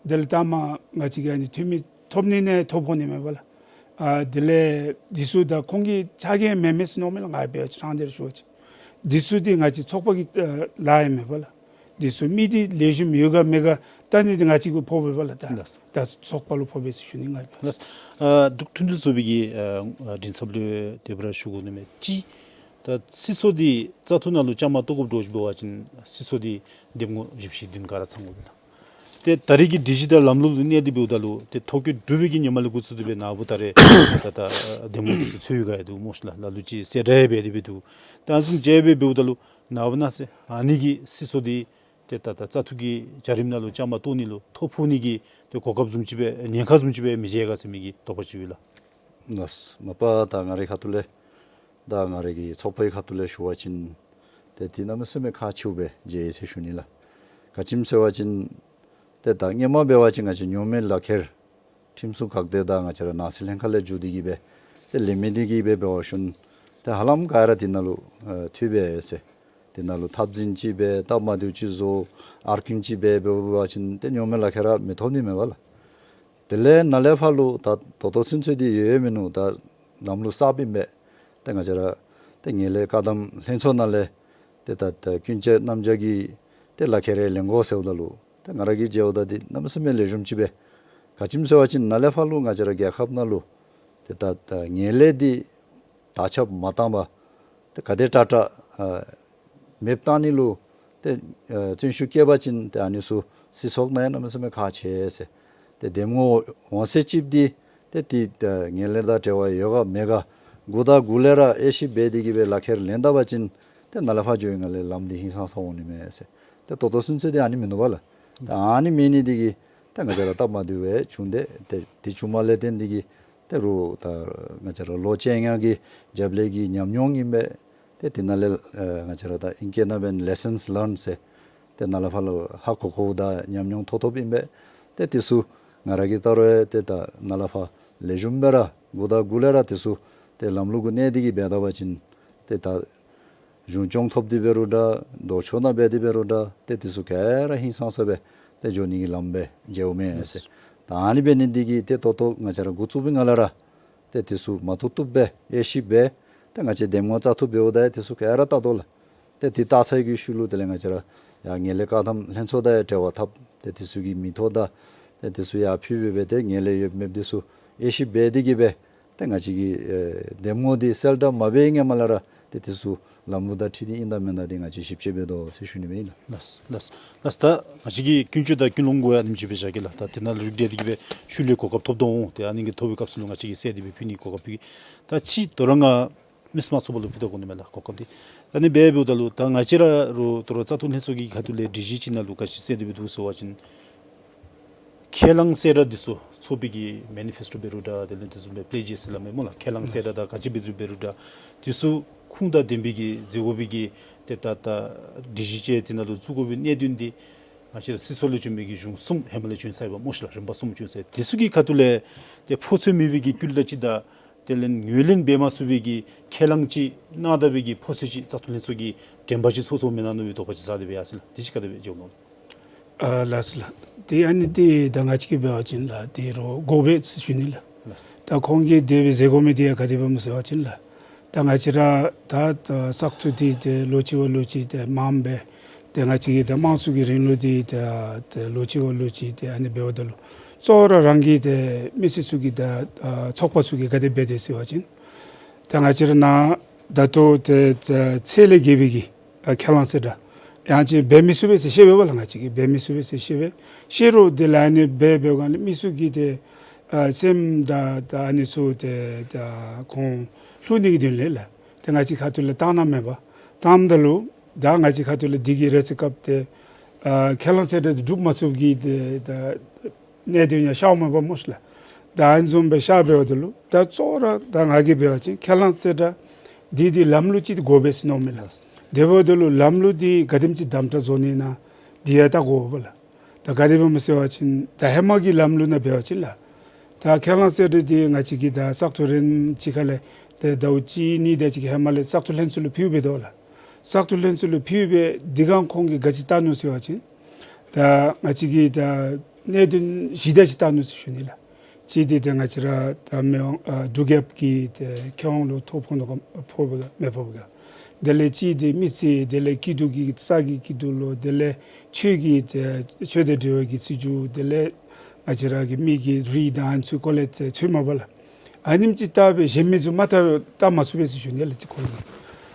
དེ་ལས་ད་མར་ང་བཅས་ཀྱིས་ཨ་ནི་འཐུས་མི་ཐོབ་ནི་ནང་ཐོབ་འོང་ནི་མས་པ་ལགས། ཨ་དེ་ལས་འདི་ཚུ་ད་ཁོང་གི་ཆ་རྐྱེན་མེན་མས་ཟེར་མནོཝ་མས་ལགས། ང་འབད་བ་ཅིན་རང་འདི་ར་ཞུ་བ་ཅིན་འདི་ཚུ་འདི་ང་བཅས་ཚོགས་པ་གི་ཨ་ལཱ་ཨིན་མས་པ་ལགས། འདི་ཚུ་མི་འདི་ལེགས་ཤོམ་ཡོད་ག་མེད་ག་བལྟ་ནི་འདི་ང་བཅས་ཀྱིས་ཕོགཔ་པས་པ་ལགས། ད་ལགས། ད་ཚོགས་པ་ལུ་ཕོགཔ་པས་ཟེར་ཞུ་ནི། ང་ལགས། ཨ་འབྲུག་མཐུན་སྒྲིལ་ཚོགས་པའི་གི་ཨ་མགྲིན་ཚབ་ལུ་དེ་སྦེ་ར་ཞུ་དགོ་ནི་མས། གཅིག་ད་སྲིད་ཚོགས་འདི་བཙག་འཐུ་ནང་ལུ་བཅའ་མར་གཏོགས་དགོཔ་འདྲཝ་ཅིག་འབད་བ་ཅིན་སྲིད་ཚོགས་འདི་འདེམས་ངོ་བཞི་བཅུ་ཞེ་བདུན་ག་ར་ཚང་དགོ་པས་ལགས། ཏེ་ད་རེས་ཀྱི་སྒྲིག་གཞི་དང་ལམ་ལུགས་ལུ་གནས་ཏེ་འབདཝ་ད་ལུ་ཏེ་ཐོ་བཀོད་གྲུབ་པའི་གི་ཉིནམ་ལས་འགོ་བཙུགས་ཏེ་སྦེ་ནཱ་བུ་ད་རེས་ད་ད་འདེམས་ངོ་འདི་ཚུ་ཚུད་ཡི་ག་ཡང་འདུག་སྨོ་ཤེ་ལགས། ལ་ལུ་ཅིག་གསལ་བསྒྲགས་ཡང་འབད་དེ་སྦེ་འདུག། ད་ཨ་ནི་བཟུམ་ཅིག་སྦེ་འབདཝ་ད་ལུ་ནཱ་བུ་ནཱ་ཟེར་ཨ་ནི་གི་སྲིད་ཚོགས་འདི་ཏེ་ད་ད་བཙག་འཐུ་གི་བྱ་རིམ་ནང་ལུ་བཅའ་མར་གཏོགས་ནི་ལུ་ཐོ་ཕོག་ནི་གི་ཏེ་གོ་སྐབས་བཟུམ་ཅིག་སྦེ་ཉེན་ཁ་བཟུམ་ཅིག་སྦེ་མི་འབྱུང་ག་ཟེར་མི་གི་དོགས་པ་ཅིག་ཡོད་ལགས། ལགས། མ་པ་ད་ང་རའི་ཁ་ཐུག་ལས་ད་ང་རའི་གི་ཚོགས་པའི་ཁ་ཐུག་ལས་ཞུ་བ་ཅིན་ཏེ་འདི་གནམ་མེད་ས་མེད་ཁག་ཆེཝ་སྦེ་མཇལ་ཡི་ཟེར་ཞུ་ནི་ལགས། ག་ཅི་སྨོ་ཟེར་བ་ཅིན་ཏེ་ད་སྔོན་མ་འབད་བ་ཅིན་ང་བཅས་རྙོག་མེད་ལག་ཁྱེར་ཁྲིམས་སྲུང་འགག་སྡེ་དང་ང་བཅས་ར་ནང་སྲིད་ལྷན་ཁག་ལས་འགྱོ་སྟེ་གིས་སྦེ་ཏེ་ལེན་མི་འདི་གིས་སྦེ་འབད་བ་ཅིན་ཏེ་ཧ་ལམ་ག་ར་འདི་ནང་ལུ་ཨ་འཐུས་པས་ཟེར། འདི་ནང་ལུ་འཐབ་འཛིང་ཅིག་འབད་སྟབས་མ་བདེཝ་ཅིག་བཟོ་ཨར་ཀིང་ཅིག་འབད་འབད་བ་ཅིན་ཏེ་རྙོག་མེད་ལག་ཁྱེར་ར་མི་ཐོབ་ནི་མས་པ་ལགས། དེ་ལས་ནཱ་ལས་ཕར་ལུ་ད་ད་ལྟོ་ཚུན་ཚོད་འདི་ཡོད་ཡོད་མིན་ནུག། ད་ལམ་ལུགས་གསརཔ་ཨིན་པས། ཏེ་ང་བཅས་ར་ཏེ་ངན་ལྷད་བཀག་སྡོམ་ལྷན་ཚོགས་ནང་ལས་ཏེ་ད་ད་ཀུན་སྤྱོད་རྣམ་གཞག་གི་ཏེ་ལག་ཁྱེར་རེ་ལེན་དགོ་ཟེརཝ་ད་ལུ་ཏེ་ང་ར་གིས་མཇལཝ་ད་འདི་གནམ་མེད་ས་མེད་ལེགས་ཤོམ་ཅིག་སྦེ། ག་ཅི་སྨོ་ཟེར་བ་ཅིན་ནཱ་ལས་ཕར་ལུ་ང་བཅས་ར་རྒྱལ་ཁབ་ནང་ལུ་ཏེ་ད་ད་ངན་ལྷད་འདི་དར་ཁྱབ་མ་བཏང་པར་ཏེ་ག་དེ་དྲག་དྲག་ཨ་མེདཔ་བཏང་ནི་ལུ་ཏེ་ཨ་བརྩོན་ཤུགས་བསྐྱེད་པ་ཅིན་ཏེ་ཨ་ནི་ཚུ་སྲིད་ཚོགས་ནང་ཡང་གནམ་མེད་ས་མེད་ཁག་ཆེ་ཟེར། ཏེ་འདེམས་ངོ་འོང་ས་ཅིག་འདི་ཏེ་འདི་ཨ་ངན་ལྷད་དང་འབྲེལ་བ་ཡོད་ག་མེད་ག་འགོ་དང་འགོ་ལས་ར་དབྱེ་ཞིབ་འབད་དེ་གིས་སྦེ་ལག་ཁྱེར་ལེན་ད་པ་ཅིན་ཏེ་ནཱ་ལས་ཕར་འགྱོ་ཡི་ནང་ལས་ལམ་འདི་ཧིང་སངས་ས་འོང་ནི་མས་ཟེར། ཏེ་ད་ལྟོ་ཚུན་ཚོད་འདི་ཨ་ནི་མིན་ནུག་པ་ལགས། ཏེ་ཨ་ནི་མེད་ནི་འདི་གིས་ཏེ་ང་བཅས་ར་སྟབས་མ་བདེཝ་སྦེ་བྱུང་སྟེ་ཏེ་འདི་བྱུངམ་ལས་བརྟེན་འདི་གིས་ཏེ་རུང་ད་ང་བཅས་ར་ལོ་བཅོ་ལྔ་གི་རྒྱབ་ལས་ཀྱི་ཉམས་མྱོང་ཨིན་པས། ཏེ་འདི་ནང་ལས་ཨ་ང་བཅས་ར་ད་ཨིང་སྐད་ནང་འབད་ན་ལེ་སཱནསི་ལརནཌ་ཟེར། ཏེ་ནཱ་ལས་ཕར་ལུ་ཧ་གོ་གོཝ་དང་ཉམས་མྱོང་ཐོབ་ཐོབཔ་ཨིན་པས། ཏེ་འདི་ཚུ་ང་ར་གིས་བལྟ་རུང་ཡང་ཏེ་ད་ནཱ་ལས་ཕར་ལེགས་ཤོམ་སྦེ་ར་འགོ་དང་འགོ་ལས་ར་འདི་ཚུ་ཏེ་ལམ་ལུགས་གུ་གནས་ཏེ་གིས་འབད་ད་པ་ཅིན་ཏེ་ད་གཞུང་སྐྱོང་ཐོབ་སྟེ་འབད་རུང་འདྲ་ལྡོག་ཕྱོགས་ནང་འབད་དེ་འབད་རུང་འདྲ་ཏེ་འདི་ཚུ་ག་ར་ཧིང་སངས་ས་སྦེ་ཏེ་འགྱོ་ནི་གི་ལམ་སྦེ་མཇལཝ་མས་ཟེར། ད་ཨ་ནི་འབད་ནི་འདི་གིས་ཏེ་ད་ལྟོ་ང་བཅས་ར་འགོ་བཙུགས་པའི་སྔ་ལས་ར་ཏེ་འདི་ཚུ་མ་བཏུབ་བཏུབ་སྦེ་དབྱེ་ཞིབ་འབད། ཏེ་ང་བཅས་འདེམས་ངོ་བཙག་འཐུ་འབདཝ་ད་ཡང་འདི་ཚུ་ག་ར་བལྟ་དོ་ལགས། ཏེ་འདི་བལྟ་ཚར་བའི་ཤུལ་ལུ་དེ་ལས་ང་བཅས་ར་ཡར་ངན་ལྷད་བཀག་སྡོམ་ལྷན་ཚོགས་དང་ཡང་འབྲེལ་བ་འཐབ། ཏེ་འདི་ཚུ་གི་མིང་ཐོ་དང་ཏེ་འདི་ཚུ་ཡར་ཕུལ་སྦེ་སྦེ་ཏེ་ངན་ལྷད་ཡོདཔ་མེདཔ་འདི་ཚུ་དབྱེ་ཞིབ་འབད་དེ་གིས་སྦེ་ཏེ་ང་བཅས་ཀྱི་ཨེ་འདེམས་ངོ་འདི་གསལ་བསྒྲགས་མ་འབད་བའི་སྔ་མ་ལས་ར་ཏེ་འདི་ཚུ་ལམ་ལུགས་དང་འཁྲིལ་ཏེ་ཨིན་ན་མེན་ན་འདི་ང་བཅས་ཞིབ་དཔྱད་འབད་དོ་ཟེར་ཞུ་ནི་སྦེ་ཨིན་ལགས། ལགས་ལགས་ལགས། ད་ང་བཅས་ཀྱི་ཀུན་སྤྱོད་དང་ཀུན་སློང་གུ་ཡང་ཨ་ནེམ་ཅིག་སྦེ་བཞག་གེ་ལགས། ད་དེ་ནང་ལུ་རིགས་བསྒྲེས་ཏེ་གིས་སྦེ་ཤུལ་ལས་གོ་སྐབས་ཐོབ་དོ་འོང་། ཏེ་ཨ་ནི་གི་ཐོབ་པའི་སྐབས་སུ་ལུ་ང་བཅས་ཀྱིས་གསལ་ཏེ་སྦེ་ཕུལ་ནི་གོ་སྐབས་ཕུལ་གེ། ད་ཅི་དོ་རུང་ང་མི་སེར་དམངས་ཚོགས་པ་ལུ་ཕུལ་ད་དགོ་ནི་མས་ལགས་གོ་སྐབས་འདི། ད་ཨ་ནི་སྦེ་འབདཝ་ད་ལུ་ད་ང་བཅས་ར་རུང་དོ་རུང་བཙག་འཐུ་ལྷན་ཚོགས་ཀྱི་ཁ་ཐུག་ལས་སྒྲིག་གཞི་ཅིག་ནང་ལུ་ག་ཅི་གསལ་ཏེ་སྦེ་འདུག་ཟེར་བ་ཅིན་ ཁས་བླངས་གསལ་བསྒྲགས་འདི་ཚུ་ཚོགས་པའི་གི་མེ་ནི་ཕེསི་ཊོ་འབད་རུང་འདྲ། དེ་ལས་དེ་བཟུམ་སྦེ་པི་ལེ་ཇེསི་ཟེར་སླབ་མས་སྨོ་ལགས། ཁས་བླངས་གསལ་བསྒྲགས་དང་ག་ཅི་འབད་རུང་འབད་རུང་འདྲ། འདི་ཚུ་ཁུངས་དང་ལྡན་པའི་གི་མཛད་དགོ་པའི་གི་ཏེ་ད་ད་སྒྲིག་གཞི་ཅིག་དེ་ནང་ལུ་བཙུགས་དགོ་པའི་གནད་དོན་འདི་ང་བཅས་ར་སྲིད་ཚོགས་ལས་བྱོན་མི་གི་གཞུང་གསུམ་ཧེ་མ་ལས་བྱོན་ཚར་ཡོདཔ་སྨོ་ཤིག་ལགས། རིམ་པ་གསུམ་བྱོན་ཚར། འདི་ཚུ་གི་ཁ་ཐུག་ལས་ཏེ་ཕོ་ཚོད་མེད་པའི་གི་སྐུལ་བརྡ་ཅིག་དང་དེ་ལས་ངོས་ལེན་འབད་མ་ཚུགས་པའི་གི་ཁས་བླངས་ཅིག་གནང་ད་པའི་གི་ཕོ་ཚོད་ཅིག་བཙག་འཐུ་ལྷན་ཚོགས་ཀྱིས་དྲན་པ་ཅིག་ཚོར་ཚོརཝ་མེན་ན་མནོ་བའི་དོགས་པ་ཅིག་ཟ་སྟེ་སྦེ་ཡར་སོང་ཡི་ལགས། དེ་ཅིག་ག་དེ་སྦེ་མཇལཝ་སྨོ་ལགས། ཨ་ལགས་སོ་ལགས། དེ་ཨ་ནི་དེ་ད་ང་བཅས་ཀྱིས་འབད་བ་ཅིན་ལགས་དེ་རུང་དགོ་པས་ཟེར་ཞུ་ནི་ལགས། ལགས་སོ། ད་ཁོང་གིས་དེ་སྦེ་མཛད་དགོ་མི་དེ་ཡང་ག་དེ་སྦེ་སྨོ་ཟེར་བ་ཅིན་ལགས། ད་ང་བཅས་ར་ད་ད་བཙག་འཐུ་དེ་ཏེ་ལོ་གཅིག་བ་ལོ་གཅིག་ཏེ་མངམ་སྦེ་ཏེ་ང་བཅས་ཀྱི་ད་དམངས་གཙོ་གི་རིང་ལུགས་དེ་ད་ཏེ་ལོ་གཅིག་བ་ལོ་གཅིག་ཏེ་ཨ་ནི་འབདཝ་ད་ལུ་གཙོ་བོ་ར་རང་གི་ཏེ་མི་སེར་ཚུ་གིས་ད་ཨ་ཚོགས་པ་ཚུ་གིས་ག་དེ་འབད་དེ་ཟེར་བ་ཅིན་ད་ང་བཅས་ར་ནཱ་ད་ལྟོ་ཏེ་ཚད་ལས་བརྒལ་བའི་གི་ཨ་ཁས་བླངས་གསལ་བསྒྲགས་ཡང་ཅིན་འབད་མི་ཚུགས་པས་ཟེར་བཤད་པས་སྦ་ལགས། ང་བཅས་ཀྱིས་འབད་མི་ཚུགས་པས་ཟེར་བཤད་པས། བཤད་རུང་དེ་ལས་ཨ་ནི་འབད་འབདཝ་ད་ལུ་མི་ཚུ་གིས་ཏེ་ཨ་སེམས་ད་ད་ཨ་ནི་ཚུ་ཏེ་ད་ཁོང་བསླུ་ནི་གི་དོན་ལས་ལགས་ཏེ་ང་བཅས་ཁ་ཐུག་ལས་བཏང་གནང་མེད་པར་བཏངམ་ད་ལུ་ད་ང་བཅས་ཁ་ཐུག་ལས་དེ་གི་རེ་ཚེ་སྐབས་ཏེ་ཨ་ཁས་བླངས་གསལ་བསྒྲགས་དེ་སྒྲུབ་མ་ཚུགསཔ་གི་ཏེ་ད་གནད་དོན་ཡང་ཤརཝ་མས་པ་སྨོ་ཤིག་ལགས། ད་ཨ་ནི་བཟུམ་སྦེ་ཤར་འབདཝ་ད་ལུ་ད་གཙོ་བོ་ར་ད་ང་གིས་འབད་བ་ཅིན་ཁས་བླངས་གསལ་བསྒྲགས་འདི་འདི་ལམ་ལུགས་ཅིག་དགོ་པས་ཟེར་མནོཝ་མས་ལགས། དེ་འབདཝ་ད་ལུ་ལམ་ལུགས་འདི་ག་དེམ་ཅིག་དམ་དྲག་བཟོ་ནི་ཨིན་ན་འདི་ཡང་བལྟ་དགོ་པས་ལགས། ད་ག་དེ་སྦེ་སྨོ་ཟེར་བ་ཅིན་ད་ཧེ་མ་གི་ལམ་ལུགས་ནང་འབད་བ་ཅིན་ལགས། ད་ཁས་བླངས་གསལ་བསྒྲགས་འདི་ང་བཅས་ཀྱིས་ད་བཙག་འཐུ་རན་ཅིག་ཁ་ལས་ཏེ་ཟླཝ་གཅིག་གཉིས་དེ་ཅིག་ཧེ་མ་ལས་བཙག་འཐུ་ལྷན་ཚོགས་ལུ་ཕུལ་སྦེ་འདུག་ལགས། བཙག་འཐུ་ལྷན་ཚོགས་ལུ་ཕུལ་སྦེ་དེ་སྒང་ཁོང་གིས་ག་ཅི་བལྟ་ནུག་ཟེར་བ་ཅིན་ད་ང་བཅས་ཀྱིས་ད་གནད་དོན་བཞི་དེ་ཅིག་བལྟ་ནུག་ཟེར་ཞུ་ནི་ལགས། གཅིག་འདི་ཏེ་ང་བཅས་ར་ད་མི་དབང་ཨ་འབྲུག་རྒྱལཔོ་གི་ཏེ་མཁས་དབང་ལུ་ཐོ་ཕོག་ནུག་ག་ཕོག་པས་ག་མི་ཕོག་པས་ག། དེ་ལས་གཅིག་འདི་མི་ཚེ། དེ་ལས་སྐྱིད་སྡུག་གི་ས་གི་སྐྱིད་སྡུག་ལུ། དེ་ལས་ཆོས་ཀྱི་ཏེ་ཆོས་དང་འབྲེལ་བའི་གི་སྲིད་བྱུས། དེ་ལས་ང་བཅས་ར་གི་མི་གི་རིགས་དང་ཨ་ནི་ཚུ་སྐོར་ལས་ཏེ་ཚུ་མ་པ་ལགས། ཨ་ནེམ་ཅིག་བལྟ་སྦེ་གཞན་མི་ཚུ་མ་བལྟ་བལྟ་མ་ཚུགས་པས་ཟེར་ཞུ་ནི་ལགས་ཅིག་ཁོ་ལུ།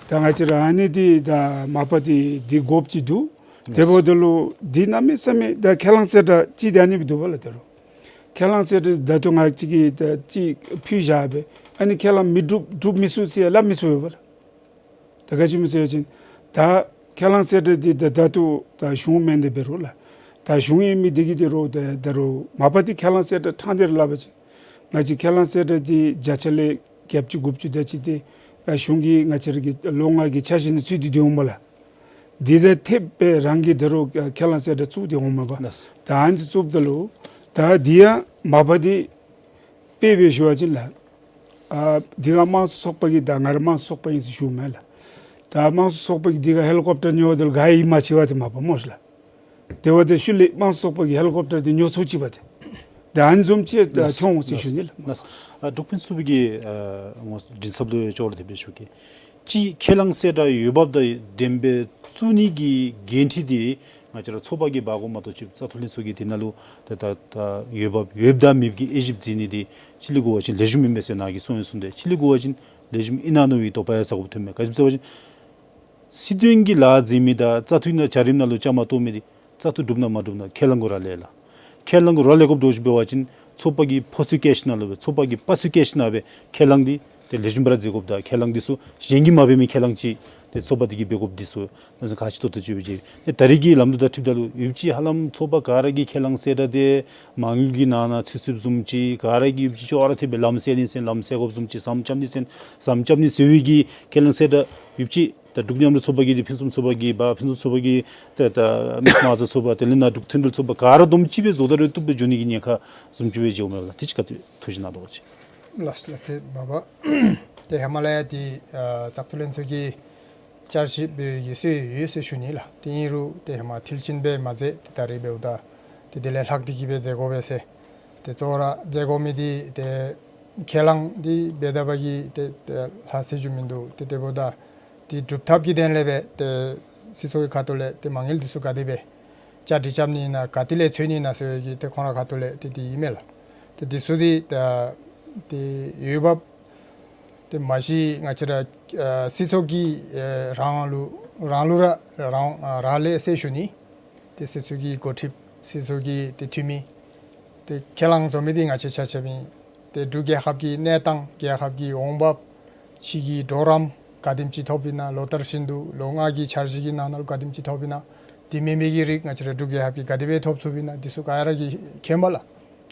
ད་ང་བཅས་ར་ཨ་ནི་འདི་ད་མ་པ་འདི་འདི་དགོཔ་ཅིག་འདུག། དེ་འབདཝ་ད་ལུ་འདི་གནམ་མེད་ས་མེད་ད་ཁས་བླངས་གསལ་བསྒྲགས་ཅིག་འདི་ཨ་ནི་སྦེ་འདུག་པ་ལགས། ད་རུང་ཁས་བླངས་གསལ་བསྒྲགས་ད་ལྟོ་ང་བཅས་ཀྱིས་ད་ཅིག་ཕུལ་བཞག་སྦེ་ཨ་ནི་ཁས་བླངས་མི་སྒྲུབ་སྒྲུབ་མི་ཚུགས་ཟེར་ཡང་སླབ་མི་ཚུགས་པས་པ་ལགས། ད་ག་ཅི་སྨོ་ཟེར་བ་ཅིན་ད་ཁས་བླངས་གསལ་བསྒྲགས་འདི་ད་ད་ལྟོ་ད་གཞུང་མེན་ཏེ་འབད་རུང་ལགས། ད་གཞུང་ཨིན་མི་འདི་གིས་ད་རུང་ད་ད་རུང་མ་པ་འདི་ཁས་བླངས་གསལ་བསྒྲགས་ཕྲང་སྟེ་ར་སླབ་པ་ཅིན་ང་བཅས་ཁས་བླངས་གསལ་བསྒྲགས་འདི་བརྒྱ་ཆ་ལས་བརྒྱད་ཅུ་དགུ་བཅུ་དེ་ཅིག་འདི་ཨ་གཞུང་གིས་ང་བཅས་ར་གི་ལོ་ལྔ་གི་འཆར་གཞི་ནང་ཚུད་དེ་འདུག་འོང་པ་ལགས། འདི་དང་འཐདཔ་སྦེ་རང་གིས་ད་རུང་ཨ་ཁས་བླངས་གསལ་བསྒྲགས་བཙུགས་ཏེ་འོངམ་མས་པ། ལགས། ད་ཨ་ནི་བཙུགསཔ་ད་ལུ་ད་འདི་ཡང་མ་པ་འདི་དཔེ་སྦེ་ཞུ་བ་ཅིན་ལགས། ཨ་འདི་ག་དམངས་གཙོ་ཚོགས་པ་གིས་ད་ང་ར་དམངས་གཙོ་ཚོགས་པ་ཨིན་ཟེར་ཞུཝ་མས་ལགས། ད་དམངས་གཙོ་ཚོགས་པ་གིས་འདི་ག་ཧེ་ལི་ཀོབ་ཊར་ཉོཝ་ད་ལུ་ག་ཡང་ཡིད་མ་ཆེས་པས་ཏེ་མ་པ་སྨོ་ཤིག་ལགས། དེ་འབདཝ་ད་ཤུལ་ལས་དམངས་གཙོ་ཚོགས་པ་གིས་ཧེ་ལི་ཀོབ་ཊར་འདི་ཉོ་ཚུགས་ཅི་པས་ཏེ། ད་ཨ་ནི་བཟུམ་ཅིག་ད་ལགས། འཁྱོངས་ཟེར་ཞུ་ནི་ལགས། ལགས། ཨ་འབྲུག་ཕུན་ཚོགས་པའི་གི་ཨ་ངོ་མགྲིན་ཚབ་ལུ་ཡང་ཅོག་ར་དེ་སྦེ་ཞུ་གེ། གཅིག་ཁས་བླངས་གསལ་བསྒྲགས་འོས་འབབ་དང་ལྡན་པའི་བཙུགས་ནི་གི་འགན་འཁྲི་འདི་ང་བཅས་ར་ཚོགས་པ་གིས་འབག་དགོཔ་མ་གཏོགས་ཅིག་བཙག་འཐུ་ལྷན་ཚོགས་ཀྱིས་དེ་ནང་ལུ་ད་ད་ད་འོས་འབབ་ཡོདཔ་དང་མེདཔ་གི་དབྱེ་ཞིབ་མཛད་ནི་འདི་ཕྱི་གླིང་གུ་འབད་བ་ཅིན་ལེགས་ཤོམ་ཨིན་མས་ཟེར་ནཱ་གིས་གསུངས་ཡང་གསུངས་ཏེ། ཕྱི་གླིང་གུ་འབད་བ་ཅིན་ལེགས་ཤོམ་ཨིན་ན་མནོ་བའི་དོགས་པ་ཡང་ཟ་དགོཔ་ཐོནམ་མས། ག་ཅི་སྨོ་ཟེར་བ་ཅིན་སྲིད་དོན་གྱི་ལཱ་མཛད་མི་དང་བཙག་འཐུའི་ནང་བྱ་རིམ་ནང་ལུ་བཅའ་མར་གཏོགས་མི་འདི་བཙག་འཐུ་གྲུབ་ན་མ་གྲུབ་ན་ཁས་བླངས་གུ་རག་ལས་ལགས། ཁས་བླངས་གུ་རག་ལས་དགོཔ་འདྲཝ་ཅིག་འབད་བ་ཅིན་ཚོགས་པ་གི་ཕོ་ཚོད་བཀལ་ཞིནམ་ལས་སྦེ་ཚོགས་པ་གི་པ་ཚོད་བཀལ་ཞིནམ་ལས་སྦེ་ཁས་བླངས་འདི་ཏེ་ལེགས་ཤོམ་སྦེ་ར་མཛད་དགོཔ་དང་ཁས་བླངས་འདི་ཚུ་གཞན་གྱིས་མ་འབད་མི་ཁས་བླངས་ཅིག་ཏེ་ཚོགས་པ་འདི་གིས་འབད་དགོཔ་འདི་ཚུ་ནང་གསུངས་ཁག་ཆེ་ཏོག་ཏོ་ཅིག་སྦེ་མཇལ། ཏེ་ད་རེས་ཀྱི་ལམ་ལུགས་དང་འཁྲིལཝ་ད་ལུ་ཡོདཔ་ཅིག་ཧ་ལམ་ཚོགས་པ་ག་ར་གིས་ཁས་བླངས་གསལ་བསྒྲགས་འདི་མ་དངུལ་གྱི་ནང་ན་ཚུད་ཚུདཔ་བཟུམ་ཅིག་ག་ར་གིས་ཡོདཔ་ཅིག་ཅོག་ར་འཐདཔ་སྦེ་ལམ་སེལ་ནི་ཟེར་ལམ་སེལ་དགོཔ་བཟུམ་ཅིག་ཟམ་རྐྱབ་ནི་ཟེར་ཟམ་རྐྱབ་ནི་ཟེར་བའི་གི་ཁས་བླངས་གསལ་བསྒྲགས་ཡོདཔ་ཅིག་ད་འབྲུག་མཉམ་འབྲེལ་ཚོགས་པ་གིས་འདི་ཕུན་སུམ་ཚོགས་པ་གིས་འབག་ཕུན་སུམ་ཚོགས་པ་གིས་ད་ད་མི་དམངས་གཙོ་ཚོགས་པ་དེ་ལས་ནཱ་འབྲུག་མཐུན་སྒྲིལ་ཚོགས་པ་ག་ར་བསྡོམས་ཅིག་སྦེ་བཟོ་ད་རུང་བཏུབ་སྦེ་འགྱོ་ནི་གི་ཉེན་ཁ་བཟུམ་ཅིག་སྦེ་མཇལཝ་མས་ལགས། དེ་ཅིག་ག་ཏེ་ཐུགས་བཞེད་གནང་དོ་ཅིག། ལགས་ལགས། ཏེ་མ་པ་ཏེ་ཧེ་མ་ལས་ཡང་ཏེ་ཨ་བཙག་འཐུ་ལྷན་ཚོགས་ཀྱི་བསྐྱར་ཞིབ་འབད་བའི་གི་སྲོལ་ཡོད་ཟེར་ཞུ་ནི་ལགས། ཏེ་ཨིན་རུང་ཏེ་ཧེ་མ་མཐིལ་ཕྱིན་སྦེ་མ་མཛད། ཏེ་ད་རེས་འབདཝ་ད་ཏེ་དེ་ལས་ལྷག་སྟེ་གིས་སྦེ་མཛད་དགོ་པས་ཟེར། ཏེ་གཙོ་བོ་ར་མཛད་དགོ་མི་འདི་ཏེ་ཁས་བླངས་འདི་འབད་ད་པ་གིས་ཏེ་ཏེ་ལྷག་ཟེར་རྒྱུ་མིན་འདུག། ཏེ་དེ་འབདཝ་ད་འདི་སྒྲུབ་ཐབས་ཀྱི་དོན་ལས་སྦེ་ཏེ་སྲིད་ཚོགས་ཀྱི་ཁ་ཐུག་ལས་ཏེ་མ་དངུལ་འདི་ཚུ་ག་དེ་སྦེ་བཅའ་སྒྲིག་རྐྱབ་ནི་ཨིན་ན་ག་ཏེ་ལས་འཚོལ་ནི་ཨིན་ན་ཟེར་བའི་གི་ཏེ་ཁོང་ར་ཁ་ཐུག་ལས་ཏེ་འདི་ཨིན་མས་ལགས། ཏེ་འདི་ཚུ་འདི་ད་ཏེ་འོས་འབབ་ཏེ་མ་གཞི་ང་བཅས་ར་ཨ་སྲིད་ཚོགས་ཀྱིས་ཨ་རང་ལུགས་རང་ལུགས་ར་རང་ཨ་རག་ལས་ཟེར་ཞུ་ནི། ཏེ་སྲིད་ཚོགས་ཀྱི་འགོ་ཁྲིདཔ་སྲིད་ཚོགས་ཀྱི་ཏེ་འཐུས་མི་ཏེ་ཁས་བླངས་བཟོ་མི་འདི་ང་བཅས་ཆ་ཁྱབ་ཨིན། ཏེ་འབྲུག་རྒྱལ་ཁབ་ཀྱི་གནས་སྟངས་རྒྱལ་ཁབ་ཀྱི་འོང་འབབ་ཕྱི་གི་གྲོགས་རམ་ག་དེམ་ཅིག་ཐོབ་ཨིན་ན་ལོ་ལྟར་བཞིན་དུ་ལོ་ལྔ་གི་འཆར་གཞི་གི་ནང་ན་ལུ་ག་དེམ་ཅིག་ཐོབ་ཨིན་ན། དེ་མེན་པའི་གི་རིགས་ང་བཅས་ར་འབྲུག་རྒྱལ་ཁབ་ཀྱིས་ག་དེ་སྦེ་ཐོབ་ཚུགས་པས་ན་དེ་ཚུ་ག་ར་གིས་མཁྱེནམ་ལགས།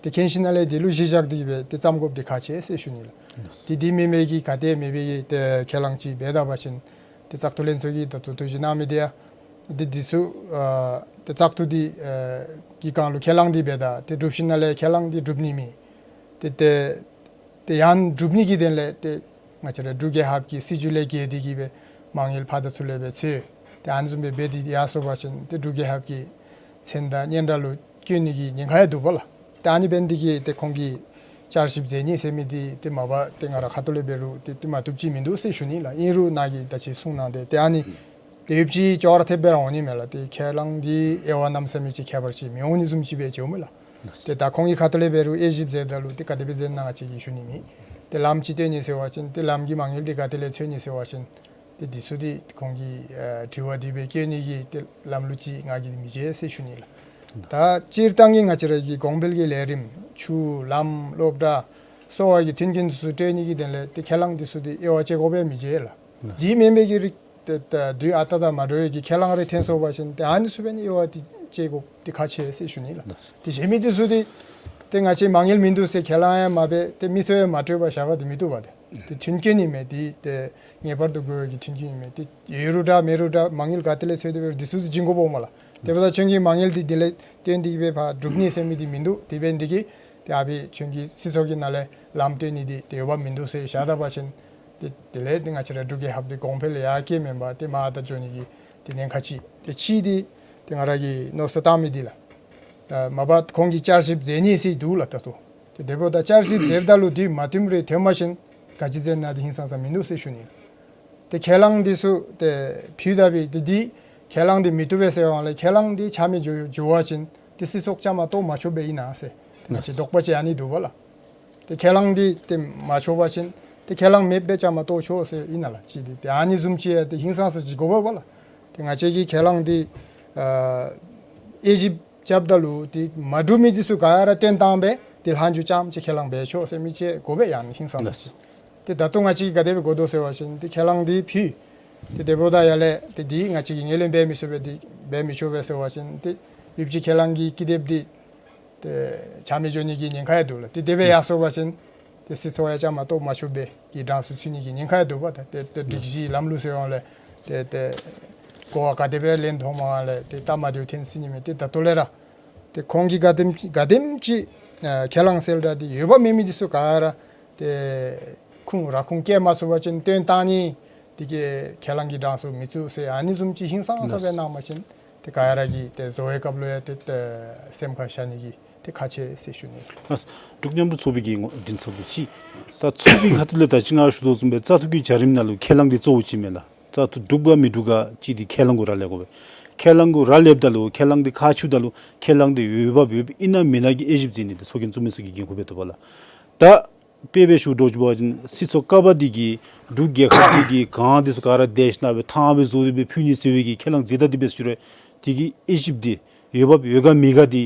ཏེ་མཁྱེན་ཞིནམ་ལས་དེ་ལུ་གཞི་བཞག་སྟེ་གི་སྦེ་ཏེ་བརྩམ་དགོཔ་འདི་ཁག་ཆེ་ཟེར་ཞུ་ནི་ལགས། ཏེ་དེ་མེན་པའི་གི་ག་ཏེ་མེད་པའི་གི་ཏེ་ཁས་བླངས་ཅིག་འབད་ད་པ་ཅིན་ཏེ་བཙག་འཐུ་ལྷན་ཚོགས་ཀྱིས་ད་ལྟོ་ཐུགས་བཞེད་གནང་མི་འདི་ཡང་ཏེ་དེ་ཚུ་ཨ་ཏེ་བཙག་འཐུ་འདི་ཨ་གི་སྒང་ལུ་ཁས་བླངས་འདི་འབད་ད་ཏེ་གྲུབ་ཞིནམ་ལས་ཁས་བླངས་འདི་གྲུབ་ནི་མེད། ཏེ་ཏེ་ཏེ་ཡང་གྲུབ་ནི་གི་དོན་ལས་ཏེ་ང་བཅས་ར་འབྲུག་རྒྱལ་ཁབ་ཀྱི་སྲིད་བྱུས་ལས་འགལ་ཏེ་གི་སྦེ་མ་དངུལ་ཕར་དང་ཚུར་ལས་སྦེ་འཚོལ། ཏེ་ཨ་ནི་བཟུམ་སྦེ་འབད་དེ་ཡར་སོང་པ་ཅིན་ཏེ་འབྲུག་རྒྱལ་ཁབ་ཀྱི་མཚན་དང་སྙན་གྲགས་ལུ་སྐྱོན་ནི་གི་ཉེན་ཁ་ཡང་འདུག་པ་ལགས། ཏེ་ཨ་ནི་འབད་ནི་དེ་གིས་ཏེ་ཁོང་གིས་བསྐྱར་ཞིབ་མཛད་ནི་ཟེར་མི་འདི་ཏེ་མ་པ་ཏེ་ང་ར་ཁ་ཐུག་ལས་འབད་རུང་ཏེ་ཏེ་མ་བཏུབ་ཅིག་མིན་འདུག་ཟེར་ཞུ་ནི་ལགས། ཨིན་རུང་ནཱ་གིས་ད་ཅི་གསུངས་གནང་སྟེ་ཏེ་ཨ་ནི་ཏེ་ཡོདཔ་ཅིག་ཅོག་ར་འཐདཔ་སྦེ་ར་འོང་ནི་མས་ལགས། ཏེ་ཁས་བླངས་འདི་དབྱེ་བ་གནམ་མེད་ས་མེད་ཅིག་ཁྱད་པར་ཅིག་མི་འོང་ནི་བཟུམ་ཅིག་སྦེ་འགྱོཝ་མས་ལགས། ཏེ་ད་ཁོང་གི་ཁ་ཐུག་ལས་འབད་རུང་དབྱེ་ཞིབ་མཛདཔ་ད་ལུ་ཏེ་ག་དེ་སྦེ་མཛད་ན་ང་བཅས་ཀྱིས་ཞུ་ནི་མེད། ཏེ་ལམ་ཅིག་སྟོན་ནི་ཟེར་བ་ཅིན་ཏེ་ལམ་གྱི་མ་དངུལ་འདི་ག་ཏེ་ལས་འཚོལ་ནི་ཟེར་བ་ཅིན་ཏེ་དེ་ཚུ་འདི་ཁོང་གི་ཨ་དྲི་བ་འདི་སྦེ་བཀོད་ནི་གི་ཏེ་ལམ་ལུགས་ཅིག་ང་གིས་མི་མཇལ་ཟེར་ཞུ་ནི་ལགས། ད་སྤྱིར་བཏང་གི་ང་བཅས་ར་གི་གོང་འཕེལ་གྱི་ལས་རིམ་ཆུ་ལམ་སློབ་གྲྭ་གསོ་བ་གི་མཐུན་རྐྱེན་དེ་ཚུ་སྤྲོད་ནི་གི་དོན་ལས་ཏེ་ཁས་བླངས་དེ་ཚུ་འདི་དབྱེ་བ་དཔྱད་དགོཔ་ཡང་མི་མཇལ་ལགས། དེ་མེན་པའི་གི་རིགས་ཏེ་ད་དུས་ཨ་རྟག་དང་མ་འགྲོ་བའི་གི་ཁས་བླངས་རེ་ཐོན་སོང་པ་ཅིན་ཏེ་ཨ་ནི་ཚུ་འབད་ནི་དབྱེ་བ་འདི་དཔྱད་དགོཔ་འདི་ཁག་ཆེ་ཟེར་ཞུ་ནི་ལགས། ཏེ་གཞན་མི་དེ་ཚུ་འདི་ཏེ་ང་བཅས་མ་དངུལ་མིན་འདུག་ཟེར་ཁས་བླངས་ཡང་མ་འབད་ཏེ་མི་ཚུ་ཡང་མ་སྤྲོད་པར་བཞག་པ་འདི་མི་བཏུབ་པས་ཏེ། ཏེ་མཐུན་རྐྱེན་ཨིན་མས། ཏེ་ཏེ་ངེས་པར་དུ་དགོ་པའི་གི་མཐུན་རྐྱེན་ཨིན་མས། ཏེ་ཡོད་རུང་འདྲ་མེད་རུང་འདྲ་མ་དངུལ་ག་ཏེ་ལས་འཚོལ་ཏེ་འབད་རུང་དེ་ཚུ་འདི་བྱིན་དགོཔ་འོང་མས་ལགས། དེ་འབདཝ་ད་ཁྱོད་ཀྱིས་མ་དངུལ་འདི་དེ་ལས་བཏོན་ཏེ་གི་སྦེ་ཕར་སྒྲུབ་ནི་ཟེར་མི་འདི་མིན་འདུག། དེ་འབད་ནི་དེ་གིས་ཏེ་ཨ་ཕི་ཁྱོད་ཀྱི་སྲིད་ཚོགས་ཀྱི་ནང་ལས་ལམ་སྟོན་ནི་འདི་ཏེ་འོས་འབབ་མིན་འདུག་ཟེར་བཞག་ད་པ་ཅིན་ཏེ་དེ་ལས་ཏེ་ང་བཅས་ར་འབྲུག་རྒྱལ་ཁབ་འདི་གོང་འཕེལ་ཡར་རྒྱས་མེན་པར་ཏེ་མར་ད་འགྱོ་ནི་གི་ཏེ་ཉེན་ཁ་ཅིག། ཏེ་གཅིག་འདི་ཏེ་ང་ར་གིས་མནོ་བསམ་བཏང་མི་འདི་ལགས། ད་མ་པ་ཁོང་གིས་བསྐྱར་ཞིབ་མཛད་ནི་ཟེར་འདུག་ལགས། ད་ལྟོ་ཏེ་དེ་འབདཝ་ད་བསྐྱར་ཞིབ་མཛདཔ་ད་ལུ་དུས་མ་བསྟུན་རེ་ཐོན་པ་ཅིན་ག་ཅི་མཛད་ན་འདི་ཧིང་སངས་ས་མིན་འདུག་ཟེར་ཞུ་ནི། ཏེ་ཁས་བླངས་འདི་ཚུ་ཏེ་ཕུལ་ད་པའི་ཏེ་འདི་ཁས་བླངས་འདི་མི་བཏུབ་པས་ཟེར་བའི་དབང་ལས་ཁས་བླངས་འདི་ཆ་མེད་འགྱོ་འགྱོ་བ་ཅིན་ཏེ་སྲིད་ཚོགས་བཅའ་མར་གཏོགས་མ་ཆོགཔ་སྦེ་ཨིན་ན་ཟེར་ཏེ་ང་བཅས་དོགས་པ་ཅིག་ཨ་ནི་འདུག་པ་ལགས། ཏེ་ཁས་བླངས་འདི་ཏེ་མ་ཆོག་པ་ཅིན་ཏེ་ཁས་བླངས་མེདཔ་སྦེ་བཅའ་མར་གཏོགས་ཆོག་ཟེར་ཨིན་ན་ལགས། ཅིག་འདི་ཏེ་ཨ་ནི་བཟུམ་ཅིག་ཡང་ཏེ་ཧིང་སངས་ས་ཅིག་དགོ་པས་པ་ལགས། ཏེ་ང་བཅས་ཀྱིས་ཁས་བླངས་འདི་ཨ་དབྱེ་ཞིབ་རྐྱབ་ད་ལུ་ཏེ་མ་འགྲུབ་མི་འདི་ཚུ་ག་ར་བཏོན་བཏང་སྦེ་ཏེ་ལྷག་འགྱོ་རྐྱངམ་ཅིག་ཁས་བླངས་འབད་ཆོག་ཟེར་མི་ཅིག་དགོ་པས། ཡང་ཧིང་སངས་ས་ཅིག། ཏེ་ད་ལྟོ་ང་བཅས་ཀྱིས་ག་དེ་སྦེ་གོ་དོ་ཟེར་བ་ཅིན་ཏེ་ཁས་བླངས་འདི་ཕུལ། ཏེ་དེ་འབདཝ་ད་ཡར་ལས་ཏེ་འདི་ང་བཅས་ཀྱིས་ངོས་ལེན་འབད་མི་ཚུགས་པས། འདི་འབད་མི་ཆོག་པས་ཟེར་བ་ཅིན་ཏེ་ཡོདཔ་ཅིག་ཁས་བླངས་ཀྱི་ཀི་དེབ་འདི་ཏེ་ཆ་མེད་འགྱོ་ནི་གི་ཉེན་ཁ་ཡང་འདུག་ལགས། ཏེ་དེ་སྦེ་ཡར་སོང་པ་ཅིན་ཏེ་སྲིད་ཚོགས་ཡང་བཅའ་མར་གཏོགས་མ་ཆོགཔ་སྦེ་གི་གྲངས་སུ་ཚུད་ནི་གི་ཉེན་ཁ་ཡང་འདུག་པ། ད་ཏེ་ཏེ་སྒྲིག་གཞི་ལམ་ལུགས་ཟེར་བའི་ལས་ཏེ་ཏེ་གོ་བ་ག་དེ་སྦེ་ལེན་འཐོནམ་ལས་ཏེ་སྟབས་མ་བདེཝ་ཐོན་སྲིད་ནི་མས། ཏེ་ད་ལྟོ་ལས་ར་ཏེ་ཁོང་གིས་ག་དེམ་ག་དེམ་ཅིག་ཨ་ཁས་བླངས་གསལ་བསྒྲགས་འདི་འོས་འབབ་མེད་མི་འདི་ཚུ་ག་ར་ཏེ་ཁུངས་ར་ཁུངས་བཀལ་མ་ཚུགས་པ་ཅིན་བཏོན་བཏང་ནི་འདི་གིས་ཁས་བླངས་ཀྱི་གྲངས་སུ་མི་ཚུད་ཟེར་ཨ་ནི་བཟུམ་ཅིག་ཧིང་སངས་ས་སྦེ་གནང་པ་ཅིན་ཏེ་ག་ར་གིས་ཏེ་བཟོ་བའི་སྐབས་ལུ་ཡང་ཏེ་ཏེ་སེམས་ཁར་བཞག་ནི་གི་ཏེ་ཁག་ཆེ་ཟེར་ཞུ་ནི། ལགས། འབྲུག་མཉམ་འབྲེལ་ཚོགས་པའི་གི་ངོ་མགྲིན་ཚབ་ལུ་ཅིག། ད་ཚོགས་པའི་ཁ་ཐུག་ལས་ད་ཅི་ང་ཞུ་དོ་བཟུམ་སྦེ་བཙག་འཐུ་གི་བྱ་རིམ་ནང་ལུ་ཁས་བླངས་འདི་གཙོ་བོ་ཅིག་མས་ལགས། བཙག་འཐུ་གྲུབ་ག་མི་གྲུབ་ག་ཅིག་འདི་ཁས་བླངས་གུ་རག་ལས་དགོ་པས། ཁས་བླངས་གུ་རག་ལསཔ་ད་ལུ་ཁས་བླངས་འདི་ཁ་ཕྱེཝ་ད་ལུ་ཁས་བླངས་འདི་འོས་འབབ་ཡོདཔ་ཨིན་ན་མེན་ན་གི་དབྱེ་ཞིབ་མཛད་ནི་འདི་ཚོགས་རྒྱན་བཙུགས་མི་ཚུ་གི་འགན་ཁུར་སྦེ་འདུག་པ་ལགས། ད་དཔེ་སྦེ་ཞུ་དོ་བཟུམ་སྦེ་བ་ཅིན་སྲིད་ཚོགས་ཀ་པ་འདི་གིས་འབྲུག་རྒྱལ་ཁབ་འདི་གི་གངས་འདི་ཚུ་ག་ར་དེ་ཞིནམ་སྦེ་ཐང་སྦེ་བཟོ་སྟེ་སྦེ་ཕུལ་ནི་ཟེར་བའི་གི་ཁས་བླངས་མཛད་ད་འདི་འབད་ཞུ་རུང་དེ་གི་དབྱེ་ཞིབ་འདི་འོས་འབབ་ཡོད་ག་མེད་ག་འདི་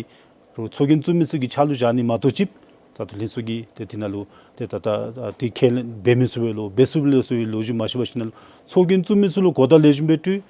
རུང་ཚོགས་རྒྱན་བཙུགས་མི་ཚུ་གི་ཕྱག་ལུ་བཞག་ནི་མ་གཏོགས་ཅིག་བཙག་འཐུ་ལྷན་ཚོགས་ཀྱིས་ཏེ་འདི་ནང་ལུ་ཏེ་ད་ད་ཨ་འདི་ཁས་ལེན་འབད་མི་ཚུགས་པས་ལོ་འབད་ཚུགས་པས་ལོ་ཟེར་བའི་ལོ་རྒྱུས་མ་ཤེས་པར་ཞིནམ་ལས་ཚོགས་རྒྱན་བཙུགས་མི་ཚུ་ལུ་གོ་བརྡ་ལེགས་ཤོམ་སྦེ་སྤྲོད།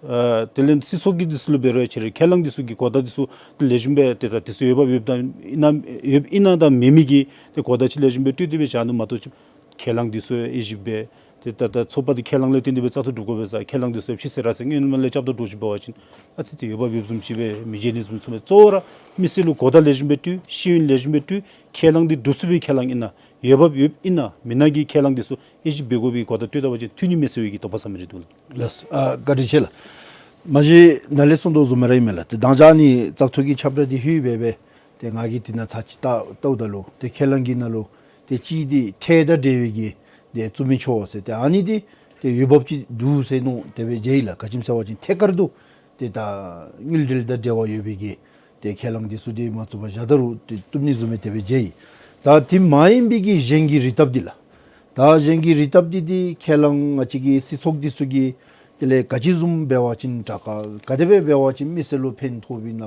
ཨ་དེ་ལས་སྲིད་ཚོགས་ཀྱི་འདི་ཚུ་ལུ་འབད་རུང་ཁྱེད་རའི་ཁས་བླངས་འདི་ཚུ་གི་གོ་བརྡ་འདི་ཚུ་ཏེ་ལེགས་ཤོམ་སྦེ་ཏེ་ད་འདི་ཚུ་འོས་འབབ་ཡོདཔ་ད་ཨིན་ན་ཡོདཔ་ཨིན་ན་དང་མེན་མི་གི་ཏེ་གོ་བརྡ་ཅིག་ལེགས་ཤོམ་སྦེ་སྤྲོད་དེ་སྦེ་བཞག་ནི་མ་གཏོགས་ཅིག་ཁས་བླངས་འདི་ཚུ་དབྱེ་ཞིབ་འབད་ཏེ་ད་ད་ཚོགས་པ་འདི་ཁས་བླངས་ལས་བརྟེན་ཏེ་སྦེ་བཙག་འཐུ་གྲུབ་དགོ་པས་ཟེར་ཁས་བླངས་འདི་ཚུ་ཕྱི་གསལ་ར་གསལ་སྔོན་མ་ལས་རྐྱབ་ད་འགྱོ་ཅི་འབད་བ་ཅིན་ཨ་ཙི་ཅིག་འོས་འབབ་ཡོདཔ་བཟུམ་ཅིག་སྦེ་མི་མཇལ་ནི་བཟུམ་ཚུ་མས། གཙོ་བོ་ར་མི་སེར་ལུ་གོ་བརྡ་ལེགས་ཤོམ་སྦེ་སྤྲོད། ཤེས་ཡོན་ལེགས་ཤོམ་སྦེ་སྤྲོད། ཁས་བླངས་འདི་སྒྲུབ་ཚུགས་པའི་ཁས་བླངས་ཨིན་ན་འོས་འབབ་ཡོདཔ་ཨིན་ན་མེན་ན་གི་ཁས་བླངས་འདི་ཚུ་དབྱེ་ཞིབ་འབད་དགོ་པའི་གོ་བརྡ་སྤྲོད་ད་པ་ཅིན་འཐུས་ནི་མས་ཟེར་བའི་གི་དོགས་པ་ཟ་མི་རེ་འདུག་ལགས། ལགས། ཨ་བཀའ་དྲིན་ཆེ་ལགས། མ་གཞི་ནཱ་ལས་གསུངས་དོ་བཟུམ་སྦེ་ར་ཨིན་མས་ལགས། ཏེ་དང་ཅ་ནི་བཙག་འཐུ་གི་ཁྱབ་བསྒྲགས་འདི་ལྷོད་སྦེ་སྦེ་ཏེ་ང་གིས་འདི་ནང་ཚར་ཅིག་ལྟ་ལྟཝ་ད་ལུ་ཏེ་ཁས་བླངས་ཀྱི་ནང་ལུ་ཏེ་གཅིག་འདི་ཁྲལ་དང་འབྲེལ་བའི་གི་ཏེ་བཙུགས་མི་ཆོག་ཟེར་ཏེ་ཨ་ནི་འདི་ཏེ་འོས་འབབ་ཅིག་འདུག་ཟེར་མནོ་སྟེ་སྦེ་མཇལ་ཡི་ལགས། ག་ཅི་སྨོ་ཟེར་བ་ཅིན་ཐད་ཀར་དུ་ཏེ་ད་དངུལ་འབྲེལ་དང་འབྲེལ་བ་ཡོད་པའི་གི་ཏེ་ཁས་བླངས་འདི་ཚུ་འདི་མ་བཙུགས་པར་བཞག་ད་རུང་ཏེ་བཏུབ་ནི་བཟུམ་སྦེ་དེ་སྦེ་མཇལ་ཡི། ད་དེ་མ་ཡིན་པའི་གི་གཞན་གྱི་རིགས་སྟབས་འདི་ལགས། ད་གཞན་གྱི་རིགས་སྟབས་འདི་འདི་ཁས་བླངས་ང་བཅས་ཀྱི་སྲིད་ཚོགས་འདི་ཚུ་གིས་དེ་ལས་ག་ཅི་བཟུམ་འབད་བ་ཅིན་དྲག་ག་ག་དེ་སྦེ་འབད་བ་ཅིན་མི་སེར་ལུ་ཕན་ཐོགས་པས་ན།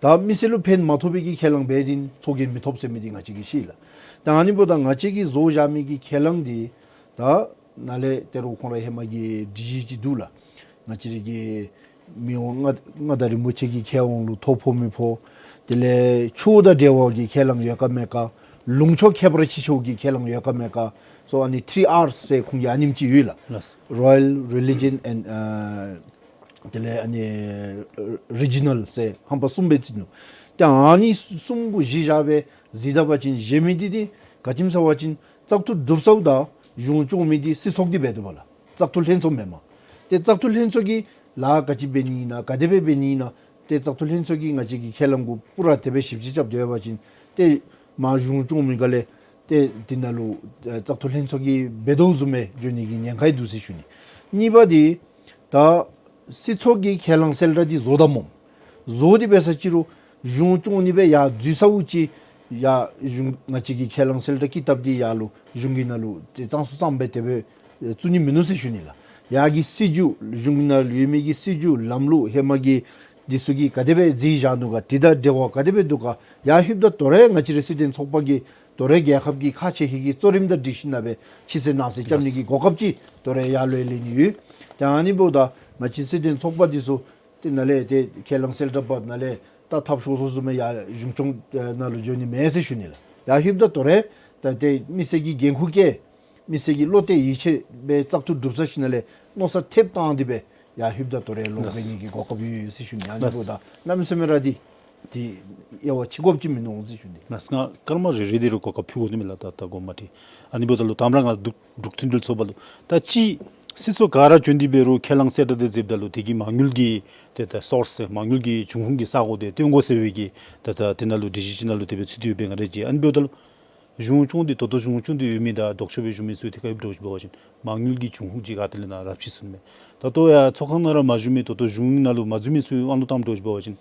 ད་མི་སེར་ལུ་ཕན་མ་ཐོགས་པའི་གི་ཁས་བླངས་འབད་དེ་ཚོགས་རྒྱན་མི་ཐོབ་ཟེར་མི་འདི་ང་བཅས་ཀྱིས་ཤེས་ལགས། ད་ཨ་ནི་འབདཝ་ད་ང་བཅས་ཀྱིས་བཟོ་བཞག་མི་གི་ཁས་བླངས་འདི་ད་ནཱ་ལས་ཏེ་རུང་ཁོང་ར་ཧེ་མ་གི་སྒྲིག་གཞི་ཅིག་འདུག་ལགས། ང་བཅས་རའི་གི་ མི་དབང་མངའ་མངའ་བདག་རིན་པོ་ཆེ་གི་མཁས་དབང་ལུ་ཐོ་ཕོག་མི་ཕོག། དེ་ལས་ཆུ་བོ་དང་འབྲེལ་བ་གི་ཁས་བླངས་ཡོད་ག་མེད་ག། ལུང་ཕྱོགས་ཁྱད་པར་ཅན་ཆེ་བོ་གི་ཁས་བླངས་ཡོད་ག་མེད་ག། སོ་ཨ་ནི་three R's ཟེར་ཁོང་གི་ཨ་ནེམ་ཅིག་ཡོད་ལགས། ལགས། Royal, Religion and ཨ་དེ་ལས་ཨ་ནི་Regional ཟེར་ཧམ་པ་གསུམ་སྦེ་བརྩི་ནུག། ཏེ་ཨ་ནི་གསུམ་གུ་གཞི་བཞག་སྦེ་གཟིགས་ད་པ་ཅིན་གཞན་མི་འདི་འདི་ག་ཅི་སྨོ་ཟེར་བ་ཅིན་བཙག་འཐུ་གྲུབ་ཚརཝ་ད་གཞུང་སྐྱོང་མི་འདི་སྲིད་ཚོགས་འདི་འབད་དོ་བ་ལགས། བཙག་འཐུ་ལྷན་ཚོགས་མེན་མས། ཏེ་བཙག་འཐུ་ལྷན་ཚོགས་ཀྱིས་ལཱ་ག་ཅི་འབད་ནི་ཨིན་ན་ག་དེ་སྦེ་འབད་ནི་ཨིན་ན། ཏེ་བཙག་འཐུ་ལྷན་ཚོགས་ཀྱིས་ང་བཅས་ཀྱི་ཁས་བླངས་གུ་པུ་ར་དེ་སྦེ་ཞིབ་དཔྱད་རྐྱབ་སྡོད་པ་ཅིན་ཏེ་མར་གཞུང་སྐྱོང་མི་ག་ལས་ཏེ་འདི་ནང་ལུ་ཨ་བཙག་འཐུ་ལྷན་ཚོགས་ཀྱིས་འབད་དོ་བཟུམ་སྦེ་འགྱོ་ནི་གི་ཉེན་ཁ་ཡང་འདུག་ཟེར་ཞུ་ནི། གཉིས་པ་འདི་ད་སྲིད་ཚོགས་ཀྱི་ཁས་བླངས་གསལ་བསྒྲགས་འདི་བཟོ་དོ་སྨོ། བཟོ་སྟེ་འབད་ས་ཅིག་རུང་གཞུང་སྐྱོང་ནི་སྦེ་ཡར་འཛུལ་ཚརཝ་ཅིག་ཡར་གཞུང་ང་བཅས་ཀྱི་ཁས་བླངས་གསལ་བསྒྲགས་ཀྱི་སྟབས་འདི་ཡར་ལུ་གཞུང་གི་ནང་ལུ་ཏེ་གཙང་སུ་གཙང་སྦེ་དེ་སྦེ་བཙུགས་ནི་མིན་ནུག་ཟེར་ཞུ་ནི་ལགས། ཡར་གྱི་སྲིད་བྱུས་གཞུང་གི་ནང་ལུ་ཡོད་མི་གི་སྲིད་བྱུས་ལམ་ལུགས་ཧེ་མ་གི་འདི་ཚུ་གིས་ག་དེ་སྦེ་མཛད་བཞག་ནུག་ག། དེ་དང་འབྲེལ་བ་ག་དེ་སྦེ་འདུག་ག། ཡར་ལྷོདཔ་ད་དོ་རུང་ང་བཅས་རའི་སྲིད་དོན་ཚོགས་པ་གིས་དོ་རུང་རྒྱལ་ཁབ་ཀྱི་ཁག་ཆེ་ཧེ་གི་གཙོ་རིམ་དང་སྒྲིག་གཞི་ནང་སྦེ་ཕྱི་སེལ་ནང་སེལ་རྐྱབ་ནི་གི་གོ་སྐབས་ཅིག་དོ་རུང་ཡར་ལུ་ཡང་ལེན་ནི་ཡོད། ཏེ་ཨ་ནི་འབདཝ་ད་ང་བཅས་སྲིད་དོན་ཚོགས་པ་འདི་ཚུ་ཏེ་ནཱ་ལས་ཏེ་ཁས་བླངས་གསལ་བསྒྲགས་འབག་ནཱ་ལས་ད་ཐབས་ཤོར་སོང་བཟུམ་སྦེ་ཡར་གཞུང་སྐྱོང་ནང་ལུ་འགྱོ་ནི་མེད་ཟེར་ཞུ་ནི་ལགས། ཡར་ལྷོདཔ་ད་དོ་རུང་ད་ཏེ་མི་སེར་གྱི་འགན་ཁུར་བཀལ། མི་སེར་གྱིས་བློ་གཏད་ཡིད་ཆེས་སྦེ་བཙག་འཐུ་གྲུབ་ཚར་ཞིནམ་ལས་མནོ་བསམ་ཐེབས་བཏང་སྟེ་སྦེ་ཡར་ལྷོདཔ་ད་དོ་རུང་ལོག་འབད་ནི་གི་གོ་སྐབས་ཡོད་ཟེར་ཞུ་ནི། ཨ་ནི་འབདཝ་ད་གནམ་མེད་ས་མེད་ར་འདི་འདི་དབྱེ་བ་ཕྱེ་དགོཔ་ཅིག་མིན་ནུག་ཟེར་ཞུ་ནི། ལགས་སོ། ང་སྐར་མ་རེ་རེ་འདི་རུ་གོ་སྐབས་ཕུལ་དགོ་ནི་མས་ལགས། ད་ད་དགོངསམ་མ་ཁྲེལ། ཨ་ནི་འབདཝ་ད་ལུ་དང་པ་ར་ང་འབྲུག་འབྲུག་མཐུན་སྒྲིལ་ཚོགས་པ་ལུ་ད་ཅི་སྲིད་ཚོགས་ག་ར་བྱོན་ཏེ་འབད་རུང་ཁས་བླངས་གསལ་བསྒྲགས་འདི་མཛདཔ་ད་ལུ་དེ་གི་མ་དངུལ་གྱི་ཏེ་ད་སོརསི་མ་དངུལ་གྱི་འབྱུང་ཁུངས་ཀྱི་ས་སྒོ་འདི་སྟོན་དགོ་ཟེར་བའི་གི་ཏེ་ད་དེ་ནང་ལུ་སྒྲིག་གཞི་ཅིག་ནང་ལུ་དེ་སྦེ་ཚུད་དེ་ཡོདཔ་སྦེ་ང་ར་མཇལ། ཨ་ནི་འབདཝ་ད་ལུ་གཞུང་སྐྱོང་འདི་ད་ལྟོ་གཞུང་སྐྱོང་འདི་ཡོད་མི་དང་ལྡོག་ཕྱོགས་སྦེ་བཞུགས་མི་ཚུ་ཐད་ཁར་ཡོདཔ་འདྲཝ་ཅིག་འབད་བ་ཅིན་མ་དངུལ་གྱི་འབྱུང་ཁུངས་ཅིག་ག་ཏེ་ལས་ནཱ་ར་ཕྱེ་ཚུགས་མས། ད་ལྟོ་ཡང་ཚོགས་ཁང་ནང་ར་མ་བཞུགས་མི་ད་ལྟོ་གཞུང་ནང་ལུ་མ་འཛུལ་མི་ཚུ་ཨ་ནི་ལུ་བཏངམ་འདྲཝ་ཅིག་འབད་བ་ཅིན་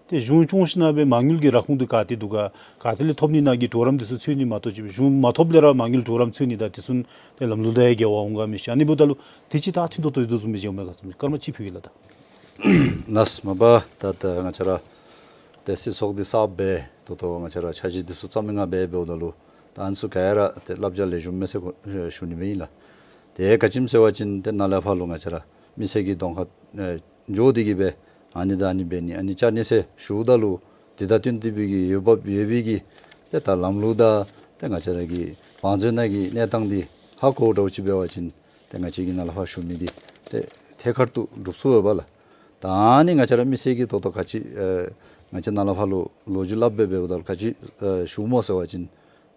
ཏེ་གཞུང་སྐྱོང་ཞིནམ་སྦེ་མ་དངུལ་གྱི་ར་ཁུངས་འདི་ག་ཏེ་འདུག་ག། ག་ཏེ་ལས་ཐོབ་ནི་ནང་གི་གྲོགས་རམ་འདི་ཚུ་འཚོལ་ནི་མ་གཏོགས་ཅིག་གཞུང་མ་ཐོབ་ལས་ར་མ་དངུལ་གྲོགས་རམ་འཚོལ་ནི་དང་དེ་ཚུ་ཏེ་ལམ་ལུགས་དང་ཡང་འགལ་བ་འོང་ག་མི་ཤེས། ཨ་ནི་འབདཝ་ད་ལུ་དེ་ཅིག་ད་མཐུན་ཏོག་ཏོ་ཡོད་དོ་བཟུམ་སྦེ་མཇལཝ་མས་ག་ཟེར་མི་སྐར་མ་གཅིག་ཕུལ་གེ་ལགས། ད་ལགས་སོ། མ་པ་ད་ད་ང་བཅས་ར་ཏེ་སྲིད་ཚོགས་འདི་གསརཔ་སྦེ་ད་ལྟོ་ང་བཅས་ར་ཆ་ཤས་འདི་ཚུ་རྩ་མེད་ང་སྦེ་འབདཝ་ད་ལུ་ད་ཨ་ནི་ཚུ་ག་ར་ཏེ་བསླབ་བྱ་ལེགས་ཤོམ་མས་ཟེར་གོ་ཞུ་ནི་མས་ལགས། ཏེ་ག་ཅི་སྨོ་ཟེར་བ་ཅིན་ཏེ་ནཱ་ལས་ཕར་ལུ་ང་བཅས་ར་མི་སེར་གྱི་གདོང་ཁར་ཨེ་འགྱོ་སྟེ་གིས་སྦེ་ཨ་ནི་དང་ཨ་ནི་འབད་ནི་ཨ་ནི་བཅར་ནི་ཟེར་ཞུཝ་ད་ལུ་དེ་དང་བསྟུན་ཏེ་སྦེ་གི་འོས་འབབ་ཡོད་པའི་གི་ཏེ་ད་ལམ་ལུགས་དང་ཏེ་ང་བཅས་ར་གི་བང་མཛོད་ནང་གི་གནས་སྟངས་འདི་ཧ་གོཝ་འདྲཝ་ཅིག་འབད་བ་ཅིན་ཏེ་ང་བཅས་ཀྱིས་ནཱ་ལས་ཕར་ཞུ་མི་འདི་ཏེ་ཐད་ཀར་དུ་འགྲུབ་ཚུགས་པས་ལགས། ད་ཨ་ནི་ང་བཅས་ར་མི་སེར་གྱིས་ད་ལྟོ་ག་ཅི་ཨེ་ང་བཅས་ནཱ་ལས་ཕར་ལུ་ལོ་རྒྱུས་སླབ་སྦེ་འབདཝ་ད་ལུ་ག་ཅི་ཨེ་ཞུཝ་སྨོ་ཟེར་བ་ཅིན་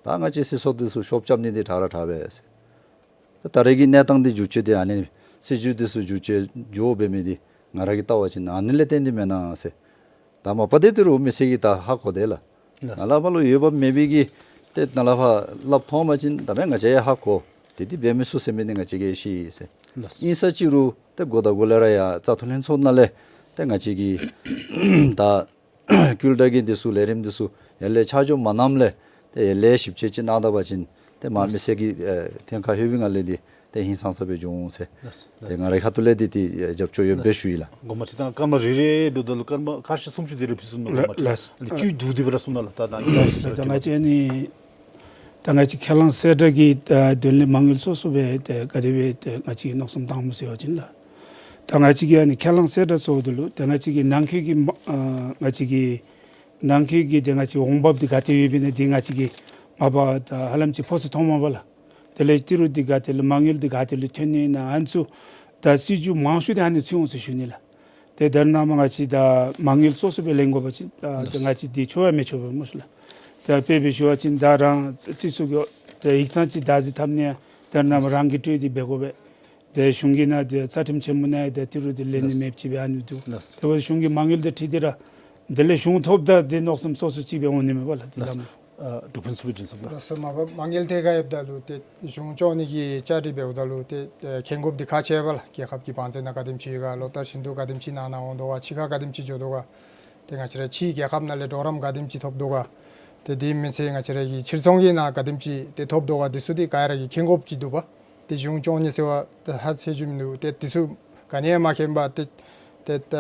ད་ང་བཅས་སྲིད་ཚོགས་འདི་ཚུ་ཤོབ་རྐྱབ་ནི་འདི་དྲག་ར་དྲག་པས་ཟེར། ད་ད་རེས་ཀྱི་གནས་སྟངས་འདི་འགྱུར་བཅོས་འདི་ཨ་ནི་སྲིད་བྱུས་འདི་ཚུ་འགྱུར་བཅོས་འགྱོ་འབད་མི་འདི་ང་ར་གིས་བལྟ་བ་ཅིན་ཨ་ནི་ལས་བརྟེན་ཏེ་མེན་ན་ཟེར། ད་མ་པ་ཏེ་ཏི་རུ་མི་སེར་གྱིས་ད་ཧ་གོ་དེས་ལགས། ལགས། ནཱ་ལས་ཕར་ལུ་འོས་འབབ་མེད་པའི་གི་ཏེ་ནཱ་ལས་ཕར་སླབ་མཐོང་པ་ཅིན་ད་མེན་ང་བཅས་ཡང་ཧ་གོ། ཏེ་འདི་འབད་མི་ཚུགས་ཟེར་མི་འདི་ང་བཅས་ཀྱིས་ཤེས་ཟེར། ལགས། ཨིན་ས་ཅིག་རུང་ཏེ་འགོ་དང་འགོ་ལས་ར་ཡར་བཙག་འཐུ་ལྷན་ཚོགས་ནང་ལས་ཏེ་ང་བཅས་ཀྱི་ད་བསྐུལ་བསྒྲགས་ཀྱི་འདི་ཚུ་ལས་རིམ་འདི་ཚུ་ཡར་ལས་ཆ་འཇོག་མ་གནངམ་ལས་ཏེ་ཡར་ལས་ཞིབ་དཔྱད་ཅིག་གནང་ད་པ་ཅིན་ཏེ་མར་མི་སེར་གྱི་ཨེ་ཐད་ཁར་ལྷོད་པའི་ངང་ལས་འདི་ཏེ་ཧིང་སངས་ས་སྦེ་འགྱོ་འོང་ཟེར། ལགས། ཏེ་ང་རའི་ཁ་ཐུག་ལས་འདི་ཏེ་ཨེ་རྒྱབ་སྐྱོར་ཡོདཔ་སྦེ་ཞུ་ཡི་ལགས། དགོངསམ་མ་ཁྲེལ། ད་སྐར་མ་རེ་རེ་འབདཝ་ད་ལུ་སྐར་མ་ཁ་ཤས་སུམ་ཅུ་དེ་རེ་ཕུལ་ཚུགས་གནང་། ལགས། དགོངསམ་མ་ཁྲེལ། ལགས། ཨ་ནི་བཅུད་བསྡུ་སྟེ་སྦེ་ར་གསུང་གནང་ལགས། ད་ད་ད་ད་ང་བཅས་ཨ་ནི་ད་ང་བཅས་ཁས་བླངས་གསལ་བསྒྲགས་ཀྱི་ཨ་དོན་ལས་མ་དངུལ་སོ་སོ་སྦེ་ཏེ་ག་དེ་སྦེ་ཏེ་ང་བཅས་ཀྱིས་མནོ་བསམ་བཏངམ་སྨོ་ཟེར་བ་ཅིན་ལགས། ད་ང་བཅས་ཀྱིས་ཨ་ནི་ཁས་བླངས་གསལ་བསྒྲགས་ཟེརཝ་ད་ལུ་ད་ང་བཅས་ཀྱི་ནང་འཁོད་ཀྱི་མ་ཨ་ང་བཅས་ཀྱི་ནང་འཁོད་ཀྱི་ཏེ་ང་བཅས་འོང་འབབ་འདི་ག་ཏེ་ཡོདཔ་ཨིན་ན་འདི་ང་བཅས་ཀྱིས་མ་པ་ད་ཧ་ལམ་ཅིག་ཕོ་ཚོད་མཐོངམ་མས་པ་ལགས། དེ་ལས་ཏི་རུ་འདི་ག་ཏེ་ལས་མ་དངུལ་འདི་ག་ཏེ་ལས་ཐོན་ནི་ཨིན་ན་ཨ་ནི་ཚུ་ད་སྲིད་བྱུས་མང་ཤོས་འདི་ཨ་ནི་ཚུ་འོང་ཟེར་ཞུ་ནི་ལགས། ཏེ་ད་རེས་ནངས་པ་ང་བཅས་ད་མ་དངུལ་སོ་སོ་སྦེ་ལེན་དགོ་པ་ཅིན་ད་ལགས། ང་བཅས་འདི་ཆོག་ཡང་མི་ཆོག་པས་སྨོ་ལགས། ད་དཔེ་སྦེ་ཞུ་བ་ཅིན་ད་རང་སྲིད་ཚོགས་ཀྱི་ད་ཡིག་ཚང་ཅིག་བདག་འཛིན་འཐབ་ནི་ཡང་ད་རེས་ནངས་པ་ལགས། རང་གིས་སྤྲོད་དེ་འབད་དགོ་པས། ཏེ་གཞུང་གི་ནང་ཏེ་རྩ་ཁྲིམས་ཆེན་མོ་ནང་ཡང་ཏེ་ཏི་རུ་འདི་ལེན་ནི་ལགས། མེདཔ་ཅིག་སྦེ་ཨ་ནི་འདུག། ལགས། ཏེ་འབདཝ་ད་གཞུང་གི་མ་དངུལ་འདི་ཁྲིད་དེ་ར་དེ་ལས་གཞུང་ཐོབ་ད་འདི་མནོ་བསམ་སོ་སོ་ཅིག་སྦེ་འོང་ནི་མས་པ་ལགས། ཏེ་ལགས། ལམ་ལུགས། ཨ་འབྲུག་ཕུན་ཚོགས་པའི་མགྲིན་ཚབ་ལགས། ལགས་སོ། མ་པ་མ་དངུལ་ཐད་ཁར་ཡོདཔ་ད་ལུ་ཏེ་གཞུང་སྐྱོང་ནི་གི་བཅའ་སྒྲིག་འབདཝ་ད་ལུ་ཏེ་ཨེ་མཁྱེན་དགོཔ་འདི་ཁག་ཆེ་བས་ལགས། རྒྱལ་ཁབ་ཀྱི་བང་མཛོད་ནང་ག་དེམ་ཅིག་ཡོད་ག། ལོ་ལྟར་བཞིན་དུ་ག་དེམ་ཅིག་ནང་ན་འོང་དོ་ག། ཕྱི་ཁར་ག་དེམ་ཅིག་འགྱོ་དོ་ག། ཏེ་ང་བཅས་ར་ཕྱི་རྒྱལ་ཁབ་ནང་ལས་གྲོགས་རམ་ག་དེམ་ཅིག་ཐོབ་དོ་ག། ཏེ་དེ་མེན་ཚེ་ང་བཅས་ར་གི་ཕྱིར་ཚོང་གི་ནང་ག་དེམ་ཅིག་ཏེ་ཐོབ་དོ་ག། འདི་ཚུ་འདི་ག་ར་གིས་མཁྱེན་དགོཔ་ཅིག་འདུག་པ། ཏེ་གཞུང་སྐྱོང་ནི་ཟེར་བ་ཏེ་ཧ་ཆེ་ཅིག་མིན་འདུག། ཏེ་འདི་ཚུ་ག་ནི་ཡང་མ་མཁྱེན་པར་ཏེ་ཏེ་ད་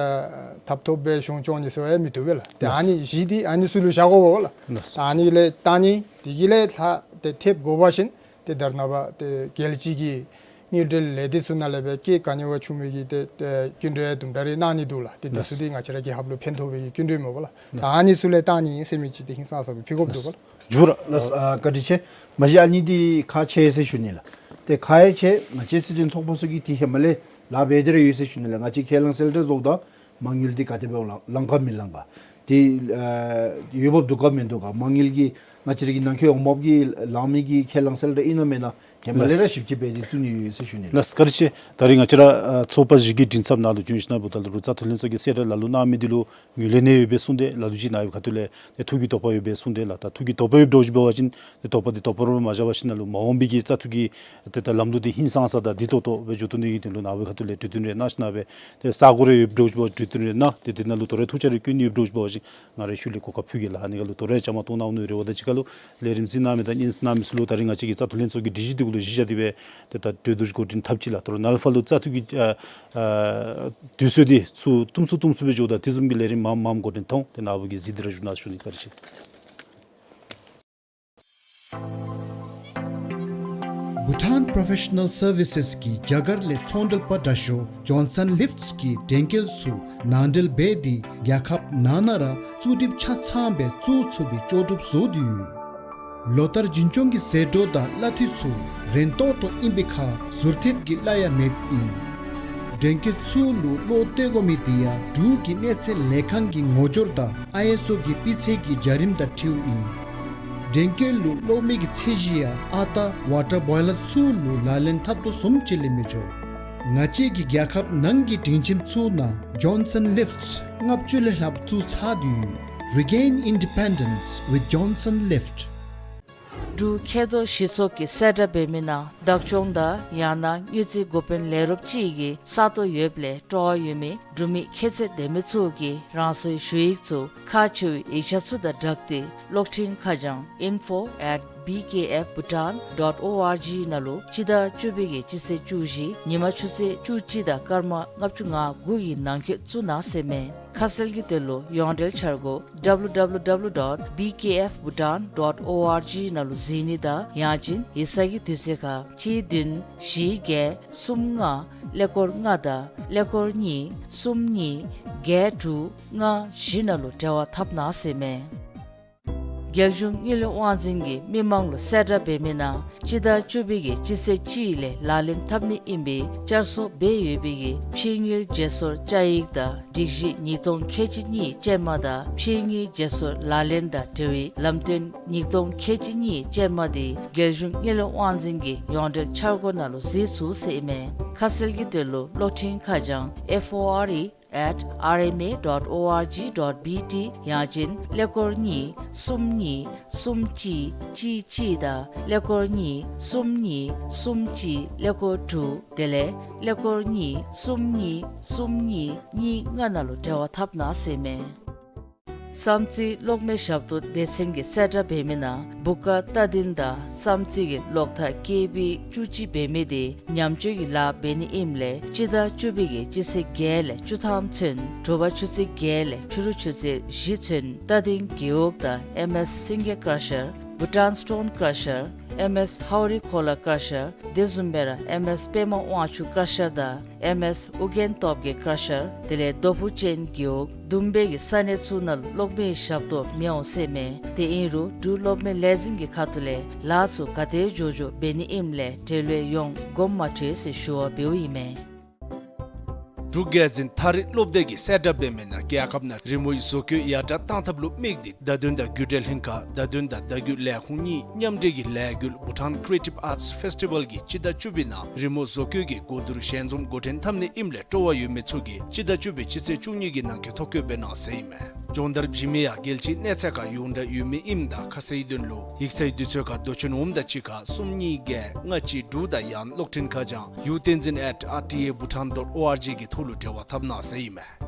ཐབ་ཐོབ་སྦེ་གཞུང་སྐྱོང་ནི་ཟེར་བ་ཡང་མི་བཏུབ་པས་ལགས། ཏེ་ཨ་ནི་གཞི་འདི་ཨ་ནི་ཚུ་ལུ་བཞག་དགོ་པས་ལགས། ལགས། ད་ཨ་ནི་ལས་ད་ནི་དེ་གི་ལས་ལྷག་ཏེ་ཐེབས་དགོ་པ་ཅིན་ཏེ་ད་རེས་ནངས་པ་ཏེ་རྒྱལ་སྤྱི་གི་ དངུལ་འབྲེལ་ལས་སྡེ་ཚུ་ནང་ལས་སྦེ་སྐྱེད་ག་ནི་བ་ཆུང་མི་གི་ཏེ་ཏེ་སྐྱིན་འགྲུལ་དུམ་གྲ་རེ་གནང་ནི་འདུག་ལགས། ཏེ་དེ་ཚུ་ལགས། འདི་ང་བཅས་ར་རྒྱལ་ཁབ་ལུ་ཕན་ཐོགས་པའི་གི་སྐྱིན་འགྲུལ་སྨོ་ལགས། ད་ཨ་ནི་ཚུ་ལས་བཏང་ནི་ཟེར་མི་ཅིག་ཏེ་ཧིང་སངས་ས་སྦེ་ཕུལ་དགོཔ་འདུག་ལགས། ལགས། འགྱུར་ར་ལགས། ཨ་བཀའ་དྲིན་ཆེ། མ་གཞི་ཨ་ནི་འདི་ཁག་ཆེ་ཟེར་ཞུ་ནི་ལགས། ཏེ་ཁག་ཡང་ཆེ། ང་བཅས་སྲིད་དོན་ཚོགས་པ་ཚུ་གིས་ཏེ་ཧེ་མ་ལས་ལཱ་འབད་དེ་ར་ཡོད་ཟེར་ཞུ་ནི་ལགས། ང་བཅས་ཁས་བླངས་གསལ་བསྒྲགས་བཟོཝ་ད་མ་དངུལ་འདི་ག་དེ་སྦེ་ལང་ལང་ག་མི་ལང་ག། ཏེ་ཨ་འོས་འབབ་འདུག་ག་མིན་འདུག་ག། མ་དངུལ་གྱི་ང་བཅས་ར་གི་ནང་འཁོད་འོས་འབབ་ཀྱི་ལང་མི་གི་ཁས་བླངས་གསལ་བསྒྲགས་ཨིན་ན་མེན་ན། ཧེ་མ་ལས་ར་ཞིབ་དཔྱད་འབད་དེ་བཙུགས་ནི་ཡོད་ཟེར་ཞུ་ནི་ལགས། ལགས་བཀའ་དྲིན་ཆེ། ད་རིས་ང་བཅས་ར་ཨ་ཚོགས་པ་བཞི་གི་མགྲིན་ཚབ་ནང་ལུ་བྱོན་ཞིནམ་ལས་འབདཝ་ད་ལུ་རྩ་ཐུགས་ལྷན་ཚོགས་ཀྱིས་གསལ་བསྒྲགས་ལ་ལུ་གནང་མི་འདི་ལུ་ངོས་ལེན་ནི་ཡོདཔ་སྦེ་གསུངས་ཏེ་ལ་ལུ་ཅིག་ནཱ་ཡོད་ཁ་ཐུག་ལས་ཏེ་ཐུགས་ཀྱི་དོགས་པ་ཡོདཔ་སྦེ་གསུངས་ཏེ་ལགས། ད་ཐུགས་ཀྱི་དོགས་པ་ཡོདཔ་འདྲཝ་ཅིག་འབད་བ་ཅིན་ཏེ་དོགས་པ་འདི་དོགས་པ་ར་མ་བཞག་པར་ཞིནམ་ལས་མ་འོངས་པའི་གི་རྩ་ཐུག་གི་ཏེ་ད་ལམ་ལུགས་འདི་ཧིང་སངས་ས་དང་བདེ་ཏོག་ཏོ་སྦེ་འགྱོ་ཐུབ་ནི་གི་དོན་ལུ་ནཱ་ཡོད་ཁ་ཐུག་ལས་གྲོས་བསྟུན་རེ་གནང་ཞིནམ་ལས་ཏེ་ས་གོ་རེ་ཡོདཔ་འདྲཝ་ཅིག་འབད་བ་གྲོས་བསྟུན་རེ་གནང་། ཏེ་དེ་ནང་ལུ་དོ་རུང་ཐུགས་འཆར་རེ་བཀོད་ནི་ཡོདཔ་འདྲཝ་ཅིག་འབད་བ་ཅིན་ང་རའི་ཤུལ་ལས་གོ་སྐབས་ཕུལ་གེ་ལགས། ཨ་ནི་ཁར་ལུ་དོ་རུང་བཅའ་མར་གཏོགས་གནང་ནི་རེ་བ་དང་གཅིག་ཁར་ལུ་ལས་རིམ་གཟིགས་གནང་མི་དང་སྙན་གནང་མི་ཚུ་ལུ་ད་རིས་ང་བཅས་ཀྱི་རྩ་ཐུགས་ལྷན་ཚོགས་ཀྱི་སྒྲིག་གཞི་འདི་གུ་ལུ་གཞི་བཞག་སྟེ་སྦེ་ཏེ་ད་གྲོས་བསྡུར་འགོ་འདྲེན་འཐབ་ཅི་ལགས། དོ་རུང་ནཱ་ལས་ཕར་ལུ་རྩ་ཐུག་གི་ཨ་ཨ་དུས་ཚོད་འདི་ཚུ་ཐུང་སུ་ཐུང་སུ་སྦེ་འགྱོཝ་ད་དེ་བཟུམ་གྱི་ལས་རིམ་མངམ་མངམ་འགོ་འདྲེན་འཐབ་འོང་། ཏེ་ནཱ་བུ་གིས་གཟིགས་ཏེ་ར་བཞུགས་གནང་ཞུ་ནི། བཀའ་དྲིན་ཆེ། བྷུ་ཊཱན་པྲོ་ཕེ་ཤ་ནཱལ་སར་བི་སེས་ཀྱི་རྒྱ་གར་ལས་ཚོང་འབྲེལ་པ་དྲག་ཤོས་ཇོན་སཱན་ལིཕཊསི་གིས་འགྲེམས་སྐས་ཚུ་ནང་འདྲེན་འབད་དེ་རྒྱལ་ཁབ་ནང་ན་ར་བཙུགས་གྲིབ་ཆ་ཚང་སྦེ་བཙུགས་ཚུགས་པའི་ལྕོགས་གྲུབ་བཟོ་དོ་ཡོད། ལོ་ལྟར་རྒྱུན་སྐྱོང་གི་ཟད་འགྲོ་དང་གླ་འཐུས་ཚུ་རན་ཏོག་ཏོ་ཨིན་པའི་ཁར་ཟུར་ཐེབས་ཀྱི་གླ་ཡང་མེདཔ་ཨིན། འགྲེམས་སྐས་ཚུ་ལུ་གློག་སྟེར་དགོ་མི་དེ་ཡང་འབྲུག་གི་གནས་ཚད་ལས་ཁང་གི་ངོ་སྦྱོར་དང་ཨའི་ཨེསི་ཨོ་གི་སྤུས་ཚད་ཀྱི་བྱ་རིམ་དང་འཁྲིལཝ་ཨིན། འགྲེམས་སྐས་ལུ་གློག་མེ་གི་ཚད་གཞི་ཡང་ཨ་རྟག་ཝ་ཊར་བོའི་ལར་ཚུ་ལུ་ལག་ལེན་འཐབ་དོ་བཟུམ་ཅིག་ལས་མི་འགྱོ། ང་བཅས་ཀྱི་རྒྱལ་ཁབ་ནང་གི་སྒྲིང་ཁྱིམ་ཚུ་ནང་ཇོན་སཱན་ལིཕཊསི་ལྔ་བཅུ་ལས་ལྷགཔ་བཙུགས་ཚར་དོ་ཡོད། Regain independence with Johnson Lift. འབྲུག་མཁལ་རྡོག་གཞི་ཚོགས་ཀྱིས་གསལ་བསྒྲགས་འབད་མི་ནང་བདག་སྐྱོང་དང་ཡང་ན་དངུལ་རྩིས་འགོ་དཔོན་ལས་རོགསཔ་ཅིག་གི་ས་སྟོང་ཡོདཔ་ལས་སྤྲོ་བ་ཡོད་མི་འབྲུག་མི་ཁྱད་ཚད་ལྡན་མི་ཚུ་གིས་རང་སོའི་ཞུ་ཡིག་ཚུ་ཁག་ཆེ་བའི་ཡིག་ཆ་ཚུ་དང་སྦྲགས་ཏེ་གློག་འཕྲིན་ཁ་བྱང་info at B K F Bhutan dot O R G ནང་ལུ་སྤྱི་ཟླ་བཅུ་པའི་གི་སྤྱི་ཚེས་བཅུ་བཞི་ཉིན་མ་ཆུ་ཚོད་བཅུ་གཅིག་དང་སྐར་མ་ལྔ་བཅུ་ང་དགུ་གི་ནང་འཁོད་བཙུགས་གནང་ཟེར་མས། ཁ་གསལ་གྱི་དོན་ལུ་ཡོངས་འབྲེལ་འཆར་སྒོ་W W W dot B K F Bhutan dot O R G ནང་ལུ་གཟིགས་ནི་དང་ཡང་ཅིན་ཡིག་ཚང་གི་དུས་ཚོད་ཁར་གཅིག་བདུན་བཞི་བརྒྱད་གསུམ་ལྔ་ཀླད་ཀོར་ལྔ་དང་ཀླད་ཀོར་གཉིས་གསུམ་གཉིས་བརྒྱད་དྲུག་ལྔ་བཞི་ནང་ལུ་འབྲེལ་བ་འཐབ་གནང་ཟེར་མས། རྒྱལ་གཞུང་དངུལ་ལས་དབང་འཛིན་གྱིས་མི་མང་ལུ་གསལ་བསྒྲགས་འབད་མི་ནང་སྤྱི་ཟླ་བཅུ་པའི་གི་སྤྱི་ཚེས་གཅིག་ལས་ལག་ལེན་འཐབ་ནི་ཨིན་པའི་བསྐྱར་གསོ་འབད་ཡོད་པའི་གི་ཕྱི་དངུལ་བརྗེ་སོར་བཅའ་ཡིག་དང་སྒྲིག་གཞི་ཉིས་སྟོང་ཁལ་གཅིག་གཉིས་ཅན་མ་དང་ཕྱི་དངུལ་བརྗེ་སོར་ལག་ལེན་དང་འབྲེལ་བའི་ལམ་སྟོན་ཉིས་སྟོང་ཁལ་གཅིག་གཉིས་ཅན་མ་དེ་རྒྱལ་གཞུང་དངུལ་ལས་དབང་འཛིན་གྱི་ཡོངས་འབྲེལ་འཆར་སྒོ་ནང་ལུ་གཟིགས་ཚུགས་ཟེར་ཨིན་མས། ཁ་གསལ་གྱི་དོན་ལུ་གློག་འཕྲིན་ཁ་བྱང་F O R E at R M A dot O R G dot B T ཡང་ཅིན་ཀླད་ཀོར་གཉིས་གསུམ་གཉིས་གསུམ་གཅིག་གཅིག་གཅིག་དང་ཀླད་ཀོར་གཉིས་གསུམ་གཉིས་གསུམ་གཅིག་ཀླད་ཀོར་དྲུག་དེ་ལས་ཀླད་ཀོར་གཉིས་གསུམ་གཉིས་གསུམ་གཉིས་གཉིས་ལྔ་ནང་ལུ་འབྲེལ་བ་འཐབ་གནང་ཟེར་མས། བསམ་རྩེ་གློག་མེ་ཞབས་ཏོག་སྡེ་ཚན་གྱིས་གསལ་བསྒྲགས་འབད་མི་ནང་སྦུག་དཀར་རྟ་སྡིང་དང་བསམ་རྩེ་གི་གློག་ཐག་ཀེ་བི་བཅུ་གཅིག་འབད་མི་དེ་ཉམས་བཅོས་ཀྱི་ལཱ་འབད་ནི་ཨིནམ་ལས་སྤྱི་ཟླ་བཅུ་པའི་གི་སྤྱི་ཚེས་བརྒྱད་ལས་བཅུ་ཐམ་ཚུན་དྲོ་པ་ཆུ་ཚོད་བརྒྱད་ལས་ཕྱི་རུ་ཆུ་ཚོད་བཞི་ཚུན་རྟ་སྡིང་རྒེད་འོག་དང་ཨེམ་ཨེསི་སིང་གེ་ཀར་ཤར་བྷུ་ཊཱན་སི་ཊོན་ཀར་ཤར་ཨེམ་ཨེསི་ཧའོ་རི་ཁོ་ལ་ཀར་ཤར་དེ་བཟུམ་སྦེ་ར་ཨེམ་ཨེསི་པདྨ་དབང་ཕྱུག་ཀར་ཤར་དང་ཨེམ་ཨེསི་ཨོ་རྒྱན་སྟོབས་རྒྱས་ཀར་ཤར་དེ་ལས་རྡོ་ཕུ་ཅན་རྒེད་འོག་བསྡུམ་སྦེ་གི་ས་གནས་ཚུ་ནང་ལུ་གློག་མེའི་ཞབས་ཏོག་མི་འོང་ཟེར་མས། དེ་ཨིན་རུང་འབྲུག་གློག་མེ་ལས་འཛིན་གྱི་ཁ་ཐུག་ལས་ལཱ་ཚུ་ག་དེ་མགྱོགས་མགྱོགས་འབད་ནི་ཨིནམ་ལས་འབྲེལ་ཡོད་ཡོངས་དགོངསམ་མ་ཁྲེལ་ཟེར་ཞུ་བ་འབདཝ་ཨིན་མས། འབྲུག་རྒྱལ་འཛིན་ཐག་རིང་སློབ་སྡེ་གིས་གསལ་བསྒྲགས་འབད་མི་ནང་རྒྱལ་ཁབ་ནང་རི་མོའི་བཟོ་བཀོད་ཡར་དྲག་བཏང་ཐབས་ལུ་དམིགས་ཏེ་བརྡ་དོན་དང་རྒྱུ་འབྲས་ལྷན་ཁག་བརྡ་དོན་དང་བརྡ་བརྒྱུད་ལས་ཁུངས་གཉིས་མཉམ་འབྲེལ་གྱི་ལས་འགུལ་Bhutan Creative Arts Festival གྱིས་སྤྱི་ཟླ་བཅུ་པའི་ནང་རི་མོ་བཟོ་བཀོད་ཀྱི་གོ་བསྡུར་ཞལ་འཛོམས་འགོ་འདྲེན་འཐབ་ནི་ཨིནམ་ལས་སྤྲོ་བ་ཡོད་མི་ཚུ་གིས་སྤྱི་ཟླ་བཅུ་པའི་སྤྱི་ཚེས་བཅུ་གཉིས་ཀྱི་ནང་འཁོད་ཐོ་བཀོད་འབད་གནང་ཟེར་ཨིན་མས། སྦྱོང་བརྡར་བྱིན་མི་ཡང་རྒྱལ་སྤྱིའི་གནས་ཚད་ཁར་ཡོངས་གྲགས་ཡོད་མི་ཨིནམ་ད་ཁ་གསལ་དོན་ལུ་ཡིག་ཚང་དུས་ཚོད་ཁར་དོ་འཁྱོལ་འོངམ་ད་གཅིག་ཁར་གསུམ་གཉིས་བརྒྱད་ལྔ་གཅིག་དྲུག་དང་ཡང་གློག་འཕྲིན་ཁ་བྱང་ཡུ་བསྟན་འཛིན་at R T A Bhutan dot O R G གི་ཐོག་ལུ་འབྲེལ་བ་འཐབ་གནང་ཟེར་ཨིན་མས།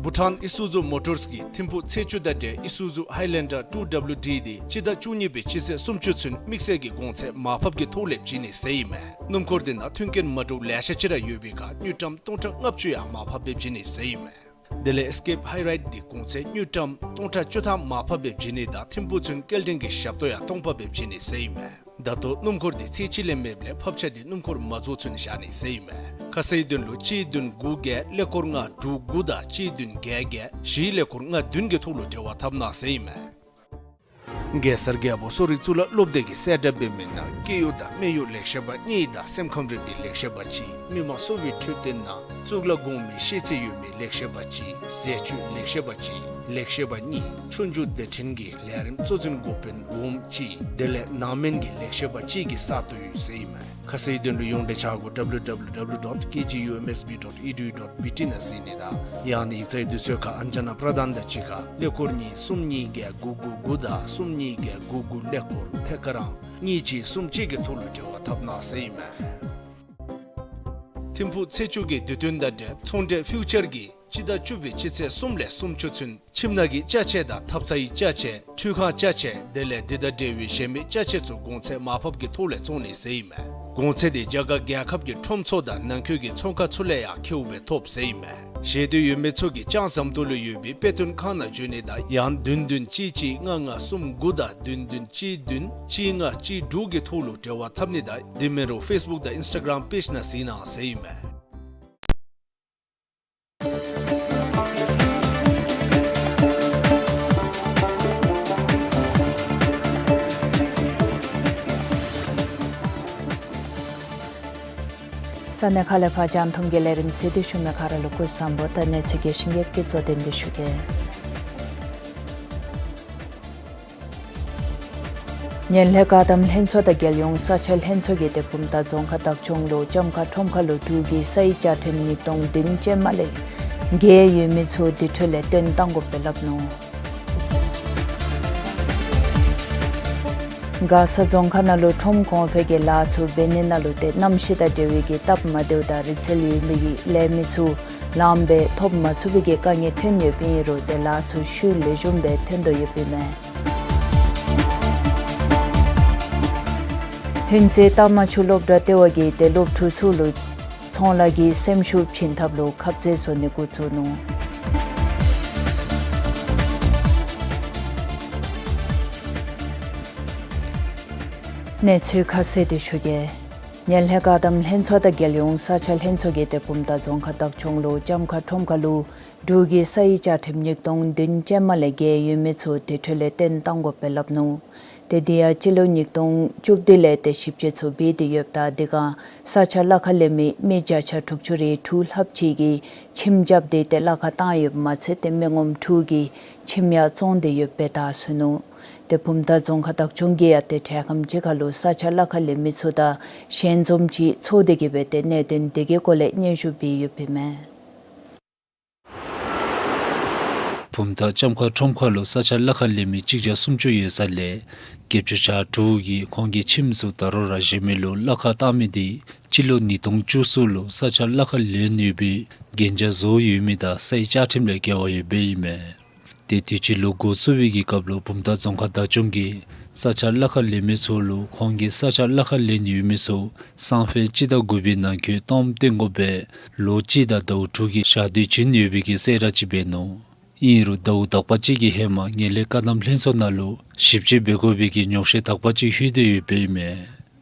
Bhutan Isuzu Motors གིས་ཐིམ་ཕུག་ཚེས་བཅུ་དང་འབྲེལ་Isuzu Highlander two W D དེ་སྤྱི་ཟླ་བཅུ་གཉིས་པའི་སྤྱི་ཚེས་སུམ་ཅུ་ཚུན་དམིགས་བསལ་གྱི་གོང་ཚད་མར་ཕབ་ཀྱི་ཐོག་ལས་བྱིན་ནི་ཟེར་ཨིན་མས། སྣུམ་འཁོར་དེ་ནང་མཐུན་རྐྱེན་མ་འདྲཝ་ལེ་ཤ་ཅིག་ར་ཡོད་པའི་ཁར་དངུལ་ཀྲམ་སྟོང་ཕྲག་ལྔ་བཅུ་ཡང་མར་ཕབ་སྦེ་བྱིན་ནི་ཟེར་ཨིན་མས། དེ་ལས་Escape High Ride དེ་གོང་ཚད་དངུལ་ཀྲམ་སྟོང་ཕྲག་བཅུ་ཐམ་མར་ཕབ་སྦེ་བྱིན་ནི་དང་ཐིམ་ཕུག་ཚུན་སྐྱེལ་འདྲེན་གྱི་ཞབས་ཏོག་ཡང་སྟོང་ཕབ་སྦེ་བྱིན་ནི་ཟེར་ཨིན་མས། ད་ལྟོ་སྣུམ་འཁོར་འདི་ཚེས་གཅིག་ལས་མེདཔ་ལས་ཕབ་ཆ་འདི་སྣུམ་འཁོར་མ་རྫོགས་ཚུན་བཞག་ནི་ཟེར་ཨིན་མས། ཁ་གསལ་དོན་ལུ་གཅིག་བདུན་དགུ་བརྒྱད་ཀླད་ཀོར་ལྔ་དྲུག་དགུ་དང་གཅིག་བདུན་བརྒྱད་བརྒྱད་བཞི་ཀླད་ཀོར་ལྔ་བདུན་གྱི་ཐོག་ལུ་འབྲེལ་བ་འཐབ་གནང་ཟེར་ཨིན་མས། གེ་སར་རྒྱལ་པོ་གསོ་རིག་གཙུག་ལག་སློབ་སྡེ་གི་གསལ་བསྒྲགས་འབད་མི་ནང་སྐྱེ་ཡུལ་དང་སྨད་ཡུལ་ལེགས་བཤད་པ་གཉིས་དང་སེམས་ཁམས་རིག་པའི་ལེགས་བཤད་པ་གཅིག། མི་མང་གསོ་བའི་འཕྲོད་བསྟེན་ནང་གཙུག་ལག་གོང་མའི་ཤེས་ཚད་ཡོད་མི་ལེགས་བཤད་པ་གཅིག། ཟས་བཅུད་ལེགས་བཤད་པ་གཅིག། ལེགས་བཤད་པ་གཉིས། ཆོས་རྒྱུགས་སྡེ་ཕྲན་གྱི་ལས་རིམ་གཙོ་འཛིན་འགོ་དཔོན་འོགམ་གཅིག། དེ་ལས་ནང་སྨན་གྱི་ལེགས་བཤད་པ་གཅིག་གི་ས་སྟོང་ཡོད་ཟེར་ཨིན་མས། ཁ་གསལ་དོན་ལུ་ཡོངས་འབྲེལ་ཆ་གོ་W W W dot K G U M S B dot E D U dot B T ནང་གཟིགས་ནི་དང་ཡང་ན་ཡིག་ཚང་དུས་ཚོད་ཁར་ཨན་ཇ་ན་པྲ་དྷཱན་དང་གཅིག་ཁར་ཀླད་ཀོར་གཉིས་གསུམ་གཉིས་བརྒྱད་དགུ་དགུ་དགུ་དང་གསུམ་གཉིས་བརྒྱད་དགུ་དགུ་ཀླད་ཀོར་ཐད་ཀར་རང་གཉིས་གཅིག་གསུམ་གཅིག་གི་ཐོག་ལུ་འབྲེལ་བ་འཐབ་གནང་ཟེར་ཨིན་མས། ཐིམ་ཕུག་ཚེས་བཅུ་གི་དུས་སྟོན་དང་འབྲེལ་ཚོང་འབྲེལ་ཕིའུ་ཅར་གྱིས་སྤྱི་ཟླ་བཅུ་པའི་སྤྱི་ཚེས་གསུམ་ལས་སུམ་ཅུ་ཚུན་ཁྱིམ་ནང་གི་ཅ་ཆས་དང་ཐབ་ཚང་གི་ཅ་ཆས་ཁྲུས་ཁང་ཅ་ཆས་དེ་ལས་འདི་དང་འབྲེལ་བའི་གཞན་མི་ཅ་ཆས་ཚུ་གོང་ཚད་མར་ཕབ་ཀྱི་ཐོག་ལས་བཙོང་ནི་ཟེར་ཨིན་མས། གོང་ཚད་དེ་རྒྱ་གར་རྒྱལ་ཁབ་ཀྱི་ཁྲོམ་ཚུ་དང་ནང་འཁོད་ཀྱི་ཚོང་ཁང་ཚུ་ལས་ཡང་ཁེཝ་སྦེ་ཐོབ་ཟེར་ཨིན་མས། ཤེས་འདོད་ཡོད་མི་ཚུ་གིས་ཅང་ཟམ་ཏོག་ལུ་ཡོད་པའི་དཔེ་སྟོན་ཁང་ནང་འབྱོན་ནི་དང་ཡང་བདུན་བདུན་གཅིག་གཅིག་ལྔ་ལྔ་གསུམ་དགུ་དང་བདུན་བདུན་གཅིག་བདུན་གཅིག་ལྔ་གཅིག་དྲུག་གི་ཐོག་ལུ་འབྲེལ་བ་འཐབ་ནི་དང་དེ་མིན་རུང་ཕེསི་བུཀ་དང་ཨིནསི་ཊ་གརམ་པེཇ་ནང་གཟིགས་གནང་ཟེར་ཨིན་མས། ས་གནས་ཁག་ལས་ཕར་རྒྱང་མཐོང་གི་ལས་རིམ་གཟིགས་ཏེ་བཞུགས་མི་ག་ར་ལུ་སྐུ་གཟུགས་བཟང་པོ། ད་གནས་ཚུལ་རྒྱས་ཤིང་རྒྱསཔ་གི་གཙོ་དོན་འདི་ཞུ་གེ། ངན་ལྷད་བཀག་སྡོམ་ལྷན་ཚོགས་དང་རྒྱལ་ཡོངས་ས་ཆ་ལྷན་ཚོགས་ཀྱིས་ཏེ་བུམ་ཐང་རྫོང་ཁག་བདག་སྐྱོང་ལུ་ལྕམ་མཁར་ཁྲོམ་ཁ་ལུ་འབྲུག་གི་ས་ཡི་བཅའ་ཁྲིམས་ཉིས་སྟོང་བདུན་ཅན་མ་ལས་འགལ་ཡོད་མི་ཚུ་དེ་འཕྲོ་ལས་བཏོན་གཏང་དགོཔ་སྦེ་སླབ་ནུག། མགར་ས་རྫོང་ཁག་ནང་ལུ་ཁྲོམ་གོང་འཕེལ་གྱི་ལཱ་ཚུ་འབད་ནི་ནང་ལུ་ཏེ་གནམ་གཤིས་དང་འབྲེལ་བའི་གི་སྟབས་མ་བདེཝ་དང་རིག་རྩལ་ཡོད་མི་གི་ལས་མི་ཚུ་ལངམ་སྦེ་ཐོབ་མ་ཚུགས་པའི་གི་དཀའ་ངལ་ཐོན་ཡོདཔ་ཨིན་རུང་ཏེ་ལཱ་ཚུ་ཤུལ་ལེགས་ཤོམ་སྦེ་ཐོན་དོ་ཡོདཔ་ཨིན་མས། ལྷུན་རྩེ་རྟ་དམར་ཆུ་སློབ་གྲྭ་ལྟེ་བ་གིས་ཏེ་སློབ་ཕྲུག་ཚུ་ལུ་ཚོང་ལཱ་གི་སེམས་ཤུགས་བྱིན་ཐབས་ལུ་ཁབ་རྩེ་བཟོ་ནི་འགོ་བཙུགས་ནུག། གནས་ཚུལ་ཁ་གསལ་འདི་ཞུ་གེ། ངན་ལྷད་བཀག་སྡོམ་ལྷན་ཚོགས་དང་རྒྱལ་ཡོངས་ས་ཆ་ལྷན་ཚོགས་ཀྱིས་ཏེ་བུམ་ཐང་རྫོང་ཁག་བདག་སྐྱོང་ལུ་ལྕམ་མཁར་ཁྲོམ་ཁ་ལུ་འབྲུག་གི་ས་ཡི་བཅའ་ཁྲིམས་ཉིས་སྟོང་བདུན་ཅན་མ་ལས་འགལ་ཡོད་མི་ཚུ་དེ་འཕྲོ་ལས་བཏོན་གཏང་དགོཔ་སྦེ་སླབ་ནུག། ཏེ་དེ་ཡང་སྤྱི་ལོ་ཉིས་སྟོང་བཅུ་བདུན་ལས་ཏེ་ཞིབ་དཔྱད་ཚུ་འབད་དེ་ཡོདཔ་ད་དེ་སྒང་ས་ཆ་གླ་ཁར་ལེན་མི་མི་བརྒྱ་ཆ་དྲུག་ཅུ་རེ་དྲུག་ལྷགཔ་ཅིག་གིས་ཁྱིམ་རྐྱབ་སྟེ་ཏེ་གླ་ཁར་བཏང་ཡོདཔ་མ་ཚད་ཏེ་མི་ངོམ་དྲུག་གིས་ཁྱིམ་ཡང་བཙོང་སྟེ་ཡོདཔ་སྦེ་བལྟ་ཚུགས་ནུག། ཏེ་བུམ་ཐང་རྫོང་ཁག་བདག་སྐྱོང་གིས་ཡང་ཏེ་འཕྲལ་ཁམས་ཅིག་ཁར་ལུ་ས་ཆ་གླ་ཁར་ལེན་མི་ཚུ་དང་ཞལ་འཛོམས་ཅིག་ཚོགས་ཏེ་གིས་སྦེ་ཏེ་གནད་དོན་དེ་གི་སྐོར་ལས་སྙན་ཞུ་འབད་ཡོདཔ་ཨིན་མས། བུམ་ཐང་ལྕམ་མཁར་ཁྲོམ་ཁ་ལུ་ས་ཆ་གླ་ཁར་ལེན་མི་གཅིག་བརྒྱ་སུམ་ཅུ་ཡོད་ས་ལས་བརྒྱད་ཅུ་གྱ་དྲུག་གིས་ཁོང་གི་ཁྱིམ་ཚུ་ད་རུང་ར་གཞན་མི་ལུ་གླ་ཁར་བཏང་མི་དེ་སྤྱི་ལོ་ཉིས་སྟོང་བཅུ་གསུམ་ལུ་ས་ཆ་གླ་ཁར་ལེན་ཡོད་པའི་གན་རྒྱ་བཟོ་ཡོད་མི་དང་ས་ཡི་བཅའ་ཁྲིམས་ལས་འགལ་བ་ཡོདཔ་ཨིན་མས། ཏེ་དུས་ཅི་ལོ་འགོ་བཙུགས་པའི་གི་སྐབས་ལུ་བུམ་ཐང་རྫོང་ཁག་བདག་སྐྱོང་གིས་ས་ཆ་གླ་ཁར་ལེན་མི་ཚུ་ལུ་ཁོང་གིས་ས་ཆ་གླ་ཁར་ལེན་ཡོད་མི་ཚུ་སང་ཕོད་སྤྱི་ཟླ་དགུ་པའི་ནང་འཁོད་སྟོངམ་བཏོན་དགོ་པའི་ལོ་གཅིག་དང་ཟླཝ་དྲུག་གི་ཞག་དུས་བྱིན་ཡོད་པའི་གི་གསལ་བསྒྲགས་ཅིག་འབད་ནུག། ཨིན་རུང་ཟླཝ་དག་པ་ཅིག་གི་ཧེ་མ་ངན་ལྷད་བཀག་སྡོམ་ལྷན་ཚོགས་ནང་ལུ་ཞིབ་དཔྱད་འབད་དགོ་པའི་གི་ཉོགས་བཤད་དག་པ་ཅིག་ལྷོད་དེ་ཡོདཔ་ཨིན་མས།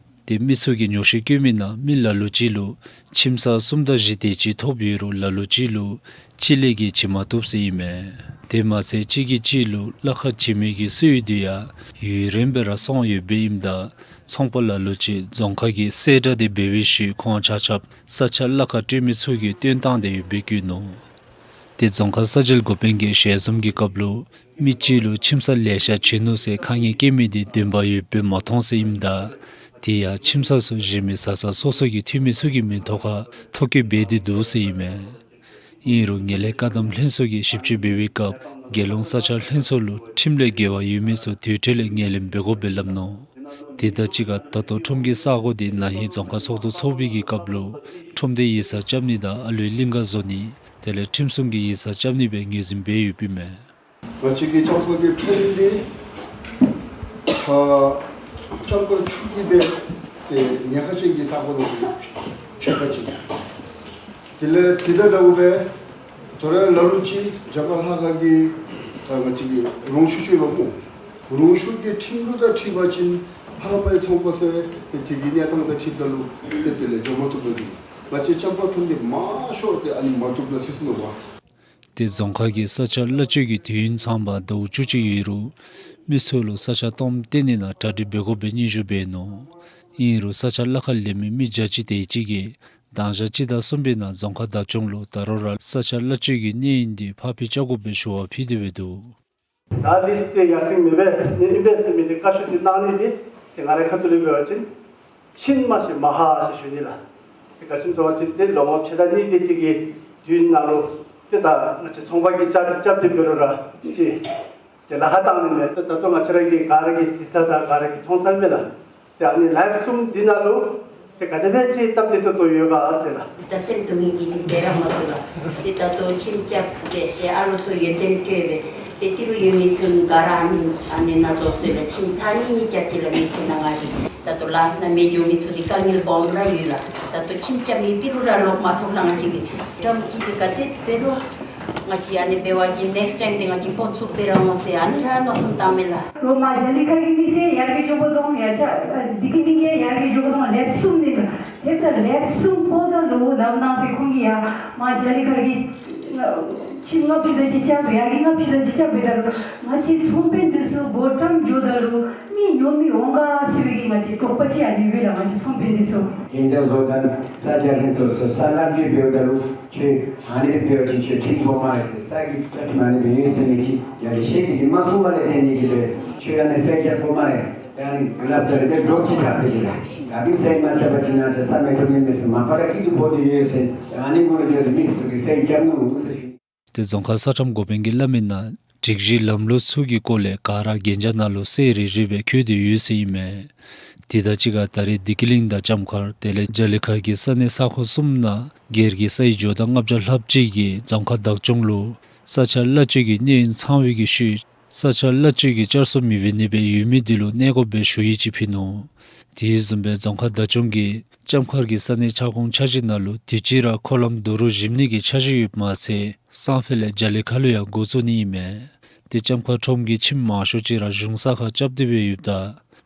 ཏེ་མི་ཚུ་གིས་ཉོགས་བཤད་བཀོད་མི་ནང་མི་ལ་ལུ་ཅིག་ལུ་ཁྱིམ་ཚང་གསུམ་དང་བཞི་དེ་ཅིག་ཐོབ་ཡོད་རུང་ལ་ལུ་ཅིག་ལུ་གཅིག་ལས་བརྒལ་བྱིན་མ་བཏུབ་ཟེར་ཨིན་མས། དེ་མ་ཚད་གཅིག་གིས་གཅིག་ལུ་གླ་ཁར་བྱིན་མི་གི་སྲོལ་ཡོད་དེ་ཡང་ཡུན་རིངམོ་སྦེ་ར་སོང་ཡོདཔ་ཨིནམ་ད་ཚོང་པ་ལ་ལུ་ཅིག་རྫོང་ཁག་གིས་གསལ་བསྒྲགས་དེ་འབད་བའི་ཤུལ་ཁོང་ཆ་ཁྱབ་ས་ཆ་གླ་ཁར་སྤྲོད་མི་ཚུ་གིས་བཏོན་བཏང་སྟེ་ཡོདཔ་སྦེ་བཀོད་ནུག། ཏེ་རྫོང་ཁག་ས་འཇལ་འགོ་དཔོན་གྱིས་ཞལ་འཛོམས་ཀྱི་སྐབས་ལུ་མི་གཅིག་ལུ་ཁྱིམ་ཚང་ལེ་ཤ་བྱིན་ནུག་ཟེར་ཁ་ངན་བཀལ་མི་དེ་བདེན་པ་ཡོདཔ་སྦེ་མ་མཐོང་ཟེར་ཨིནམ་ད་དེ་ཡང་ཁྱིམ་ཚང་ཚུ་གཞན་མི་བཟའ་ཚང་སོ་སོ་གི་འཐུས་མི་ཚུ་གི་མིང་ཐོག་ཁར་ཐོ་བཀོད་འབད་དེ་འདུག་ཟེར་ཨིན་མས། ཨིན་རུང་ངན་ལྷད་བཀག་སྡོམ་ལྷན་ཚོགས་ཀྱིས་ཞིབ་དཔྱད་འབད་བའི་སྐབས་རྒྱལ་ཡོངས་ས་ཆ་ལྷན་ཚོགས་ལུ་ཁྲིམས་ལས་འགལ་བ་ཡོད་མི་ཚུ་དེ་འཕྲོ་ལས་ངོས་ལེན་འབད་དགོཔ་སྦེ་སླབ་ནུག། དེ་དང་གཅིག་ཁར་ད་ལྟོ་ཁྲོམ་གྱི་ས་གོ་དེ་ན་ཧིང་རྫོང་ཁག་ཚོགས་འདུ་ཚོགས་པའི་གི་སྐབས་ལུ་ཁྲོམ་སྡེའི་ཡིག་ཚང་རྐྱབ་ནི་དང་ཨ་ལུའི་གླིང་ག་བཟོ་ནི་དེ་ལས་ཁྲིམས་སྲུང་གི་ཡིག་ཚང་རྐྱབ་ནི་སྦེ་ངོས་འཛིན་འབད་ཡོདཔ་ཨིན་མས། ང་བཅས་ཀྱི་ལྕམ་མཁར་གྱི་ཁྲོམ་འདི་ཨ་ལྕམ་མཁར་ཆུ་གི་སྦེ་ཏེ་ཉེན་ཁ་ཅན་གྱི་ས་གོ་ནང་གི་ཕྱེད་ཀ་ཅིག། དེ་ལས་དེ་དང་འདྲཝ་སྦེ་ད་རུང་ལ་ལུ་ཅིག་རྒྱ་གར་ལྷ་ཁང་གི་ད་ང་བཅས་ཀྱི་རོང་ཆུ་ཅིག་ལུ་སྨོ། རོང་ཆུ་གི་ཁྲིམས་ལུགས་དང་འཁྲིལ་བ་ཅིན་ ཁ་པའི་ཚོང་པ་ཟེར་ཏེ་དེ་གི་གནས་སྟངས་དང་འཁྲིལཝ་ད་ལུ་ཏེ་དེ་ལས་འགྱོ་མ་བཏུབ་པས་འདུག། ང་བཅས་ལྕམ་པ་ཁྲོམ་འདི་མང་ཤོས་ཏེ་ཨ་ནི་མ་བཏུབ་ན་ཚུད་ཚུད་ནུག་པ། ཏེ་རྫོང་ཁག་གི་ས་ཆ་གླ་སྤྱོད་ཀྱི་དུས་ཡུན་ཚང་པ་ཟླཝ་བཅུ་གཅིག་ཡོད་རུང་མི་ཚུ་ལུ་ས་ཆ་སྟོངམ་བཏོན་ནི་ནང་གྲ་སྒྲིག་འབད་དགོ་པའི་སྙན་ཞུ་འབད་ནུག། ཨིན་རུང་ས་ཆ་གླ་ཁར་ལེན་མི་མི་བརྒྱ་ཅིག་དེ་ཅིག་གིས་དང་ཞག་སྤྱི་ཟླ་གསུམ་པའི་ནང་རྫོང་ཁག་བདག་སྐྱོང་ལུ་ད་རུང་ར་ས་ཆ་གླ་སྤྱོད་ཀྱི་གནས་ཡུན་འདི་ཕར་འཕུལ་རྐྱབ་དགོ་པའི་ཞུ་བ་ཕུལ་ཏེ་འབད་འདུག། ད་ལིསི་ཏེ་ཡར་སེང་མེད་པས་ནི་ཨིན་པས་ཟེར་མི་འདི་བཀའ་ཤོག་འདི་གནང་ནི་འདི་ཏེ་ང་རའི་ཁ་ཐུག་ལས་འབད་བ་ཅིན་ཕྱིན་མ་ཤེས་མ་ཧ་ཟེར་ཞུ་ནི་ལགས། ཏེ་ག་ཅི་སྨོ་ཟེར་བ་ཅིན་ཏེ་ལོ་ངོ་ཕྱེད་དང་གཉིས་དེ་ཅིག་གི་དུས་ནང་ལུ་ཏེ་ད་ང་བཅས་ཚོང་པ་གིས་བཅའ་སྒྲིག་རྐྱབ་སྟེ་འབད་རུང་ར་ཅིག་ཏེ་ལཱ་ཁག་བཏང་ནི་མས། ད་ལྟོ་ང་བཅས་ར་གིས་ག་ར་གིས་གཟིགས་ས་དང་ག་ར་གིས་མཐོང་ས་མས་ལགས། ཏེ་ཨ་ནི་ལེབ་གསུམ་འདི་ནང་ལུ་ཏེ་ག་དེ་སྦེ་ཅིག་སྟབས་བདེ་ཏོག་ཏོ་ཡོད་ག་ཟེར་ལགས། ད་སེམས་སྡུག་མི་གི་རིགས་འབད་ར་མ་ཚུགས་ལགས། ཏེ་ད་ལྟོ་ཁྱིམ་རྐྱབ་སྦེ་ཏེ་ཨ་ལོ་ཚུ་ཡོན་ཏན་སྤྲོད་སྦེ་ཏེ་ཏི་རུ་ཡོད་མི་ཚུ་ག་ར་ཨ་ནི་ཨ་ནི་ནང་བཟོ་སྲོལ་ལགས། ཁྱིམ་ཚར་གཉིས་གཉིས་རྐྱབ་ཅི་ལགས་མི་ཚེ་ནང་ང་གིས། ད་ལྟོ་ལཱ་ས་ནང་མི་འགྱོ་མི་ཚུ་འདི་དཀའ་ངལ་སྦོམ་ར་ཡོད་ལགས། ད་ལྟོ་ཁྱིམ་རྐྱབ་མི་ཏི་རུ་ར་ལོག་མ་ཐོབ་ལགས། ང་བཅས་ཀྱིས་ཏེ་ང་བཅས་ཀྱིས་ག་དེ་འབད་རུང་ང་བཅས་ཨ་ནི་འབད་བ་ཅིན་ནེགསི་ཊའིམ་འདི་ང་བཅས་ཕོག་ཚུགས་པའི་ར་འོང་ཟེར་ཨ་ནི་ར་མནོ་བསམ་བཏངམ་མས་ལགས། རོ་མ་རྒྱ་གླིང་ཁ་གི་མི་སེར་ཡར་རྒྱས་འགྱོ་དགོ་དོ་ཡར་རྒྱས་འགྱོ་དགོ་དོ་ལེབ་གསུམ་ནི་ལགས། ཏེ་ད་ལེབ་གསུམ་ཕོགཔ་ད་ལུ་ནམ་ནང་ཟེར་ཁོང་གིས་ཡར་མ་རྒྱ་གླིང་ཁ་གི་ཁྱིམ་ལྔ་བཅུ་དང་བཞི་བརྒྱ་ཡར་གྱི་ལྔ་བཅུ་དང་བཞི་བརྒྱ་འབདཝ་ད་ལུ་ང་བཅས་ཚོང་དཔོན་འདི་ཚུ་སྒོ་བཀྲམ་འགྱོཝ་ད་ལུ་མི་ཉོ་མི་འོང་ག་ཟེར་བའི་གི་ང་བཅས་དོགས་པ་ཅིག་ཡང་ཡོད་པས་ལགས། ང་བཅས་ཚོང་དཔོན་འདི་ཚུ་གན་རྒྱ་བཟོ་དང་ས་ཆ་ལྷན་ཚོགས་ཚུ་ས་ལམ་ཅིག་འབདཝ་ད་ལུ་ཁྱོད་ཨ་ནི་སྦེ་འབད་བ་ཅིན་ཁྱོད་ཁྲིམས་དགོ་སྨ་རེ་ཟེར་ས་གི་བཅའ་ཁྲིམས་ཨ་ནི་སྦེ་ཡོད་ཟེར་མི་ཅིག་ཡར་ལས་ཤེས་ཏེ་གིས་མ་གསུངས་པ་ལས་བརྟེན་ནི་གིས་སྦེ་ཁྱོད་ཨ་ནི་སེལ་རྐྱབ་དགོ་སྨ་རེ། ཏེ་ཨ་ནི་སླབ་ད་རེ་ཏེ་འདྲོག་ཅི་ད་པེ་ཅི་ལགས། ད་མི་སེལ་མ་རྐྱབ་པ་ཅིན་ང་བཅས་ས་མི་ཐོབ་ནི་མས་ཟེར་མ་པ་ར་སྐྱིད་སྡུག་ཕོག་སྟེ་ཡོད་ཟེར། ཨ་ནི་གུ་ལུ་འགྱོ་སྟེ་མི་ཚུ་གིས་སེལ་རྐྱབ་ནུག་ཟེར་ཞུ། ཏེ་རྫོང་ཁག་ས་ཁྲམ་འགོ་དཔོན་གྱིས་སླབ་མིའི་ནང་སྒྲིག་གཞི་ལམ་ལུགས་ཚུ་གི་སྐོར་ལས་ག་ར་གན་རྒྱ་ནང་ལུ་གསལ་རི་རི་སྦེ་བཀོད་དེ་ཡོད་ཟེར་ཨིན་མས། དེ་དང་གཅིག་ཁར་ད་རེས་བདེ་སྐྱིད་གླིང་དང་ལྕམ་མཁར་དེ་ལས་རྒྱ་གླིང་ཁ་གི་ས་གནས་ས་ཁོངས་གསུམ་ནང་སྒེར་གྱི་ས་ཡི་ཇོ་བདག་ལྔ་བརྒྱ་ལྷགཔ་ཅིག་གིས་རྫོང་ཁག་བདག་སྐྱོང་ལུ་ས་ཆ་གླ་སྤྱོད་ཀྱི་གནས་ཡུན་ཚང་བའི་གི་ཤུལ་ས་ཆ་གླ་སྤྱོད་ཀྱི་བསྐྱར་གསོ་མི་འབད་ནི་སྦེ་ཡོད་མི་འདི་ལུ་གནས་སྒོ་སྦེ་ཞུ་ཡིག་ཅིག་ཕུལ་ནུག། དེ་བཟུམ་སྦེ་རྫོང་ཁག་བདག་སྐྱོང་གིས་ལྕམ་མཁར་གྱི་ས་གནས་ཁྱབ་ཁོངས་ཆ་ཤས་ནང་ལུ་དུས་ཅི་ར་འཁོར་ལམ་རྡོ་རུག་བཞིམ་ནི་གི་ཆ་ཤས་ཡོདཔ་མ་ཚད་སང་ཕོད་ལས་རྒྱ་གླིང་ཁ་ལུ་ཡང་འགོ་བཙུགས་ནི་ཨིན་མས། ཏེ་ལྕམ་མཁར་ཁྲོམ་གྱི་ཁྱིམ་མང་ཤོས་ཅིག་ར་གཞུང་ས་ཁར་རྐྱབ་སྟེ་སྦེ་ཡོདཔ་ད་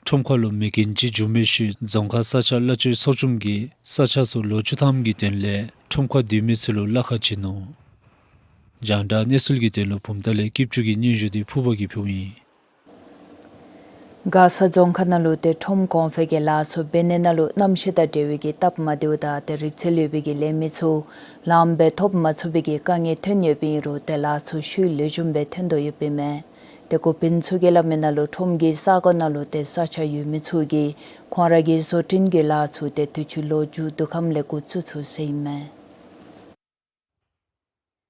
ཁྲོམ་ཁར་ལུ་མེ་རྐྱེན་ཅིག་བྱུང་བའི་ཤུལ་རྫོང་ཁག་ས་ཆ་གླ་སྤྱོད་ཚོགས་ཆུང་གིས་ས་ཆ་ཚུ་ལོ་བཅུ་ཐམ་གྱི་དོན་ལས་ཁྲོམ་ཁར་སྡོད་མི་ཚུ་ལུ་གླ་ཁར་བྱིན་ནུག། རྒྱང་བསྒྲགས་གནས་ཚུལ་གྱི་དོན་ལུ་བུམ་ཐང་ལས་སྐྱིད་ཆུ་གི་སྙན་ཞུ་འདི་ཕུར་པ་གིས་ཕུལཝ་ཨིན། མགར་ས་རྫོང་ཁག་ནང་ལུ་ཏེ་ཁྲོམ་གོང་འཕེལ་གྱི་ལཱ་ཚུ་འབད་ནི་ནང་ལུ་གནམ་གཤིས་དང་འབྲེལ་བའི་གི་སྟབས་མ་བདེཝ་དང་ཏེ་རིག་རྩལ་ཡོད་པའི་གི་ལས་མི་ཚུ་ལངམ་སྦེ་ཐོབ་མ་ཚུགས་པའི་གི་དཀའ་ངལ་ཐོན་ཡོདཔ་ཨིན་རུང་ཏེ་ལཱ་ཚུ་ཤུལ་ལེགས་ཤོམ་སྦེ་ཐོན་དོ་ཡོདཔ་ཨིན་མས། ཏེ་འགོ་དཔོན་ཚུ་གིས་སླབ་མིའི་ནང་ལུ་ཁྲོམ་གྱི་ས་གོ་ནང་ལུ་ཏེ་ས་ཆ་ཡོད་མི་ཚུ་གིས་ཁོང་ར་གི་བཟོ་སྐྲུན་གྱི་ལཱ་ཚུ་ཏེ་དུས་ཅི་ལོ་མཇུག་བསྡུ་ཁམས་ལས་འགོ་བཙུགས་ཚུགས་ཟེར་ཨིན་མས།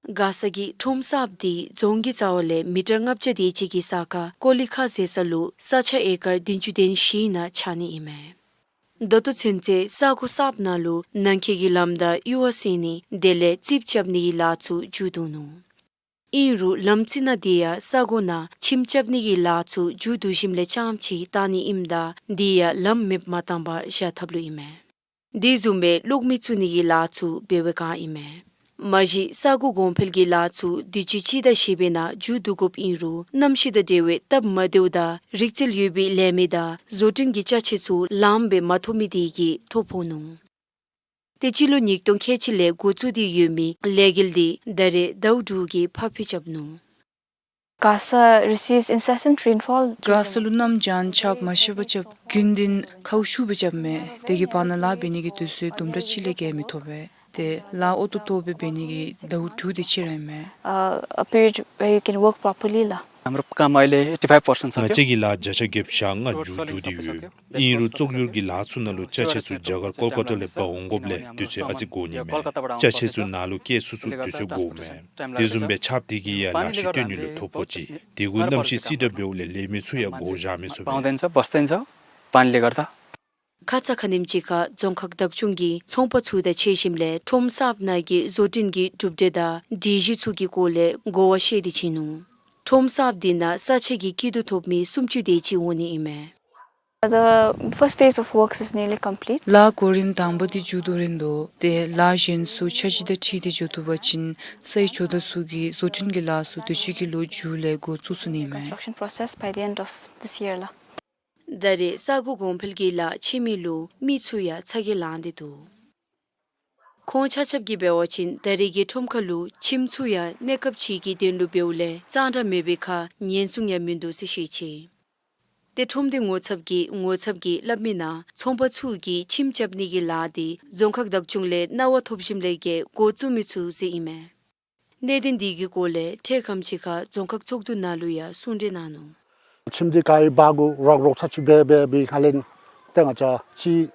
མགར་ས་གི་ཁྲོམ་གསརཔ་འདི་རྫོང་གི་རྩ་བ་ལས་མི་ཊར་ལྔ་བརྒྱ་དེ་ཅིག་གི་ས་ཁར་ཀོ་ལི་ཁ་ཟེར་ས་ལུ་ས་ཆ་ཨེ་ཀར་བདུན་ཅུ་དོན་བཞི་ནང་ཆགས་ནི་ཨིན་མས། ད་ལྟོ་ཚུན་ཚོད་ས་གོ་གསརཔ་ནང་ལུ་ནང་འཁོད་ཀྱི་ལམ་དང་གཡུར་བ་བསལ་ནི་དེ་ལས་རྩིགཔ་རྐྱབ་ནི་གི་ལཱ་ཚུ་མཇུག་བསྡུ་ནུག། ཨིན་རུང་ལམ་རྩེ་ནང་འདི་ཡང་ས་གོ་ནང་ཁྱིམ་རྐྱབ་ནི་གི་ལཱ་ཚུ་མཇུག་བསྡུ་ཞིནམ་ལས་རྐྱངམ་ཅིག་བཏང་ནི་ཨིནམ་ད་འདི་ཡང་ལམ་མེདཔ་མ་བཏང་པར་བཞག་ཐབས་ལུ་ཨིན་མས། དེ་བཟུམ་སྦེ་གློག་མེ་བཙུགས་ནི་གི་ལཱ་ཚུ་འབད་བའི་བསྒང་ཨིན་མས། མ་གཞི་ས་གོ་གོང་འཕེལ་གྱི་ལཱ་ཚུ་དུས་ཅི་སྤྱི་ཟླ་བཞི་པའི་ནང་མཇུག་བསྡུ་དགོཔ་ཨིན་རུང་གནམ་གཤིས་དང་འབྲེལ་བའི་སྟབས་མ་བདེཝ་དང་རིག་རྩལ་ཡོད་པའི་ལས་མི་དང་བཟོ་སྐྲུན་གྱི་ཅ་ཆས་ཚུ་ལངམ་སྦེ་མ་ཐོབ་མི་དེ་གིས་ཐོ་ཕོག་ནུག། ཏེ་སྤྱི་ལོ་ཉིས་སྟོང་ཁལ་གཅིག་ལས་འགོ་བཙུགས་ཏེ་ཡོད་མི་ལས་འགུལ་འདི་ད་རེས་ཟླཝ་དྲུག་གི་ཕར་འཕུལ་རྐྱབ་ནུག། Gasa receives incessant rainfall. མགར་ས་ལུ་གནམ་བྱཱར་ཆརཔ་མ་ཤེས་པར་རྐྱབ། རྒྱུན་ལྡན་ཁཝ་ཤུགས་སྦེ་རྐྱབ་མས། དེ་གི་བར་ན་ལཱ་འབད་ནི་གི་དུས་ཚོད་དུམ་གྲ་ཅིག་ལས་བརྒལ་མི་ཐོབ་པས། ཏེ་ལཱ་འོས་ཏོག་ཏོ་སྦེ་འབད་ནི་གི་ཟླཝ་དྲུག་དེ་ཅིག་ར་ཨིན་མས། Uh, a period where you can work properly ལགས། हाम्रो काम अहिले eighty five percent ང་བཅས་ཀྱི་ལཱ་བརྒྱ་ཆ་བརྒྱད་ཅུ་གྱ་ལྔ་མཇུག་བསྡུ་སྟེ་ཡོད། ཨིན་རུང་བཙོག་གྱུར་གྱི་ལཱ་ཚུ་ནང་ལུ་ཅ་ཆས་ཚུ་རྒྱ་གར་ཀོལ་ཀ་ཏ་ལས་འབག་འོང་དགོཔ་ལས་དུས་ཚོད་ཨ་ཙི་འགོར་ནི་མས། ཅ་ཆས་ཚུ་ནང་ལུ་བསྐྱལ་ཚུན་ཚོད་དུས་ཚོད་འགོརཝ་མས། དེ་བཟུམ་སྦེ་ཆརཔ་དེ་གིས་ཡང་ལཱ་ཤུལ་བཏོན་ནི་ལུ་ཐོ་ཕོག་ཅི། དེ་གུ་གནམ་གཤིས་བསིལ་དྲགས་འབདཝ་ལས་ལས་མི་ཚུ་ཡང་སྒོ་བཞག་མི་ཚུགས་པས། पाउँदैन छ, बस्दैन छ, पानीले गर्दा। ཁ་ཙ་ཁ་ཉིནམ་ཅིག་ཁར་རྫོང་ཁག་བདག་སྐྱོང་གིས་ཚོང་པ་ཚུ་དང་ཕྱད་ཞིནམ་ལས་ཁྲོམ་གསརཔ་ནང་གི་བཟོ་སྐྲུན་གྱི་གྲུབ་འབྲས་དང་སྒྲིག་གཞི་ཚུ་གི་སྐོར་ལས་གོ་བ་བཤད་དེ་བྱིན་ནུག། ཁྲོམ་གསརཔ་འདི་ནང་ས་ཆ་གི་སྐྱིད་སྡུག་ཐོབ་མི་སུམ་ཅུ་དེ་ཅིག་འོང་ནི་ཨིན་མས། The first phase of works is nearly complete. ལཱ་གོ་རིམ་དང་པ་འདི་མཇུག་བསྡུ་རན་དོ། ཏེ་ལཱ་གཞན་ཚུ་འཆར་གཞི་དང་འཁྲིལ་ཏེ་འགྱོ་བཏུབ་པ་ཅིན་ས་ཡི་ཇོ་བདག་ཚུ་གིས་བཟོ་སྐྲུན་གྱི་ལཱ་ཚུ་དུས་ཅི་གི་ལོ་མཇུག་ལས་འགོ་བཙུགས་ཚུགས་ནི་ཨིན་མས། Construction process by the end of this year ལགས། ད་རེས་ས་སྒོ་གོང་འཕེལ་གྱི་ལཱ་འཕྱིམ་མི་ལུ་མི་ཚུ་ཡང་ཚ་གྱང་ལང་སྟེ་འདུག། ཁོང་ཆ་ཁྱབ་ཀྱིས་འབད་བ་ཅིན་ད་རེས་ཀྱི་ཁྲོམ་ཁ་ལུ་ཁྱིམ་ཚུ་ཡང་གནས་སྐབས་ཅིག་གི་དོན་ལུ་འབདཝ་ལས་གཙང་སྦྲ་མེད་པའི་ཁར་ཉེན་སྲུང་ཡང་མིན་འདུག་ཟེར་བཤད་ཅི། ཏེ་ཁྲོམ་སྡེ་ངོ་ཚབ་ཀྱིས་ངོ་ཚབ་ཀྱིས་སླབ་མི་ནང་ཚོང་པ་ཚུ་གིས་ཁྱིམ་རྐྱབ་ནི་གི་ལཱ་འདི་རྫོང་ཁག་བདག་སྐྱོང་ལས་གནང་བ་ཐོབ་ཞིནམ་ལས་བརྒལ་འགོ་བཙུགས་མི་ཚུགས་ཟེར་ཨིན་མས། གནད་དོན་འདི་གི་སྐོར་ལས་འཕྲལ་ཁམས་ཅིག་ཁར་རྫོང་ཁག་ཚོགས་འདུ་ནང་ལུ་ཡང་གསུང་གྲོས་གནང་ནུག། ཁྱིམ་སྡེ་ག་ཡི་བར་གུ་རོགས་རོགས་ཚ་ཅིག་འབད་འབད་འབད་ཁ་ལས་ཏེ་ང་བཅས་ཅིག་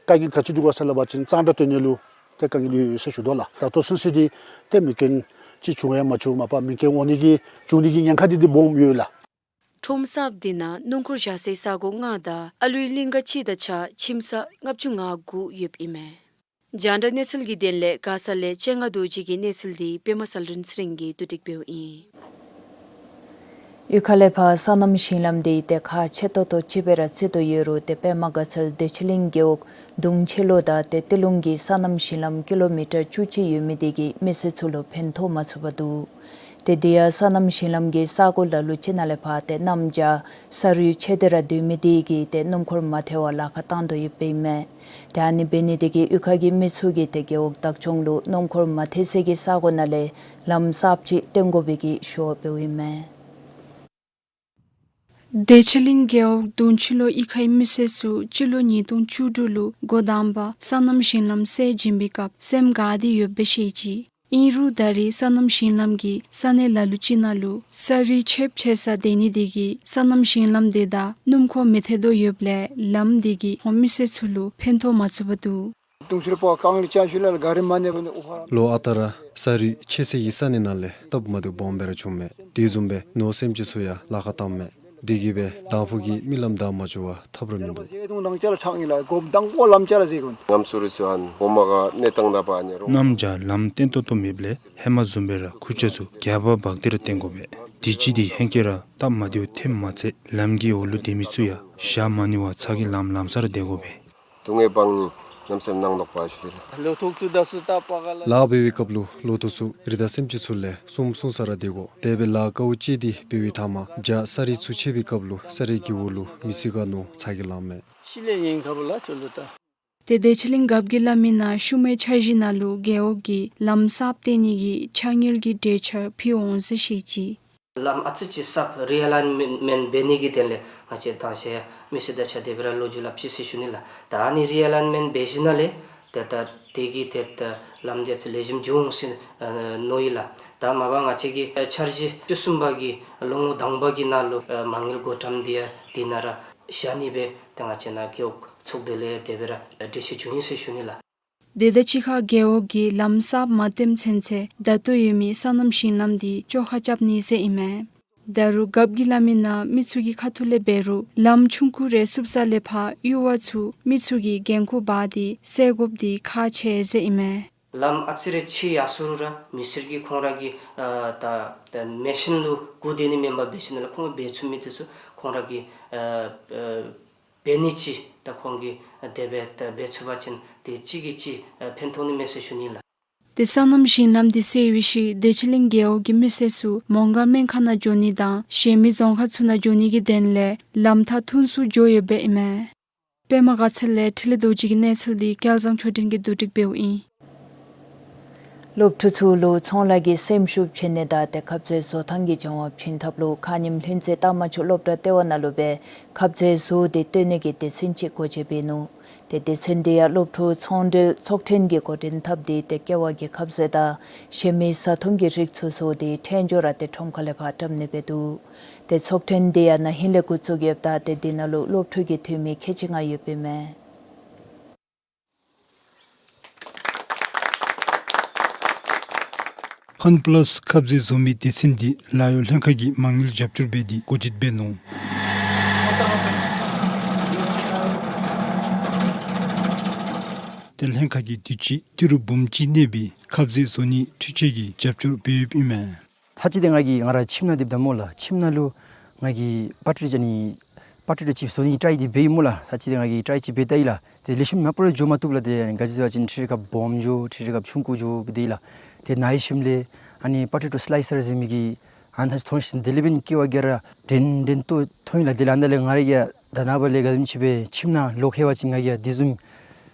དཀའ་ངལ་ག་ཅི་འདུག་ག་ཟེར་སླབ་པ་ཅིན་གཙང་སྦྲ་སྟོན་ནི་ལུ་ཏེ་དཀའ་ངལ་ཡོད་ཡོད་ཟེར་ཞུ་དོ་ལགས། ད་ལྟོ་ཚུན་ཚོད་འདི་ཏེ་མེ་རྐྱེན་ཅིག་བྱུང་ཡང་མ་བྱུང་མ་པ་མེ་རྐྱེན་འོང་ནི་གི་བྱུང་ནི་གི་ཉེན་ཁ་འདི་འདི་སྦོམ་ཡོད་ལགས། ཁྲོམ་གསརཔ་འདི་ནང་སྣུམ་འཁོར་བཞག་སའི་ས་སྒོ་ལྔ་དང་ཨ་ལུའི་གླིང་ག་གཅིག་དང་གཅིག་ཁར་ཁྱིམ་ས་ལྔ་བཅུ་ང་དགུ་ཡོདཔ་ཨིན་མས། རྒྱང་བསྒྲགས་གནས་ཚུལ་གྱི་དོན་ལས་མགར་ས་ལས་སྤྱན་སྔ་རྡོ་རྗེ་གི་གནས་ཚུལ་འདི་པདྨ་གསལ་སྒྲོན་ཚེ་རིང་གིས་བསྡུ་སྒྲིག་འབདཝ་ཨིན། གཡུས་ཁ་ལས་ཕར་སོ་ནམ་ཞིང་ལམ་འདི་ཏེ་ཁག་ཆེ་ཏོག་ཏོ་ཅིག་སྦེ་ར་བརྩི་དོ་ཡོད་རུང་ཏེ་པདྨ་མགར་ས་བདེ་ཆེན་གླིང་རྒེད་འོག་གདུང་ཆེ་ལོ་དང་ཏེ་ཏི་ལུང་གི་སོ་ནམ་ཞིང་ལམ་ཀི་ལོ་མི་ཊར་བཅུ་གཅིག་ཡོད་མི་འདི་གིས་མི་སེར་ཚུ་ལུ་ཕན་ཐོགས་མ་ཚུགས་པར་འདུག། ཏེ་འདི་ཡང་སོ་ནམ་ཞིང་ལམ་གྱི་ས་གོ་ལ་ལུ་ཅིག་ནང་ལས་ཕར་ཏེ་གནམ་བྱཱར་ས་རུད་ཆད་དེ་ར་སྡོད་མི་འདི་གིས་ཏེ་སྣུམ་འཁོར་མ་ཐལ་བར་ལཱ་ཁག་བཏང་དོ་ཡོདཔ་ཨིན་མས། ཏེ་ཨ་ནི་འབད་ནི་འདི་གིས་གཡུས་ཁ་གི་མི་ཚུ་གིས་ཏེ་རྒེད་འོག་བདག་སྐྱོང་ལུ་སྣུམ་འཁོར་མ་ཐལ་སའི་གི་ས་གོ་ནང་ལས་ལམ་གསརཔ་ཅིག་བཏོན་དགོ་པའི་གི་ཞུ་བ་འབདཝ་ཨིན་མས། བདེ་ཆེན་གླིང་རྒེད་འོག་གདུང་ཆེ་ལོ་གཡུས་ཁའི་མི་སེར་ཚུ་སྤྱི་ལོ་ཉིས་སྟོང་བཅུ་དྲུག་ལུ་འགོ་དང་པ་སོ་ནམ་ཞིང་ལམ་སེལ་བྱིན་པའི་སྐབས་སེམས་དགའ་སྟེ་ཡོདཔ་སྦེ་བཤད་ཅི། ཨིན་རུང་ད་རེས་སོ་ནམ་ཞིང་ལམ་གྱིས་ས་གནས་ལ་ལུ་ཅིག་ནང་ལུ་ས་རུད་ཆདཔ་ཆད་ས་སྡོད་ནི་འདི་གིས་སོ་ནམ་ཞིང་ལམ་འདི་དང་སྣུམ་འཁོར་མི་ཐལ་དོ་ཡོདཔ་ལས་ལམ་འདི་གིས་ཁོང་མི་སེར་ཚུ་ལུ་ཕན་ཐོགས་མ་ཚུགས་པར་འདུག། ལོ་ཨ་རྟག་ར་ས་རུད་ཆད་སའི་གི་ས་གནས་ནང་ལས་སྟབས་མ་བདེཝ་སྦོམ་སྦེ་ར་བྱུངམ་མས། དེ་བཟུམ་སྦེ་ནོར་སེམས་ཅན་ཚུ་ཡང་ལཱ་ཁག་བཏངམ་མས། དེ་གིས་སྦེ་དང་ཕུ་གི་མི་ལམ་བདའ་མ་བཅུག་པར་ཐབས་ར་མིན་འདུག། གནམ་བྱཱར་ལམ་བརྟན་ཏོག་ཏོ་མེདཔ་ལས་ཧེ་མ་བཟུམ་སྦེ་ར་ཁུར་ཆ་ཚུ་རྒྱབ་ཁར་འབག་སྟེ་ར་བཏོན་དགོ་པས། དུས་ཅི་འདི་ཧེང་སྐལ་ར་སྟབས་མ་བདེཝ་ཐོནམ་མ་ཚད་ལམ་གྱི་འོག་ལུ་སྡོད་མི་ཚུ་ཡང་བཞག་མ་ནི་བར་ཚ་གྱང་ལངམ་ལངམ་ས་ར་སྡོད་དགོ་པས། སྡུག་བསྔལ་སྤང་ནི་གནམ་མེད་ས་མེད་གནང་དོ་པ་ཞུ་ལགས། ལཱ་འབད་བའི་སྐབས་ལུ་ལོ་ཐོག་ཚུ་རི་དྭགས་སེམས་ཅན་ཚུ་ལས་སྲུང་སྲུང་ས་ར་སྡོད་དགོ། དེ་སྦེ་ལཱ་དཀའཝ་སྤྱད་དེ་འབད་བའི་མཐའ་མར་བྱཱར་ས་རུད་ཚུ་ཆད་པའི་སྐབས་ལུ་ས་རུད་ཀྱི་འོག་ལུ་མི་སེར་ག་ནོ་ཚ་གྱང་ལངམ་མས། ཏེ་བདེ་ཆེན་གླིང་རྒཔོ་གིས་སླབ་མི་ནང་ཤུལ་མའི་འཆར་གཞི་ནང་ལུ་རྒེད་འོག་གིས་ལམ་གསརཔ་བཏོན་ནི་གི་ཆ་དངུལ་གྱི་གྲོས་འཆར་ཕུལ་འོང་ཟེར་བཤད་ཅི། ལམ་ཨ་ཙི་ཅིག་གསརཔ་རི་ཨ་ལའིན་མེནཊ་འབད་ནི་གི་དོན་ལས་ང་བཅས་དང་ཞག་མི་སེར་དང་གཅིག་ཁར་སྦེ་ར་ལོ་རྒྱུས་སླབ་ཅི་ཟེར་ཞུ་ནི་ལགས། ད་ཨ་ནི་རི་ཨ་ལའིན་མེནཊ་འབད་ཞིནམ་ལས་ཏེ་ད་དེ་གིས་ཏེ་ད་ལམ་འདི་ཨ་ཙི་ལེགས་ཤོམ་འགྱོ་འོང་ཟེར་མནོ་ཡི་ལགས། ད་མ་པ་ང་བཅས་ཀྱི་འཆར་གཞི་བཅུ་གསུམ་པ་གི་ལོ་ངོ་དང་པ་གི་ནང་ལུ་མ་དངུལ་བགོ་བཀྲམ་འདི་ཡང་དེ་ནང་ར་བཞག་ནི་སྦེ་ཏེ་ང་བཅས་ནཱ་རྒེད་འོག་ཚོགས་སྡེ་ལས་དེ་སྦེ་ར་གྲོས་ཆོད་བྱུང་ཡི་ཟེར་ཞུ་ནི་ལགས། དེ་དང་གཅིག་ཁར་རྒེད་འོག་གིས་ལམ་གསརཔ་མ་བཏོན་ཚུན་ཚོད་ད་ལྟོ་ཡོད་མི་སོ་ནམ་ཞིང་ལམ་འདི་བཅོ་ཁ་རྐྱབ་ནི་ཟེར་ཨིན་མས། ད་རུང་རྒཔོ་གིས་སླབ་མི་ནང་མི་ཚུ་གི་ཁ་ཐུག་ལས་འབད་རུང་ལམ་ཆུང་ཀུ་རེ་བསུབ་ས་ལས་ཕར་གཡུར་བ་ཚུ་མི་ཚུ་གིས་འགན་ཁུར་འབག་སྟེ་སེལ་དགོཔ་འདི་ཁག་ཆེ་ཟེར་ཨིན་མས། ལམ་ཨ་ཙི་རེ་ཕྱེ་ཡར་སོང་རུང་ར་མི་སེར་གྱིས་ཁོང་ར་གི་ཨ་ད་ད་མེ་ཤིན་ལུ་སྒུག་སྡོད་ནི་མེན་པར་འབད་ཞིནམ་ལས་ཁོང་འབད་ཚུགས་མི་འདི་ཚུ་ཁོང་ར་གིས་ཨ་ཨ་འབད་ནི་ཅིག་ད་ཁོང་གིས་དེ་སྦེ་ད་འབད་ཚུགས་པ་ཅིན་དེ་གཅིག་གིས་གཅིག་ཨ་ཕན་ཐོགས་ནི་མས་ཟེར་ཞུ་ནི་ལགས། ཏེ་སོ་ནམ་ཞིང་ལམ་འདི་སེལ་བའི་ཤུལ་བདེ་ཆེན་གླིང་རྒེད་འོག་གི་མི་སེར་ཚུ་མོང་སྒར་སྨན་ཁང་ནང་འགྱོ་ནི་དང་གཞན་མི་རྫོང་ཁག་ཚུ་ནང་འགྱོ་ནི་གི་དོན་ལས་ལམ་ཐག་ཐུང་སུ་འགྱོ་ཡོདཔ་ཨིན་མས། པདྨ་དགའ་ཚལ་ལས་འཕྲིན་ལས་རྡོ་རྗེ་གི་གནས་ཚུལ་འདི་སྐལ་བཟང་ཆོས་སྒྲོན་གྱིས་བསྡུ་སྒྲིག་འབདཝ་ཨིན། སློབ་ཕྲུག་ཚུ་ལུ་ཚོང་ལཱ་གི་སེམས་ཤུགས་བསྐྱེད་ནི་དང་ཏེ་ཁབ་ཟས་བཟོ་ཐངས་ཀྱི་སྦྱང་བ་བྱིན་ཐབས་ལུ་ཁ་ཉིནམ་ལྷུན་རྩེ་རྟ་མ་ཆུ་སློབ་གྲྭ་ལྟེ་བ་ནང་ལུ་སྦེ་ཁབ་ཟས་བཟོ་སྟེ་སྟོན་ནི་གི་སྡེ་ཚན་ཅིག་སྒོ་འབྱེད་འབད་ནུག། ཏེ་སྡེ་ཚན་འདི་ཡང་སློབ་ཕྲུག་ཚོང་འབྲེལ་ཚོགས་ཐེངས་ཀྱིས་འགོ་འདྲེན་འཐབ་སྟེ་ཏེ་ཀེ་བ་གི་ཁབ་ཟས་དང་གཞན་མི་བཟའ་འཐུང་གི་རིགས་ཚུ་བཟོ་སྟེ་འཕྲལ་མགྱོགས་ར་ཏེ་ཁྲོམ་ཁ་ལས་ཕར་བཀྲམ་ནི་འབད་དོ། ཏེ་ཚོགས་ཐེངས་འདི་ཡང་ན་ཧིང་ལས་འགོ་བཙུགས་ཡོདཔ་ད་ཏེ་འདི་ནང་ལུ་སློབ་ཕྲུག་གི་འཐུས་མི་ཁལ་གཅིག་ལྔ་ཡོདཔ་ཨིན་མས། ཕན་པ་ལཱས་ཁབ་ཟས་བཟོ་མི་སྡེ་ཚན་འདི་ལཱ་གཡོག་ལྷན་ཁག་གིས་མ་དངུལ་རྒྱབ་སྐྱོར་འབད་དེ་འགོ་འབྱེད་འབད་ནུག། ཏེ་ལྷན་ཁག་གིས་དུས་ཅི་ཏི་རུ་འབུམ་གཅིག་གནས་པའི་ཁབ་ཟས་བཟོ་ནིའི་འཕྲུལ་ཆས་ཀྱི་རྒྱབ་སྐྱོར་འབད་ཡོདཔ་ཨིན་མས། ཚར་གཅིག་འདི་ང་གིས་ང་ར་ཁྱིམ་ནང་སྡོདཔ་ད་སྨོ་ལགས། ཁྱིམ་ནང་ལུ་ང་གིས་པ་ཊི་ཊི་ཅིག་ཨ་ནི་པ་ཊི་ཊི་ཅིག་བཟོ་ནི་ཊའི་འདི་འབད་ཡི་སྨོ་ལགས། ཚར་གཅིག་འདི་ང་གིས་ཊའི་ཅིག་འབད་བལྟ་ཡི་ལགས། ཏེ་ལེགས་ཤོམ་མ་པ་ར་འགྱོ་མ་བཏུབ་ལགས། ཏེ་ག་ཅི་ཟེར་བ་ཅིན་ཁྲི་རེ་ཁར་སྦོམ་འགྱོ་ཁྲི་རེ་ཁར་ཆུང་ཀུ་འགྱོ་སྦེ་སྡོད་ཡི་ལགས། ཏེ་ནཱ་ཡོད་ཞིནམ་ལས་ཨ་ནི་པ་ཊི་ཊི་སི་ལའི་སར་ཟེར་མི་གི་ཨ་ནི་ཐོན་ཞིནམ་དེ་ལས་འབདན་ཀེ་བ་ག་ར་འདྲེན་འདྲེན་ཏོག་ཏོ་ཨིན་ལགས། དེ་ལས་ཨ་ནཱ་ལས་ང་ར་གིས་ ད་ནངས་པ་ལས་ག་དེམ་ཅིག་སྦེ་ཁྱིམ་ནང་ལོག་ཧེ་བ་ཅིན་ང་གིས་ཡང་དེ་བཟུམ་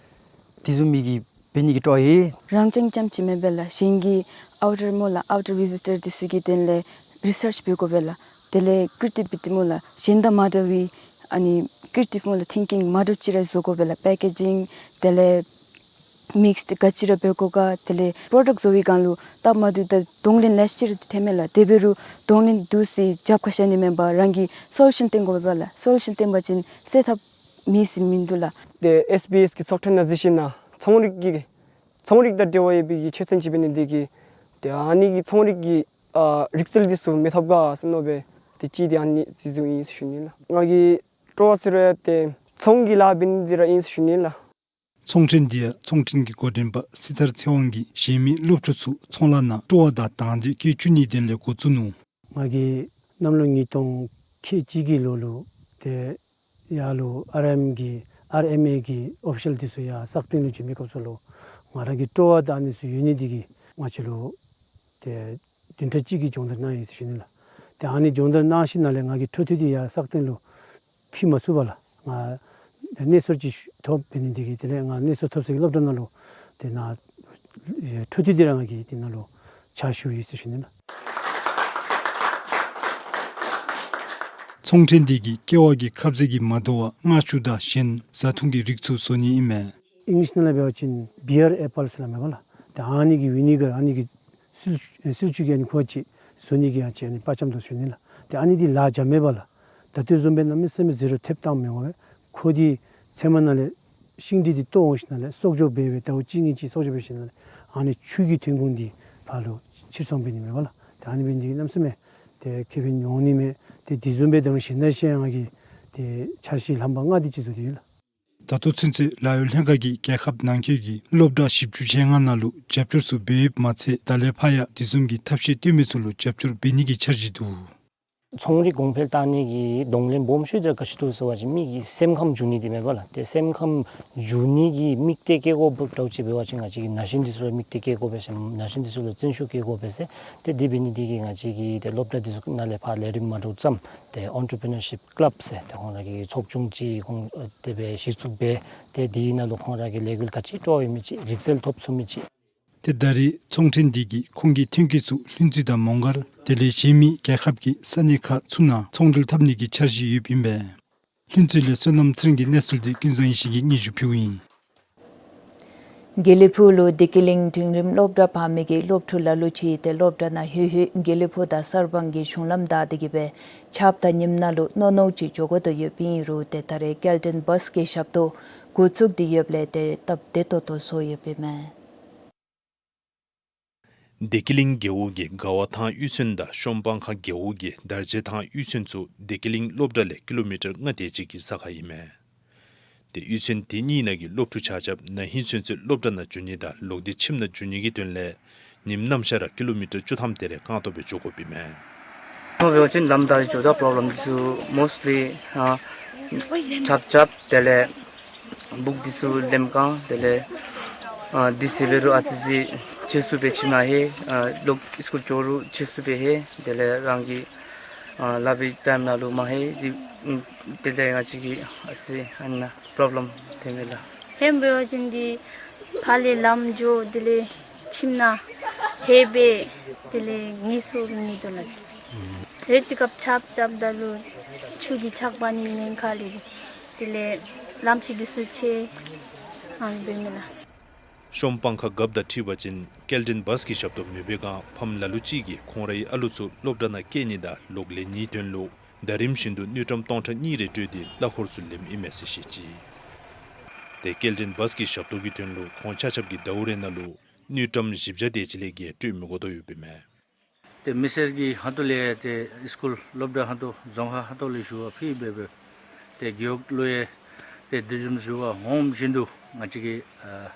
དེ་བཟུམ་མི་གི་འབད་ནི་གི་སྤྲོ་བ་ཡོད། རང་རྐྱང་རྐྱངམ་ཅིག་མེན་པས་ལགས། གཞན་གྱི་ཨའུ་ཊར་སྨོ་ལགས། ཨའུ་ཊར་བི་ཟི་ཊར་འདི་ཚུ་གི་དོན་ལས་རི་སརཆ་འབད་དགོ་པས་ལགས། དེ་ལས་ཀི་རི་ཨེ་ཊིབ་བི་ཊི་སྨོ་ལགས། གཞན་དང་མ་འདྲ་བའི་ཨ་ནི་ཀི་རི་ཨེ་ཊིབ་སྨོ་ལགས། ཐིང་ཀིང་མ་འདྲཝ་ཅིག་ར་བཟོ་དགོ་པས་ལགས། པེ་ཀེ་ཇིང་དེ་ལས་མིགསི་ག་ཅི་ར་འབད་དགོ་ག། དེ་ལས་པྲོ་ཌཀཊ་བཟོ་བའི་སྒང་ལུ་སྟབས་མ་བདེཝ་དང་གདོང་ལེན་ལེ་ཤ་ཅིག་ར་འཐོན་མས་ལགས། དེ་འབད་རུང་གདོང་ལེན་འདུག་ཟེར་རྒྱབ་ཁ་བཞག་ནི་མེན་པར་རང་གིས་སོ་ལུ་ཤཱན་བཏོན་དགོ་པས་ལགས། སོ་ལུ་ཤཱན་བཏོན་པ་ཅིན་སེལ་ཐབས་མེད་ཟེར་མིན་འདུག་ལགས། ཏེ་ཨེསི་བི་ཨེསི་གི་ཚོགས་ཐེངས་ནང་གཟིགས་ཞིན་ན་ཚོང་རིག་གི་ཚོང་རིག་དང་འབྲེལ་བ་ཡོད་པའི་གི་ཆོས་ཚན་ཅིག་འབད་ནི་འདི་གིས་ཏེ་ཨ་ནི་གི་ཚོང་རིག་གི་ཨ་རིག་རྩལ་འདི་ཚུ་མི་ཐོབ་ག་ཟེར་མནོ་སྦེ་ཏེ་ཅིག་འདི་ཨ་ནི་གཟིགས་གཟིགསཔ་ཨིན་ཟེར་ཞུ་ནི་ལགས། ང་གི་སྤྲོ་བ་ཟེར་རུང་ཏེ་ཚོང་གི་ལཱ་འབད་ནི་འདི་ར་ཨིན་ཟེར་ཞུ་ནི་ལགས། ཚོང་ཐེངས་འདི་ཡང་ཚོང་ཐེངས་ཀྱི་འགོ་འདྲེན་པ་སྲི་ཐར་ཚེ་དབང་གིས་གཞན་མི་སློབ་ཕྲུག་ཚུ་ཚོང་ལཱ་ནང་སྤྲོ་བ་དང་དང་འདོད་བསྐྱེད་བཅུག་ནིའི་དོན་ལས་འགོ་བཙུགས་ནུག། ང་གིས་གནམ་ལོ་ཉིས་སྟོང་ཁལ་གཅིག་གི་ལོ་ལུ་ཏེ་ཡར་ལུ་ཨར་ཨེམ་གི་ཨར་ཨེམ་ཨེ་གི་ཨོ་ཕི་ཤལ་འདི་ཚུ་ཡར་སག་སྟེང་ལུ་འབྱོན་མི་སྐབས་སུ་ལུ་ང་ར་གི་སྤྲོ་བ་དང་ཨ་ནི་ཚུ་ཡོད་ནི་འདི་གིས་ང་བཅས་ལུ་ཏེ་བདུན་ཕྲག་གཅིག་གི་སྦྱོང་བརྡར་གནང་ཡི་ཟེར་ཞུ་ནི་ལགས། ཏེ་ཨ་ནི་སྦྱོང་བརྡར་གནང་ཞིནམ་ལས་ང་གིས་འཕྲོ་མཐུད་དེ་ཡར་སག་སྟེང་ལུ་ཕུད་མ་ཚུགས་པར་ལགས། ང་གནས་སོར་ཅིག་ཐོབ་འབད་ནི་འདི་གིས་དེ་ལས་ང་གནས་སོར་ཐོབ་ས་གི་སློབ་གྲྭ་ནང་ལུ་དེ་ནང་འཕྲོ་མཐུད་དེ་ར་ང་གིས་དེ་ནང་ལུ་ཕྱག་ཞུ་ཡི་ཟེར་ཞུ་ནི་ལགས། ཚོང་ཐེངས་འདི་གིས་ཀེ་བ་གི་ཁབ་ཟས་ཀྱིས་མ་དོ་བར་མངར་ཆུ་དང་གཞན་བཟའ་འཐུང་གི་རིགས་ཚུ་བཟོ་ནི་ཨིན་མས། ཨིང་ལིཤ་ནང་ལས་འབད་བ་ཅིན་བི་ཡར་ཨེ་པཱལ་ཟེར་སླབ་མས་པ་ལགས། ཏེ་ཨ་ནི་གི་བི་ནི་གར་ཨ་ནི་གི་སིལ་སིལ་ཆུ་གི་ཨ་ནི་ཁུ་བ་ཅིག་བཟོ་ནི་གི་ཡང་ཅིག་ཨ་ནི་དཔའ་བཅམ་དོ་ཟེར་ཞུ་ནི་ལགས། ཏེ་ཨ་ནི་འདི་ལཱ་འཇམ་མེད་པ་ལགས། ད་ལྟོ་བཟུམ་སྦེ་གནམ་མེད་ས་མེད་ཟེར་རུང་ཐེབས་བཏང་མི་འོང་བས། ཁོ་འདི་ཚལ་མ་ནང་ལས་ཤིང་འབྲས་འདི་བཏོག་འོང་ཞིནམ་ལས་གསོག་འཇོག་འབད་སྦེ་ཟླཝ་གཅིག་གཉིས་ཅིག་གསོག་འཇོག་འབད་ཞིནམ་ལས་ཨ་ནི་ཆུ་གི་ཐོན་ཁུངས་འདི་ཕར་ལུ་ཕྱིར་ཚོང་འབད་ནི་མས་པ་ལགས། ཏེ་ཨ་ནི་འབད་ནི་འདི་གིས་གནམ་མེད་ས་མེད་ཏེ་ཁེ་ཕན་འོང་ནི་མས། ཏེ་དེ་བཟུམ་སྦེ་ད་རུང་གཞན་དང་གཞན་ཡང་ང་གིས་ཏེ་འཆར་གཞི་ལྷམ་པ་ལྔ་དེ་ཅིག་བཟོ་སྟེ་ཡོད་ལགས། ད་ལྟོ་ཚུན་ཚོད་ལཱ་གཡོག་ལྷན་ཁག་གིས་རྒྱལ་ཁབ་ནང་འཁོད་ཀྱི་སློབ་གྲྭ་བཞི་བཅུ་ཞེ་ལྔ་ནང་ལུ་རྒྱབ་སྐྱོར་ཚུ་འབད་ཡོདཔ་མ་ཚད་ད་ལས་ཕར་ཡང་དེ་བཟུམ་གྱི་ཐབས་ཤེས་སྟོན་མི་ཚུ་ལུ་རྒྱབ་སྐྱོར་འབད་ནི་གི་འཆར་གཞི་འདུག། ཚོང་རིག་གོང་འཕེལ་བཏང་ནི་གི་གདོང་ལེན་སྦོམ་ཤོས་འདི་ར་ག་ཅི་འདུག་ཟེར་བ་ཅིན་མི་གི་སེམས་ཁམས་འགྱུར་ནི་འདི་མས་པ་ལགས། ཏེ་སེམས་ཁམས་འགྱུར་ནི་གི་དམིགས་གཏད་བསྐྱེད་དགོཔ་འདྲཝ་ཅིག་འབད་བ་ཅིན་ང་བཅས་ཀྱིས་ན་གཞོན་འདི་ཚུ་ལུ་དམིགས་གཏད་བསྐྱེད་དགོ་པས་ཟེར། ན་གཞོན་འདི་ཚུ་ལུ་བརྩོན་ཤུགས་བསྐྱེད་དགོ་པས་ཟེར། ཏེ་དེ་འབད་ནི་འདི་གིས་ང་བཅས་ཀྱིས་ཏེ་སློབ་གྲྭ་འདི་ཚུ་ནང་ལས་ཕར་ལས་རིམ་མ་འདྲཝ་བརྩམས་ཏེ་ཨོན་ཊར་པི་ནར་ཤིབ་ཀ་ལབ་ཟེར་ཏེ་ཁོང་ར་གི་ཚོགས་ཆུང་ཅིག་ཁོང་ཨ་དེ་སྦེ་གཞི་བཙུགས་འབད། ཏེ་དེའི་ནང་ལུ་ཁོང་ར་གི་ལས་འགུལ་ག་ཅི་སྤྲོ་བ་ཡོད་མི་ཅིག་རིག་རྩལ་ཐོབ་ཚུགས་མི་ཅིག། ཏེ་ད་རེས་ཚོང་ཐེངས་འདི་གིས་ཁོང་གི་ཐོན་སྐྱེད་ཚུ་ལྷུན་རྩེ་དང་མོང་སྒར་དེ་ལས་གཞན་མི་རྒྱལ་ཁབ་ཀྱི་ས་གནས་ཁག་ཚུ་ནང་ཚོང་འབྲེལ་འཐབ་ནི་གི་འཆར་གཞི་ཡོདཔ་ཨིན་པས། ལྷུན་རྩེ་ལས་བསོད་ནམས་ཚེ་རིང་གི་གནས་ཚུལ་འདི་ཀུན་བཟང་ཡེ་ཤེས་ཀྱིས་སྙན་ཞུ་ཕུལཝ་ཨིན། དགེ་ལེགས་ཕུག་ལུ་བདེ་སྐྱིད་གླིང་འབྲིང་རིམ་སློབ་གྲྭ་ཕར་མི་གི་སློབ་ཕྲུག་ལ་ལུ་ཅིག་ཏེ་སློབ་གྲྭ་ནང་ལྷོད་ལྷོདཔ་དགེ་ལེགས་ཕུག་དང་གསར་སྤང་གི་གཞུང་ལམ་བདའ་སྟེ་གི་སྦེ་ཆརཔ་དང་ཉིམ་ནང་ལུ་མནོ་མནོཝ་ཅིག་འགྱོ་དགོ་དོ་ཡོདཔ་ཨིན་རུང་ཏེ་ད་རེས་སྐྱེལ་འདྲེན་བཱས་ཀྱི་ཞབས་ཏོག་འགོ་བཙུགས་ཏེ་ཡོདཔ་ལས་ཏེ་སྟབས་བདེ་ཏོག་ཏོ་བཟོ་ཡོདཔ་ཨིན་མས། བདེ་སྐྱིད་གླིང་རྒེད་འོག་གི་དགའ་བ་ཐང་གཡུས་ཚན་དང་གཤོམ་སྤང་ཁ་རྒེད་འོག་གི་དར་རྗེ་ཐང་གཡུས་ཚན་ཚུ་བདེ་སྐྱིད་གླིང་སློབ་གྲྭ་ལས་ཀི་ལོ་མི་ཊར་ལྔ་དེ་ཅིག་གི་ས་ཁར་ཨིན་མས། ཏེ་གཡུས་ཚན་དེ་གཉིས་ནང་གི་སློབ་ཕྲུག་ཆ་ཁྱབ་ན་ཧིང་ཚུན་ཚོད་སློབ་གྲྭ་ནང་འགྱོ་ནི་དང་ལོག་སྟེ་ཁྱིམ་ནང་འགྱོ་ནི་གི་དོན་ལས་ཉིནམ་ནམ་ཞག་ར་ཀི་ལོ་མི་ཊར་བཅུ་ཐམ་དེ་རེ་རྐང་སྟོང་སྦེ་འགྱོ་དགོཔ་ཨིན་མས། ཁོང་འབད་བ་ཅིན་ལམ་བདའ་སྟེ་འགྱོཝ་ད་པོརོབ་ལེམ་འདི་ཚུ་མོསཊ་ལི་ཨ་ཆརཔ་རྐྱབ་དེ་ལས་སྦུག་འདི་ཚུ་ལེམ་གང་དེ་ལས་ཨ་དེ་ཚུ་འབད་རུང་ཨ་ཙི་ཅིག་ཆེ་སུ་སྦེ་ཁྱིམ་ནང་ལྷོད། ཨ་ལོག་སི་ཀུལ་འགྱོ་རུང་ཆེ་སུ་སྦེ་ལྷོད། དེ་ལས་རང་གི་ཨ་ལཱ་འབད་བའི་ཊའིམ་ནང་ལུ་མ་ལྷོད། དེ་དེ་ལས་ང་བཅས་ཀྱིས་ཨ་ཙི་ཨ་ནཱ་པོརོབ་ལེམ་ཐོན་མས་ལགས། ཧེ་མ་འབད་བ་ཅིན་འདི་ཕར་ལས་ལམ་འགྱོ་དེ་ལས་ཁྱིམ་ནང་ལྷོད་སྦེ་དེ་ལས་ངལ་གསོ་ནི་འདུག་ལགས། རེ་ཅིག་སྐབས་ཆརཔ་རྐྱབ་ད་ལུ་ཆུ་གིས་ཆག་འབག་ནི་མེན་ཁ་ལས་དེ་ལས་ལམ་ཆས་འདི་ཚུ་ཆད་ཨ་ནི་འབདཝ་མས་ལགས། གཤོམ་སྤང་ཁ་རྒཔོ་དང་འཁྲིལ་བ་ཅིན་སྐྱེལ་འདྲེན་བཱས་ཀྱི་ཞབས་ཏོག་མེད་པའི་སྒང་ཕམ་ལ་ལུ་ཅིག་གིས་ཁོང་རའི་ཨ་ལུ་ཚུ་སློབ་གྲྭ་ནང་སྐྱེལ་ནི་དང་ལོག་ལེན་ནིའི་དོན་ལུ་ཟླ་རིམ་བཞིན་དུ་དངུལ་ཀྲམ་སྟོང་ཕྲག་གཉིས་རེ་སྤྲོད་དེ་གླ་འཁོར་ཚུ་ལེནམ་ཨིན་མས་ཟེར་བཤད་ཅི། ཏེ་སྐྱེལ་འདྲེན་བཱས་ཀྱི་ཞབས་ཏོག་གི་དོན་ལུ་ཁོང་ཆ་ཁྱབ་ཀྱིས་ཟླཝ་རེ་ནང་ལུ་དངུལ་ཀྲམ་བཞི་བརྒྱ་དེ་ཅིག་ལས་བརྒལ་སྤྲོད་མི་དགོ་དོ་ཡོདཔ་ཨིན་མས། ཏེ་མི་སེར་གྱི་ཁ་ཐུག་ལས་ཏེ་སི་ཀུལ་སློབ་གྲྭ་ཁ་ཐུག་རྫོང་ཁག་ཁ་ཐུག་ལས་ཞུ་བ་ཕུལ་འབད་འབདཝ་ཏེ་རྒེད་འོག་ལུ་ཡང་ཏེ་དེ་བཟུམ་ཞུ་བ་འོངམ་བཞིན་དུ་ང་བཅས་ཀྱིས་ཨ་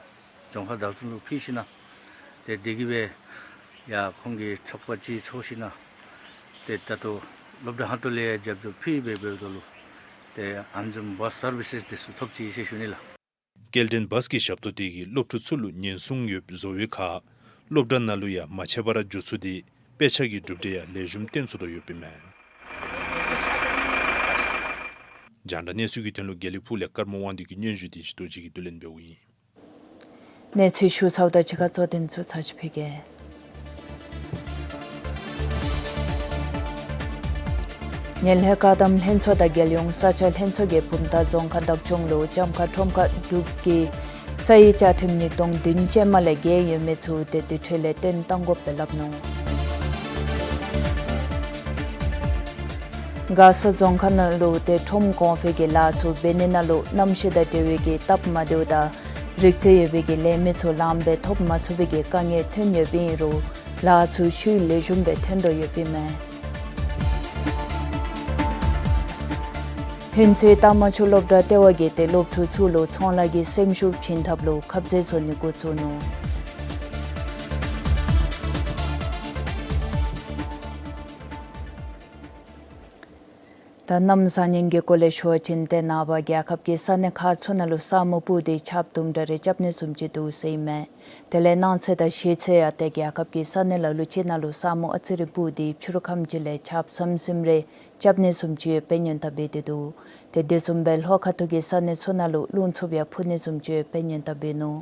རྫོང་ཁག་བདག་སྐྱོང་ལུ་ཕུལ་ཞིན་ན་ཏེ་དེ་གིས་སྦེ་ཡང་ཁོང་གི་ཚོགས་པ་ཅིག་ཚོགས་ཞིན་ན་ཏེ་ད་ལྟོ་སློབ་གྲྭ་ཁ་ཐུག་ལས་ཡང་རྒྱབ་སྐྱོར་ཕུལ་འབད་འབདཝ་ད་ལུ་ཏེ་ཨ་ནི་བཟུམ་བཱས་སར་བི་སེས་དེ་ཚུ་ཐོབ་ཅི་ཟེར་ཞུ་ནི་ལགས། སྐྱེལ་འདྲེན་བཱས་ཀྱི་ཞབས་ཏོག་དེ་གིས་སློབ་ཕྲུག་ཚུ་ལུ་ཉེན་སྲུང་ཡོདཔ་བཟོ་བའི་ཁར་སློབ་གྲྭ་ནང་ལུ་ཡང་མ་ཆད་པར་འགྱོ་ཚུགས་ཏེ་དཔེ་ཆ་གི་གྲུབ་འབྲས་ཡང་ལེགས་ཤོམ་སྟོན་ཚུགས་དོ་ཡོདཔ་ཨིན་མས། རྒྱང་བསྒྲགས་གནས་ཚུལ་གྱི་དོན་ལུ་དགེ་ལེགས་ཕུག་ལས་ཀརྨ་དབང་འདུས་ཀྱི་སྙན་ཞུ་དེ་ཅིག་རྡོ་རྗེ་གིས་བསྡུ་ལེན་འབདཝ་ཨིན། གནས་ཚུལ་ཞུ་ཚརཝ་ད་ཕྱི་ཁ་གཙོ་དོན་ཚུ་ཚར་ཅིག་ཕུལ་གེ། ངན་ལྷད་བཀག་སྡོམ་ལྷན་ཚོགས་དང་རྒྱལ་ཡོངས་ས་ཆ་ལྷན་ཚོགས་ཀྱིས་བུམ་ཐང་རྫོང་ཁག་བདག་སྐྱོང་ལུ་ལྕམ་མཁར་ཁྲོམ་ཁ་འབྲུག་གི་ས་ཡི་བཅའ་ཁྲིམས་ཉིས་སྟོང་བདུན་ཅན་མ་ལས་འགལ་ཡོད་མི་ཚུ་དེ་དུས་འཕྲོ་ལས་བཏོན་གཏང་དགོཔ་སྦེ་སླབ་ནུག། མགར་ས་རྫོང་ཁག་ནང་ལུ་ཏེ་ཁྲོམ་གོང་འཕེལ་གྱི་ལཱ་ཚུ་འབད་ནི་ནང་ལུ་གནམ་གཤིས་དང་འབྲེལ་བའི་གི་སྟབས་མ་བདེཝ་དང་རིག་རྩལ་ཡོད་པའི་གི་ལས་མི་ཚུ་ལངམ་སྦེ་ཐོབ་མ་ཚུགས་པའི་གི་དཀའ་ངལ་ཐོན་ཡོདཔ་ཨིན་རུང་ལཱ་ཚུ་ཤུལ་ལེགས་ཤོམ་སྦེ་ཐོན་དོ་ཡོདཔ་ཨིན་མས། ལྷུན་རྩེ་རྟ་མ་ཆུ་སློབ་གྲྭ་ལྟེ་བ་གིས་ཏེ་སློབ་ཕྲུག་ཚུ་ལུ་ཚོང་ལཱ་གི་སེམས་ཤུགས་བྱིན་ཐབས་ལུ་ཁབ་རྩེ་བཟོ་ནི་འགོ་བཙུགས་ནུག། ད་གནམ་བཟང་ངན་གྱི་སྐོར་ལས་ཞུ་བ་ཅིན་ཏེ་ནངས་པ་རྒྱལ་ཁབ་ཀྱི་ས་གནས་ཁག་ཚུ་ནང་ལུ་ས་སྨུག་སྤུབས་ཏེ་ཆརཔ་དུམ་གྲ་རེ་རྐྱབ་ནི་བཟུམ་ཅིག་འདུག་ཟེར་ཨིན་མས། དེ་ལས་གནངས་ཚེ་དང་གཞེས་ཚེ་ཡང་ཏེ་རྒྱལ་ཁབ་ཀྱི་ས་གནས་ལ་ལུ་ཅིག་ནང་ལུ་ས་སྨུག་ཨ་ཙི་རེ་སྤུབས་ཏེ་ཕྱི་རུ་ཁམས་ཅིག་ལས་ཆརཔ་ཟིམ་ཟིམ་རེ་རྐྱབ་ནི་བཟུམ་ཅིག་ཡོདཔ་སྦེ་ཉེན་བརྡ་འབད་དེ་འདུག། ཏེ་དེ་བཟུམ་སྦེ་ལྷོ་ཁ་ཐུག་གི་ས་གནས་ཚུ་ནང་ལུ་རླུང་འཚུབ་ཡང་འཕུ་ནི་བཟུམ་ཅིག་ཡོདཔ་སྦེ་ཉེན་བརྡ་འབད་ནུག།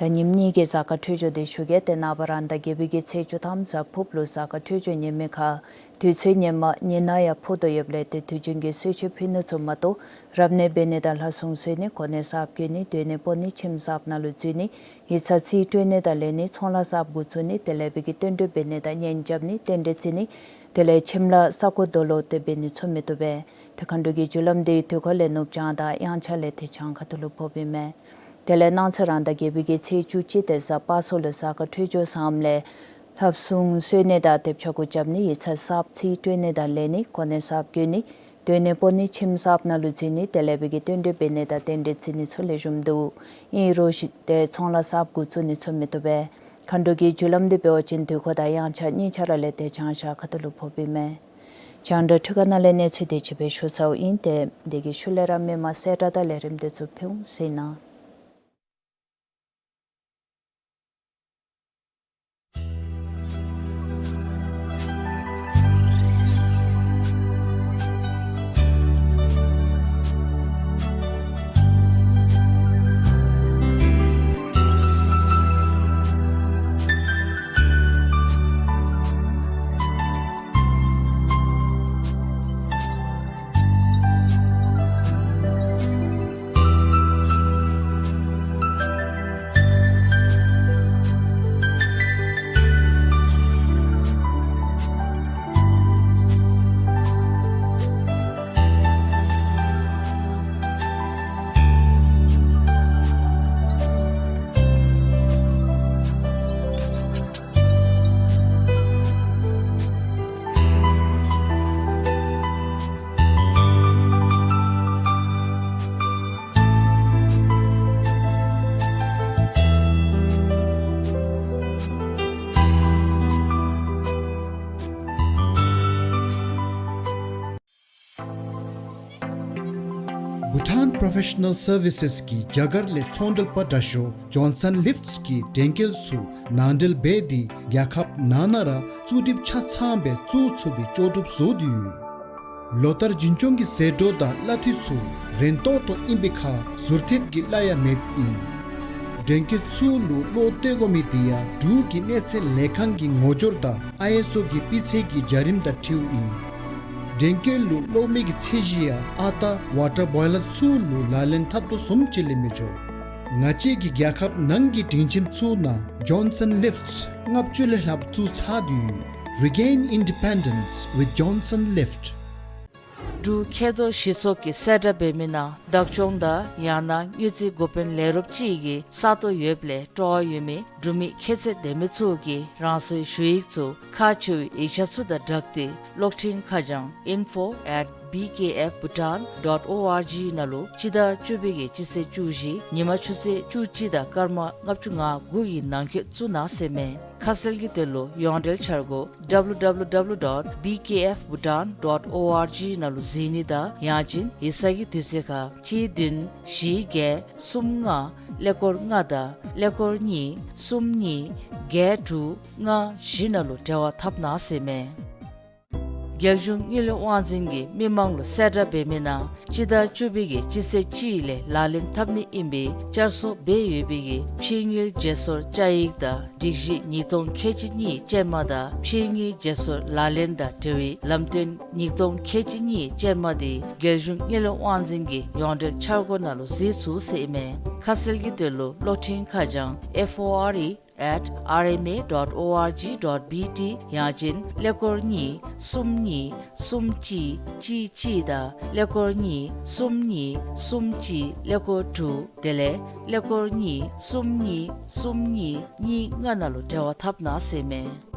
ད་ཉིནམ་གཉིས་ཀྱི་གཟའ་སྐར་འཕྲོད་སྦྱོར་དེ་ཞུ་གེ། ཏེ་ནངས་པ་རང་ཟླ་བརྒྱད་པའི་གི་ཚེས་བཅུ་ཐམ་གཟའ་ཕུརཔ་ལུ་གཟའ་སྐར་འཕྲོད་སྦྱོར་ཉེས་མེད་ཁར་དུས་ཚོད་ངན་མ་ཉི་ནག་ཡང་ཕོག་དོ་ཡོདཔ་ལས་ཏེ་དུས་རྒྱུན་གྱི་གསོལ་མཆོད་ཕུལ་ནི་ཚུ་མ་གཏོགས་རབ་གནས་འབད་ནི་དང་ལྷ་སྲུང་གསོལ་ནི་གོ་གནས་གསརཔ་བསྐོ་ནི་སྡོད་གནས་སྤོ་ནི་ཁྱིམ་གསརཔ་ནང་ལུ་འཛུལ་ནི་ཡིག་ཚང་རྩིས་སྤྲོད་ནི་དང་ལེན་ནི་ཚོང་ལཱ་གསརཔ་འགོ་བཙུགས་ནི་དེ་ལས་འབད་གི་གཏན་སྡོད་འབད་ནི་དང་གཉེན་རྐྱབ་ནི་རྟེན་འབྲེལ་བརྩི་ནི་དེ་ལས་ཁྱིམ་ལཱ་ས་རྐོ་རྡོ་སློག་དེ་འབད་ནི་ཚུ་མི་བཏུབ་པས། ཏེ་མཁའ་འགྲོ་གི་རྒྱུ་ལམ་དེ་དུས་འཁོར་ལས་ནུབ་བྱང་དང་དབྱངས་འཆར་ལས་དེ་བྱང་ཁ་ཐུག་ལུ་ཕོགཔ་ཨིན་མས། དེ་ལས་གནངས་ཚེ་རང་ཟླ་བརྒྱད་པའི་གི་ཚེས་བཅུ་གཅིག་ཏེ་གཟའ་པ་སངས་ལུ་གཟའ་སྐར་འཕྲོད་སྦྱོར་བཟངམ་ལས་ལྷ་སྲུང་གསོལ་ནི་དང་དེ་ཕྱག་སྐོར་རྐྱབ་ནི་ཡིག་ཚང་གསརཔ་རྩིས་སྤྲོད་ནི་དང་ལེན་ནི་གོ་གནས་གསརཔ་བསྐོ་ནི་སྡོད་གནས་སྤོ་ནི་ཁྱིམ་གསརཔ་ནང་ལུ་འཛུལ་ནི་དེ་ལས་འབད་གི་གཏན་སྡོད་འབད་ནི་དང་རྟེན་འབྲེལ་བརྩི་ནི་ཚུ་ལེགས་ཤོམ་འདུག། ཨིན་རུང་ཞིནམ་ཏེ་ཚོང་ལཱ་གསརཔ་འགོ་བཙུགས་ནི་ཚུ་མི་བཏུབ་པས། མཁའ་འགྲོ་གི་རྒྱུ་ལམ་དེ་འབད་བ་ཅིན་དུས་འཁོར་དང་དབྱངས་འཆར་གཉིས་ཆ་ར་ལས་དེ་བྱང་ཤར་ཁ་ཐུག་ལུ་ཕོགཔ་ཨིན་མས། རྒྱང་བསྒྲགས་འཕྲུལ་ཁང་ནང་ལས་གནས་ཚུལ་དེ་ཅིག་སྦེ་ཞུ་ཚརཝ་ཨིན། ཏེ་དེ་གི་ཤུལ་ལས་ར་མི་མང་གསལ་བསྒྲགས་དང་ལས་རིམ་དེ་ཚུ་ཕུལ་འོང་ཟེར་ཨིན་ན། བྷུ་ཊཱན་པྲོ་ཕེ་ཤ་ནཱལ་སར་བི་སེས་ཀྱིས་རྒྱ་གར་ལས་ཚོང་འབྲེལ་པ་དྲག་ཤོས་ཇོན་སཱན་ལིཕཊསི་གི་འགྲེམས་སྐོར་ཚུ་ནང་འདྲེན་འབད་དེ་རྒྱལ་ཁབ་ནང་ན་ར་བཙུགས་སྒྲིག་ཆ་ཚང་སྦེ་བཙུགས་ཚུགས་པའི་ལྕོགས་གྲུབ་བཟོ་དོ་ཡོད། ལོ་ལྟར་འཛིན་སྐྱོང་གི་ཟད་འགྲོ་དང་གླ་འཐུས་ཚུ་རན་ཏོག་ཏོ་ཨིན་པའི་ཁར་ཟུར་ཐེབས་ཀྱི་གླ་ཡང་མེདཔ་ཨིན། འགྲེམས་སྐོར་ཚུ་ལུ་གློག་སྟོན་དགོ་མི་དེ་ཡང་འབྲུག་གི་གནས་ཚད་ལས་ཁང་གི་ངོ་སྦྱོར་དང་ཨའི་ཨེསི་ཨོ་གི་སྤུས་ཚད་ཀྱི་བྱ་རིམ་དང་འཁྲིལཝ་ཨིན། འགྲེམས་སྐོར་ལུ་གློག་མེ་གི་ཚད་གཞི་ཡང་ཨ་རྟག་ཝ་ཊར་བོའི་ལར་ཚུ་ལུ་ལག་ལེན་འཐབ་དོ་བཟུམ་ཅིག་ལས་མི་འགྱོ། ང་བཅས་ཀྱི་རྒྱལ་ཁབ་ནང་གི་སྒྲིང་ཁྱིམ་ཚུ་ནང་ཇོན་སཱན་ལིཕཊསི་ལྔ་བཅུ་ལས་ལྷགཔ་བཙུགས་ཚར་དོ་ཡོད། Regain independence with Johnson Lift. འབྲུག་མཁལ་རྡོག་གཞི་ཚོགས་ཀྱིས་གསལ་བསྒྲགས་འབད་མི་ནང་བདག་སྐྱོང་དང་ཡང་ན་དངུལ་རྩིས་འགོ་དཔོན་ལས་རོགསཔ་ཅིག་གི་ས་སྟོང་ཡོདཔ་ལས་སྤྲོ་བ་ཡོད་མི་འབྲུག་མི་ཁྱད་ཚད་ལྡན་མི་ཚུ་གིས་རང་སོའི་ཞུ་ཡིག་ཚུ་ཁག་ཆེ་བའི་ཡིག་ཆ་ཚུ་དང་སྦྲགས་ཏེ་གློག་འཕྲིན་ཁ་བྱང་info at B K F Bhutan dot O R G ནང་ལུ་སྤྱི་ཟླ་བཅུ་པའི་གི་སྤྱི་ཚེས་བཅུ་བཞི་ཉིན་མ་ཆུ་ཚོད་བཅུ་གཅིག་དང་སྐར་མ་ལྔ་བཅུ་ང་དགུ་གི་ནང་འཁོད་བཙུགས་གནང་ཟེར་མས། ཁ་གསལ་གྱི་དོན་ལུ་ཡོངས་འབྲེལ་འཆར་སྒོ་W W W dot B K F Bhutan dot O R G ནང་ལུ་གཟིགས་ནི་དང་ཡང་ཅིན་ཡིག་ཚང་གི་དུས་ཚོད་ཁར་གཅིག་བདུན་བཞི་བརྒྱད་གསུམ་ལྔ་ཀླད་ཀོར་ལྔ་དང་ཀླད་ཀོར་གཉིས་གསུམ་གཉིས་བརྒྱད་དྲུག་ལྔ་བཞི་ནང་ལུ་འབྲེལ་བ་འཐབ་གནང་ཟེར་མས། རྒྱལ་གཞུང་དངུལ་ལས་དབང་འཛིན་གྱིས་མི་མང་ལུ་གསལ་བསྒྲགས་འབད་མི་ནང་སྤྱི་ཟླ་བཅུ་པའི་གི་སྤྱི་ཚེས་གཅིག་ལས་ལག་ལེན་འཐབ་ནི་ཨིན་པའི་བསྐྱར་གསོ་འབད་ཡོད་པའི་གི་ཕྱི་དངུལ་བརྗེ་སོར་བཅའ་ཡིག་དང་སྒྲིག་གཞི་ཉིས་སྟོང་ཁལ་གཅིག་གཉིས་ཅན་མ་དང་ཕྱི་དངུལ་བརྗེ་སོར་ལག་ལེན་དང་འབྲེལ་བའི་ལམ་སྟོན་ཉིས་སྟོང་ཁལ་གཅིག་གཉིས་ཅན་མ་དེ་རྒྱལ་གཞུང་དངུལ་ལས་དབང་འཛིན་གྱི་ཡོངས་འབྲེལ་འཆར་སྒོ་ནང་ལུ་གཟིགས་ཚུགས་ཟེར་ཨིན་མས། ཁ་གསལ་གྱི་དོན་ལུ་གློག་འཕྲིན་ཁ་བྱང་F O R E at R M A dot O R G dot B T ཡང་ཅིན་ཀླད་ཀོར་གཉིས་གསུམ་གཉིས་གསུམ་གཅིག་གཅིག་གཅིག་དང་ཀླད་ཀོར་གཉིས་གསུམ་གཉིས་གསུམ་གཅིག་ཀླད་ཀོར་དྲུག་དེ་ལས་ཀླད་ཀོར་གཉིས་གསུམ་གཉིས་གསུམ་གཉིས་གཉིས་ལྔ་ནང་ལུ་འབྲེལ་བ་འཐབ་གནང་ཟེར་ཨིན་མས།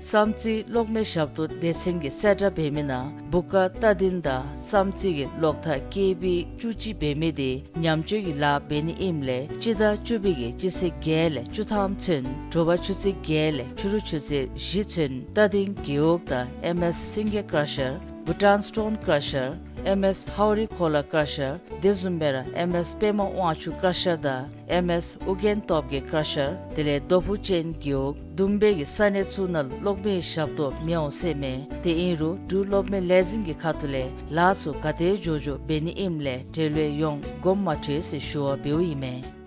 བསམ་རྩེ་གློག་མེ་ཞབས་ཏོག་སྡེ་ཚན་གྱིས་གསལ་བསྒྲགས་འབད་མི་ནང་སྦུག་དཀར་རྟ་སྡིང་དང་བསམ་རྩེ་གི་གློག་ཐག་ཀེ་བི་བཅུ་གཅིག་འབད་མི་དེ་ཉམས་བཅོས་ཀྱི་ལཱ་འབད་ནི་ཨིནམ་ལས་སྤྱི་ཟླ་བཅུ་པའི་གི་སྤྱི་ཚེས་བརྒྱད་ལས་བཅུ་ཐམ་ཚུན་དྲོ་པ་ཆུ་ཚོད་བརྒྱད་ལས་ཕྱི་རུ་ཆུ་ཚོད་བཞི་ཚུན་རྟ་སྡིང་རྒེད་འོག་དང་M S Singye Crusher, Bhutan Stone Crusher, M S Haori Khola Crusher དེ་བཟུམ་སྦེ་ར་M S པདྨ་དབང་ཕྱུག་ཀར་ཤར་དང་M S ཨོ་རྒྱན་སྟོབས་རྒྱས་ཀར་ཤར་དེ་ལས་རྡོ་ཕུག་ཅན་རྒེད་འོག་བདུན་པའི་གི་ས་གནས་ཚུ་ནང་ལུ་གློག་མེའི་ཞབས་ཏོག་མི་འོང་ཟེར་མས། དེ་ཨིན་རུང་འབྲུག་གློག་མེ་ལས་འཛིན་གྱི་ཁ་ཐུག་ལས་ལཱ་ཚུ་ག་དེ་མགྱོགས་མགྱོགས་འབད་ནི་ཨིནམ་ལས་འབྲེལ་ཡོད་ཡོངས་དགོངསམ་མ་ཁྲེལ་ཟེར་ཞུ་བ་འབདཝ་ཨིན་མས།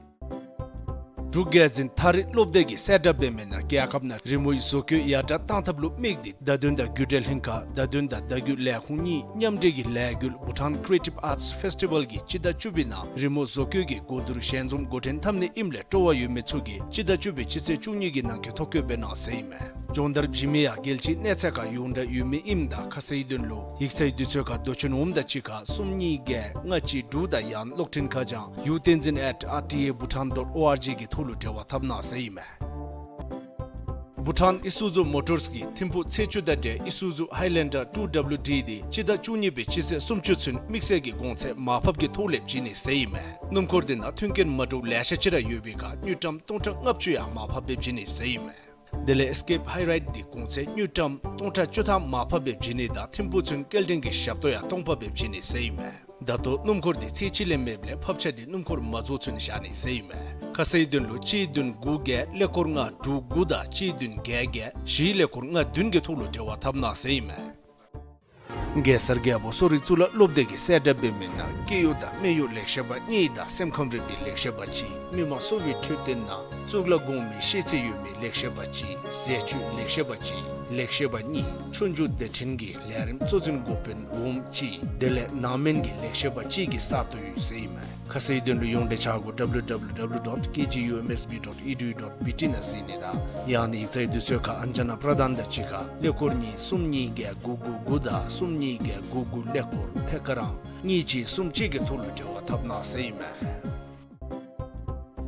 འབྲུག་རྒྱལ་འཛིན་ཐ་རི་སློབ་སྡེ་གིས་གསལ་བསྒྲགས་འབད་མི་ནང་རྒྱལ་ཁབ་ནང་རི་མོའི་བཟོ་བཀོད་ཡར་དྲགས་གཏང་ཐབས་ལུ་དམིགས་ཏེ་བརྡ་དོན་དང་རྒྱུ་འབྲས་ལྷན་ཁག་བརྡ་དོན་དང་བརྡ་བརྒྱུད་ལས་ཁུངས་གཉིས་མཉམ་འབྲེལ་གྱི་ལས་འགུལ་Bhutan Creative Arts Festival གི་སྤྱི་ཟླ་བཅུ་པའི་ནང་རི་མོ་བཟོ་བཀོད་ཀྱི་གོ་བསྡུར་ཞལ་འཛོམས་འགོ་འདྲེན་འཐབ་ནི་ཨིནམ་ལས་སྤྲོ་བ་ཡོད་མི་ཚུ་གིས་སྤྱི་ཟླ་བཅུ་པའི་སྤྱི་ཚེས་བཅུ་གཉིས་ཀྱི་ནང་འཁོད་ཐོ་བཀོད་འབད་གནང་ཟེར་ཨིན་མས། སྦྱོང་བརྡར་བྱིན་མི་ཡང་རྒྱལ་སྤྱིའི་གནས་ཚད་ཁར་ཡོངས་གྲགས་ཡོད་མི་ཨིནམ་ད་ཁ་གསལ་དོན་ལུ་ཡིག་ཚང་དུས་ཚོད་ཁར་དོ་འཁྱོལ་འོངམ་ད་གཅིག་ཁར་གསུམ་གཉིས་བརྒྱད་ལྔ་གཅིག་དྲུག་དང་ཡང་གློག་འཕྲིན་ཁ་བྱང་ཡུ་བསྟན་འཛིན་at R T A Bhutan dot O R G གི་ཐོག་ལུ་འབྲེལ་བ་འཐབ་གནང་ཟེར་ཨིན་མས། Bhutan Isuzu Motors གིས་ཐིམ་ཕུག་ཚེས་བཅུ་དང་འབྲེལ་Isuzu Highlander two W D དེ་སྤྱི་ཟླ་བཅུ་གཉིས་པའི་སྤྱི་ཚེས་སུམ་ཅུ་ཚུན་དམིགས་བསལ་གྱི་གོང་ཚད་མར་ཕབ་ཀྱི་ཐོག་ལས་བྱིན་ནི་ཟེར་ཨིན་མས། སྣུམ་འཁོར་དེ་ནང་མཐུན་རྐྱེན་མ་འདྲཝ་ལེ་ཤ་ཅིག་ར་ཡོད་པའི་ཁར་དངུལ་ཀྲམ་སྟོང་ཕྲག་ལྔ་བཅུ་ཡང་མར་ཕབ་སྦེ་བྱིན་ནི་ཟེར་ཨིན་མས། དེ་ལས་Escape Hayride དེ་གོང་ཚད་དངུལ་ཀྲམ་སྟོང་ཕྲག་བཅུ་ཐམ་མར་ཕབ་སྦེ་བྱིན་ནི་དང་ཐིམ་ཕུག་ཚུན་སྐྱེལ་འདྲེན་གྱི་ཞབས་ཏོག་ཡང་སྟོང་ཕབ་སྦེ་བྱིན་ནི་ཟེར་ཨིན་མས། ད་ལྟོ་སྣུམ་འཁོར་དེ་ཚེས་གཅིག་ལས་མེདཔ་ལས་ཕབ་ཆ་དེ་སྣུམ་འཁོར་མ་རྫོགས་ཚུན་བཞག་ནི་ཟེར་ཨིན་མས། ཁ་གསལ་དོན་ལུ་གཅིག་བདུན་དགུ་བརྒྱད་ཀླད་ཀོར་ལྔ་དྲུག་དགུ་དང་གཅིག་བདུན་བརྒྱད་བརྒྱད་བཞི་ཀླད་ཀོར་ལྔ་བདུན་གྱི་ཐོག་ལུ་འབྲེལ་བ་འཐབ་གནང་ཟེར་ཨིན་མས། གེ་སར་རྒྱལ་པོ་གསོ་རིག་གཙུག་ལག་སློབ་སྡེ་གིས་གསལ་བསྒྲགས་འབད་མི་ནང་སྐྱེ་ཡུལ་དང་སྨད་ཡུལ་ལེགས་བཤད་པ་གཉིས་དང་སེམས་ཁམས་རིག་པའི་ལེགས་བཤད་པ་གཅིག། མི་དམངས་གསོ་བའི་འཕྲོད་བསྟེན་ནང་གཙུག་ལག་གོང་མའི་ཤེས་ཚད་ཡོད་མི་ལེགས་བཤད་པ་གཅིག། ཟས་བཅུད་ལེགས་བཤད་པ་གཅིག། ལེགས་བཤད་པ་གཉིས། ཆོས་འབྱུང་བདེ་ཕྲན་གྱི་ལས་རིམ་གཙོ་འཛིན་འགོ་དཔོན་འོགམ་གཅིག། དེ་ལས་ནང་སྨན་གྱི་ལེགས་བཤད་པ་གཅིག་གི་ས་སྟོང་ཡོད་ཟེར་ཨིན་མས། ཁ་གསལ་དོན་ལུ་ཡོངས་འབྲེལ་འཆར་སྒོ་W W W dot K G U M S B dot E D U dot B T ནང་གཟིགས་ནི་དང་ཡང་ན་ཡིག་ཚང་དུས་ཚོད་ཁར་ཨན་ཇ་ན་པྲ་དྷཱན་དང་གཅིག་ཁར་ཀླད་ཀོར་གཉིས་གསུམ་གཉིས་བརྒྱད་དགུ་དགུ་དགུ་དང་གསུམ་གཉིས་བརྒྱད་དགུ་དགུ་ཀླད་ཀོར་ཐད་ཀར་ཨང་གཉིས་གཅིག་གསུམ་གཅིག་གི་ཐོག་ལུ་འབྲེལ་བ་འཐབ་གནང་ཟེར་ཨིན་མས།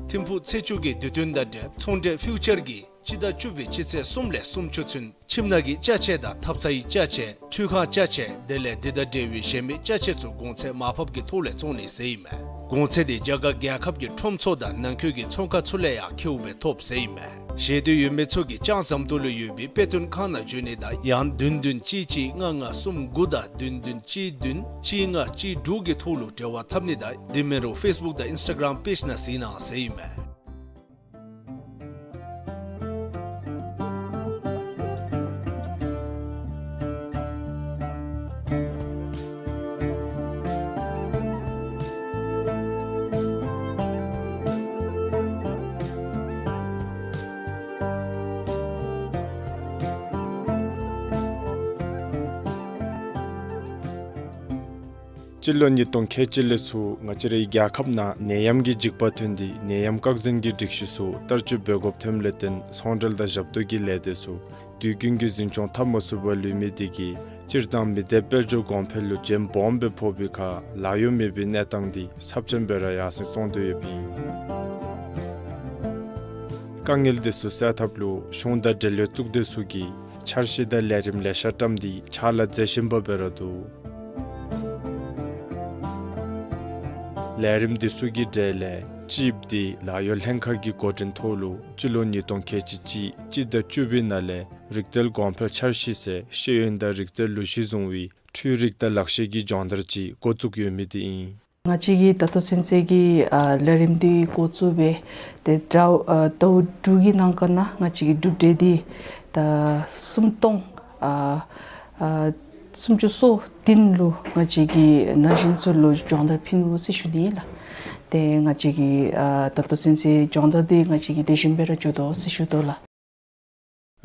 ཐིམ་ཕུག་ཚེས་བཅུ་གི་དུས་སྟོན་དང་འབྲེལ་ཚོང་འབྲེལ་ཕིའུ་ཅར་གྱིས་སྤྱི་ཟླ་བཅུ་པའི་སྤྱི་ཚེས་གསུམ་ལས་སུམ་ཅུ་ཚུན་ཁྱིམ་ནང་གི་ཅ་ཆས་དང་ཐབ་ཚང་གི་ཅ་ཆས་འཕྲུལ་ཁང་ཅ་ཆས་དེ་ལས་དེ་དང་འབྲེལ་བའི་གཞན་མི་ཅ་ཆས་ཚུ་གོང་ཚད་མར་ཕབ་ཀྱི་ཐོག་ལས་བཙོང་ནི་ཟེར་ཨིན་མས། གོང་ཚད་དེ་རྒྱ་གར་རྒྱལ་ཁབ་ཀྱི་ཁྲོམ་ཚུ་དང་ནང་འཁོད་ཀྱི་ཚོང་ཁང་ཚུ་ལས་ཡང་ཁེཝ་སྦེ་ཐོབ་ཟེར་ཨིན་མས། ཤེས་འདོད་ཡོད་མི་ཚུ་གིས་ལྕང་ཟམ་ཏོག་ལུ་ཡོད་པའི་དཔེ་སྟོན་ཁང་ནང་འབྱོན་ནི་དང་ཡང་བདུན་བདུན་གཅིག་གཅིག་ལྔ་ལྔ་གསུམ་དགུ་དང་བདུན་བདུན་གཅིག་བདུན་གཅིག་ལྔ་གཅིག་དྲུག་གི་ཐོག་ལུ་འབྲེལ་བ་འཐབ་ནི་དང་དེ་མིན་རུང་ཕེསི་བུཀ་དང་ཨིནསི་ཊ་གརམ་པེཇ་ནང་གཟིགས་གནང་ཟེར་ཨིན་མས། སྤྱི་ལོ་ཉིས་སྟོང་ཁལ་གཅིག་ལས་ཚུར་ང་བཅས་རའི་རྒྱལ་ཁབ་ནང་ནད་ཡམས་ཀྱི་འཇིགས་པ་ཐོན་ཏེ་ནད་ཡམས་བཀག་འཛིན་གྱི་སྒྲིག་གཞི་ཚུ་བསྟར་སྤྱོད་འབད་དགོཔ་ཐོནམ་ལས་བརྟེན་ཚོང་འབྲེལ་དང་ཞབས་ཏོག་གི་ལས་སྡེ་ཚུ་དུས་རྒྱུན་གྱི་འཛིན་སྐྱོང་འཐབ་མ་ཚུགས་པར་ལུས་མི་དེ་གིས་སྤྱིར་བཏང་མི་སྡེ་དཔལ་འབྱོར་གོང་འཕེལ་ལུ་རྒྱན་སྦོམ་སྦེ་ཕོག་པའི་ཁར་ལཱ་གཡོག་མེད་པའི་གནས་སྟངས་འདི་ཚབས་ཆེན་སྦེ་ར་ཡར་སེང་སོང་སྟེ་ཡོདཔ་ཨིན། དཀའ་ངལ་དེ་ཚུ་སེལ་ཐབས་ལུ་གཞུང་དང་འབྲེལ་ཡོད་གཙུག་སྡེ་ཚུ་གིས་འཆར་གཞི་དང་ལས་རིམ་ལེ་ཤ་བཀྲམ་སྟེ་ཕྱག་ལཱ་མཛད་བཞིན་པ་སྦེ་ར་འདུག། ལས་རིམ་དེ་ཚུ་གི་གྲས་ལས་གཅིག་དེ་ལཱ་གཡོག་ལྷན་ཁག་གི་འགོ་འདྲེན་ཐོག་ལུ་སྤྱི་ལོ་ཉིས་སྟོང་ཁལ་གཅིག་གཅིག་སྤྱི་ཟླ་བཅུ་པའི་ནང་ལས་རིག་རྩལ་གོང་འཕེལ་འཆར་གཞི་ཟེར་ཤེས་ཡོན་དང་རིག་རྩལ་ལུ་གཞི་བཟུང་བའི་འཕྲུལ་རིག་དང་ལག་ཤེས་ཀྱི་སྦྱོང་བརྡར་ཅིག་འགོ་བཙུགས་ཡོད་མི་དེ་ཨིན། ང་བཅས་ཀྱིས་ད་ལྟོ་ཚུན་ཚོད་ཀྱི་ཨ་ལས་རིམ་འདི་འགོ་བཙུགས་སྦེ་ཏེ་ཟླཝ་ཨ་ཟླཝ་དྲུག་གི་ནང་འཁོད་ནང་ང་བཅས་ཀྱི་གྲུབ་འབྲས་འདི་ད་སུམ་སྟོང་ཨ་ ཨ་སུམ་ཅུ་སོ་བདུན་ལུ་ང་བཅས་ཀྱིས་ན་གཞོན་ཚུ་ལུ་སྦྱོང་བརྡར་ཕུལ་ནུག་ཟེར་ཞུ་ནི་ལགས། ཏེ་ང་བཅས་ཀྱིས་ཨ་ད་ལྟོ་ཚུན་ཚོད་སྦྱོང་བརྡར་འདི་ང་བཅས་ཀྱིས་ལེགས་ཤོམ་སྦེ་ར་འགྱོ་དོ་ཟེར་ཞུ་དོ་ལགས།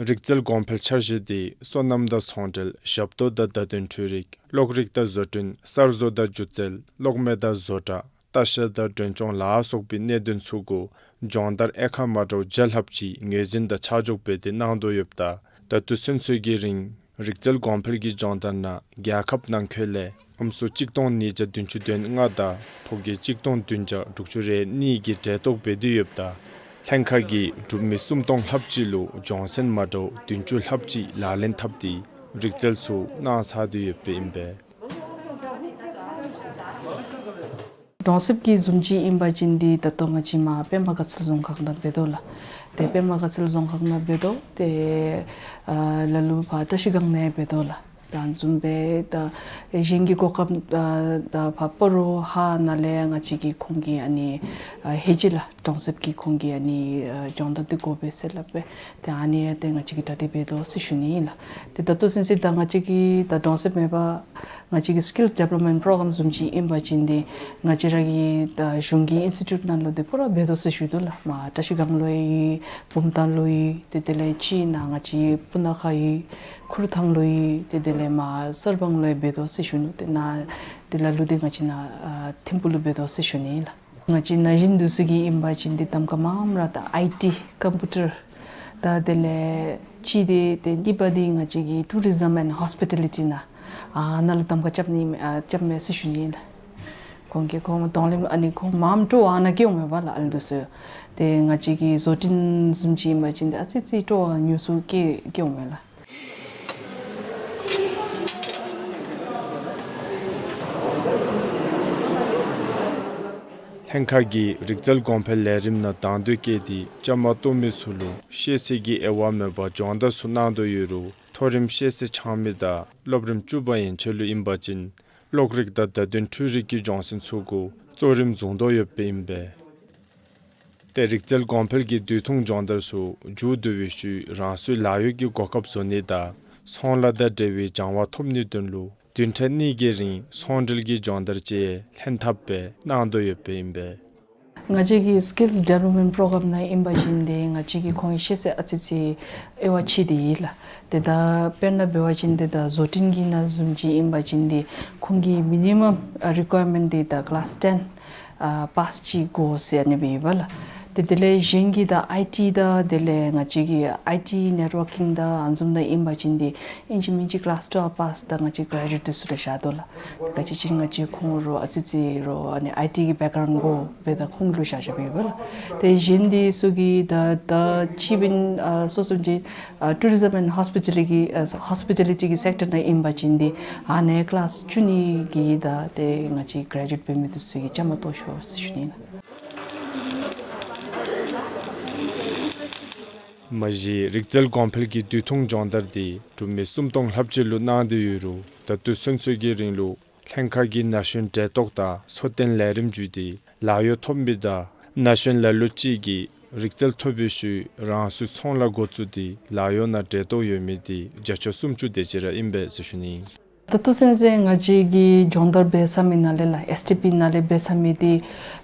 རིག་རྩལ་གོང་འཕེལ་འཆར་གཞི་འདི་སོ་ནམ་དང་ཚོང་འབྲེལ་ཞབས་ཏོག་དང་བརྡ་དོན་འཕྲུལ་རིག་གློག་རིག་དང་བཟོ་སྐྲུན་གསར་བཟོ་དང་སྒྱུ་རྩལ་གློག་མེ་དང་བཟོ་གྲྭ་ལྟ་བཤལ་དང་མགྲོན་སྐྱོང་ལ་སོགས་པའི་གནད་དོན་ཚུ་གུ་སྦྱོང་བརྡར་དབྱེ་ཁག་མ་འདྲཝ་བརྒྱ་ལྷགཔ་ཅིག་ངོས་འཛིན་དང་ཆ་འཇོག་འབད་དེ་གནང་དོ་ཡོདཔ་ད་ད་ལྟོ་ཚུན་ཚོད་ཀྱི་རིང་རིག་རྩལ་གོང་འཕེལ་གྱི་སྦྱོང་བརྡར་ནང་རྒྱལ་ཁབ་ནང་འཁོད་ལས་ཨམ་སྲུ་གཅིག་སྟོང་ཉིས་བརྒྱ་བདུན་ཅུ་དོན་ལྔ་དང་ཕོ་སྐྱེས་གཅིག་སྟོང་བདུན་བརྒྱ་དྲུག་ཅུ་རེ་གཉིས་ཀྱིས་གྲལ་གཏོགས་འབད་དེ་ཡོདཔ་ད་ལྷན་ཁག་གིས་འབྲུག་མི་སུམ་སྟོང་ལྷགཔ་ཅིག་ལུ་སྦྱོང་ཚན་མ་འདྲཝ་བདུན་ཅུ་ལྷགཔ་ཅིག་ལག་ལེན་འཐབ་སྟེ་རིག་རྩལ་ཚུ་གནང་ཚར་ཏེ་ཡོདཔ་ཨིན་པས། གྲོང་གསེབ་ཀྱི་བཟུམ་ཅིག་ཨིན་པ་ཅིན་འདི་ད་ལྟོ་ང་བཅས་མར་པདྨ་དགའ་ཚལ་རྫོང་ཁག་ནང་འབད་དོ་ལགས། ཏེ་པདྨ་དགའ་ཚལ་རྫོང་ཁག་ནང་འབད་དོ། ཏེ་ཨ་ལ་ལུ་ཕར་བཀྲ་ཤིས་སྒང་ནང་འབད་དོ་ལགས། ད་བཟུམ་སྦེ་ད་གཞན་གྱི་གོ་སྐབས་ཨ་ད་ཕར་སྤ་རོ་ཧཱ་ནང་ལས་ང་བཅས་ཀྱིས་ཁོང་གི་ཨ་ནི་ཨ་ཧེ་ཅི་ལགས་གྲོང་གསེབ་ཀྱི་ཁོང་གི་ཨ་ནི་ཨ་སྦྱོང་བརྡར་འདི་དགོ་པས་ཟེར་སླབ་སྦེ་ཏེ་ཨ་ནི་ཡང་ཏེ་ང་བཅས་ཀྱིས་གྲ་སྒྲིག་འབད་དོ་ཟེར་ཞུ་ནི་ཨིན་ལགས། ཏེ་ད་ལྟོ་ཚུན་ཚོད་ད་ང་བཅས་ཀྱི་ད་གྲོང་གསེབ་མེད་པར་ང་བཅས་ཀྱི་Skills Development Program བཟུམ་ཅིག་ཨིན་པ་ཅིན་འདི་ང་བཅས་ར་གི་ད་གཞུང་གི་ཨིན་སི་ཊི་ཊུཊ་ནང་ལུ་འདི་ཕུ་ར་འབད་དོ་ཟེར་ཞུ་དོ་ལགས། མར་བཀྲ་ཤིས་སྒང་ལུ་ཡོད། བུམ་ཐང་ལུ་ཡོད། ཏེ་དེ་ལས་ཅིག་ནཱ་ང་བཅས་སྤུ་ན་ཁ་ཡོད། ཁུ་རུ་ཐང་ལུ་ཡོད། ཏེ་དེ་ལས་མར་གསར་སྤང་ལུ་ཡང་འབད་དོ་ཟེར་ཞུ་ནི། ཏེ་ནཱ་ཏེ་ལ་ལུ་འདི་ང་བཅས་ནཱ་ཨ་ཐིམ་ཕུག་ལུ་འབད་དོ་ཟེར་ཞུ་ནི་ཨིན་ལགས། ང་བཅས་ན་གཞོན་འདི་ཚུ་གིས་ཨིན་པ་ཅིན་འདི་གདམ་ཁ་མངམ་ར་ད་ཨའི་ཊི་ཀམ་པིའུ་ཊར་ད་དེ་ལས་ཅིག་འདི་ཏེ་གཉིས་པ་འདི་ང་བཅས་ཀྱི་Tourism and Hospitality ནང་ཨ་ནཱ་ལུ་གདམ་ཁ་རྐྱབ་ནི་ཨ་རྐྱབ་མས་ཟེར་ཞུ་ནི་ཨིན་ལགས། ཁོང་གིས་ཁོང་གདོང་ལེན་ཨ་ནི་ཁོང་མངམ་སྤྲོ་བ་ཨ་ནཱ་བསྐྱེད་འོང་མས་པ་ལགས། ཨ་ལུ་འདི་ཚུ་ཏེ་ང་བཅས་ཀྱི་བཟོ་སྐྲུན་བཟུམ་ཅིག་ཨིན་པ་ཅིན་འདི་ཨ་ཙི་ཙི་སྤྲོ་བ་ཉུང་སུ་བསྐྱེད་བསྐྱེད་འོང་མས་ལགས། ལྷན་ཁག་གིས་རིག་རྩལ་གོང་འཕེལ་ལས་རིམ་ནང་དང་འདོད་བསྐྱེད་དེ་བཅའ་མར་གཏོགས་མི་ཚུ་ལུ་ཤེས་ཚད་ཀྱི་དབྱེ་བ་མེད་པར་སྦྱོང་བརྡར་ཚུ་གནང་དོ་ཡོད་རུང་མཐོ་རིམ་ཤེས་ཚད་འཆང་མི་དང་སློབ་རིམ་བཅུ་པ་ཡན་ཆད་ལུ་ཨིན་པ་ཅིན་གློག་རིག་དང་བརྡ་དོན་འཕྲུལ་རིག་གི་སྦྱོང་ཚན་ཚུ་གུ་གཙོ་རིམ་བཟུང་དོ་ཡོདཔ་ཨིན་པས། ཏེ་རིག་རྩལ་གོང་འཕེལ་གྱི་དུས་ཐུང་སྦྱོང་བརྡར་ཚུ་མཇུག་བསྡུ་བའི་ཤུལ་རང་སོའི་ལཱ་གཡོག་གི་གོ་སྐབས་བཟོ་ནི་དང་ཚོང་ལཱ་དང་འབྲེལ་བའི་སྦྱང་བ་ཐོབ་ནིའི་དོན་ལུ་བདུན་ཕྲག་གཉིས་ཀྱི་རིང་ཚོང་འབྲེལ་གྱི་སྦྱོང་བརྡར་བཅས་ལྷན་ཐབས་སྦེ་གནང་དོ་ཡོདཔ་ཨིན་པས། ང་བཅས་ཀྱི་Skills Development Program ནང་ཨིན་པ་ཅིན་འདི་ང་བཅས་ཀྱིས་ཁོང་གི་ཤེས་ཚད་ཨ་ཙི་ཙི་དབྱེ་བ་ཕྱེ་སྟེ་ཡོད་ལགས། ཏེ་ད་དཔེར་ན་འབད་བ་ཅིན་འདི་ད་བཟོ་སྐྲུན་གྱི་ནང་བཟུམ་ཅིག་ཨིན་པ་ཅིན་འདི་ཁོང་གི་མི་ནི་མམ་རི་ཀོ་ཡར་མེནཊ་འདི་ད་ཀི་ལཱསི་ཊེན་ཨ་པཱསི་ཅིག་དགོ་ཟེར་ཨ་ནི་སྦེ་ཡོད་པ་ལགས། ཏེ་དེ་ལས་གཞན་གྱི་ད་ཨའི་ཊི་དང་དེ་ལས་ང་བཅས་ཀྱི་ཨའི་ཊི་ནེཊ་ཝར་ཀིང་དང་ཨ་ནི་བཟུམ་ད་ཨིན་པ་ཅིན་འདི་ཨིན་ཅི་མིན་ཅི་ཀི་ལཱསི་ཊུ་པཱསི་ད་ང་བཅས་གྲེ་ཇུ་ཨེཊ་འདི་ཚུ་ལུ་བཞག་དོ་ལགས། ག་ཅི་ཅིན་ང་བཅས་ཁོང་རོགས་ཨ་ཙི་ཙི་རོགས་ཨ་ནི་ཨའི་ཊི་གི་བེཀ་གརའུནཌ་དགོ་པས། ད་ཁོང་ལུ་བཞག་བཞགཔ་ཨིན་པ་ལགས། ཏེ་གཞན་འདི་ཚུ་གིས་ད་ད་ཕྱི་པའི་ཨ་སོ་སོ་ཅིག་ཨ་Tourism and Hospitality གི་ཨ་Hospitality གི་སེཀ་ཊར་ནང་ཨིན་པ་ཅིན་འདི་ཨ་ནི་ཀི་ལཱསི་བཅུ་གཉིས་ཀྱི་ད་ཏེ་ང་བཅས་གྲེ་ཇུ་ཨེཊ་འབད་མི་འདི་ཚུ་གིས་བཅའ་མར་གཏོགས་ཤོག་ཟེར་ཞུ་ནི་ཨིན་ལགས། མ་གཞི་རིག་རྩལ་གོང་འཕེལ་གྱི་དུས་ཐུང་སྦྱོང་བརྡར་འདི་འབྲུག་མི་སུམ་སྟོང་ལྷགཔ་ཅིག་ལུ་གནང་སྟེ་ཡོད་རུང་ད་ལྟོ་ཚུན་ཚོད་ཀྱི་རིང་ལུ་ལྷན་ཁག་གིས་ན་གཞོན་གྲལ་གཏོགས་དང་འཚོ་རྟེན་ལས་རིམ་བརྒྱུད་དེ་ལཱ་གཡོག་ཐོབ་མི་དང་ན་གཞོན་ལ་ལུ་ཅིག་གིས་རིག་རྩལ་ཐོབ་པའི་ཤུལ་རང་སོའི་ཚོང་ལཱ་འགོ་བཙུགས་ཏེ་ལཱ་གཡོག་ནང་གྲལ་གཏོགས་ཡོད་མི་འདི་བརྒྱ་ཆ་སུམ་ཅུ་དེ་ཅིག་ར་ཨིན་པས་ཟེར་ཞུ་ནི་ཨིན། ད་ལྟོ་ཚུན་ཚོད་ང་བཅས་ཀྱིས་སྦྱོང་བརྡར་འབད་ཚར་མི་ནང་ལས་ལགས་ཨེསི་ཌི་པི་ནང་ལས་འབད་ཚར་མི་འདི་